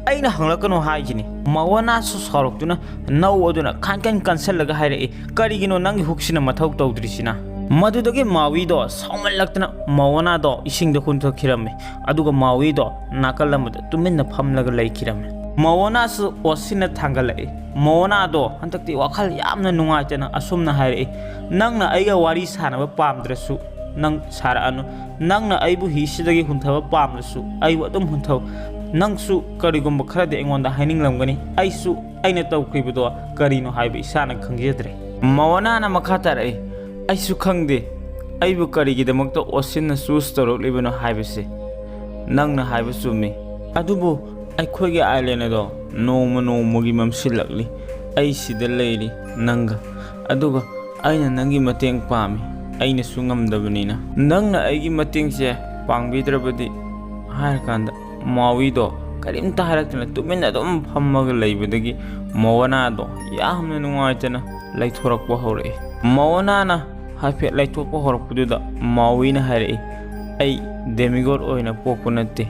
"ꯑꯩꯅ ꯍꯪꯂꯛꯀꯅꯨ ꯍꯥꯏꯁꯤꯅꯤ"꯫ ꯃꯋꯥꯅꯥꯁꯨ ꯁꯥꯎꯔꯛꯇꯨꯅ ꯅꯧ ꯑꯗꯨꯅ ꯈꯟ ꯀꯟ ꯀꯟꯁꯜꯂꯒ ꯍꯥꯏꯔꯛꯏ, "ꯀꯔꯤꯒꯤꯅꯣ ꯅꯪꯒꯤ ꯍꯨꯛꯁꯤꯅ ꯃꯊꯧ ꯇꯧꯗ꯭ꯔꯤꯁꯤꯅ?" ꯃꯗꯨꯗꯒꯤ ꯃꯥꯎꯏꯗꯣ ꯁꯥꯎꯃꯜꯂꯛꯇꯅ ꯃꯋꯥꯅꯥꯗꯣ ꯏꯁꯤꯡꯗ ꯍꯨꯟꯊꯈꯤꯔꯝꯃꯤ꯫ ꯑꯗꯨꯒ ꯃꯥꯎꯏꯗꯣ ꯅꯥꯀꯜ ꯑꯃꯗ ꯇꯨꯃꯤꯟꯅ ꯐꯝꯂꯒ ꯂꯩꯈꯤꯔꯝꯃꯤ꯫ ꯃꯋꯥꯅꯥꯁꯨ ꯑꯣꯁꯤꯟꯅ ꯊꯥꯡꯒꯠꯂꯛꯏ꯫ ꯃꯋꯥꯅꯥꯗꯣ ꯍꯟꯗꯛꯇꯤ ꯋꯥꯈꯜ ꯌꯥꯝꯅ ꯅꯨꯡꯉꯥꯏꯇꯅ ꯑꯁꯨꯝꯅ ꯍꯥꯏꯔꯛꯏ, "ꯅꯪꯅ ꯑꯩꯒ ꯋꯥꯔꯤ ꯁꯥꯟꯅꯕ ꯄꯥꯝꯗ꯭ꯔꯁꯨ ꯅꯪ ꯁꯥꯔꯛꯑꯅꯨ꯫ ꯅꯪꯅ ꯑꯩꯕꯨ ꯍꯤꯁꯤꯗꯒꯤ ꯍꯨꯟꯊꯕ ꯄꯥꯝꯗ꯭ꯔꯁꯨ ꯑꯩꯕꯨ ꯑꯗꯨꯝ ꯍꯨꯟꯊꯧ꯫ ꯅꯪꯁꯨ ꯀꯔꯤꯒꯨꯝꯕ ꯈꯔꯗꯤ ꯑꯩꯉꯣꯟꯗ ꯍꯥꯏꯅꯤꯡꯂꯝꯒꯅꯤ꯫ ꯑꯩꯁꯨ ꯑꯩꯅ ꯇꯧꯈ꯭ꯔꯤꯕꯗꯣ ꯀꯔꯤꯅꯣ ꯍꯥꯏꯕ ꯏꯁꯥꯅ ꯈꯪꯖꯗ꯭ꯔꯦ"꯫ ꯃꯋꯥꯅꯥꯅ ꯃꯈꯥ ꯇꯥꯔꯛꯏ, "ꯑꯩꯁꯨ ꯈꯪꯗꯦ ꯑꯩꯕꯨ ꯀꯔꯤꯒꯤꯗꯃꯛꯇ ꯑꯣꯁꯤꯟꯅ ꯆꯨꯁ ꯇꯧꯔꯛꯂꯤꯕꯅꯣ ꯍꯥꯏꯕꯁꯦ꯫ ꯅꯪꯅ ꯍꯥꯏꯕ ꯆꯨꯝꯃꯤ꯫ ꯑꯗꯨꯕꯨ ꯑꯩꯈꯣꯏꯒꯤ ꯑꯥꯏꯂꯦꯟ ꯑꯗꯣ ꯅꯣꯡꯃ ꯅꯣꯡꯃꯒꯤ ꯃꯝꯁꯤꯜꯂꯛꯂꯤ꯫ ꯑꯩ ꯁꯤꯗ ꯂꯩꯔꯤ ꯅꯪꯒ꯫ ꯑꯗꯨꯒ ꯑꯩꯅ ꯅꯪꯒꯤ ꯃꯇꯦꯡ ꯄꯥꯝꯃꯤ꯫ ꯑꯩꯅꯁꯨ ꯉꯝꯗꯕꯅꯤꯅ꯫ ꯅꯪꯅ ꯑꯩꯒꯤ ꯃꯇꯦꯡꯁꯦ ꯄꯥꯡꯕꯤꯗ꯭ꯔꯕꯗꯤ ꯍꯥꯏꯔꯀꯥꯟꯗ ꯃꯥꯎꯏꯗꯣ ꯀꯔꯤꯝꯇ ꯍꯥꯏꯔꯛꯇꯅ ꯇꯨꯃꯤꯟꯅ ꯑꯗꯨꯝ ꯐꯝꯃꯒ ꯂꯩꯕꯗꯒꯤ ꯃꯣꯋꯥꯅꯥꯗꯣ ꯌꯥꯝꯅ ꯅꯨꯡꯉꯥꯏꯇꯅ ꯂꯩꯊꯣꯔꯛꯄ ꯍꯧꯔꯛꯏ꯫ ꯃꯣꯋꯥꯅꯥꯅ ꯍꯥꯏꯐꯦꯠ ꯂꯩꯊꯣꯛꯄ ꯍꯧꯔꯛꯄꯗꯨꯗ ꯃꯥꯎꯏꯅ ꯍꯥꯏꯔꯛꯏ, "ꯑꯩ ꯗꯦꯃꯤꯒꯣꯠ ꯑꯣꯏꯅ ꯄꯣꯛꯄ ꯅꯠꯇꯦ꯫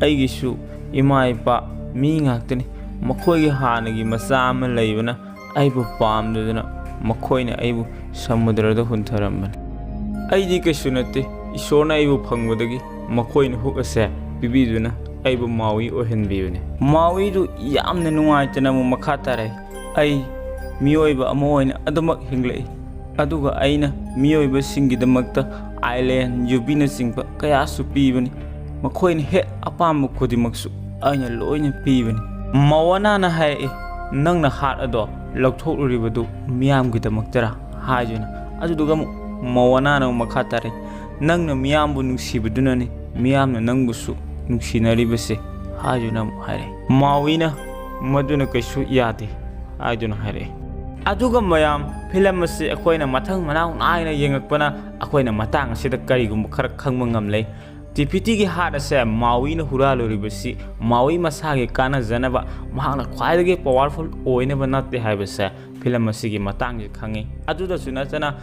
ꯑꯩꯒꯤꯁꯨ ꯏꯃꯥ ꯏꯄꯥ ꯃꯤ ꯉꯥꯛꯇꯅꯤ꯫ ꯃꯈꯣꯏꯒꯤ ꯍꯥꯟꯅꯒꯤ ꯃꯆꯥ ꯑꯃ ꯂꯩꯕꯅ ꯑꯩꯕꯨ ꯄꯥꯝꯗꯗꯅ ꯃꯈꯣꯏꯅ ꯑꯩꯕꯨ ꯁꯃꯨꯗ꯭ꯔꯗ ꯍꯨꯟꯊꯔꯝꯕꯅꯤ꯫ ꯑꯩꯗꯤ ꯀꯩꯁꯨ ꯅꯠꯇꯦ꯫ ꯏꯁꯣꯔꯅ ꯑꯩꯕꯨ ꯐꯪꯕꯗꯒꯤ ꯃꯈꯣꯏꯅ ꯍꯨꯛ ꯑꯁꯦ ꯄꯤꯕꯤꯗꯨꯅ ꯑꯩꯕꯨ ꯃꯥꯎꯏ ꯑꯣꯏꯍꯟꯕꯤꯕꯅꯤ꯫" ꯃꯥꯎꯏꯗꯨ ꯌꯥꯝꯅ ꯅꯨꯡꯉꯥꯏꯇꯅ ꯑꯃꯨꯛ ꯃꯈꯥ ꯇꯥꯔꯛꯏ, "ꯑꯩ ꯃꯤꯑꯣꯏꯕ ꯑꯃ ꯑꯣꯏꯅ ꯑꯗꯨꯃꯛ ꯍꯤꯡꯂꯛꯏ, ꯑꯗꯨꯒ ꯑꯩꯅ ꯃꯤꯑꯣꯏꯕꯁꯤꯡꯒꯤꯗꯃꯛꯇ ꯑꯥꯏꯂꯦꯟ, ꯌꯨꯕꯤꯅꯆꯤꯡꯕ ꯀꯌꯥꯁꯨ ꯄꯤꯕꯅꯤ꯫ ꯃꯈꯣꯏꯅ ꯍꯦꯛ ꯑꯄꯥꯝꯕ ꯈꯨꯗꯤꯡꯃꯛꯁꯨ ꯑꯩꯅ ꯂꯣꯏꯅ ꯄꯤꯕꯅꯤ꯫" ꯃꯣꯋꯥꯅꯥꯅ ꯍꯥꯏꯔꯛꯏ, "ꯅꯪꯅ ꯍꯥꯔꯠ ꯑꯗꯣ ꯂꯧꯊꯣꯛꯂꯨꯔꯤꯕꯗꯨ ꯃꯤꯌꯥꯝꯒꯤꯗꯃꯛꯇꯔꯥ?" ꯍꯥꯏꯗꯨꯅ꯫ ꯑꯗꯨꯗꯨꯒ ꯑꯃꯨꯛ ꯃꯣꯋꯥꯅꯥꯅ ꯑꯃꯨꯛ ꯃꯈꯥ ꯇꯥꯔꯛꯏ, "ꯅꯪꯅ ꯃꯤꯌꯥꯝꯕꯨ ꯅꯨꯡꯁꯤꯕꯗꯨꯅꯅꯤ ꯃꯤꯌꯥꯝꯅ ꯅꯪꯕꯨꯁꯨ ꯅꯨꯡꯁꯤꯅꯔꯤꯕꯁꯦ" ꯍꯥꯏꯗꯨꯅ ꯑꯃꯨꯛ ꯍꯥꯏꯔꯛꯏ꯫ ꯃꯥꯎꯏꯅ "ꯃꯗꯨꯅ ꯀꯩꯁꯨ ꯌꯥꯗꯦ" ꯍꯥꯏꯗꯨꯅ ꯍꯥꯏꯔꯛꯏ꯫ ꯑꯗꯨꯒ ꯃꯌꯥꯝ, ꯐꯤꯂꯝ ꯑꯁꯤ ꯑꯩꯈꯣꯏꯅ ꯃꯊꯪ ꯃꯅꯥꯎ ꯅꯥꯏꯅ ꯌꯦꯡꯉꯛꯄꯅ ꯑꯩꯈꯣꯏꯅ ꯃꯇꯥꯡ ꯑꯁꯤꯗ ꯀꯔꯤꯒꯨꯝꯕ ꯈꯔ ꯈꯪꯕ ꯉꯝꯂꯦ꯫ ꯇꯤꯄꯤꯇꯤꯒꯤ ꯍꯥꯔꯠ ꯑꯁꯦ ꯃꯥꯎꯏꯅ ꯍꯨꯔꯥꯜꯂꯨꯔꯤꯕꯁꯤ ꯃꯥꯎꯏ ꯃꯁꯥꯒꯤ ꯀꯥꯟꯅꯖꯅꯕ, ꯃꯍꯥꯛꯅ ꯈ꯭ꯋꯥꯏꯗꯒꯤ ꯄꯋꯥꯔꯐꯨꯜ ꯑꯣꯏꯅꯕ ꯅꯠꯇꯦ ꯍꯥꯏꯕꯁꯦ ꯐꯤꯂꯝ ꯑꯁꯤꯒꯤ ꯃꯇꯥꯡꯁꯤ ꯈꯪꯉꯤ꯫ ꯑꯗꯨꯗꯁꯨ ꯅꯠꯇꯅ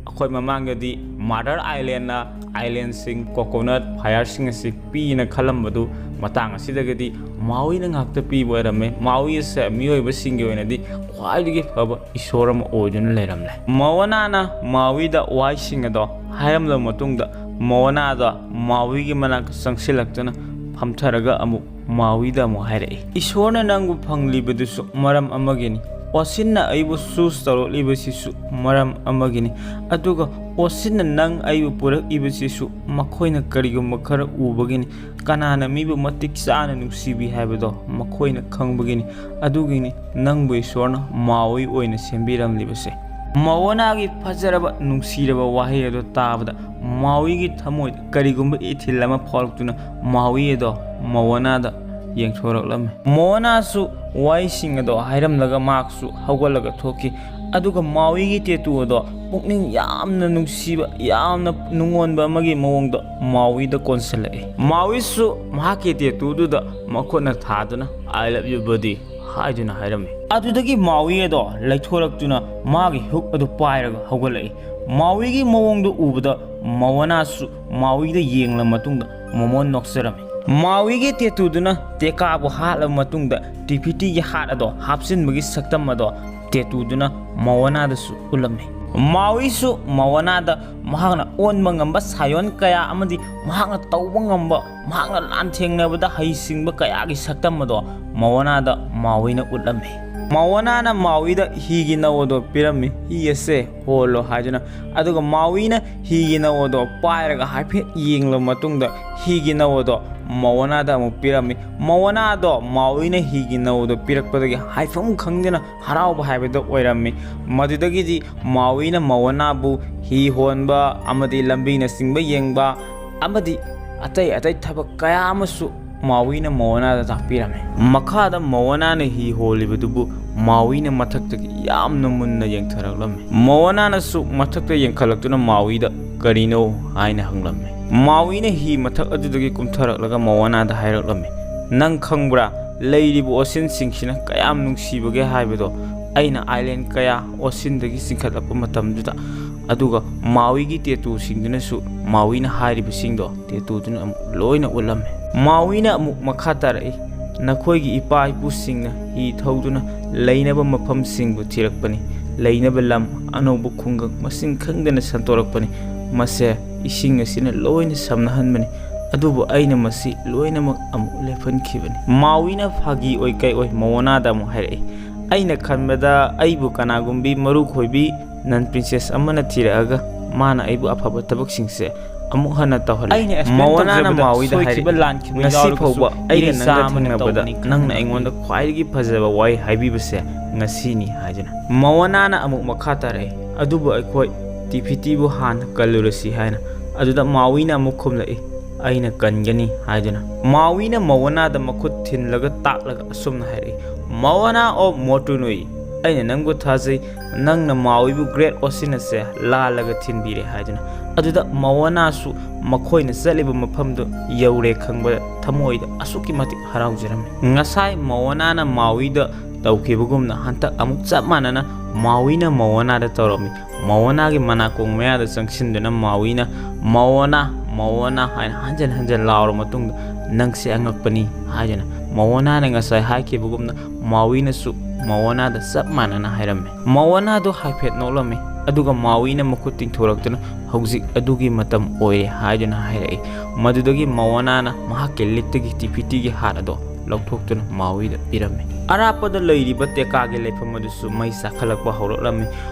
ꯑꯩꯈꯣꯏ ꯃꯃꯥꯡꯗꯗꯤ ꯃꯥꯗꯔ ꯑꯥꯏꯂꯦꯟꯅ ꯑꯥꯏꯂꯦꯟꯁꯤꯡ, ꯀꯣꯀꯣꯅꯠ, ꯐꯥꯌꯔꯁꯤꯡ ꯑꯁꯤ ꯄꯤꯅ ꯈꯜꯂꯝꯕꯗꯨ ꯃꯇꯥꯡ ꯑꯁꯤꯗꯒꯤꯗꯤ ꯃꯥꯎꯏꯅ ꯉꯥꯛꯇ ꯄꯤꯕ ꯑꯣꯏꯔꯝꯃꯦ꯫ ꯃꯥꯎꯏ ꯑꯁꯦ ꯃꯤꯑꯣꯏꯕꯁꯤꯡꯒꯤ ꯑꯣꯏꯅꯗꯤ ꯈ꯭ꯋꯥꯏꯗꯒꯤ ꯐꯕ ꯏꯁꯣꯔ ꯑꯃ ꯑꯣꯏꯗꯨꯅ ꯂꯩꯔꯝꯂꯦ꯫ ꯃꯣꯋꯥꯅꯥꯅ ꯃꯥꯎꯏꯗ ꯋꯥꯍꯩꯁꯤꯡ ꯑꯗꯣ ꯍꯥꯏꯔꯝꯂꯕ ꯃꯇꯨꯡꯗ, ꯃꯣꯋꯥꯅꯥꯗ ꯃꯥꯎꯏꯒꯤ ꯃꯅꯥꯛꯇ ꯆꯪꯁꯤꯜꯂꯛꯇꯨꯅ ꯐꯝꯊꯔꯒ ꯑꯃꯨꯛ ꯃꯥꯎꯏꯗ ꯑꯃꯨꯛ ꯍꯥꯏꯔꯛꯏ, "ꯏꯁꯣꯔꯅ ꯅꯪꯕꯨ ꯐꯪꯂꯤꯕꯗꯨꯁꯨ ꯃꯔꯝ ꯑꯃꯒꯤꯅꯤ꯫ ꯑꯣꯁꯤꯟꯅ ꯑꯩꯕꯨ ꯆꯨꯁ ꯇꯧꯔꯛꯂꯤꯕꯁꯤꯁꯨ ꯃꯔꯝ ꯑꯃꯒꯤꯅꯤ꯫ ꯑꯗꯨꯒ ꯑꯣꯁꯤꯟꯅ ꯅꯪ ꯑꯩꯕꯨ ꯄꯨꯔꯛꯏꯕꯁꯤꯁꯨ ꯃꯈꯣꯏꯅ ꯀꯔꯤꯒꯨꯝꯕ ꯈꯔ ꯎꯕꯒꯤꯅꯤ꯫ ꯀꯅꯥꯅ ꯃꯤꯕꯨ ꯃꯇꯤꯛ ꯆꯥꯅ ꯅꯨꯡꯁꯤꯕꯤ ꯍꯥꯏꯕꯗꯣ ꯃꯈꯣꯏꯅ ꯈꯪꯕꯒꯤꯅꯤ꯫ ꯑꯗꯨꯒꯤꯅꯤ ꯅꯪꯕꯨ ꯏꯁꯣꯔꯅ ꯃꯥꯎꯏ ꯑꯣꯏꯅ ꯁꯦꯝꯕꯤꯔꯝꯂꯤꯕꯁꯦ꯫" ꯃꯣꯋꯥꯅꯥꯒꯤ ꯐꯖꯔꯕ, ꯅꯨꯡꯁꯤꯔꯕ ꯋꯥꯍꯩ ꯑꯗꯨ ꯇꯥꯕꯗ ꯃꯥꯎꯏꯒꯤ ꯊꯃꯣꯏꯗ ꯀꯔꯤꯒꯨꯝꯕ ꯏꯊꯤꯜ ꯑꯃ ꯐꯥꯎꯔꯛꯇꯨꯅ ꯃꯥꯎꯏ ꯑꯗꯣ ꯃꯣꯋꯥꯅꯥꯗ ꯌꯦꯡꯊꯣꯔꯛꯂꯝꯃꯤ꯫ ꯃꯣꯋꯥꯅꯥꯁꯨ ꯋꯥꯍꯩꯁꯤꯡ ꯑꯗꯣ ꯍꯥꯏꯔꯝꯂꯒ ꯃꯍꯥꯛꯁꯨ ꯍꯧꯒꯠꯂꯒ ꯊꯣꯛꯈꯤ꯫ ꯑꯗꯨꯒ ꯃꯥꯎꯏꯒꯤ ꯇꯦꯇꯨ ꯑꯗꯣ ꯄꯨꯛꯅꯤꯡ ꯌꯥꯝꯅ ꯅꯨꯡꯁꯤꯕ, ꯌꯥꯝꯅ ꯅꯨꯡꯉꯣꯟꯕ ꯑꯃꯒꯤ ꯃꯑꯣꯡꯗ ꯃꯥꯎꯏꯗ ꯀꯣꯟꯁꯤꯜꯂꯛꯏ꯫ ꯃꯥꯎꯏꯁꯨ ꯃꯍꯥꯛꯀꯤ ꯇꯦꯇꯨꯗꯨꯗ ꯃꯈꯨꯠꯅ ꯊꯥꯗꯨꯅ "I love you, buddy" ꯍꯥꯏꯗꯨꯅ ꯍꯥꯏꯔꯝꯃꯤ꯫ ꯑꯗꯨꯗꯒꯤ ꯃꯥꯎꯏ ꯑꯗꯣ ꯂꯩꯊꯣꯔꯛꯇꯨꯅ ꯃꯥꯒꯤ ꯍꯨꯛ ꯑꯗꯨ ꯄꯥꯏꯔꯒ ꯍꯧꯒꯠꯂꯛꯏ꯫ ꯃꯥꯎꯏꯒꯤ ꯃꯑꯣꯡꯗꯨ ꯎꯕꯗ ꯃꯋꯥꯅꯥꯁꯨ ꯃꯥꯎꯏꯗ ꯌꯦꯡꯂ ꯃꯇꯨꯡꯗ ꯃꯃꯣꯟ ꯅꯣꯛꯆꯔꯝꯃꯤ꯫ ꯃꯥꯎꯏꯒꯤ ꯇꯦꯇꯨꯗꯨꯅ ꯇꯦꯀꯥꯕꯨ ꯍꯥꯠꯂꯕ ꯃꯇꯨꯡꯗ ꯇꯤꯐꯤꯇꯤꯒꯤ ꯍꯥꯠ ꯑꯗꯣ ꯍꯥꯞꯆꯤꯟꯕꯒꯤ ꯁꯛꯇꯝ ꯑꯗꯣ ꯇꯦꯇꯨꯗꯨꯅ ꯃꯋꯥꯅꯥꯗꯁꯨ ꯎꯠꯂꯝꯃꯤ꯫ ꯃꯥꯎꯏꯁꯨ ꯃꯋꯥꯅꯥꯗ ꯃꯍꯥꯛꯅ ꯑꯣꯟꯕ ꯉꯝꯕ ꯁꯥꯏꯑꯣꯟ ꯀꯌꯥ ꯑꯃꯗꯤ ꯃꯍꯥꯛꯅ ꯇꯧꯕ ꯉꯝꯕ, ꯃꯍꯥꯛꯅ ꯂꯥꯟꯊꯦꯡꯅꯕꯗ ꯍꯩꯁꯤꯡꯕ ꯀꯌꯥꯒꯤ ꯁꯛꯇꯝ ꯑꯗꯣ ꯃꯋꯥꯅꯥꯗ ꯃꯥꯎꯏꯅ ꯎꯠꯂꯝꯃꯤ꯫ ꯃꯋꯥꯅꯥꯅ ꯃꯥꯎꯏꯗ ꯍꯤꯒꯤ ꯅꯧ ꯑꯗꯣ ꯄꯤꯔꯝꯃꯤ, ꯍꯤ ꯑꯁꯦ ꯍꯣꯜꯂꯣ ꯍꯥꯏꯗꯨꯅ꯫ ꯑꯗꯨꯒ ꯃꯥꯎꯏꯅ ꯍꯤꯒꯤ ꯅꯧ ꯑꯗꯣ ꯄꯥꯏꯔꯒ ꯍꯥꯏꯐꯦꯠ ꯌꯦꯡꯂꯕ ꯃꯇꯨꯡꯗ ꯍꯤꯒꯤ ꯅꯧ ꯑꯗꯣ ꯃꯋꯥꯅꯥꯗ ꯑꯃꯨꯛ ꯄꯤꯔꯝꯃꯤ꯫ ꯃꯋꯥꯅꯥꯗꯣ ꯃꯥꯎꯏꯅ ꯍꯤꯒꯤ ꯅꯧ ꯑꯗꯣ ꯄꯤꯔꯛꯄꯗꯒꯤ ꯍꯥꯏꯐꯝ ꯈꯪꯗꯅ ꯍꯔꯥꯎꯕ ꯍꯥꯏꯕꯗꯣ ꯑꯣꯏꯔꯝꯃꯤ꯫ ꯃꯗꯨꯗꯒꯤꯗꯤ ꯃꯥꯎꯏꯅ ꯃꯋꯥꯅꯥꯕꯨ ꯍꯤ ꯍꯣꯟꯕ ꯑꯃꯗꯤ ꯂꯝꯕꯤꯅꯆꯤꯡꯕ ꯌꯦꯡꯕ ꯑꯃꯗꯤ ꯑꯇꯩ ꯑꯇꯩ ꯊꯕꯛ ꯀꯌꯥ ꯑꯃꯁꯨ ꯃꯥꯎꯏꯅ ꯃꯋꯥꯅꯥꯗ ꯇꯥꯛꯄꯤꯔꯝꯃꯤ꯫ ꯃꯈꯥꯗ ꯃꯋꯥꯅꯥꯅ ꯍꯤ ꯍꯣꯜꯂꯤꯕꯗꯨꯕꯨ ꯃꯥꯎꯏꯅ ꯃꯊꯛꯇꯒꯤ ꯌꯥꯝꯅ ꯃꯨꯟꯅ ꯌꯦꯡꯊꯔꯛꯂꯝꯃꯤ꯫ ꯃꯋꯥꯅꯥꯅꯁꯨ ꯃꯊꯛꯇ ꯌꯦꯡꯈꯠꯂꯛꯇꯨꯅ ꯃꯥꯎꯏꯗ "ꯀꯔꯤꯅꯣ?" ꯍꯥꯏꯅ ꯍꯪꯂꯝꯃꯤ꯫ ꯃꯥꯎꯏꯅ ꯍꯤ ꯃꯊꯛ ꯑꯗꯨꯗꯒꯤ ꯀꯨꯝꯊꯔꯛꯂꯒ ꯃꯋꯥꯅꯥꯗ ꯍꯥꯏꯔꯛꯂꯝꯃꯤ, "ꯅꯪ ꯈꯪꯕ꯭ꯔꯥ, ꯂꯩꯔꯤꯕ ꯑꯣꯁꯤꯟꯁꯤꯡꯁꯤꯅ ꯀꯌꯥꯝ ꯅꯨꯡꯁꯤꯕꯒꯦ ꯍꯥꯏꯕꯗꯣ? ꯑꯩꯅ ꯑꯥꯏꯂꯦꯟ ꯀꯌꯥ ꯑꯣꯁꯤꯟꯗꯒꯤ ꯆꯤꯡꯈꯠꯂꯛꯄ ꯃꯇꯝꯗꯨꯗ," ꯑꯗꯨꯒ ꯃꯥꯎꯏꯒꯤ ꯇꯦꯇꯨꯁꯤꯡꯗꯨꯅꯁꯨ ꯃꯥꯎꯏꯅ ꯍꯥꯏꯔꯤꯕꯁꯤꯡꯗꯣ ꯇꯦꯇꯨꯗꯨꯅ ꯑꯃꯨꯛ ꯂꯣꯏꯅ ꯎꯠꯂꯝꯃꯤ꯫ ꯃꯥꯎꯏꯅ ꯑꯃꯨꯛ ꯃꯈꯥ ꯇꯥꯔꯛꯏ, "ꯅꯈꯣꯏꯒꯤ ꯏꯄꯥ ꯏꯄꯨꯁꯤꯡꯅ ꯍꯤ ꯊꯧꯗꯨꯅ ꯂꯩꯅꯕ ꯃꯐꯝꯁꯤꯡꯕꯨ ꯊꯤꯔꯛꯄꯅꯤ, ꯂꯩꯅꯕ ꯂꯝ, ꯑꯅꯧꯕ ꯈꯨꯡꯒꯪ ꯃꯁꯤꯡ ꯈꯪꯗꯅ ꯁꯟꯗꯣꯔꯛꯄꯅꯤ꯫ ꯃꯁꯦ ꯏꯁꯤꯡ ꯑꯁꯤꯅ ꯂꯣꯏꯅ ꯁꯝꯅꯍꯟꯕꯅꯤ, ꯑꯗꯨꯕꯨ ꯑꯩꯅ ꯃꯁꯤ ꯂꯣꯏꯅꯃꯛ ꯑꯃꯨꯛ ꯂꯦꯞꯍꯟꯈꯤꯕꯅꯤ꯫" ꯃꯥꯎꯏꯅ ꯐꯥꯒꯤ ꯑꯣꯏ ꯀꯩ ꯑꯣꯏ ꯃꯋꯥꯅꯥꯗ ꯑꯃꯨꯛ ꯍꯥꯏꯔꯛꯏ, "ꯑꯩꯅ ꯈꯟꯕꯗ ꯑꯩꯕꯨ ꯀꯅꯥꯒꯨꯝꯕꯤ ꯃꯔꯨ ꯈꯣꯏꯕꯤ ꯅꯟ ꯄ꯭ꯔꯤꯟꯁꯦꯁ ꯑꯃꯅ ꯊꯤꯔꯛꯑꯒ ꯃꯥꯅ ꯑꯩꯕꯨ ꯑꯐꯕ ꯊꯕꯛꯁꯤꯡꯁꯦ ꯑꯃꯨꯛ ꯍꯟꯅ ꯇꯧꯍꯜꯂꯤ꯫" ꯑꯩꯅ explain ꯃꯋꯥꯅꯥꯅ ꯇꯧꯖꯕꯗ ꯃꯥꯎꯏꯗ ꯁꯣꯏꯈꯤꯕ ꯍꯥꯏꯔꯛꯏ, ꯂꯥꯟꯈꯤꯕ "ꯉꯁꯤ ꯌꯥꯎꯔꯒꯁꯨ ꯐꯥꯎꯕ ꯑꯩꯒ ꯏꯔꯩꯆꯥ ꯅꯪꯒ ꯑꯃꯅ ꯊꯦꯡꯅꯕꯗ ꯇꯧꯕꯅꯤ ꯈꯟꯅ ꯅꯪꯅ ꯑꯩꯉꯣꯟꯗ ꯈ꯭ꯋꯥꯏꯗꯒꯤ ꯐꯖꯕ ꯋꯥꯍꯩ ꯍꯥꯏꯕꯤꯕꯁꯦ ꯉꯁꯤꯅꯤ" ꯍꯥꯏꯗꯨꯅ꯫ ꯃꯋꯥꯅꯥꯅ ꯑꯃꯨꯛ ꯃꯈꯥ ꯇꯥꯔꯛꯏ, "ꯑꯗꯨꯕꯨ ꯑꯩꯈꯣꯏ ꯇꯤꯐꯤꯇꯤꯕꯨ ꯍꯥꯟꯅ ꯀꯜꯂꯨꯔꯁꯤ" ꯍꯥꯏꯅ꯫ ꯑꯗꯨꯗ ꯃꯥꯎꯏꯅ ꯑꯃꯨꯛ ꯈꯨꯝꯂꯛꯏ, "ꯑꯩꯅ ꯀꯟꯒꯅꯤ" ꯍꯥꯏꯗꯨꯅ꯫ ꯃꯥꯎꯏꯅ ꯃꯋꯥꯅꯥꯗ ꯃꯈꯨꯠ ꯊꯤꯜꯂꯒ ꯇꯥꯛꯂꯒ ꯑꯁꯨꯝꯅ ꯍꯥꯏꯔꯛꯏ, "Moana of Motunui, "ꯑꯩꯅ ꯅꯪꯕꯨ ꯊꯥꯖꯩ, ꯅꯪꯅ ꯃꯥꯎꯏꯕꯨ Great Ocean ꯑꯁꯦ ꯂꯥꯜꯂꯒ ꯊꯤꯟꯕꯤꯔꯦ" ꯍꯥꯏꯗꯨꯅ꯫ ꯑꯗꯨꯗ ꯃꯣꯑꯅꯥꯁꯨ ꯃꯈꯣꯏꯅ ꯆꯠꯂꯤꯕ ꯃꯐꯝꯗꯨ ꯌꯧꯔꯦ ꯈꯪꯕꯗ ꯊꯃꯣꯏꯗ ꯑꯁꯨꯛꯀꯤ ꯃꯇꯤꯛ ꯍꯔꯥꯎꯖꯔꯝꯃꯤ꯫ ꯉꯁꯥꯏ ꯃꯣꯑꯅꯥꯅ ꯃꯥꯎꯏꯗ ꯇꯧꯈꯤꯕꯒꯨꯝꯅ ꯍꯟꯇꯛ ꯑꯃꯨꯛ ꯆꯞ ꯃꯥꯟꯅꯅ ꯃꯥꯎꯏꯅ ꯃꯣꯑꯅꯥꯗ ꯇꯧꯔꯝꯃꯤ꯫ ꯃꯣꯑꯅꯥꯒꯤ ꯃꯅꯥꯀꯣꯡ ꯃꯌꯥꯗ ꯆꯪꯁꯤꯟꯗꯨꯅ ꯃꯥꯎꯏꯅ "ꯃꯣꯑꯅꯥ, ꯃꯣꯑꯅꯥ" ꯍꯥꯏꯅ ꯍꯟꯖꯟ ꯍꯟꯖꯟ ꯂꯥꯎꯔꯕ ꯃꯇꯨꯡꯗ "ꯅꯪꯁꯦ ꯑꯉꯛꯄꯅꯤ" ꯍꯥꯏꯗꯨꯅ ꯃꯣꯑꯅꯥꯅ ꯉꯁꯥꯏ ꯍꯥꯏꯈꯤꯕꯒꯨꯝꯅ ꯃꯥꯎꯏꯅꯁꯨ ꯃꯣꯑꯅꯥꯗ ꯆꯞ ꯃꯥꯟꯅꯅ ꯍꯥꯏꯔꯝꯃꯤ꯫ ꯃꯣꯑꯅꯥꯗꯣ ꯍꯥꯏꯐꯦꯠ ꯅꯣꯛꯂꯝꯃꯤ, ꯑꯗꯨꯒ ꯃꯥꯎꯏꯅ ꯃꯈꯨꯠ ꯇꯤꯡꯊꯣꯔꯛꯇꯨꯅ "ꯍꯧꯖꯤꯛ ꯑꯗꯨꯒꯤ ꯃꯇꯝ ꯑꯣꯏꯔꯦ" ꯍꯥꯏꯗꯨꯅ ꯍꯥꯏꯔꯛꯏ꯫ ꯃꯗꯨꯗꯒꯤ ꯃꯣꯑꯅꯥꯅ ꯃꯍꯥꯛꯀꯤ ꯂꯤꯛꯇꯒꯤ ꯇꯤꯐꯤꯇꯤꯒꯤ ꯍꯥꯠ ꯑꯗꯣ ꯂꯧꯊꯣꯛꯇꯨꯅ ꯃꯥꯎꯏꯗ ꯄꯤꯔꯝꯃꯤ꯫ ꯑꯔꯥꯞꯄꯗ ꯂꯩꯔꯤꯕ ꯇꯦꯀꯥꯒꯤ ꯂꯩꯐꯝ ꯑꯗꯨꯁꯨ ꯃꯩ ꯆꯥꯛꯈꯠꯂꯛꯄ ꯍꯧꯔꯛꯂꯝꯃꯤ꯫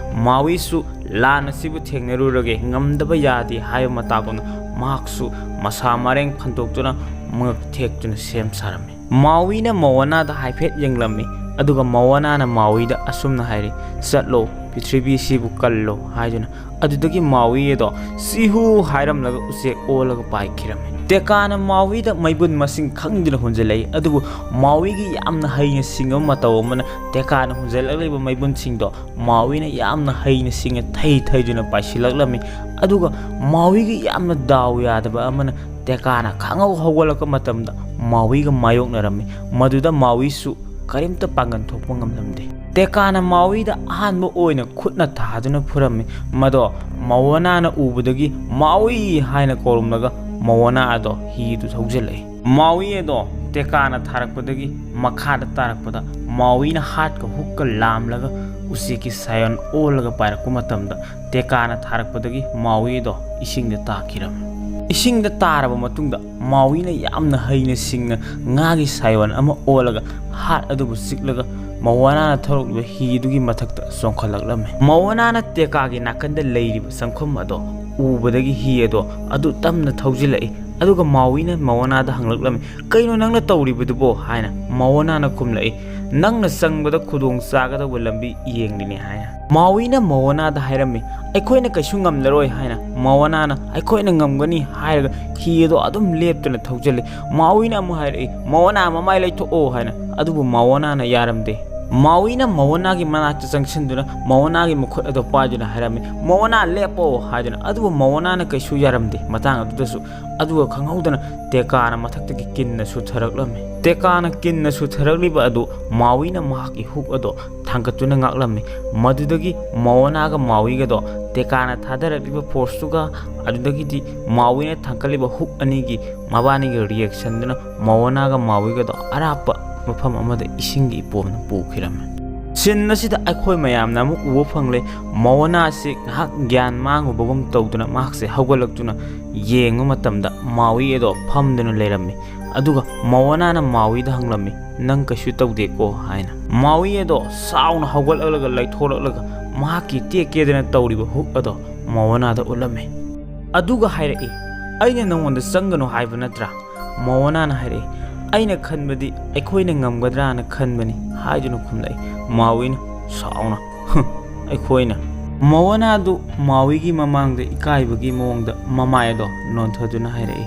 ꯃꯥꯎꯏꯁꯨ "ꯂꯥꯟ ꯑꯁꯤꯕꯨ ꯊꯦꯡꯅꯔꯨꯔꯒꯦ, ꯉꯝꯗꯕ ꯌꯥꯗꯦ" ꯍꯥꯏꯕ ꯃꯇꯥꯒꯨꯝꯅ ꯃꯍꯥꯛꯁꯨ ꯃꯁꯥ ꯃꯔꯦꯡ ꯐꯟꯗꯣꯛꯇꯨꯅ ꯃꯉꯛ ꯊꯦꯛꯇꯨꯅ ꯁꯦꯝ ꯁꯥꯔꯝꯃꯤ꯫ ꯃꯥꯎꯏꯅ ꯃꯣꯑꯅꯥꯗ ꯍꯥꯏꯐꯦꯠ ꯌꯦꯡꯂꯝꯃꯤ, ꯑꯗꯨꯒ ꯃꯣꯑꯅꯥꯅ ꯃꯥꯎꯏꯗ ꯑꯁꯨꯝꯅ ꯍꯥꯏꯔꯤ, "ꯆꯠꯂꯣ, ꯄ꯭ꯔꯤꯊꯤꯕꯤꯁꯤꯕꯨ ꯀꯜꯂꯣ" ꯍꯥꯏꯗꯨꯅ꯫ ꯑꯗꯨꯗꯒꯤ ꯃꯥꯎꯏ ꯑꯗꯣ "ꯁꯤꯍꯨ" ꯍꯥꯏꯔꯝꯂꯒ ꯎꯆꯦꯛ ꯑꯣꯜꯂꯒ ꯄꯥꯏꯈꯤꯔꯝꯃꯤ꯫ ꯇꯦꯀꯥꯅ ꯃꯥꯎꯏꯗ ꯃꯩꯕꯨꯟ ꯃꯁꯤꯡ ꯈꯪꯗꯅ ꯍꯨꯟꯖꯜꯂꯛꯏ, ꯑꯗꯨꯕꯨ ꯃꯥꯎꯏꯒꯤ ꯌꯥꯝꯅ ꯍꯩꯅ ꯁꯤꯡꯉꯕ ꯃꯇꯧ ꯑꯃꯅ ꯇꯦꯀꯥꯅ ꯍꯨꯟꯖꯜꯂꯛꯂꯤꯕ ꯃꯩꯕꯨꯟꯁꯤꯡꯗꯣ ꯃꯥꯎꯏꯅ ꯌꯥꯝꯅ ꯍꯩꯅ ꯁꯤꯡꯅ ꯊꯩ ꯊꯩꯗꯨꯅ ꯄꯥꯏꯁꯤꯜꯂꯛꯂꯝꯃꯤ꯫ ꯑꯗꯨꯒ ꯃꯥꯎꯏꯒꯤ ꯌꯥꯝꯅ ꯗꯥꯎ ꯌꯥꯗꯕ ꯑꯃꯅ ꯇꯦꯀꯥꯅ ꯈꯪꯍꯧ ꯍꯧꯒꯠꯂꯛꯄ ꯃꯇꯝꯗ ꯃꯥꯎꯏꯒ ꯃꯥꯌꯣꯛꯅꯔꯝꯃꯤ꯫ ꯃꯗꯨꯗ ꯃꯥꯎꯏꯁꯨ ꯀꯔꯤꯝꯇ ꯄꯥꯡꯒꯟ ꯊꯣꯛꯄ ꯉꯝꯂꯝꯗꯦ꯫ ꯇꯦꯀꯥꯅ ꯃꯥꯎꯏꯗ ꯑꯍꯥꯟꯕ ꯑꯣꯏꯅ ꯈꯨꯠꯅ ꯊꯥꯗꯨꯅ ꯐꯨꯔꯝꯃꯤ꯫ ꯃꯗꯣ ꯃꯣꯑꯅꯥꯅ ꯎꯕꯗꯒꯤ "ꯃꯥꯎꯏ" ꯍꯥꯏꯅ ꯀꯧꯔꯝꯂꯒ ꯃꯣꯑꯅꯥ ꯑꯗꯣ ꯍꯤꯗꯨ ꯊꯧꯖꯤꯜꯂꯛꯏ꯫ ꯃꯥꯎꯏ ꯑꯗꯣ ꯇꯦꯀꯥꯅ ꯊꯥꯔꯛꯄꯗꯒꯤ ꯃꯈꯥꯗ ꯇꯥꯔꯛꯄꯗ ꯃꯥꯎꯏꯅ ꯍꯥꯠꯀ ꯍꯨꯛꯀ ꯂꯥꯝꯂꯒ ꯎꯆꯦꯛꯀꯤ ꯁꯥꯌꯣꯟ ꯑꯣꯜꯂꯒ ꯄꯥꯏꯔꯛꯄ ꯃꯇꯝꯗ ꯇꯦꯀꯥꯅ ꯊꯥꯔꯛꯄꯗꯒꯤ ꯃꯥꯎꯏ ꯑꯗꯣ ꯏꯁꯤꯡꯗ ꯇꯥꯈꯤꯔꯝꯃꯤ꯫ ꯏꯁꯤꯡꯗ ꯇꯥꯔꯕ ꯃꯇꯨꯡꯗ ꯃꯥꯎꯏꯅ ꯌꯥꯝꯅ ꯍꯩꯅ ꯁꯤꯡꯅ ꯉꯥꯒꯤ ꯁꯥꯌꯣꯟ ꯑꯃ ꯑꯣꯜꯂꯒ ꯍꯥꯠ ꯑꯗꯨꯕꯨ ꯆꯤꯛꯂꯒ ꯃꯣꯑꯅꯥꯅ ꯊꯧꯔꯛꯂꯤꯕ ꯍꯤ ꯑꯗꯨꯒꯤ ꯃꯊꯛꯇ ꯆꯣꯡꯈꯠꯂꯛꯂꯝꯃꯤ꯫ ꯃꯣꯑꯅꯥꯅ ꯇꯦꯀꯥꯒꯤ ꯅꯥꯀꯟꯗ ꯂꯩꯔꯤꯕ ꯆꯪꯐꯝ ꯑꯗꯣ ꯎꯕꯗꯒꯤ ꯍꯤ ꯑꯗꯣ ꯑꯗꯨ ꯇꯞꯅ ꯊꯧꯖꯤꯜꯂꯛꯏ, ꯑꯗꯨꯒ ꯃꯥꯎꯏꯅ ꯃꯣꯑꯅꯥꯗ ꯍꯪꯂꯛꯂꯝꯃꯤ, "ꯀꯩꯅꯣ ꯅꯪꯅ ꯇꯧꯔꯤꯕꯗꯨꯕꯣ?" ꯍꯥꯏꯅ꯫ ꯃꯣꯑꯅꯥꯅ ꯈꯨꯝꯂꯛꯏ, "ꯅꯪꯅ ꯆꯪꯕꯗ ꯈꯨꯗꯣꯡ ꯆꯥꯒꯗꯧꯕ ꯂꯝꯕꯤ ꯌꯦꯡꯂꯤꯅꯦ" ꯍꯥꯏꯅ꯫ ꯃꯥꯎꯏꯅ ꯃꯣꯑꯅꯥꯗ ꯍꯥꯏꯔꯝꯃꯤ, "ꯑꯩꯈꯣꯏꯅ ꯀꯩꯁꯨ ꯉꯝꯂꯔꯣꯏ" ꯍꯥꯏꯅ꯫ ꯃꯣꯑꯅꯥꯅ "ꯑꯩꯈꯣꯏꯅ ꯉꯝꯒꯅꯤ" ꯍꯥꯏꯔꯒ ꯍꯤ ꯑꯗꯣ ꯑꯗꯨꯝ ꯂꯦꯞꯇꯅ ꯊꯧꯖꯤꯜꯂꯤ꯫ ꯃꯥꯎꯏꯅ ꯑꯃꯨꯛ ꯍꯥꯏꯔꯛꯏ, "ꯃꯣꯑꯅꯥ, ꯃꯃꯥꯏ ꯂꯩꯊꯣꯛꯑꯣ" ꯍꯥꯏꯅ, ꯑꯗꯨꯕꯨ ꯃꯣꯑꯅꯥꯅ ꯌꯥꯔꯝꯗꯦ꯫ ꯃꯥꯎꯏꯅ ꯃꯣꯋꯣꯅꯥꯒꯤ ꯃꯅꯥꯛꯇ ꯆꯪꯁꯤꯟꯗꯨꯅ ꯃꯣꯋꯣꯅꯥꯒꯤ ꯃꯈꯨꯠ ꯑꯗꯣ ꯄꯥꯏꯗꯨꯅ ꯍꯥꯏꯔꯝꯃꯤ, "ꯃꯣꯋꯣꯅꯥ, ꯂꯦꯞꯄꯣ" ꯍꯥꯏꯗꯨꯅ꯫ ꯑꯗꯨꯕꯨ ꯃꯣꯋꯣꯅꯥꯅ ꯀꯩꯁꯨ ꯌꯥꯔꯝꯗꯦ ꯃꯇꯥꯡ ꯑꯗꯨꯗꯁꯨ꯫ ꯑꯗꯨꯒ ꯈꯪꯍꯧꯗꯅ ꯇꯦꯀꯥꯅ ꯃꯊꯛꯇꯒꯤ ꯀꯤꯟꯅ ꯁꯨꯊꯔꯛꯂꯝꯃꯤ꯫ ꯇꯦꯀꯥꯅ ꯀꯤꯟꯅ ꯁꯨꯊꯔꯛꯂꯤꯕ ꯑꯗꯨ ꯃꯥꯎꯏꯅ ꯃꯍꯥꯛꯀꯤ ꯍꯨꯛ ꯑꯗꯣ ꯊꯥꯡꯒꯠꯇꯨꯅ ꯉꯥꯛꯂꯝꯃꯤ꯫ ꯃꯗꯨꯗꯒꯤ ꯃꯣꯋꯣꯅꯥꯒ ꯃꯥꯎꯏꯒꯗꯣ ꯇꯦꯀꯥꯅ ꯊꯥꯗꯔꯛꯂꯤꯕ ꯐꯣꯔꯁꯇꯨꯒ, ꯑꯗꯨꯗꯒꯤꯗꯤ ꯃꯥꯎꯏꯅ ꯊꯥꯡꯒꯠꯂꯤꯕ ꯍꯨꯛ ꯑꯅꯤꯒꯤ ꯃꯕꯥꯅꯤꯒꯤ ꯔꯤꯌꯦꯛꯁꯟꯗꯨꯅ ꯃꯣꯋꯣꯅꯥꯒ ꯃꯥꯎꯏꯒꯗꯣ ꯑꯔꯥꯞꯄ ꯃꯐꯝ ꯑꯃꯗ ꯏꯁꯤꯡꯒꯤ ꯏꯄꯣꯝꯅ ꯄꯨꯈꯤꯔꯝꯃꯤ꯫ ꯁꯤꯟ ꯑꯁꯤꯗ ꯑꯩꯈꯣꯏ ꯃꯌꯥꯝꯅ ꯑꯃꯨꯛ ꯎꯕ ꯐꯪꯂꯦ, ꯃꯣꯋꯣꯅꯥ ꯑꯁꯤ ꯉꯥꯏꯍꯥꯛ ꯒ꯭ꯌꯥꯟ ꯃꯥꯡꯉꯨꯕꯒꯨꯝ ꯇꯧꯗꯨꯅ ꯃꯍꯥꯛꯁꯦ ꯍꯧꯒꯠꯂꯛꯇꯨꯅ ꯌꯦꯡꯕ ꯃꯇꯝꯗ ꯃꯥꯎꯏ ꯑꯗꯣ ꯐꯝꯗꯨꯅ ꯂꯩꯔꯝꯃꯤ꯫ ꯑꯗꯨꯒ ꯃꯣꯋꯣꯅꯥꯅ ꯃꯥꯎꯏꯗ ꯍꯪꯂꯝꯃꯤ, "ꯅꯪ ꯀꯩꯁꯨ ꯇꯧꯗꯦꯀꯣ?" ꯍꯥꯏꯅ꯫ ꯃꯥꯎꯏ ꯑꯗꯣ ꯁꯥꯎꯅ ꯍꯧꯒꯠꯂꯛꯂꯒ ꯂꯩꯊꯣꯔꯛꯂꯒ ꯃꯍꯥꯛꯀꯤ ꯇꯦꯛꯀꯦꯗꯅ ꯇꯧꯔꯤꯕ ꯍꯨꯛ ꯑꯗꯣ ꯃꯣꯋꯣꯅꯥꯗ ꯎꯠꯂꯝꯃꯤ꯫ ꯑꯗꯨꯒ ꯍꯥꯏꯔꯛꯏ, "ꯑꯩꯅ ꯅꯉꯣꯟꯗ ꯆꯪꯒꯅꯨ ꯍꯥꯏꯕ ꯅꯠꯇ꯭ꯔꯥ?" ꯃꯣꯋꯣꯅꯥꯅ ꯍꯥꯏꯔꯛꯏ, "ꯑꯩꯅ ꯈꯟꯕꯗꯤ ꯑꯩꯈꯣꯏꯅ ꯉꯝꯒꯗ꯭ꯔꯥꯅ ꯈꯟꯕꯅꯤ" ꯍꯥꯏꯗꯨꯅ ꯈꯨꯝꯂꯛꯏ꯫ ꯃꯥꯎꯏꯅ ꯁꯥꯎꯅ, "ꯍꯨꯝ, ꯑꯩꯈꯣꯏꯅ?" ꯃꯣꯋꯣꯅꯥꯗꯨ ꯃꯥꯎꯏꯒꯤ ꯃꯃꯥꯡꯗ ꯏꯀꯥꯏꯕꯒꯤ ꯃꯑꯣꯡꯗ ꯃꯃꯥꯏ ꯑꯗꯣ ꯅꯣꯟꯊꯗꯨꯅ ꯍꯥꯏꯔꯛꯏ,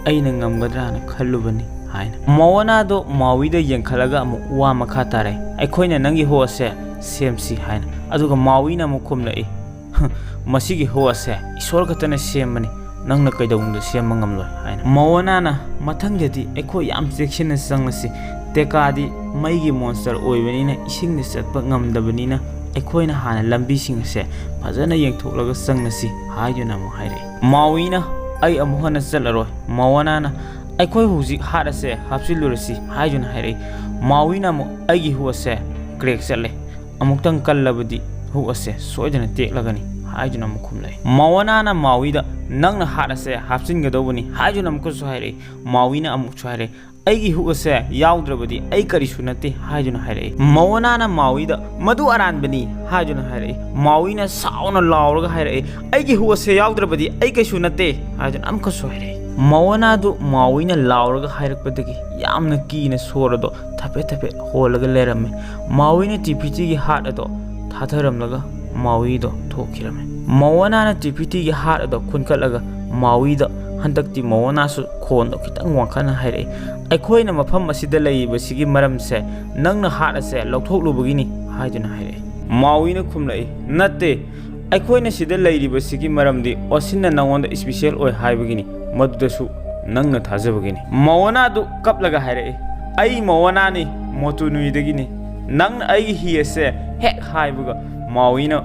"ꯑꯩꯅ ꯉꯝꯒꯗ꯭ꯔꯥꯅ ꯈꯜꯂꯨꯕꯅꯤ" ꯍꯥꯏꯅ꯫ ꯃꯣꯋꯣꯅꯥꯗꯣ ꯃꯥꯎꯏꯗ ꯌꯦꯡꯈꯠꯂꯒ ꯑꯃꯨꯛ ꯋꯥ ꯃꯈꯥ ꯇꯥꯔꯛꯏ, "ꯑꯩꯈꯣꯏꯅ ꯅꯪꯒꯤ ꯍꯨꯛ ꯑꯁꯦ ꯁꯦꯝꯁꯤ" ꯍꯥꯏꯅ꯫ ꯑꯗꯨꯒ ꯃꯥꯎꯏꯅ ꯑꯃꯨꯛ ꯈꯨꯝꯂꯛꯏ, "ꯍ, ꯃꯁꯤꯒꯤ ꯍꯨꯛ ꯑꯁꯦ ꯏꯁꯣꯔ ꯈꯛꯇꯅ ꯁꯦꯝꯕꯅꯤ, ꯅꯪꯅ ꯀꯩꯗꯧꯅꯨꯡꯗ ꯁꯦꯝꯕ ꯉꯝꯂꯣꯏ" ꯍꯥꯏꯅ꯫ ꯃꯣꯋꯣꯅꯥꯅ, "ꯃꯊꯪꯗꯗꯤ ꯑꯩꯈꯣꯏ ꯌꯥꯝ ꯆꯦꯛꯁꯤꯟꯅ ꯆꯪꯂꯁꯤ, ꯇꯦꯀꯥꯗꯤ ꯃꯩꯒꯤ ꯃꯣꯟꯁꯇꯔ ꯑꯣꯏꯕꯅꯤꯅ ꯏꯁꯤꯡꯗ ꯆꯠꯄ ꯉꯝꯗꯕꯅꯤꯅ ꯑꯩꯈꯣꯏꯅ ꯍꯥꯟꯅ ꯂꯝꯕꯤꯁꯤꯡ ꯑꯁꯦ ꯐꯖꯅ ꯌꯦꯡꯊꯣꯛꯂꯒ ꯆꯪꯂꯁꯤ" ꯍꯥꯏꯗꯨꯅ ꯑꯃꯨꯛ ꯍꯥꯏꯔꯛꯏ꯫ ꯃꯥꯎꯏꯅ, "ꯑꯩ ꯑꯃꯨꯛ ꯍꯟꯅ ꯆꯠꯂꯔꯣꯏ"꯫ ꯃꯣꯋꯣꯅꯥꯅ, "ꯑꯩꯈꯣꯏ ꯍꯧꯖꯤꯛ ꯍꯥꯠ ꯑꯁꯦ ꯍꯥꯞꯆꯤꯜꯂꯨꯔꯁꯤ" ꯍꯥꯏꯗꯨꯅ ꯍꯥꯏꯔꯛꯏ꯫ ꯃꯥꯎꯏꯅ ꯑꯃꯨꯛ, "ꯑꯩꯒꯤ ꯍꯨꯛ ꯑꯁꯦ ꯀ꯭ꯔꯦꯛ ꯆꯠꯂꯦ, ꯑꯃꯨꯛꯇꯪ ꯀꯜꯂꯕꯗꯤ ꯍꯨꯛ ꯑꯁꯦ ꯁꯣꯏꯗꯅ ꯇꯦꯛꯂꯒꯅꯤ" ꯍꯥꯏꯗꯨꯅ ꯑꯃꯨꯛ ꯈꯨꯝꯂꯛꯏ꯫ ꯃꯣꯋꯣꯅꯥꯅ ꯃꯥꯎꯏꯗ, "ꯅꯪꯅ ꯍꯥꯠ ꯑꯁꯦ ꯍꯥꯞꯆꯤꯟꯒꯗꯧꯕꯅꯤ" ꯍꯥꯏꯗꯨꯅ ꯑꯃꯨꯛꯀꯁꯨ ꯍꯥꯏꯔꯛꯏ꯫ ꯃꯥꯎꯏꯅ ꯑꯃꯨꯛꯁꯨ ꯍꯥꯏꯔꯛꯏ, "ꯑꯩꯒꯤ ꯍꯨꯛ ꯑꯁꯦ ꯌꯥꯎꯗ꯭ꯔꯕꯗꯤ ꯑꯩ ꯀꯔꯤꯁꯨ ꯅꯠꯇꯦ" ꯍꯥꯏꯗꯨꯅ ꯍꯥꯏꯔꯛꯏ꯫ ꯃꯣꯋꯣꯅꯥꯅ ꯃꯥꯎꯏꯗ, "ꯃꯗꯨ ꯑꯔꯥꯟꯕꯅꯤ" ꯍꯥꯏꯗꯨꯅ ꯍꯥꯏꯔꯛꯏ꯫ ꯃꯥꯎꯏꯅ ꯁꯥꯎꯅ ꯂꯥꯎꯔꯒ ꯍꯥꯏꯔꯛꯏ, "ꯑꯩꯒꯤ ꯍꯨꯛ ꯑꯁꯦ ꯌꯥꯎꯗ꯭ꯔꯕꯗꯤ ꯑꯩ ꯀꯩꯁꯨ ꯅꯠꯇꯦ" ꯍꯥꯏꯗꯨꯅ ꯑꯃꯨꯛꯀꯁꯨ ꯍꯥꯏꯔꯛꯏ꯫ ꯃꯣꯋꯣꯅꯥꯗꯨ ꯃꯥꯎꯏꯅ ꯂꯥꯎꯔꯒ ꯍꯥꯏꯔꯛꯄꯗꯒꯤ ꯌꯥꯝꯅ ꯀꯤꯅ ꯁꯣꯔ ꯑꯗꯣ ꯊꯥꯐꯦꯠ ꯊꯥꯐꯦꯠ ꯍꯣꯜꯂꯒ ꯂꯩꯔꯝꯃꯤ꯫ ꯃꯥꯎꯏꯅ ꯇꯤꯐꯤꯇꯤꯒꯤ ꯍꯥꯠ ꯑꯗꯣ ꯊꯥꯊꯔꯝꯂꯒ ꯃꯥꯎꯏꯗꯣ ꯊꯣꯛꯈꯤꯔꯝꯃꯤ꯫ ꯃꯣꯋꯣꯅꯥꯅ ꯇꯤꯐꯤꯇꯤꯒꯤ ꯍꯥꯠ ꯑꯗꯣ ꯈꯨꯟꯀꯠꯂꯒ ꯃꯥꯎꯏꯗ, ꯍꯟꯗꯛꯇꯤ ꯃꯣꯋꯣꯅꯥꯁꯨ ꯈꯣꯟꯗꯣ ꯈꯤꯇꯪ ꯋꯥꯡꯈꯠꯅ ꯍꯥꯏꯔꯛꯏ, "ꯑꯩꯈꯣꯏꯅ ꯃꯐꯝ ꯑꯁꯤꯗ ꯂꯩꯔꯤꯕꯁꯤꯒꯤ ꯃꯔꯝꯁꯦ ꯅꯪꯅ ꯍꯥꯔꯠ ꯑꯁꯦ ꯂꯧꯊꯣꯛꯂꯨꯕꯒꯤꯅꯤ" ꯍꯥꯏꯗꯨꯅ ꯍꯥꯏꯔꯛꯏ꯫ ꯃꯥꯎꯏꯅ ꯈꯨꯝꯂꯛꯏ, "ꯅꯠꯇꯦ, ꯑꯩꯈꯣꯏꯅ ꯁꯤꯗ ꯂꯩꯔꯤꯕꯁꯤꯒꯤ ꯃꯔꯝꯗꯤ ꯑꯣꯁꯤꯟꯅ ꯅꯉꯣꯟꯗ ꯏꯁꯄꯤꯁꯦꯜ ꯑꯣꯏ ꯍꯥꯏꯕꯒꯤꯅꯤ, ꯃꯗꯨꯗꯁꯨ ꯅꯪꯅ ꯊꯥꯖꯕꯒꯤꯅꯤ"꯫ ꯃꯣꯑꯣꯅꯥꯗꯨ ꯀꯞꯂꯒ ꯍꯥꯏꯔꯛꯏ, "ꯑꯩ ꯃꯣꯑꯣꯅꯥꯅꯤ, ꯃꯣꯇꯨꯅꯨꯏꯗꯒꯤꯅꯤ꯫ ꯅꯪꯅ ꯑꯩꯒꯤ ꯍꯤ ꯑꯁꯦ ꯍꯦꯛ ꯍꯥꯏꯕꯒ ꯃꯥꯎꯏꯅ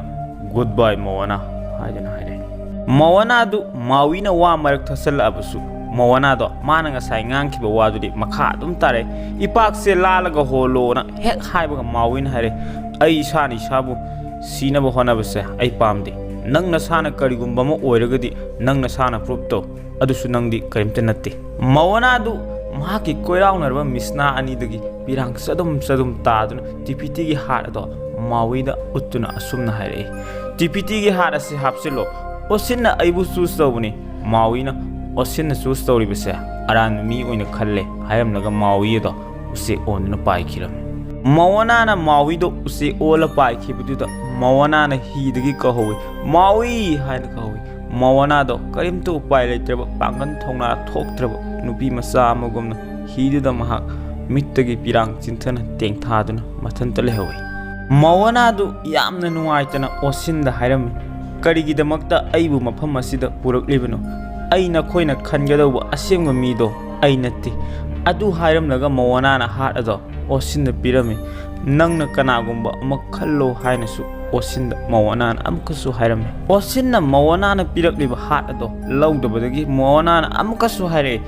"ꯒꯨꯗ ꯕꯥꯏ ꯃꯣꯑꯣꯅꯥ" ꯍꯥꯏꯗꯨꯅ ꯍꯥꯏꯔꯛꯏ꯫ ꯃꯣꯑꯣꯅꯥꯗꯨ ꯃꯥꯎꯏꯅ ꯋꯥ ꯃꯔꯛ ꯊꯠꯆꯜꯂꯛꯑꯕꯁꯨ ꯃꯣꯑꯣꯅꯥꯗꯣ ꯃꯥꯅ ꯉꯁꯥꯏ ꯉꯥꯡꯈꯤꯕ ꯋꯥꯗꯨꯗꯤ ꯃꯈꯥ ꯑꯗꯨꯝ ꯇꯥꯔꯛꯏ꯫ "ꯏꯄꯥꯛꯁꯦ ꯂꯥꯜꯂꯒ ꯍꯣꯜꯂꯣꯅ" ꯍꯦꯛ ꯍꯥꯏꯕꯒ ꯃꯥꯎꯏꯅ ꯍꯥꯏꯔꯛꯏ, "ꯑꯩ ꯏꯁꯥꯅ ꯏꯁꯥꯕꯨ ꯁꯤꯅꯕ ꯍꯣꯠꯅꯕꯁꯦ ꯑꯩ ꯄꯥꯝꯗꯦ꯫ ꯅꯪ ꯅꯁꯥꯅ ꯀꯔꯤꯒꯨꯝꯕ ꯑꯃ ꯑꯣꯏꯔꯒꯗꯤ ꯅꯪ ꯅꯁꯥꯅ ꯄ꯭ꯔꯨꯞ ꯇꯧ, ꯑꯗꯨꯁꯨ ꯅꯪꯗꯤ ꯀꯔꯤꯝꯇ ꯅꯠꯇꯦ"꯫ ꯃꯣꯑꯣꯅꯥꯗꯨ ꯃꯍꯥꯛꯀꯤ ꯀꯣꯏꯔꯥꯎꯅꯔꯕ ꯃꯤꯁꯅꯥ ꯑꯅꯤꯗꯒꯤ ꯄꯤꯔꯥꯡ ꯆꯗꯨꯝ ꯆꯗꯨꯝ ꯇꯥꯗꯨꯅ ꯇꯤꯄꯤꯇꯤꯒꯤ ꯍꯥꯔꯠ ꯑꯗꯣ ꯃꯥꯎꯏꯗ ꯎꯠꯇꯨꯅ ꯑꯁꯨꯝꯅ ꯍꯥꯏꯔꯛꯏ, "ꯇꯤꯄꯤꯇꯤꯒꯤ ꯍꯥꯔꯠ ꯑꯁꯤ ꯍꯥꯞꯆꯤꯜꯂꯣ꯫ ꯑꯣꯁꯤꯟꯅ ꯑꯩꯕꯨ ꯆꯨꯁ ꯇꯧꯕꯅꯤ"꯫ ꯃꯥꯎꯏꯅ "ꯑꯣꯁꯤꯟꯅ ꯆꯨꯁ ꯇꯧꯔꯤꯕꯁꯦ ꯑꯔꯥꯟꯕ ꯃꯤ ꯑꯣꯏꯅ ꯈꯜꯂꯦ" ꯍꯥꯏꯔꯝꯂꯒ ꯃꯥꯎꯏ ꯑꯗꯣ ꯎꯆꯦꯛ ꯑꯣꯟꯗꯨꯅ ꯄꯥꯏꯈꯤꯔꯝꯃꯤ꯫ ꯃꯣꯑꯣꯅꯥꯅ ꯃꯥꯎꯏꯗꯣ ꯎꯆꯦꯛ ꯑꯣꯜꯂ ꯄꯥꯏꯈꯤꯕꯗꯨꯗ ꯃꯣꯑꯣꯅꯥꯅ ꯍꯤꯗꯒꯤ ꯀꯧꯍꯧꯏ, "ꯃꯥꯎꯏ" ꯍꯥꯏꯅ ꯀꯧꯍꯧꯏ꯫ ꯃꯣꯑꯣꯅꯥꯗꯣ ꯀꯔꯤꯝꯇ ꯎꯄꯥꯏ ꯂꯩꯇ꯭ꯔꯕ, ꯄꯥꯡꯒꯜ ꯊꯧꯅꯥ ꯊꯣꯛꯇ꯭ꯔꯕ ꯅꯨꯄꯤ ꯃꯆꯥ ꯑꯃꯒꯨꯝꯅ ꯍꯤꯗꯨꯗ ꯃꯍꯥꯛ ꯃꯤꯠꯇꯒꯤ ꯄꯤꯔꯥꯡ ꯆꯤꯟꯊꯅ ꯇꯦꯡꯊꯥꯗꯨꯅ ꯃꯊꯟꯇ ꯂꯩꯍꯧꯏ꯫ ꯃꯣꯑꯣꯅꯥꯗꯨ ꯌꯥꯝꯅ ꯅꯨꯡꯉꯥꯏꯇꯅ ꯑꯣꯁꯤꯟꯗ ꯍꯥꯏꯔꯝꯃꯤ, "ꯀꯔꯤꯒꯤꯗꯃꯛꯇ ꯑꯩꯕꯨ ꯃꯐꯝ ꯑꯁꯤꯗ ꯄꯨꯔꯛꯂꯤꯕꯅꯣ? ꯑꯩ ꯅꯈꯣꯏꯅ ꯈꯟꯒꯗꯧꯕ ꯑꯁꯦꯡꯕ ꯃꯤꯗꯣ ꯑꯩ ꯅꯠꯇꯦ"꯫ ꯑꯗꯨ ꯍꯥꯏꯔꯝꯂꯒ ꯃꯣꯑꯣꯅꯥꯅ ꯍꯥꯔꯠ ꯑꯗꯣ ꯑꯣꯁꯤꯟꯗ ꯄꯤꯔꯝꯃꯤ꯫ "ꯅꯪꯅ ꯀꯅꯥꯒꯨꯝꯕ ꯑꯃ ꯈꯜꯂꯣ" ꯍꯥꯏꯅꯁꯨ ꯑꯣꯁꯤꯟꯗ ꯃꯣꯑꯣꯅꯥꯅ ꯑꯃꯨꯛꯀꯁꯨ ꯍꯥꯏꯔꯝꯃꯤ꯫ ꯑꯣꯁꯤꯟꯅ ꯃꯣꯑꯣꯅꯥꯅ ꯄꯤꯔꯛꯂꯤꯕ ꯍꯥꯔꯠ ꯑꯗꯣ ꯂꯧꯗꯕꯗꯒꯤ ꯃꯣꯑꯣꯅꯥꯅ ꯑꯃꯨꯛꯀꯁꯨ ꯍꯥꯏꯔꯛꯏ,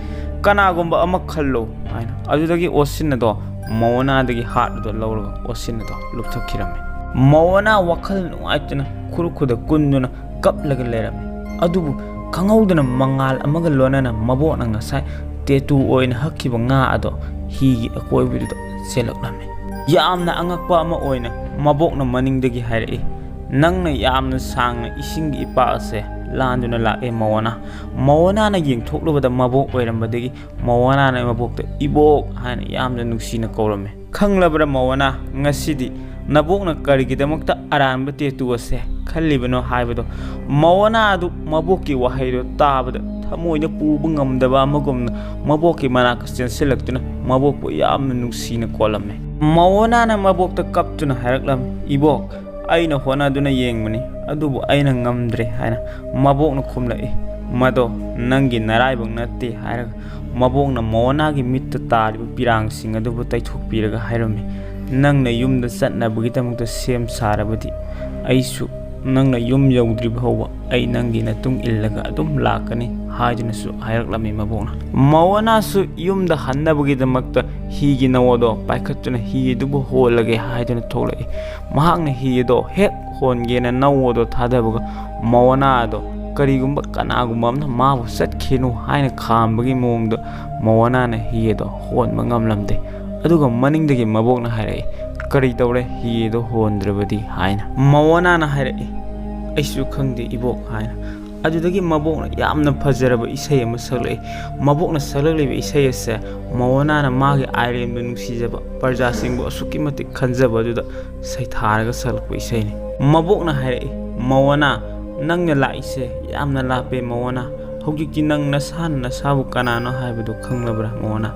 "ꯀꯅꯥꯒꯨꯝꯕ ꯑꯃ ꯈꯜꯂꯣ" ꯍꯥꯏꯅ꯫ ꯑꯗꯨꯗꯒꯤ ꯑꯣꯁꯤꯟ ꯑꯗꯣ ꯃꯣꯑꯣꯅꯥꯗꯒꯤ ꯍꯥꯔꯠ ꯑꯗꯣ ꯂꯧꯔꯒ ꯑꯣꯁꯤꯟ ꯑꯗꯣ ꯂꯨꯞꯊꯈꯤꯔꯝꯃꯤ꯫ ꯃꯣꯑꯣꯅꯥ ꯋꯥꯈꯜ ꯅꯨꯡꯉꯥꯏꯇꯅ ꯈꯨꯔꯨ ꯈꯨꯗ ꯀꯨꯟꯗꯨꯅ ꯀꯞꯂꯒ ꯂꯩꯔꯝꯃꯤ꯫ ꯑꯗꯨꯕꯨ ꯈꯪꯍꯧꯗꯅ ꯃꯉꯥꯜ ꯑꯃꯒ ꯂꯣꯏꯅꯅ ꯃꯕꯣꯛꯅ ꯉꯁꯥꯏ ꯇꯦꯇꯨ ꯑꯣꯏꯅ ꯍꯛꯈꯤꯕ ꯉꯥ ꯑꯗꯣ ꯍꯤꯒꯤ ꯑꯀꯣꯏꯕꯗꯨꯗ ꯆꯦꯜꯂꯛꯂꯝꯃꯤ꯫ ꯌꯥꯝꯅ ꯑꯉꯛꯄ ꯑꯃ ꯑꯣꯏꯅ ꯃꯕꯣꯛꯅ ꯃꯅꯤꯡꯗꯒꯤ ꯍꯥꯏꯔꯛꯏ, "ꯅꯪꯅ ꯌꯥꯝꯅ ꯁꯥꯡꯅ ꯏꯁꯤꯡꯒꯤ ꯏꯄꯥꯛ ꯑꯁꯦ ꯂꯥꯟꯗꯨꯅ ꯂꯥꯛꯑꯦ ꯃꯣꯑꯣꯅꯥ"꯫ ꯃꯣꯑꯣꯅꯥꯅ ꯌꯦꯡꯊꯣꯛꯂꯨꯕꯗ ꯃꯕꯣꯛ ꯑꯣꯏꯔꯝꯕꯗꯒꯤ ꯃꯣꯑꯣꯅꯥꯅ ꯃꯕꯣꯛꯇ "ꯏꯕꯣꯛ" ꯍꯥꯏꯅ ꯌꯥꯝꯅ ꯅꯨꯡꯁꯤꯅ ꯀꯧꯔꯝꯃꯤ꯫ "ꯈꯪꯂꯕ꯭ꯔꯥ ꯃꯣꯑꯣꯅꯥ, ꯉꯁꯤꯗꯤ ꯅꯕꯣꯛꯅ ꯀꯔꯤꯒꯤꯗꯃꯛꯇ ꯑꯔꯥꯟꯕ ꯇꯦꯇꯨ ꯑꯁꯦ ꯈꯜꯂꯤꯕꯅꯣ ꯍꯥꯏꯕꯗꯣ"꯫ ꯃꯣꯑꯣꯅꯥ ꯑꯗꯨ ꯃꯕꯣꯛꯀꯤ ꯋꯥꯍꯩꯗꯣ ꯇꯥꯕꯗ ꯊꯃꯣꯏꯗ ꯄꯨꯕ ꯉꯝꯗꯕ ꯑꯃꯒꯨꯝꯅ ꯃꯕꯣꯛꯀꯤ ꯃꯅꯥꯛꯇ ꯆꯦꯟꯁꯤꯜꯂꯛꯇꯨꯅ ꯃꯕꯣꯛꯄꯨ ꯌꯥꯝꯅ ꯅꯨꯡꯁꯤꯅ ꯀꯣꯜꯂꯝꯃꯤ꯫ ꯃꯑꯣꯅꯥꯅ ꯃꯕꯣꯛꯇ ꯀꯞꯇꯨꯅ ꯍꯥꯏꯔꯛꯂꯝꯃꯤ, "ꯏꯕꯣꯛ, ꯑꯩꯅ ꯍꯣꯠꯅꯗꯨꯅ ꯌꯦꯡꯕꯅꯤ, ꯑꯗꯨꯕꯨ ꯑꯩꯅ ꯉꯝꯗ꯭ꯔꯦ" ꯍꯥꯏꯅ ꯃꯕꯣꯛꯅ ꯈꯨꯝꯂꯛꯏ꯫ "ꯃꯗꯣ ꯅꯪꯒꯤ ꯅꯔꯥꯏꯕꯛ ꯅꯠꯇꯦ" ꯍꯥꯏꯔꯒ ꯃꯕꯣꯛꯅ ꯃꯑꯣꯅꯥꯒꯤ ꯃꯤꯠꯇ ꯇꯥꯔꯤꯕ ꯄꯤꯔꯥꯡꯁꯤꯡ ꯑꯗꯨꯕꯨ ꯇꯩꯊꯣꯛꯄꯤꯔꯒ ꯍꯥꯏꯔꯝꯃꯤ, "ꯅꯪꯅ ꯌꯨꯝꯗ ꯆꯠꯅꯕꯒꯤꯗꯃꯛꯇ ꯁꯦꯝ ꯁꯥꯔꯕꯗꯤ ꯑꯩꯁꯨ ꯅꯪꯅ ꯌꯨꯝ ꯌꯧꯗ꯭ꯔꯤꯕ ꯐꯥꯎꯕ ꯑꯩ ꯅꯪꯒꯤ ꯅꯇꯨꯡ ꯏꯜꯂꯒ ꯑꯗꯨꯝ ꯂꯥꯛꯀꯅꯤ" ꯍꯥꯏꯗꯨꯅꯁꯨ ꯍꯥꯏꯔꯛꯂꯝꯃꯤ ꯃꯕꯣꯛꯅ꯫ ꯃꯑꯣꯅꯥꯁꯨ ꯌꯨꯝꯗ ꯍꯟꯅꯕꯒꯤꯗꯃꯛꯇ ꯍꯤꯒꯤ ꯅꯧ ꯑꯗꯣ ꯄꯥꯏꯈꯠꯇꯨꯅ ꯍꯤ ꯑꯗꯨꯕꯨ ꯍꯣꯜꯂꯒꯦ ꯍꯥꯏꯗꯨꯅ ꯊꯣꯛꯂꯛꯏ꯫ ꯃꯍꯥꯛꯅ ꯍꯤ ꯑꯗꯣ ꯍꯦꯛ ꯍꯣꯟꯒꯦꯅ ꯅꯧ ꯑꯗꯣ ꯊꯥꯗꯕꯒ ꯃꯑꯣꯅꯥ ꯑꯗꯣ ꯀꯔꯤꯒꯨꯝꯕ ꯀꯅꯥꯒꯨꯝꯕ ꯑꯃꯅ ꯃꯥꯕꯨ ꯆꯠꯈꯤꯅꯨ ꯍꯥꯏꯅ ꯈꯥꯝꯕꯒꯤ ꯃꯑꯣꯡꯗ ꯃꯑꯣꯅꯥꯅ ꯍꯤ ꯑꯗꯣ ꯍꯣꯟꯕ ꯉꯝꯂꯝꯗꯦ꯫ ꯑꯗꯨꯒ ꯃꯅꯤꯡꯗꯒꯤ ꯃꯕꯣꯛꯅ ꯍꯥꯏꯔꯛꯏ, "ꯀꯔꯤ ꯇꯧꯔꯦ ꯍꯤ ꯑꯗꯣ ꯍꯣꯟꯗ꯭ꯔꯕꯗꯤ?" ꯍꯥꯏꯅ꯫ ꯃꯑꯣꯅꯥꯅ ꯍꯥꯏꯔꯛꯏ, "ꯑꯩꯁꯨ ꯈꯪꯗꯦ ꯏꯕꯣꯛ" ꯍꯥꯏꯅ꯫ ꯑꯗꯨꯗꯒꯤ ꯃꯕꯣꯛꯅ ꯌꯥꯝꯅ ꯐꯖꯔꯕ ꯏꯁꯩ ꯑꯃ ꯁꯛꯂꯛꯏ꯫ ꯃꯕꯣꯛꯅ ꯁꯛꯂꯛꯂꯤꯕ ꯏꯁꯩ ꯑꯁꯦ ꯃꯑꯣꯅꯥꯅ ꯃꯥꯒꯤ ꯑꯥꯏꯔꯦꯝꯕꯨ ꯅꯨꯡꯁꯤꯖꯕ, ꯄ꯭ꯔꯖꯥꯁꯤꯡꯕꯨ ꯑꯁꯨꯛꯀꯤ ꯃꯇꯤꯛ ꯈꯟꯖꯕ ꯑꯗꯨꯗ ꯁꯩꯊꯥꯔꯒ ꯁꯛꯂꯛꯄ ꯏꯁꯩꯅꯤ꯫ ꯃꯕꯣꯛꯅ ꯍꯥꯏꯔꯛꯏ, "ꯃꯑꯣꯅꯥ, ꯅꯪꯅ ꯂꯥꯛꯏꯁꯦ ꯌꯥꯝꯅ ꯂꯥꯞꯄꯦ ꯃꯑꯣꯅꯥ꯫ ꯍꯧꯖꯤꯛꯇꯤ ꯅꯪ ꯅꯁꯥꯅ ꯅꯁꯥꯕꯨ ꯀꯅꯥꯅꯣ ꯍꯥꯏꯕꯗꯨ ꯈꯪꯂꯕ꯭ꯔꯥ ꯃꯑꯣꯅꯥ?"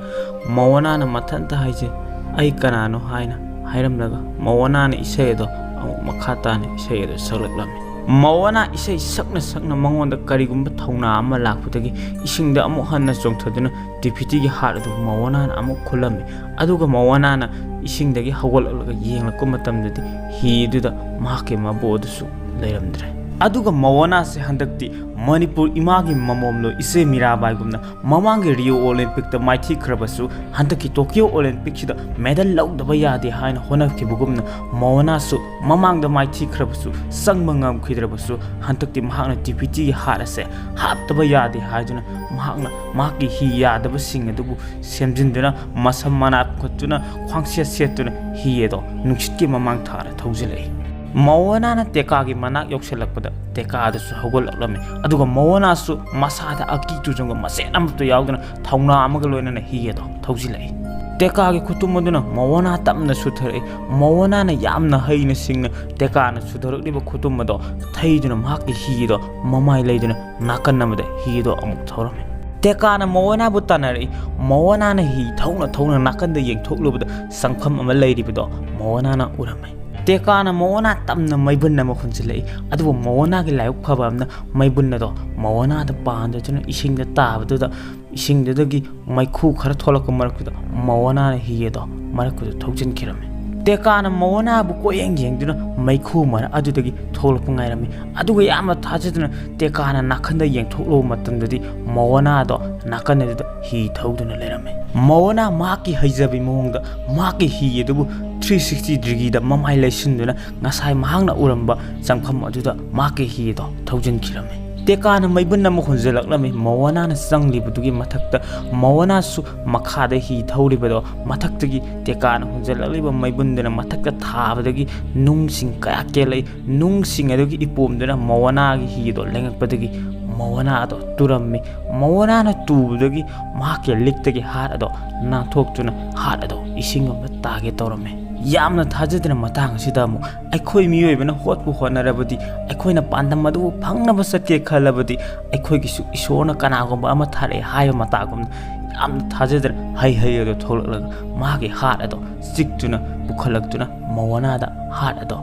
ꯃꯑꯣꯅꯥꯅ ꯃꯊꯟꯇ ꯍꯥꯏꯖꯩ, "ꯑꯩ ꯀꯅꯥꯅꯣ?" ꯍꯥꯏꯅ ꯍꯥꯏꯔꯝꯂꯒ ꯃꯑꯣꯅꯥꯅ ꯏꯁꯩ ꯑꯗꯣ ꯑꯃꯨꯛ ꯃꯈꯥ ꯇꯥꯅ ꯏꯁꯩ ꯑꯗꯣ ꯁꯛꯂꯛꯂꯝꯃꯤ꯫ ꯃꯑꯣꯅꯥ ꯏꯁꯩ ꯁꯛꯅ ꯁꯛꯅ ꯃꯉꯣꯟꯗ ꯀꯔꯤꯒꯨꯝꯕ ꯊꯧꯅꯥ ꯑꯃ ꯂꯥꯛꯄꯗꯒꯤ ꯏꯁꯤꯡꯗ ꯑꯃꯨꯛ ꯍꯟꯅ ꯆꯣꯡꯊꯗꯨꯅ ꯇꯤꯐꯤꯇꯤꯒꯤ ꯍꯥꯠ ꯑꯗꯨ ꯃꯑꯣꯅꯥꯅ ꯑꯃꯨꯛ ꯈꯨꯜꯂꯝꯃꯤ꯫ ꯑꯗꯨꯒ ꯃꯑꯣꯅꯥꯅ ꯏꯁꯤꯡꯗꯒꯤ ꯍꯧꯒꯠꯂꯛꯂꯒ ꯌꯦꯡꯂꯛꯄ ꯃꯇꯝꯗꯗꯤ ꯍꯤ ꯑꯗꯨꯗ ꯃꯍꯥꯛꯀꯤ ꯃꯕꯨ ꯑꯗꯨꯁꯨ ꯂꯩꯔꯝꯗ꯭ꯔꯦ꯫ ꯑꯗꯨꯒ ꯃꯑꯣꯅꯥꯁꯦ ꯍꯟꯗꯛꯇꯤ ꯃꯅꯤꯄꯨꯔ ꯏꯃꯥꯒꯤ ꯃꯃꯣꯝꯂꯣꯏ ꯏꯆꯦ ꯃꯤꯔꯥꯕꯥꯏꯒꯨꯝꯅ ꯃꯃꯥꯡꯒꯤ ꯔꯤꯑꯣ ꯑꯣꯂꯦꯝꯄꯤꯛꯇ ꯃꯥꯏꯊꯤꯈ꯭ꯔꯕꯁꯨ ꯍꯟꯗꯛꯀꯤ ꯇꯣꯀꯤꯌꯣ ꯑꯣꯂꯦꯝꯄꯤꯛꯁꯤꯗ ꯃꯦꯗꯜ ꯂꯧꯗꯕ ꯌꯥꯗꯦ ꯍꯥꯏꯅ ꯍꯣꯠꯅꯈꯤꯕꯒꯨꯝꯅ ꯃꯑꯣꯅꯥꯁꯨ ꯃꯃꯥꯡꯗ ꯃꯥꯏꯊꯤꯈ꯭ꯔꯕꯁꯨ ꯆꯪꯕ ꯉꯝꯈꯤꯗ꯭ꯔꯕꯁꯨ ꯍꯟꯗꯛꯇꯤ ꯃꯍꯥꯛꯅ ꯇꯤꯐꯤꯇꯤꯒꯤ ꯍꯥꯠ ꯑꯁꯦ ꯍꯥꯞꯇꯕ ꯌꯥꯗꯦ ꯍꯥꯏꯗꯨꯅ ꯃꯍꯥꯛꯅ ꯃꯍꯥꯛꯀꯤ ꯍꯤ ꯌꯥꯗꯕꯁꯤꯡ ꯑꯗꯨꯕꯨ ꯁꯦꯝꯖꯤꯟꯗꯨꯅ ꯃꯁꯝ ꯃꯅꯥ ꯄꯨꯈꯠꯇꯨꯅ ꯈ꯭ꯋꯥꯡꯁꯦꯠ ꯁꯦꯠꯇꯨꯅ ꯍꯤ ꯑꯗꯣ ꯅꯨꯡꯁꯤꯠꯀꯤ ꯃꯃꯥꯡ ꯊꯥꯔ ꯊꯧꯖꯤꯜꯂꯛꯏ꯫ ꯃꯣꯑꯣꯅꯥꯅ ꯇꯦꯀꯥꯒꯤ ꯃꯅꯥꯛ ꯌꯧꯁꯤꯜꯂꯛꯄꯗ ꯇꯦꯀꯥ ꯑꯗꯨꯁꯨ ꯍꯧꯒꯠꯂꯛꯂꯝꯃꯤ꯫ ꯑꯗꯨꯒ ꯃꯣꯑꯣꯅꯥꯁꯨ ꯃꯁꯥꯗ ꯑꯀꯤ ꯇꯨꯖꯨꯡꯒ ꯃꯆꯦꯠ ꯑꯃꯠꯇ ꯌꯥꯎꯗꯅ ꯊꯧꯅꯥ ꯑꯃꯒ ꯂꯣꯏꯅꯅ ꯍꯤ ꯑꯗꯣ ꯊꯧꯖꯤꯜꯂꯛꯏ꯫ ꯇꯦꯀꯥꯒꯤ ꯈꯨꯇꯨꯝ ꯑꯗꯨꯅ ꯃꯣꯑꯣꯅꯥ ꯇꯞꯅ ꯁꯨꯊꯔꯛꯏ꯫ ꯃꯣꯑꯣꯅꯥꯅ ꯌꯥꯝꯅ ꯍꯩꯅ ꯁꯤꯡꯅ ꯇꯦꯀꯥꯅ ꯁꯨꯊꯔꯛꯂꯤꯕ ꯈꯨꯇꯨꯝ ꯑꯗꯣ ꯊꯩꯗꯨꯅ ꯃꯍꯥꯛꯀꯤ ꯍꯤ ꯑꯗꯣ ꯃꯃꯥꯏ ꯂꯩꯗꯨꯅ ꯅꯥꯀꯟ ꯑꯃꯗ ꯍꯤ ꯑꯗꯣ ꯑꯃꯨꯛ ꯊꯧꯔꯝꯃꯤ꯫ ꯇꯦꯀꯥꯅ ꯃꯣꯑꯣꯅꯥꯕꯨ ꯇꯥꯟꯅꯔꯛꯏ꯫ ꯃꯣꯑꯣꯅꯥꯅ ꯍꯤ ꯊꯧꯅ ꯊꯧꯅ ꯅꯥꯀꯟꯗ ꯌꯦꯡꯊꯣꯛꯂꯨꯕꯗ ꯆꯪꯐꯝ ꯑꯃ ꯂꯩꯔꯤꯕꯗꯣ ꯃꯣꯑꯣꯅꯥꯅ ꯎꯔꯝꯃꯤ꯫ ꯇꯦꯀꯥꯅ ꯃꯣꯑꯣꯅꯥ ꯇꯞꯅ ꯃꯩꯕꯨꯟ ꯑꯃ ꯍꯨꯟꯖꯤꯜꯂꯛꯏ꯫ ꯑꯗꯨꯕꯨ ꯃꯣꯑꯣꯅꯥꯒꯤ ꯂꯥꯏꯕꯛ ꯐꯕ ꯑꯃꯅ ꯃꯩꯕꯨꯟ ꯑꯗꯣ ꯃꯣꯑꯣꯅꯥꯗ ꯄꯥꯟꯗꯗꯨꯅ ꯏꯁꯤꯡꯗ ꯇꯥꯕꯗꯨꯗ ꯏꯁꯤꯡꯗꯨꯗꯒꯤ ꯃꯩꯈꯨ ꯈꯔ ꯊꯣꯛꯂꯛꯄ ꯃꯔꯛꯇꯨꯗ ꯃꯣꯑꯣꯅꯥꯅ ꯍꯤ ꯑꯗꯣ ꯃꯔꯛꯇꯨꯗ ꯊꯧꯖꯤꯟꯈꯤꯔꯝꯃꯤ꯫ ꯇꯦꯀꯥꯅ ꯃꯣꯑꯣꯅꯥꯕꯨ ꯀꯣꯏꯌꯦꯡ ꯌꯦꯡꯗꯨꯅ ꯃꯩꯈꯨ ꯃꯔꯛ ꯑꯗꯨꯗꯒꯤ ꯊꯣꯛꯂꯛꯄ ꯉꯥꯏꯔꯝꯃꯤ꯫ ꯑꯗꯨꯒ ꯌꯥꯝꯅ ꯊꯥꯖꯗꯅ ꯇꯦꯀꯥꯅ ꯅꯥꯀꯟꯗ ꯌꯦꯡꯊꯣꯛꯂꯨꯕ ꯃꯇꯝꯗꯗꯤ ꯃꯣꯑꯣꯅꯥꯗꯣ ꯅꯥꯀꯟ ꯑꯗꯨꯗ ꯍꯤ ꯊꯧꯗꯨꯅ ꯂꯩꯔꯝꯃꯤ꯫ ꯃꯣꯑꯣꯅꯥ ꯃꯍꯥꯛꯀꯤ ꯍꯩꯖꯕꯤ ꯃꯑꯣꯡꯗ ꯃꯍꯥꯛꯀꯤ ꯍꯤ ꯑꯗꯨꯕꯨ three sixty degreeꯗ ꯃꯃꯥꯏ ꯂꯩꯁꯤꯟꯗꯨꯅ ꯉꯁꯥꯏ ꯃꯍꯥꯛꯅ ꯎꯔꯝꯕ ꯆꯪꯐꯝ ꯑꯗꯨꯗ ꯃꯍꯥꯛꯀꯤ ꯍꯤ ꯑꯗꯣ ꯊꯧꯖꯤꯟꯈꯤꯔꯝꯃꯤ꯫ ꯇꯦꯀꯥꯅ ꯃꯩꯕꯨꯟ ꯑꯃ ꯍꯨꯟꯖꯤꯜꯂꯛꯂꯝꯃꯤ꯫ ꯃꯣꯑꯣꯅꯥꯅ ꯆꯪꯂꯤꯕꯗꯨꯒꯤ ꯃꯊꯛꯇ ꯃꯣꯑꯣꯅꯥꯁꯨ ꯃꯈꯥꯗ ꯍꯤ ꯊꯧꯔꯤꯕꯗꯣ ꯃꯊꯛꯇꯒꯤ ꯇꯦꯀꯥꯅ ꯍꯨꯟꯖꯤꯜꯂꯛꯂꯤꯕ ꯃꯩꯕꯨꯟꯗꯨꯅ ꯃꯊꯛꯇ ꯊꯥꯕꯗꯒꯤ ꯅꯨꯡꯁꯤꯡ ꯀꯌꯥ ꯀꯦꯜꯂꯛꯏ꯫ ꯅꯨꯡꯁꯤꯡ ꯑꯗꯨꯒꯤ ꯏꯄꯣꯝꯗꯨꯅ ꯃꯣꯑꯣꯅꯥꯒꯤ ꯍꯤ ꯑꯗꯣ ꯂꯦꯡꯉꯛꯄꯗꯒꯤ ꯃꯣꯑꯣꯅꯥ ꯑꯗꯣ ꯇꯨꯔꯝꯃꯤ꯫ ꯃꯣꯑꯣꯅꯥꯅ ꯇꯨꯕꯗꯒꯤ ꯃꯍꯥꯛꯀꯤ ꯂꯤꯛꯇꯒꯤ ꯍꯥꯠ ꯑꯗꯣ ꯅꯥꯟꯊꯣꯛꯇꯨꯅ ꯍꯥꯠ ꯑꯗꯣ ꯏꯁꯤꯡ ꯂꯣꯝꯗ ꯇꯥꯒꯦ ꯇꯧꯔꯝꯃꯤ꯫ ꯌꯥꯝꯅ ꯊꯥꯖꯗꯅ ꯃꯇꯥꯡ ꯑꯁꯤꯗ ꯑꯃꯨꯛ ꯑꯩꯈꯣꯏ ꯃꯤꯑꯣꯏꯕꯅ ꯍꯣꯠꯄꯨ ꯍꯣꯠꯅꯔꯕꯗꯤ, ꯑꯩꯈꯣꯏꯅ ꯄꯥꯟꯗꯝ ꯑꯗꯨꯕꯨ ꯐꯪꯅꯕ ꯆꯠꯀꯦ ꯈꯜꯂꯕꯗꯤ, ꯑꯩꯈꯣꯏꯒꯤꯁꯨ ꯏꯁꯣꯔꯅ ꯀꯅꯥꯒꯨꯝꯕ ꯑꯃ ꯊꯥꯔꯛꯑꯦ ꯍꯥꯏꯕ ꯃꯇꯥꯒꯨꯝꯅ ꯌꯥꯝꯅ ꯊꯥꯖꯗꯅ ꯍꯩ ꯍꯩ ꯑꯗꯨ ꯊꯣꯛꯂꯛꯂꯒ ꯃꯥꯒꯤ ꯍꯥꯠ ꯑꯗꯣ ꯆꯤꯛꯇꯨꯅ ꯄꯨꯈꯠꯂꯛꯇꯨꯅ ꯃꯣꯑꯣꯅꯥꯗ ꯍꯥꯠ ꯑꯗꯣ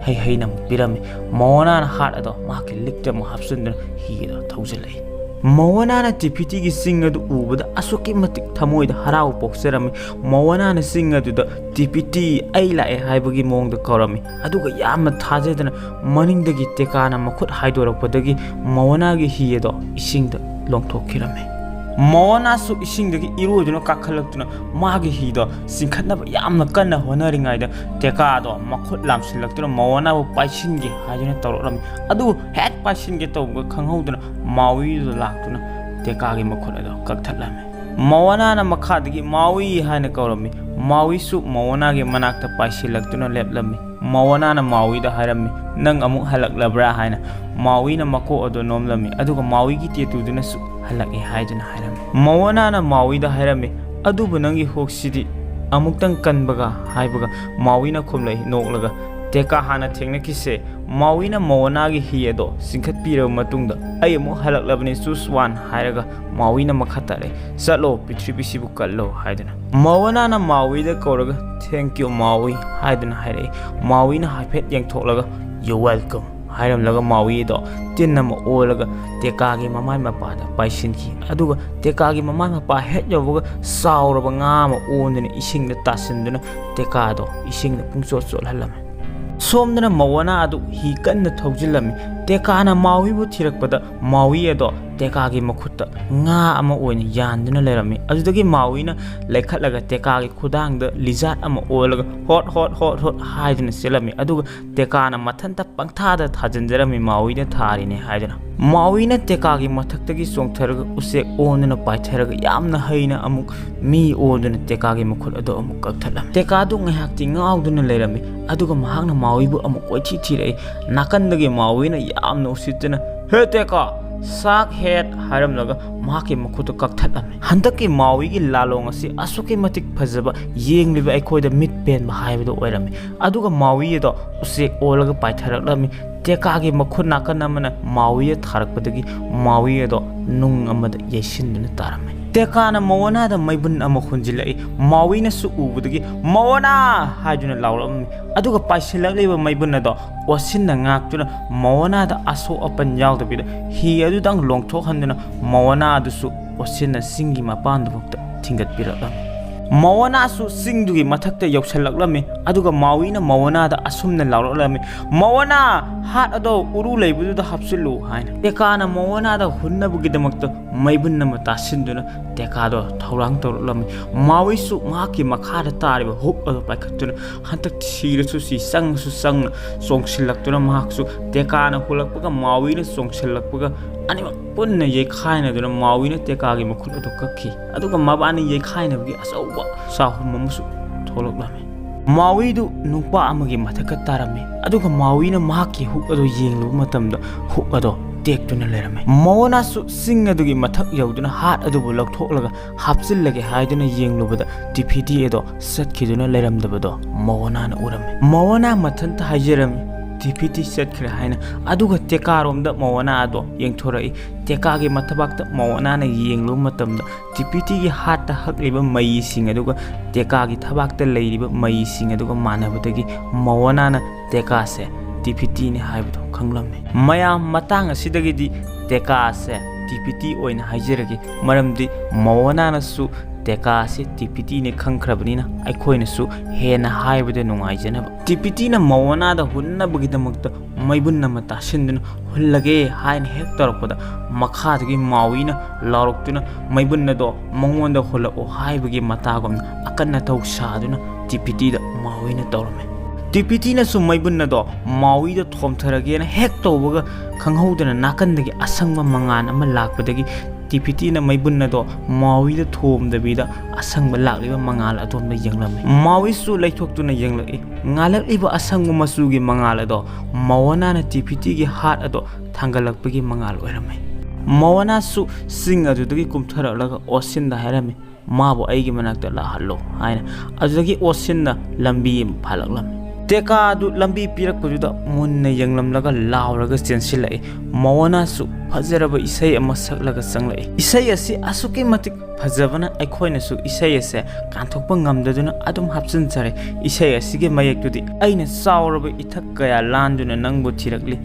ꯍꯩ ꯍꯩꯅ ꯑꯃꯨꯛ ꯄꯤꯔꯝꯃꯤ꯫ ꯃꯣꯑꯣꯅꯥꯅ ꯍꯥꯠ ꯑꯗꯣ ꯃꯍꯥꯛꯀꯤ ꯂꯤꯛꯇ ꯑꯃꯨꯛ ꯍꯥꯞꯆꯤꯟꯗꯨꯅ ꯍꯤ ꯑꯗꯣ ꯊꯧꯖꯤꯜꯂꯛꯏ꯫ ꯃꯣꯑꯣꯅꯥꯅ ꯇꯤꯐꯤꯇꯤꯒꯤ ꯆꯤꯡ ꯑꯗꯨ ꯎꯕꯗ ꯑꯁꯨꯛꯀꯤ ꯃꯇꯤꯛ ꯊꯃꯣꯏꯗ ꯍꯔꯥꯎꯕ ꯄꯣꯛꯆꯔꯝꯃꯤ꯫ ꯃꯣꯑꯣꯅꯥꯅ ꯆꯤꯡ ꯑꯗꯨꯗ "ꯇꯤꯐꯤꯇꯤ, ꯑꯩ ꯂꯥꯛꯑꯦ" ꯍꯥꯏꯕꯒꯤ ꯃꯑꯣꯡꯗ ꯀꯧꯔꯝꯃꯤ꯫ ꯑꯗꯨꯒ ꯌꯥꯝꯅ ꯊꯥꯖꯗꯅ ꯃꯅꯤꯡꯗꯒꯤ ꯇꯦꯀꯥꯅ ꯃꯈꯨꯠ ꯍꯥꯏꯗꯣꯔꯛꯄꯗꯒꯤ ꯃꯣꯑꯣꯅꯥꯒꯤ ꯍꯤ ꯑꯗꯣ ꯏꯁꯤꯡꯗ ꯂꯣꯡꯊꯣꯛꯈꯤꯔꯝꯃꯤ꯫ ꯃꯣꯑꯣꯅꯥꯁꯨ ꯏꯁꯤꯡꯗꯒꯤ ꯏꯔꯣꯏꯗꯨꯅ ꯀꯥꯈꯠꯂꯛꯇꯨꯅ ꯃꯥꯒꯤ ꯍꯤꯗꯣ ꯆꯤꯡꯈꯠꯅꯕ ꯌꯥꯝꯅ ꯀꯟꯅ ꯍꯣꯠꯅꯔꯤꯉꯩꯗ ꯇꯦꯀꯥꯗꯣ ꯃꯈꯨꯠ ꯂꯥꯝꯁꯤꯜꯂꯛꯇꯨꯅ ꯃꯣꯑꯣꯅꯥꯕꯨ ꯄꯥꯏꯁꯤꯟꯒꯦ ꯍꯥꯏꯗꯨꯅ ꯇꯧꯔꯛꯂꯝꯃꯤ꯫ ꯑꯗꯨꯕꯨ ꯍꯦꯛ ꯄꯥꯏꯁꯤꯟꯒꯦ ꯇꯧꯕꯒ ꯈꯪꯍꯧꯗꯅ ꯃꯥꯎꯏꯗꯨ ꯂꯥꯛꯇꯨꯅ ꯇꯦꯀꯥꯒꯤ ꯃꯈꯨꯠ ꯑꯗꯣ ꯀꯛꯊꯠꯂꯝꯃꯤ꯫ ꯃꯣꯑꯣꯅꯥꯅ ꯃꯈꯥꯗꯒꯤ "ꯃꯥꯎꯏ" ꯍꯥꯏꯅ ꯀꯧꯔꯝꯃꯤ꯫ ꯃꯥꯎꯏꯁꯨ ꯃꯣꯋꯥꯅꯥꯒꯤ ꯃꯅꯥꯛꯇ ꯄꯥꯏꯁꯤꯜꯂꯛꯇꯨꯅ ꯂꯦꯞꯂꯝꯃꯤ꯫ ꯃꯣꯋꯥꯅꯥꯅ ꯃꯥꯎꯏꯗ ꯍꯥꯏꯔꯝꯃꯤ, "ꯅꯪ ꯑꯃꯨꯛ ꯍꯜꯂꯛꯂꯕ꯭ꯔꯥ?" ꯍꯥꯏꯅ꯫ ꯃꯥꯎꯏꯅ ꯃꯀꯣꯛ ꯑꯗꯨ ꯅꯣꯝꯂꯝꯃꯤ, ꯑꯗꯨꯒ ꯃꯥꯎꯏꯒꯤ ꯇꯦꯇꯨꯗꯨꯅꯁꯨ "ꯍꯜꯂꯛꯑꯦ" ꯍꯥꯏꯗꯨꯅ ꯍꯥꯏꯔꯝꯃꯤ꯫ ꯃꯣꯋꯥꯅꯥꯅ ꯃꯥꯎꯏꯗ ꯍꯥꯏꯔꯝꯃꯤ, "ꯑꯗꯨꯕꯨ ꯅꯪꯒꯤ ꯍꯨꯛꯁꯤꯗꯤ ꯑꯃꯨꯛꯇꯪ ꯀꯟꯕꯒ" ꯍꯥꯏꯕꯒ ꯃꯥꯎꯏꯅ ꯈꯨꯝꯂꯛꯏ ꯅꯣꯛꯂꯒ, "ꯇꯦꯀꯥ ꯍꯥꯟꯅ ꯊꯦꯡꯅꯈꯤꯁꯦ꯫ ꯃꯥꯎꯏꯅ ꯃꯣꯋꯥꯅꯥꯒꯤ ꯍꯤ ꯑꯗꯣ ꯆꯤꯡꯈꯠꯄꯤꯔꯕ ꯃꯇꯨꯡꯗ ꯑꯩ ꯑꯃꯨꯛ ꯍꯜꯂꯛꯂꯕꯅꯤ, ꯆꯨꯁ ꯋꯥꯟ" ꯍꯥꯏꯔꯒ ꯃꯥꯎꯏꯅ ꯃꯈꯥ ꯇꯥꯔꯛꯏ, "ꯆꯠꯂꯣ, ꯄ꯭ꯔꯤꯊꯤꯕꯤꯁꯤꯕꯨ ꯀꯜꯂꯣ" ꯍꯥꯏꯗꯨꯅ꯫ ꯃꯣꯋꯥꯅꯥꯅ ꯃꯥꯎꯏꯗ ꯀꯧꯔꯒ, "Thank you, ꯃꯥꯎꯏ" ꯍꯥꯏꯗꯨꯅ ꯍꯥꯏꯔꯛꯏ꯫ ꯃꯥꯎꯏꯅ ꯍꯥꯏꯐꯦꯠ ꯌꯦꯡꯊꯣꯛꯂꯒ, "You're welcome" ꯍꯥꯏꯔꯝꯂꯒ ꯃꯥꯎꯏꯗꯣ ꯇꯤꯟ ꯑꯃ ꯑꯣꯜꯂꯒ ꯇꯦꯀꯥꯒꯤ ꯃꯃꯥꯏ ꯃꯄꯥꯗ ꯄꯥꯏꯁꯤꯟꯈꯤ꯫ ꯑꯗꯨꯒ ꯇꯦꯀꯥꯒꯤ ꯃꯃꯥꯏ ꯃꯄꯥ ꯍꯦꯛ ꯌꯧꯕꯒ ꯆꯥꯎꯔꯕ ꯉꯥ ꯑꯃ ꯑꯣꯟꯗꯨꯅ ꯏꯁꯤꯡꯗ ꯇꯥꯁꯤꯟꯗꯨꯅ ꯇꯦꯀꯥꯗꯣ ꯏꯁꯤꯡꯗ ꯄꯨꯡꯆꯣꯠ ꯆꯣꯠꯍꯜꯂꯝꯃꯤ꯫ ꯁꯣꯝꯗꯅ ꯃꯣꯋꯥꯅꯥ ꯑꯗꯨ ꯍꯤ ꯀꯟꯅ ꯊꯧꯖꯤꯜꯂꯝꯃꯤ꯫ ꯇꯦꯀꯥꯅ ꯃꯥꯎꯏꯕꯨ ꯊꯤꯔꯛꯄꯗ ꯃꯥꯎꯏ ꯑꯗꯣ ꯇꯦꯀꯥꯒꯤ ꯃꯈꯨꯠꯇ ꯉꯥ ꯑꯃ ꯑꯣꯏꯅ ꯌꯥꯟꯗꯨꯅ ꯂꯩꯔꯝꯃꯤ꯫ ꯑꯗꯨꯗꯒꯤ ꯃꯥꯎꯏꯅ ꯂꯩꯈꯠꯂꯒ ꯇꯦꯀꯥꯒꯤ ꯈꯨꯗꯥꯡꯗ ꯂꯤꯖꯥꯠ ꯑꯃ ꯑꯣꯜꯂꯒ "ꯍꯣꯠ, ꯍꯣꯠ, ꯍꯣꯠ, ꯍꯣꯠ" ꯍꯥꯏꯗꯨꯅ ꯆꯦꯜꯂꯝꯃꯤ꯫ ꯑꯗꯨꯒ ꯇꯦꯀꯥꯅ ꯃꯊꯟꯇ ꯄꯪꯊꯥꯗ ꯊꯥꯖꯤꯟꯖꯔꯝꯃꯤ ꯃꯥꯎꯏꯅ ꯊꯥꯔꯤꯅꯦ ꯍꯥꯏꯗꯨꯅ꯫ ꯃꯥꯎꯏꯅ ꯇꯦꯀꯥꯒꯤ ꯃꯊꯛꯇꯒꯤ ꯆꯣꯡꯊꯔꯒ ꯎꯆꯦꯛ ꯑꯣꯟꯗꯨꯅ ꯄꯥꯏꯊꯔꯒ ꯌꯥꯝꯅ ꯍꯩꯅ ꯑꯃꯨꯛ ꯃꯤ ꯑꯣꯟꯗꯨꯅ ꯇꯦꯀꯥꯒꯤ ꯃꯈꯨꯠ ꯑꯗꯨ ꯑꯃꯨꯛ ꯀꯛꯊꯠꯂꯝꯃꯤ꯫ ꯇꯦꯀꯥꯗꯨ ꯉꯥꯏꯍꯥꯛꯇꯤ ꯉꯥꯎꯗꯨꯅ ꯂꯩꯔꯝꯃꯤ, ꯑꯗꯨꯒ ꯃꯍꯥꯛꯅ ꯃꯥꯎꯏꯕꯨ ꯑꯃꯨꯛ ꯀꯣꯏꯊꯤ ꯊꯤꯔꯛꯏ꯫ ꯅꯥꯀꯟꯗꯒꯤ ꯃꯥꯎꯏꯅ ꯌꯥꯝꯅ ꯎꯁꯤꯠꯇꯨꯅ, "ꯍꯦ ꯇꯦꯀꯥ, ꯁꯥꯛ ꯍꯦꯠ" ꯍꯥꯏꯔꯝꯂꯒ ꯃꯍꯥꯛꯀꯤ ꯃꯈꯨꯠꯇꯨ ꯀꯛꯊꯠꯂꯝꯃꯤ꯫ ꯍꯟꯗꯛꯀꯤ ꯃꯥꯎꯏꯒꯤ ꯂꯥꯂꯣꯡ ꯑꯁꯤ ꯑꯁꯨꯛꯀꯤ ꯃꯇꯤꯛ ꯐꯖꯕ, ꯌꯦꯡꯂꯤꯕ ꯑꯩꯈꯣꯏꯗ ꯃꯤꯠ ꯄꯦꯟꯕ ꯍꯥꯏꯕꯗꯨ ꯑꯣꯏꯔꯝꯃꯤ꯫ ꯑꯗꯨꯒ ꯃꯥꯎꯏ ꯑꯗꯣ ꯎꯆꯦꯛ ꯑꯣꯜꯂꯒ ꯄꯥꯏꯊꯔꯛꯂꯝꯃꯤ꯫ ꯇꯦꯀꯥꯒꯤ ꯃꯈꯨꯠ ꯅꯥꯀꯟ ꯑꯃꯅ ꯃꯥꯎꯏ ꯊꯥꯔꯛꯄꯗꯒꯤ ꯃꯥꯎꯏ ꯑꯗꯣ ꯅꯨꯡ ꯑꯃꯗ ꯌꯩꯁꯤꯟꯗꯨꯅ ꯇꯥꯔꯝꯃꯤ꯫ ꯇꯦꯀꯥꯅ ꯃꯣꯋꯥꯅꯥꯗ ꯃꯩꯕꯨꯟ ꯑꯃ ꯍꯨꯟꯖꯤꯜꯂꯛꯏ꯫ ꯃꯥꯎꯏꯅꯁꯨ ꯎꯕꯗꯒꯤ "ꯃꯣꯋꯥꯅꯥ" ꯍꯥꯏꯗꯨꯅ ꯂꯥꯎꯔꯛꯂꯝꯃꯤ꯫ ꯑꯗꯨꯒ ꯄꯥꯏꯁꯤꯜꯂꯛꯂꯤꯕ ꯃꯩꯕꯨꯟ ꯑꯗꯣ ꯑꯣꯁꯤꯟꯅ ꯉꯥꯛꯇꯨꯅ ꯃꯣꯋꯥꯅꯥꯗ ꯑꯁꯣꯛ ꯑꯄꯟ ꯌꯥꯎꯗꯕꯤꯗ ꯍꯤ ꯑꯗꯨꯗꯪ ꯂꯣꯡꯊꯣꯛꯍꯟꯗꯨꯅ ꯃꯣꯋꯥꯅꯥ ꯑꯗꯨꯁꯨ ꯑꯣꯁꯤꯟꯅ ꯆꯤꯡꯒꯤ ꯃꯄꯥꯟꯗꯨꯐꯥꯎꯗ ꯊꯤꯡꯒꯠꯄꯤꯔꯛꯂꯝꯃꯤ꯫ ꯃꯣꯋꯥꯅꯥꯁꯨ ꯆꯤꯡꯗꯨꯒꯤ ꯃꯊꯛꯇ ꯌꯧꯁꯤꯜꯂꯛꯂꯝꯃꯤ꯫ ꯑꯗꯨꯒ ꯃꯥꯎꯏꯅ ꯃꯣꯋꯥꯅꯥꯗ ꯑꯁꯨꯝꯅ ꯂꯥꯎꯔꯛꯂꯝꯃꯤ, "ꯃꯣꯋꯥꯅꯥ, ꯍꯥꯠ ꯑꯗꯣ ꯎꯔꯨ ꯂꯩꯕꯗꯨꯗ ꯍꯥꯞꯆꯤꯜꯂꯨ ꯍꯥꯏꯅ ꯇꯦꯀꯥꯅ ꯃꯣꯋꯣꯅꯥꯗ ꯍꯨꯟꯅꯕꯒꯤꯗꯃꯛꯇ ꯃꯩꯕꯨꯟ ꯑꯃ ꯇꯥꯁꯤꯟꯗꯨꯅ ꯇꯦꯀꯥꯗꯣ ꯊꯧꯔꯥꯡ ꯇꯧꯔꯛꯂꯝꯃꯤ꯫ ꯃꯥꯎꯏꯁꯨ ꯃꯍꯥꯛꯀꯤ ꯃꯈꯥꯗ ꯇꯥꯔꯤꯕ ꯍꯨꯛ ꯑꯗꯨ ꯄꯥꯏꯈꯠꯇꯨꯅ ꯍꯟꯗꯛꯇꯤ ꯁꯤꯔꯁꯨ ꯁꯤ, ꯆꯪꯉꯁꯨ ꯆꯪꯅ ꯆꯣꯡꯁꯤꯜꯂꯛꯇꯨꯅ ꯃꯍꯥꯛꯁꯨ ꯇꯦꯀꯥꯅ ꯍꯨꯜꯂꯛꯄꯒ ꯃꯥꯎꯏꯅ ꯆꯣꯡꯁꯤꯜꯂꯛꯄꯒ ꯑꯅꯤꯃꯛ ꯄꯨꯟꯅ ꯌꯩꯈꯥꯏꯅꯗꯨꯅ ꯃꯥꯎꯏꯅ ꯇꯦꯀꯥꯒꯤ ꯃꯈꯨꯠ ꯑꯗꯨ ꯀꯛꯈꯤ꯫ ꯑꯗꯨꯒ ꯃꯕꯥꯅꯤ ꯌꯩꯈꯥꯏꯅꯕꯒꯤ ꯑꯆꯧꯕ ꯆꯥꯎꯐꯝ ꯑꯃꯁꯨ ꯊꯣꯛꯂꯛꯂꯝꯃꯤ꯫ ꯃꯥꯎꯏꯗꯨ ꯅꯨꯄꯥ ꯑꯃꯒꯤ ꯃꯊꯛꯇ ꯇꯥꯔꯝꯃꯤ꯫ ꯑꯗꯨꯒ ꯃꯥꯎꯏꯅ ꯃꯍꯥꯛꯀꯤ ꯍꯨꯛ ꯑꯗꯨ ꯌꯦꯡꯂꯨꯕ ꯃꯇꯝꯗ ꯍꯨꯛ ꯑꯗꯣ ꯇꯦꯛꯇꯨꯅ ꯂꯩꯔꯝꯃꯤ꯫ ꯃꯣꯋꯣꯅꯥꯁꯨ ꯆꯤꯡ ꯑꯗꯨꯒꯤ ꯃꯊꯛ ꯌꯧꯗꯨꯅ ꯍꯥꯠ ꯑꯗꯨꯕꯨ ꯂꯧꯊꯣꯛꯂꯒ ꯍꯥꯞꯆꯤꯜꯂꯒꯦ ꯍꯥꯏꯗꯨꯅ ꯌꯦꯡꯂꯨꯕꯗ ꯇꯤꯐꯤꯇꯤ ꯑꯗꯣ ꯆꯠꯈꯤꯗꯨꯅ ꯂꯩꯔꯝꯗꯕꯗꯣ ꯃꯣꯋꯣꯅꯥꯅ ꯎꯔꯝꯃꯤ꯫ ꯃꯣꯋꯣꯅꯥ ꯃꯊꯟꯇ ꯍꯥꯏꯖꯔꯝꯃꯤ, "ꯇꯤꯐꯤꯇꯤ ꯆꯠꯈ꯭ꯔꯦ" ꯍꯥꯏꯅ꯫ ꯑꯗꯨꯒ ꯇꯦꯀꯥꯔꯣꯝꯗ ꯃꯣꯋꯣꯅꯥ ꯑꯗꯣ ꯌꯦꯡꯊꯣꯔꯛꯏ꯫ ꯇꯦꯀꯥꯒꯤ ꯃꯊꯕꯥꯛꯇ ꯃꯣꯋꯣꯅꯥꯅ ꯌꯦꯡꯂꯨꯕ ꯃꯇꯝꯗ ꯇꯤꯐꯤꯇꯤꯒꯤ ꯍꯥꯠꯇ ꯍꯛꯂꯤꯕ ꯃꯩꯁꯤꯡ ꯑꯗꯨꯒ ꯇꯦꯀꯥꯒꯤ ꯊꯕꯥꯛꯇ ꯂꯩꯔꯤꯕ ꯃꯩꯁꯤꯡ ꯑꯗꯨꯒ ꯃꯥꯟꯅꯕꯗꯒꯤ ꯃꯣꯋꯣꯅꯥꯅ ꯇꯦꯀꯥꯁꯦ ꯇꯤꯐꯤꯇꯤꯅꯤ ꯍꯥꯏꯕꯗꯣ ꯈꯪꯂꯝꯃꯤ꯫ ꯃꯌꯥꯝ, ꯃꯇꯥꯡ ꯑꯁꯤꯗꯒꯤꯗꯤ ꯇꯦꯀꯥꯁꯦ ꯇꯤꯐꯤꯇꯤ ꯑꯣꯏꯅ ꯍꯥꯏꯖꯔꯒꯦ, ꯃꯔꯝꯗꯤ ꯃꯣꯋꯣꯅꯥꯅꯁꯨ ꯇꯦꯀꯥꯁꯦ ꯇꯤꯐꯤꯇꯤꯅꯤ ꯈꯪꯈ꯭ꯔꯕꯅꯤꯅ ꯑꯩꯈꯣꯏꯅꯁꯨ ꯍꯦꯟꯅ ꯍꯥꯏꯕꯗ ꯅꯨꯡꯉꯥꯏꯖꯅꯕ꯫ ꯇꯤꯐꯤꯇꯤꯅ ꯃꯣꯋꯣꯅꯥꯗ ꯍꯨꯟꯅꯕꯒꯤꯗꯃꯛꯇ ꯃꯩꯕꯨꯟ ꯑꯃ ꯇꯥꯁꯤꯟꯗꯨꯅ ꯍꯨꯜꯂꯒꯦ ꯍꯥꯏꯅ ꯍꯦꯛ ꯇꯧꯔꯛꯄꯗ, ꯃꯈꯥꯗꯒꯤ ꯃꯥꯎꯏꯅ ꯂꯥꯎꯔꯛꯇꯨꯅ ꯃꯩꯕꯨꯟ ꯑꯗꯣ ꯃꯉꯣꯟꯗ ꯍꯨꯜꯂꯛꯑꯣ ꯍꯥꯏꯕꯒꯤ ꯃꯇꯥꯒꯨꯝꯅ ꯑꯀꯟ ꯑꯊꯧ ꯁꯥꯗꯨꯅ ꯇꯤꯐꯤꯇꯤꯗ ꯃꯥꯎꯏꯅ ꯇꯧꯔꯝꯃꯤ꯫ ꯇꯤꯐꯤꯇꯤꯅꯁꯨ ꯃꯩꯕꯨꯟ ꯑꯗꯣ ꯃꯥꯎꯏꯗ ꯊꯣꯝꯊꯔꯒꯦꯅ ꯍꯦꯛ ꯇꯧꯕꯒ, ꯈꯪꯍꯧꯗꯅ ꯅꯥꯀꯟꯗꯒꯤ ꯑꯁꯪꯕ ꯃꯉꯥꯜ ꯑꯃ ꯂꯥꯛꯄꯗꯒꯤ ꯇꯤꯐꯤꯇꯤꯅ ꯃꯩꯕꯨꯟ ꯑꯗꯣ ꯃꯥꯎꯏꯗ ꯊꯣꯝꯗꯕꯤꯗ ꯑꯁꯪꯕ ꯂꯥꯛꯂꯤꯕ ꯃꯉꯥꯜ ꯑꯗꯣꯝꯗ ꯌꯦꯡꯂꯝꯃꯤ꯫ ꯃꯥꯎꯏꯁꯨ ꯂꯩꯊꯣꯛꯇꯨꯅ ꯌꯦꯡꯂꯛꯏ꯫ ꯉꯥꯜꯂꯛꯂꯤꯕ ꯑꯁꯪꯕ ꯃꯆꯨꯒꯤ ꯃꯉꯥꯜ ꯑꯗꯣ ꯃꯣꯋꯣꯅꯥꯅ ꯇꯤꯐꯤꯇꯤꯒꯤ ꯍꯥꯠ ꯑꯗꯣ ꯊꯥꯡꯒꯠꯂꯛꯄꯒꯤ ꯃꯉꯥꯜ ꯑꯣꯏꯔꯝꯃꯤ꯫ ꯃꯣꯋꯣꯅꯥꯁꯨ ꯆꯤꯡ ꯑꯗꯨꯗꯒꯤ ꯀꯨꯝꯊꯔꯛꯂꯒ ꯑꯣꯁꯤꯟꯗ ꯍꯥꯏꯔꯝꯃꯤ, "ꯃꯥꯕꯨ ꯑꯩꯒꯤ ꯃꯅꯥꯛꯇ ꯂꯥꯛꯍꯜꯂꯣ" ꯍꯥꯏꯅ꯫ ꯑꯗꯨꯗꯒꯤ ꯑꯣꯁꯤꯟꯅ ꯂꯝꯕꯤ ꯑꯃ ꯐꯥꯜꯂꯛꯂꯝꯃꯤ꯫ ꯇꯦꯀꯥ ꯑꯗꯨ ꯂꯝꯕꯤ ꯄꯤꯔꯛꯄꯗꯨꯗ ꯃꯨꯟꯅ ꯌꯦꯡꯂꯝꯂꯒ ꯂꯥꯎꯔꯒ ꯆꯦꯟꯁꯤꯜꯂꯛꯏ꯫ ꯃꯣꯋꯣꯅꯥꯁꯨ ꯐꯖꯔꯕ ꯏꯁꯩ ꯑꯃ ꯁꯛꯂꯒ ꯆꯪꯂꯛꯏ꯫ ꯏꯁꯩ ꯑꯁꯤ ꯑꯁꯨꯛꯀꯤ ꯃꯇꯤꯛ ꯐꯖꯕꯅ ꯑꯩꯈꯣꯏꯅꯁꯨ ꯏꯁꯩ ꯑꯁꯦ ꯀꯥꯟꯊꯣꯛꯄ ꯉꯝꯗꯗꯨꯅ ꯑꯗꯨꯝ ꯍꯥꯞꯆꯤꯟꯖꯔꯦ꯫ ꯏꯁꯩ ꯑꯁꯤꯒꯤ ꯃꯌꯦꯛꯇꯨꯗꯤ, "ꯑꯩꯅ ꯆꯥꯎꯔꯕ ꯏꯊꯛ ꯀꯌꯥ ꯂꯥꯟꯗꯨꯅ ꯅꯪꯕꯨ ꯊꯤꯔꯛꯂꯤ꯫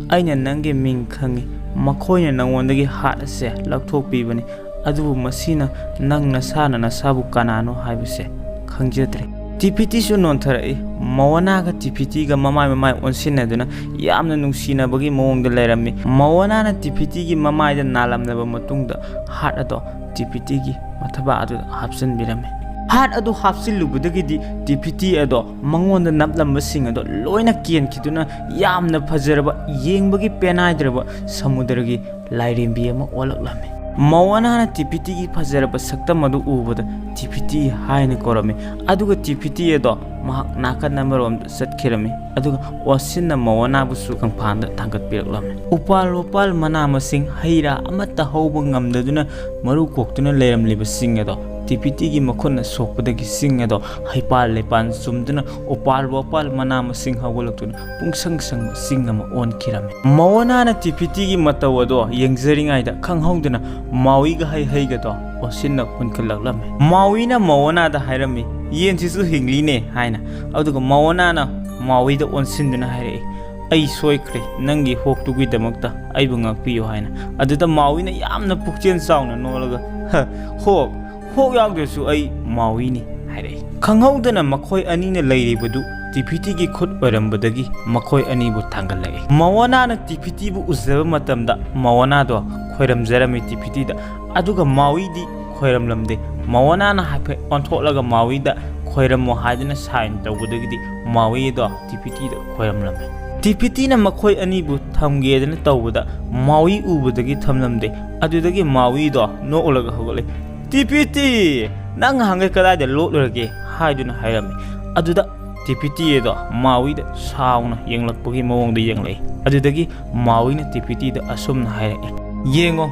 ꯑꯩꯅ ꯅꯪꯒꯤ ꯃꯤꯡ ꯈꯪꯏ꯫ ꯃꯈꯣꯏꯅ ꯅꯉꯣꯟꯗꯒꯤ ꯍꯥꯠ ꯑꯁꯦ ꯂꯧꯊꯣꯛꯄꯤꯕꯅꯤ꯫ ꯑꯗꯨꯕꯨ ꯃꯁꯤꯅ ꯅꯪ ꯅꯁꯥꯅ ꯅꯁꯥꯕꯨ ꯀꯅꯥꯅꯣ ꯍꯥꯏꯕꯁꯦ ꯈꯪꯖꯗ꯭ꯔꯦ"꯫ ꯇꯤꯐꯤꯇꯤꯁꯨ ꯅꯣꯟꯊꯔꯛꯏ꯫ ꯃꯣꯑꯅꯥꯒ ꯇꯤꯐꯤꯇꯤꯒ ꯃꯃꯥꯏ ꯃꯃꯥꯏ ꯑꯣꯟꯁꯤꯟꯅꯗꯨꯅ ꯌꯥꯝꯅ ꯅꯨꯡꯁꯤꯅꯕꯒꯤ ꯃꯑꯣꯡꯗ ꯂꯩꯔꯝꯃꯤ꯫ ꯃꯣꯑꯅꯥꯅ ꯇꯤꯐꯤꯇꯤꯒꯤ ꯃꯃꯥꯏꯗ ꯅꯥꯜꯂꯝꯂꯕ ꯃꯇꯨꯡꯗ ꯍꯥꯔꯠ ꯑꯗꯣ ꯇꯤꯐꯤꯇꯤꯒꯤ ꯃꯊꯕꯥꯛ ꯑꯗꯨꯗ ꯍꯥꯞꯆꯤꯟꯕꯤꯔꯝꯃꯤ꯫ ꯍꯥꯔꯠ ꯑꯗꯨ ꯍꯥꯞꯆꯤꯜꯂꯨꯕꯗꯒꯤꯗꯤ ꯇꯤꯐꯤꯇꯤ ꯑꯗꯣ ꯃꯉꯣꯟꯗ ꯅꯞꯂꯝꯕꯁꯤꯡ ꯑꯗꯣ ꯂꯣꯏꯅ ꯀꯦꯟꯈꯤꯗꯨꯅ ꯌꯥꯝꯅ ꯐꯖꯔꯕ, ꯌꯦꯡꯕꯒꯤ ꯄꯦꯟꯅꯥꯏꯗ꯭ꯔꯕ ꯁꯃꯨꯗ꯭ꯔꯒꯤ ꯂꯥꯏꯔꯦꯝꯕꯤ ꯑꯃ ꯑꯣꯜꯂꯛꯂꯝꯃꯤ꯫ ꯃꯣꯑꯅꯥꯅ ꯇꯤꯐꯤꯇꯤꯒꯤ ꯐꯖꯔꯕ ꯁꯛꯇꯝ ꯑꯗꯨ ꯎꯕꯗ ꯇꯤꯐꯤꯇꯤ ꯍꯥꯏꯅ ꯀꯧꯔꯝꯃꯤ꯫ ꯑꯗꯨꯒ ꯇꯤꯐꯤꯇꯤ ꯑꯗꯣ ꯃꯍꯥꯛ ꯅꯥꯀꯟ ꯑꯃꯔꯣꯝꯗ ꯆꯠꯈꯤꯔꯝꯃꯤ꯫ ꯑꯗꯨꯒ ꯑꯣꯁꯤꯟꯅ ꯃꯣꯑꯅꯥꯕꯨꯁꯨ ꯀꯪꯐꯥꯟꯗ ꯊꯥꯡꯒꯠꯄꯤꯔꯛꯂꯝꯃꯤ꯫ ꯎꯄꯥꯜ ꯋꯥꯄꯥꯜ ꯃꯅꯥ ꯃꯁꯤꯡ, ꯍꯩ ꯔꯥ ꯑꯃꯠꯇ ꯍꯧꯕ ꯉꯝꯗꯗꯨꯅ ꯃꯔꯨ ꯀꯣꯛꯇꯨꯅ ꯂꯩꯔꯝꯂꯤꯕꯁꯤꯡ ꯑꯗꯣ ꯇꯤꯐꯤꯇꯤꯒꯤ ꯃꯈꯨꯠꯅ ꯁꯣꯛꯄꯗꯒꯤ ꯁꯤꯡ ꯑꯗꯣ ꯍꯩꯄꯥꯜ ꯂꯩꯄꯥꯜ ꯆꯨꯝꯗꯨꯅ ꯎꯄꯥꯜ ꯋꯥꯄꯥꯜ ꯃꯅꯥ ꯃꯁꯤꯡ ꯍꯧꯒꯠꯂꯛꯇꯨꯅ ꯄꯨꯡꯁꯪ ꯁꯪꯕ ꯆꯤꯡ ꯑꯃ ꯑꯣꯟꯈꯤꯔꯝꯃꯤ꯫ ꯃꯣꯑꯅꯥꯅ ꯇꯤꯐꯤꯇꯤꯒꯤ ꯃꯇꯧ ꯑꯗꯣ ꯌꯦꯡꯖꯔꯤꯉꯩꯗ ꯈꯪꯍꯧꯗꯅ ꯃꯥꯎꯏꯒ ꯍꯩ ꯍꯩꯒꯗꯣ ꯑꯣꯁꯤꯟꯅ ꯍꯨꯟꯈꯠꯂꯛꯂꯝꯃꯤ꯫ ꯃꯥꯎꯏꯅ ꯃꯣꯑꯅꯥꯗ ꯍꯥꯏꯔꯝꯃꯤ, "ꯌꯦꯟꯁꯤꯁꯨ ꯍꯤꯡꯂꯤꯅꯦ" ꯍꯥꯏꯅ꯫ ꯑꯗꯨꯒ ꯃꯣꯑꯅꯥꯅ ꯃꯥꯎꯏꯗ ꯑꯣꯟꯁꯤꯟꯗꯨꯅ ꯍꯥꯏꯔꯛꯏ, "ꯑꯩ ꯁꯣꯏꯈ꯭ꯔꯦ, ꯅꯪꯒꯤ ꯍꯣꯛꯇꯨꯒꯤꯗꯃꯛꯇ ꯑꯩꯕꯨ ꯉꯥꯛꯄꯤꯌꯨ" ꯍꯥꯏꯅ꯫ ꯑꯗꯨꯗ ꯃꯥꯎꯏꯅ ꯌꯥꯝꯅ ꯄꯨꯛꯆꯦꯜ ꯆꯥꯎꯅ ꯅꯣꯛꯂꯒ, "ꯍ, ꯍꯣꯛ, ꯍꯣꯛ ꯌꯥꯎꯗ꯭ꯔꯁꯨ ꯑꯩ ꯃꯥꯎꯏꯅꯤ" ꯍꯥꯏꯔꯛꯏ꯫ ꯈꯪꯍꯧꯗꯅ ꯃꯈꯣꯏ ꯑꯅꯤꯅ ꯂꯩꯔꯤꯕꯗꯨ ꯇꯤꯐꯤꯇꯤꯒꯤ ꯈꯨꯠ ꯑꯣꯏꯔꯝꯕꯗꯒꯤ ꯃꯈꯣꯏ ꯑꯅꯤꯕꯨ ꯊꯥꯡꯒꯠꯂꯛꯏ꯫ ꯃꯣꯑꯅꯥꯅ ꯇꯤꯐꯤꯇꯤꯕꯨ ꯎꯖꯕ ꯃꯇꯝꯗ ꯃꯣꯑꯅꯥꯗꯣ ꯈꯣꯏꯔꯝꯖꯔꯝꯃꯤ ꯇꯤꯐꯤꯇꯤꯗ꯫ ꯑꯗꯨꯒ ꯃꯥꯎꯏꯗꯤ ꯈꯣꯏꯔꯝꯂꯝꯗꯦ꯫ ꯃꯣꯑꯅꯥꯅ ꯍꯥꯏꯐꯦꯠ ꯑꯣꯟꯊꯣꯛꯂꯒ ꯃꯥꯎꯏꯗ ꯈꯣꯏꯔꯝꯃꯣ ꯍꯥꯏꯗꯨꯅ ꯁꯥꯏꯟ ꯇꯧꯕꯗꯒꯤꯗꯤ ꯃꯥꯎꯏꯗꯣ ꯇꯤꯐꯤꯇꯤꯗ ꯈꯣꯏꯔꯝꯂꯝꯃꯤ꯫ ꯇꯤꯐꯤꯇꯤꯅ ꯃꯈꯣꯏ ꯑꯅꯤꯕꯨ ꯊꯝꯒꯦꯗꯅ ꯇꯧꯕꯗ ꯃꯥꯎꯏ ꯎꯕꯗꯒꯤ ꯊꯝꯂꯝꯗꯦ꯫ ꯑꯗꯨꯗꯒꯤ ꯃꯥꯎꯏꯗꯣ ꯅꯣꯛꯂꯒ ꯍꯧꯒꯠꯂꯛꯏ꯫ "ꯇꯤꯐꯤꯇꯤ, ꯅꯪ ꯉꯍꯥꯟꯈꯩ ꯀꯗꯥꯏꯗ ꯂꯣꯠꯂꯨꯔꯒꯦ?" ꯍꯥꯏꯗꯨꯅ ꯍꯥꯏꯔꯝꯃꯤ꯫ ꯑꯗꯨꯗ ꯇꯤꯐꯤꯇꯤ ꯑꯗꯣ ꯃꯥꯎꯏꯗ ꯁꯥꯎꯅ ꯌꯦꯡꯂꯛꯄꯒꯤ ꯃꯑꯣꯡꯗ ꯌꯦꯡꯂꯛꯏ꯫ ꯑꯗꯨꯗꯒꯤ ꯃꯥꯎꯏꯅ ꯇꯤꯐꯤꯇꯤꯗ ꯑꯁꯨꯝꯅ ꯍꯥꯏꯔꯛꯏ, "ꯌꯦꯡꯉꯣ,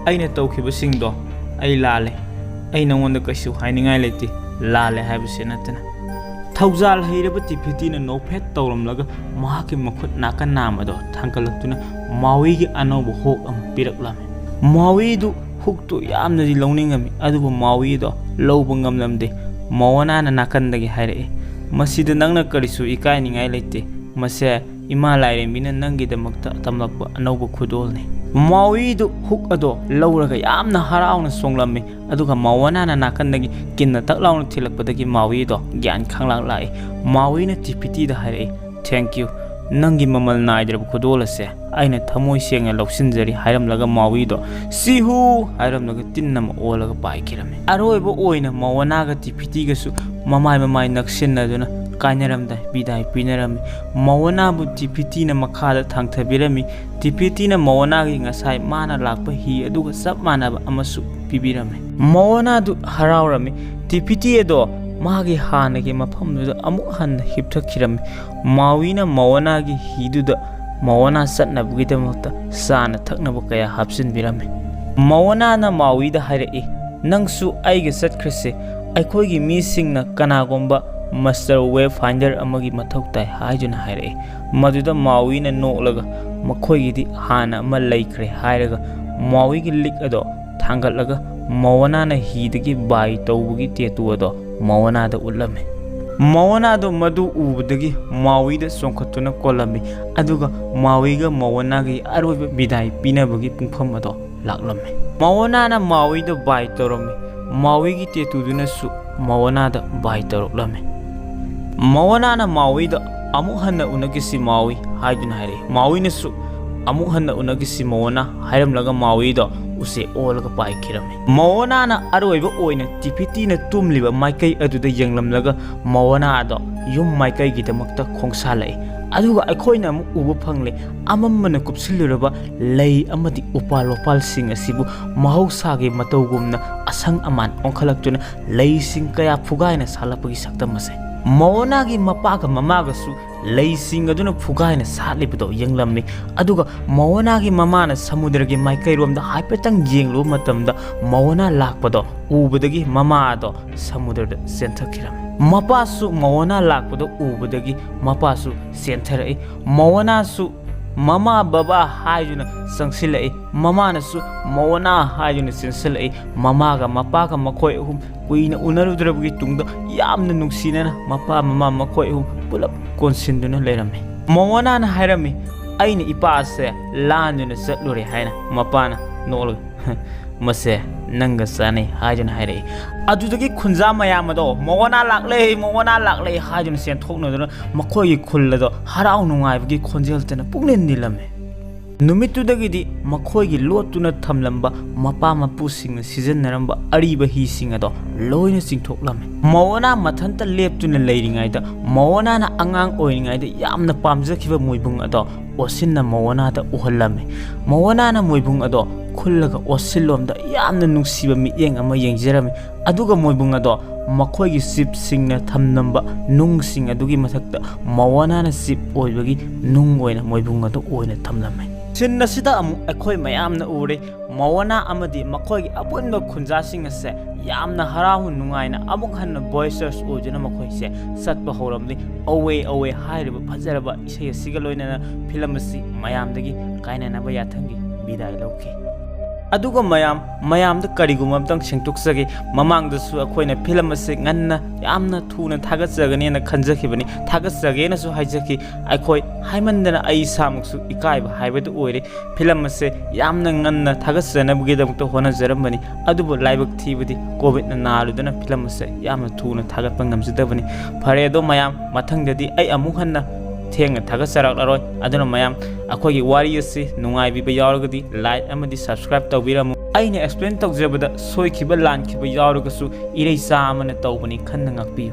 ꯑꯩꯅ ꯇꯧꯈꯤꯕꯁꯤꯡꯗꯣ ꯑꯩ ꯂꯥꯜꯂꯦ꯫ ꯑꯩ ꯅꯉꯣꯟꯗ ꯀꯩꯁꯨ ꯍꯥꯏꯅꯤꯡꯉꯥꯏ ꯂꯩꯇꯦ, ꯂꯥꯜꯂꯦ ꯍꯥꯏꯕꯁꯤ ꯅꯠꯇꯅ"꯫ ꯊꯧꯖꯥꯜ ꯍꯩꯔꯕ ꯇꯤꯐꯤꯇꯤꯅ ꯅꯣꯛꯐꯦꯠ ꯇꯧꯔꯝꯂꯒ ꯃꯍꯥꯛꯀꯤ ꯃꯈꯨꯠ ꯅꯥꯀꯟ ꯅꯥꯝꯃꯗꯣ ꯊꯥꯡꯒꯠꯂꯛꯇꯨꯅ ꯃꯥꯎꯏꯒꯤ ꯑꯅꯧꯕ ꯍꯣꯛ ꯑꯃ ꯄꯤꯔꯛꯂꯝꯃꯤ꯫ ꯃꯥꯎꯏꯗꯨ ꯍꯣꯛꯇꯨ ꯌꯥꯝꯅꯗꯤ ꯂꯧꯅꯤꯡꯉꯝꯃꯤ, ꯑꯗꯨꯕꯨ ꯃꯥꯎꯏꯗꯣ ꯂꯧꯕ ꯉꯝꯂꯝꯗꯦ꯫ ꯃꯣꯑꯅꯥꯅ ꯅꯥꯀꯟꯗꯒꯤ ꯍꯥꯏꯔꯛꯏ, "ꯃꯁꯤꯗ ꯅꯪꯅ ꯀꯔꯤꯁꯨ ꯏꯀꯥꯏꯅꯤꯡꯉꯥꯏ ꯂꯩꯇꯦ꯫ ꯃꯁꯦ ꯏꯃꯥ ꯂꯥꯏꯔꯦꯝꯕꯤꯅ ꯅꯪꯒꯤꯗꯃꯛꯇ ꯇꯝꯂꯛꯄ ꯑꯅꯧꯕ ꯈꯨꯗꯣꯜꯅꯤ"꯫ ꯃꯥꯎꯏꯗꯨ ꯍꯨꯛ ꯑꯗꯣ ꯂꯧꯔꯒ ꯌꯥꯝꯅ ꯍꯔꯥꯎꯅ ꯆꯣꯡꯂꯝꯃꯤ꯫ ꯑꯗꯨꯒ ꯃꯥꯋꯣꯅꯥꯅ ꯅꯥꯀꯟꯗꯒꯤ ꯀꯤꯟꯅ ꯇꯛ ꯂꯥꯎꯅ ꯊꯤꯜꯂꯛꯄꯗꯒꯤ ꯃꯥꯎꯏꯗꯣ ꯒ꯭ꯌꯥꯟ ꯈꯪꯂꯥꯛ ꯂꯥꯛꯏ꯫ ꯃꯥꯎꯏꯅ ꯇꯤꯐꯤꯇꯤꯗ ꯍꯥꯏꯔꯛꯏ, "Thank you, ꯅꯪꯒꯤ ꯃꯃꯜ ꯅꯥꯏꯗ꯭ꯔꯕ ꯈꯨꯗꯣꯜ ꯑꯁꯦ ꯑꯩꯅ ꯊꯃꯣꯏ ꯁꯦꯡꯅ ꯂꯧꯁꯤꯟꯖꯔꯤ" ꯍꯥꯏꯔꯝꯂꯒ ꯃꯥꯎꯏꯗꯣ "ꯁꯤꯍꯨ" ꯍꯥꯏꯔꯝꯂꯒ ꯇꯤꯟ ꯑꯃ ꯑꯣꯜꯂꯒ ꯄꯥꯏꯈꯤꯔꯝꯃꯤ꯫ ꯑꯔꯣꯏꯕ ꯑꯣꯏꯅ ꯃꯥꯋꯣꯅꯥꯒ ꯇꯤꯐꯤꯇꯤꯒꯁꯨ ꯃꯃꯥꯏ ꯃꯃꯥꯏ ꯅꯛꯁꯤꯟꯅꯗꯨꯅ ꯀꯥꯏꯅꯔꯝꯗꯥꯏ ꯕꯤꯗꯥꯏ ꯄꯤꯅꯔꯝꯃꯤ꯫ ꯃꯥꯋꯣꯅꯥꯕꯨ ꯇꯤꯐꯤꯇꯤꯅ ꯃꯈꯥꯗ ꯊꯥꯡꯊꯕꯤꯔꯝꯃꯤ꯫ ꯇꯤꯐꯤꯇꯤꯅ ꯃꯥꯋꯣꯅꯥꯒꯤ ꯉꯁꯥꯏ ꯃꯥꯅ ꯂꯥꯛꯄ ꯍꯤ ꯑꯗꯨꯒ ꯆꯞ ꯃꯥꯟꯅꯕ ꯑꯃꯁꯨ ꯄꯤꯕꯤꯔꯝꯃꯤ꯫ ꯃꯥꯋꯣꯅꯥꯗꯨ ꯍꯔꯥꯎꯔꯝꯃꯤ꯫ ꯇꯤꯐꯤꯇꯤ ꯑꯗꯣ ꯃꯥꯒꯤ ꯍꯥꯟꯅꯒꯤ ꯃꯐꯝꯗꯨꯗ ꯑꯃꯨꯛ ꯍꯟꯅ ꯍꯤꯞꯊꯈꯤꯔꯝꯃꯤ꯫ ꯃꯥꯎꯏꯅ ꯃꯥꯋꯣꯅꯥꯒꯤ ꯍꯤꯗꯨꯗ ꯃꯥꯋꯣꯅꯥ ꯆꯠꯅꯕꯒꯤꯗꯃꯛꯇ ꯆꯥꯅ ꯊꯛꯅꯕ ꯀꯌꯥ ꯍꯥꯞꯆꯤꯟꯕꯤꯔꯝꯃꯤ꯫ ꯃꯥꯋꯣꯅꯥꯅ ꯃꯥꯎꯏꯗ ꯍꯥꯏꯔꯛꯏ, "ꯅꯪꯁꯨ ꯑꯩꯒ ꯆꯠꯈ꯭ꯔꯁꯦ꯫ ꯑꯩꯈꯣꯏꯒꯤ ꯃꯤꯁꯤꯡꯅ ꯀꯅꯥꯒꯨꯝꯕ ꯃꯁꯇꯔ ꯋꯦ ꯐꯥꯏꯟꯗꯔ ꯑꯃꯒꯤ ꯃꯊꯧ ꯇꯥꯏ" ꯍꯥꯏꯗꯨꯅ ꯍꯥꯏꯔꯛꯏ꯫ ꯃꯗꯨꯗ ꯃꯥꯎꯏꯅ ꯅꯣꯛꯂꯒ, "ꯃꯈꯣꯏꯒꯤꯗꯤ ꯍꯥꯟꯅ ꯑꯃ ꯂꯩꯈ꯭ꯔꯦ" ꯍꯥꯏꯔꯒ ꯃꯥꯎꯏꯒꯤ ꯂꯤꯛ ꯑꯗꯣ ꯊꯥꯡꯒꯠꯂꯒ ꯃꯥꯋꯣꯅꯥꯅ ꯍꯤꯗꯒꯤ ꯕꯥꯏ ꯇꯧꯕꯒꯤ ꯇꯦꯇꯨ ꯑꯗꯣ ꯃꯥꯋꯣꯅꯥꯗ ꯎꯠꯂꯝꯃꯤ꯫ ꯃꯥꯋꯣꯅꯥꯗꯣ ꯃꯗꯨ ꯎꯕꯗꯒꯤ ꯃꯥꯎꯏꯗ ꯆꯣꯡꯈꯠꯇꯨꯅ ꯀꯣꯜꯂꯝꯃꯤ, ꯑꯗꯨꯒ ꯃꯥꯎꯏꯒ ꯃꯥꯋꯣꯅꯥꯒꯤ ꯑꯔꯣꯏꯕ ꯕꯤꯗꯥꯏ ꯄꯤꯅꯕꯒꯤ ꯄꯨꯡꯐꯝ ꯑꯗꯣ ꯂꯥꯛꯂꯝꯃꯤ꯫ ꯃꯥꯋꯣꯅꯥꯅ ꯃꯥꯎꯏꯗ ꯕꯥꯏ ꯇꯧꯔꯝꯃꯤ꯫ ꯃꯥꯎꯏꯒꯤ ꯇꯦꯇꯨꯗꯨꯅꯁꯨ ꯃꯥꯋꯣꯅꯥꯗ ꯕꯥꯏ ꯇꯧꯔꯛꯂꯝꯃꯤ꯫ ꯃꯥꯋꯣꯅꯥꯅ ꯃꯥꯎꯏꯗ "ꯑꯃꯨꯛ ꯍꯟꯅ ꯎꯅꯈꯤꯁꯤ ꯃꯥꯎꯏ" ꯍꯥꯏꯗꯨꯅ ꯍꯥꯏꯔꯛꯏ꯫ ꯃꯥꯎꯏꯅꯁꯨ "ꯑꯃꯨꯛ ꯍꯟꯅ ꯎꯅꯈꯤꯁꯤ ꯃꯥꯋꯣꯅꯥ" ꯍꯥꯏꯔꯝꯂꯒ ꯃꯥꯎꯏꯗꯣ ꯎꯆꯦꯛ ꯑꯣꯜꯂꯒ ꯄꯥꯏꯈꯤꯔꯝꯃꯤ꯫ ꯃꯥꯋꯣꯅꯥꯅ ꯑꯔꯣꯏꯕ ꯑꯣꯏꯅ ꯇꯤꯐꯤꯇꯤꯅ ꯇꯨꯝꯂꯤꯕ ꯃꯥꯏꯀꯩ ꯑꯗꯨꯗ ꯌꯦꯡꯂꯝꯂꯒ ꯃꯥꯋꯣꯅꯥꯗꯣ ꯌꯨꯝ ꯃꯥꯏꯀꯩꯒꯤꯗꯃꯛꯇ ꯈꯣꯡꯁꯥꯜꯂꯛꯏ꯫ ꯑꯗꯨꯒ ꯑꯩꯈꯣꯏꯅ ꯑꯃꯨꯛ ꯎꯕ ꯐꯪꯂꯦ, ꯑꯃꯝꯕꯅ ꯀꯨꯞꯁꯤꯜꯂꯨꯔꯕ ꯂꯩ ꯑꯃꯗꯤ ꯎꯄꯥꯜ ꯋꯥꯄꯥꯜꯁꯤꯡ ꯑꯁꯤꯕꯨ ꯃꯍꯧꯁꯥꯒꯤ ꯃꯇꯧꯒꯨꯝꯅ ꯑꯁꯪ ꯑꯃꯥꯟ ꯑꯣꯟꯈꯠꯂꯛꯇꯨꯅ ꯂꯩꯁꯤꯡ ꯀꯌꯥ ꯐꯨꯒꯥꯏꯅ ꯁꯥꯠꯂꯛꯄꯒꯤ ꯁꯛꯇꯝ ꯑꯁꯦ꯫ ꯃꯥꯋꯣꯅꯥꯒꯤ ꯃꯄꯥꯒ ꯃꯃꯥꯒꯁꯨ ꯂꯩꯁꯤꯡ ꯑꯗꯨꯅ ꯐꯨꯒꯥꯏꯅ ꯁꯥꯠꯂꯤꯕꯗꯣ ꯌꯦꯡꯂꯝꯃꯤ꯫ ꯑꯗꯨꯒ ꯃꯥꯋꯣꯅꯥꯒꯤ ꯃꯃꯥꯅ ꯁꯃꯨꯗ꯭ꯔꯒꯤ ꯃꯥꯏꯀꯩꯔꯣꯝꯗ ꯍꯥꯏꯐꯦꯠꯇꯪ ꯌꯦꯡꯂꯨꯕ ꯃꯇꯝꯗ ꯃꯥꯋꯣꯅꯥ ꯂꯥꯛꯄꯗꯣ ꯎꯕꯗꯒꯤ ꯃꯃꯥ ꯑꯗꯣ ꯁꯃꯨꯗ꯭ꯔꯗ ꯆꯦꯟꯊꯈꯤꯔꯝꯃꯤ꯫ ꯃꯄꯥꯁꯨ ꯃꯥꯋꯣꯅꯥ ꯂꯥꯛꯄꯗꯣ ꯎꯕꯗꯒꯤ ꯃꯄꯥꯁꯨ ꯆꯦꯟꯊꯔꯛꯏ꯫ ꯃꯥꯋꯣꯅꯥꯁꯨ "ꯃꯃꯥ, ꯕꯕꯥ" ꯍꯥꯏꯗꯨꯅ ꯆꯪꯁꯤꯜꯂꯛꯏ꯫ ꯃꯃꯥꯅꯁꯨ "ꯃꯥꯋꯣꯅꯥ" ꯍꯥꯏꯗꯨꯅ ꯆꯦꯟꯁꯤꯜꯂꯛꯏ꯫ ꯃꯃꯥꯒ ꯃꯄꯥꯒ ꯃꯈꯣꯏ ꯑꯍꯨꯝ ꯀꯨꯏꯅ ꯎꯅꯔꯨꯗ꯭ꯔꯕꯒꯤ ꯇꯨꯡꯗ ꯌꯥꯝꯅ ꯅꯨꯡꯁꯤꯅꯅ ꯃꯄꯥ ꯃꯃꯥ ꯃꯈꯣꯏ ꯑꯍꯨꯝ ꯄꯨꯂꯞ ꯀꯣꯟꯁꯤꯟꯗꯨꯅ ꯂꯩꯔꯝꯃꯤ꯫ ꯃꯥꯋꯣꯅꯥꯅ ꯍꯥꯏꯔꯝꯃꯤ, "ꯑꯩꯅ ꯏꯄꯥꯁꯦ ꯂꯥꯟꯗꯨꯅ ꯆꯠꯂꯨꯔꯦ" ꯍꯥꯏꯅ ꯃꯄꯥꯅ ꯅꯣꯛꯂꯒ "ꯃꯁꯦ ꯅꯪꯒ ꯆꯥꯅꯩ" ꯍꯥꯏꯗꯨꯅ ꯍꯥꯏꯔꯛꯏ꯫ ꯑꯗꯨꯗꯒꯤ ꯈꯨꯟꯖꯥ ꯃꯌꯥꯝ ꯑꯗꯣ "ꯃꯣꯑꯣꯅꯥ ꯂꯥꯛꯂꯦ, ꯃꯣꯑꯣꯅꯥ ꯂꯥꯛꯂꯦ" ꯍꯥꯏꯗꯨꯅ ꯆꯦꯟꯊꯣꯛꯅꯗꯨꯅ ꯃꯈꯣꯏꯒꯤ ꯈꯨꯜ ꯑꯗꯣ ꯍꯔꯥꯎ ꯅꯨꯡꯉꯥꯏꯕꯒꯤ ꯈꯣꯟꯖꯦꯜꯇꯅ ꯄꯨꯛꯅꯤꯜ ꯅꯤꯜꯂꯝꯃꯤ꯫ ꯅꯨꯃꯤꯠꯇꯨꯗꯒꯤꯗꯤ ꯃꯈꯣꯏꯒꯤ ꯂꯣꯠꯇꯨꯅ ꯊꯝꯂꯝꯕ ꯃꯄꯥ ꯃꯄꯨꯁꯤꯡꯅ ꯁꯤꯖꯤꯟꯅꯔꯝꯕ ꯑꯔꯤꯕ ꯍꯤꯁꯤꯡ ꯑꯗꯣ ꯂꯣꯏꯅ ꯆꯤꯡꯊꯣꯛꯂꯝꯃꯤ꯫ ꯃꯣꯑꯣꯅꯥ ꯃꯊꯟꯇ ꯂꯦꯞꯇꯨꯅ ꯂꯩꯔꯤꯉꯩꯗ, ꯃꯣꯑꯣꯅꯥꯅ ꯑꯉꯥꯡ ꯑꯣꯏꯔꯤꯉꯩꯗ ꯌꯥꯝꯅ ꯄꯥꯝꯖꯈꯤꯕ ꯃꯣꯏꯕꯨꯡ ꯑꯗꯣ ꯑꯣꯁꯤꯟꯅ ꯃꯣꯑꯣꯅꯥꯗ ꯎꯍꯜꯂꯝꯃꯤ꯫ ꯃꯣꯑꯣꯅꯥꯅ ꯃꯣꯏꯕꯨꯡ ꯑꯗꯣ ꯈꯨꯜꯂꯒ ꯑꯣꯁꯤꯟꯂꯣꯝꯗ ꯌꯥꯝꯅ ꯅꯨꯡꯁꯤꯕ ꯃꯤꯠꯌꯦꯡ ꯑꯃ ꯌꯦꯡꯖꯔꯝꯃꯤ꯫ ꯑꯗꯨꯒ ꯃꯣꯏꯕꯨꯡ ꯑꯗꯣ ꯃꯈꯣꯏꯒꯤ ꯆꯤꯞꯁꯤꯡꯅ ꯊꯝꯂꯝꯕ ꯅꯨꯡꯁꯤꯡ ꯑꯗꯨꯒꯤ ꯃꯊꯛꯇ ꯃꯣꯑꯣꯅꯥꯅ ꯆꯤꯞ ꯑꯣꯏꯕꯒꯤ ꯅꯨꯡ ꯑꯣꯏꯅ ꯃꯣꯏꯕꯨꯡ ꯑꯗꯨ ꯑꯣꯏꯅ ꯊꯝꯂꯝꯃꯤ꯫ ꯁꯤꯟ ꯑꯁꯤꯗ ꯑꯃꯨꯛ ꯑꯩꯈꯣꯏ ꯃꯌꯥꯝꯅ ꯎꯔꯦ, ꯃꯣꯑꯣꯅꯥ ꯑꯃꯗꯤ ꯃꯈꯣꯏꯒꯤ ꯑꯄꯨꯟꯕ ꯈꯨꯟꯖꯥꯁꯤꯡ ꯑꯁꯦ ꯌꯥꯝꯅ ꯍꯔꯥꯎ ꯅꯨꯡꯉꯥꯏꯅ ꯑꯃꯨꯛ ꯍꯟꯅ ꯕꯣꯏꯁꯔꯁ ꯑꯣꯏꯗꯨꯅ ꯃꯈꯣꯏꯁꯦ ꯆꯠꯄ ꯍꯧꯔꯝꯂꯤ꯫ ꯑꯋꯦ ꯑꯋꯦ ꯍꯥꯏꯔꯤꯕ ꯐꯖꯔꯕ ꯏꯁꯩ ꯑꯁꯤꯒ ꯂꯣꯏꯅꯅ ꯐꯤꯂꯝ ꯑꯁꯤ ꯃꯌꯥꯝꯗꯒꯤ ꯀꯥꯏꯅꯅꯕ ꯌꯥꯊꯪꯒꯤ ꯕꯤꯗꯥꯏ ꯂꯧꯈꯤ꯫ ꯑꯗꯨꯒ ꯃꯌꯥꯝ, ꯃꯌꯥꯝꯗ ꯀꯔꯤꯒꯨꯝꯕ ꯑꯝꯇꯪ ꯁꯦꯡꯗꯣꯛꯆꯒꯦ꯫ ꯃꯃꯥꯡꯗꯁꯨ ꯑꯩꯈꯣꯏꯅ ꯐꯤꯂꯝ ꯑꯁꯤ ꯉꯟꯅ, ꯌꯥꯝꯅ ꯊꯨꯅ ꯊꯥꯒꯠꯆꯒꯅꯦꯅ ꯈꯟꯖꯈꯤꯕꯅꯤ, ꯊꯥꯒꯠꯆꯒꯦꯅꯁꯨ ꯍꯥꯏꯖꯈꯤ꯫ ꯑꯩꯈꯣꯏ ꯍꯥꯏꯃꯟꯗꯅ ꯑꯩ ꯏꯁꯥꯃꯛꯁꯨ ꯏꯀꯥꯏꯕ ꯍꯥꯏꯕꯗꯨ ꯑꯣꯏꯔꯦ꯫ ꯐꯤꯂꯝ ꯑꯁꯦ ꯌꯥꯝꯅ ꯉꯟꯅ ꯊꯥꯒꯠꯆꯅꯕꯒꯤꯗꯃꯛꯇ ꯍꯣꯠꯅꯖꯔꯝꯕꯅꯤ, ꯑꯗꯨꯕꯨ ꯂꯥꯏꯕꯛ ꯊꯤꯕꯗꯤ ꯀꯣꯚꯤꯗꯅ ꯅꯥꯔꯨꯗꯨꯅ ꯐꯤꯂꯝ ꯑꯁꯦ ꯌꯥꯝꯅ ꯊꯨꯅ ꯊꯥꯒꯠꯄ ꯉꯝꯖꯗꯕꯅꯤ꯫ ꯐꯔꯦ ꯑꯗꯣ ꯃꯌꯥꯝ, ꯃꯊꯪꯗꯗꯤ ꯑꯩ ꯑꯃꯨꯛ ꯍꯟꯅ ꯊꯦꯡꯅ ꯊꯥꯒꯠꯆꯔꯛꯂꯔꯣꯏ꯫ ꯑꯗꯨꯅ ꯃꯌꯥꯝ, ꯑꯩꯈꯣꯏꯒꯤ ꯋꯥꯔꯤ ꯑꯁꯤ ꯅꯨꯡꯉꯥꯏꯕꯤꯕ ꯌꯥꯎꯔꯒꯗꯤ ꯂꯥꯏꯛ ꯑꯃꯗꯤ ꯁꯕꯁꯀ꯭ꯔꯥꯏꯕ ꯇꯧꯕꯤꯔꯝꯃꯨ꯫ ꯑꯩꯅ ꯑꯦꯛꯁꯄ꯭ꯂꯦꯟ ꯇꯧꯖꯕꯗ ꯁꯣꯏꯈꯤꯕ ꯂꯥꯟꯈꯤꯕ ꯌꯥꯎꯔꯒꯁꯨ ꯏꯔꯩꯆꯥ ꯑꯃꯅ ꯇꯧꯕꯅꯤ ꯈꯟꯅ ꯉꯥꯛꯄꯤꯌꯨ꯫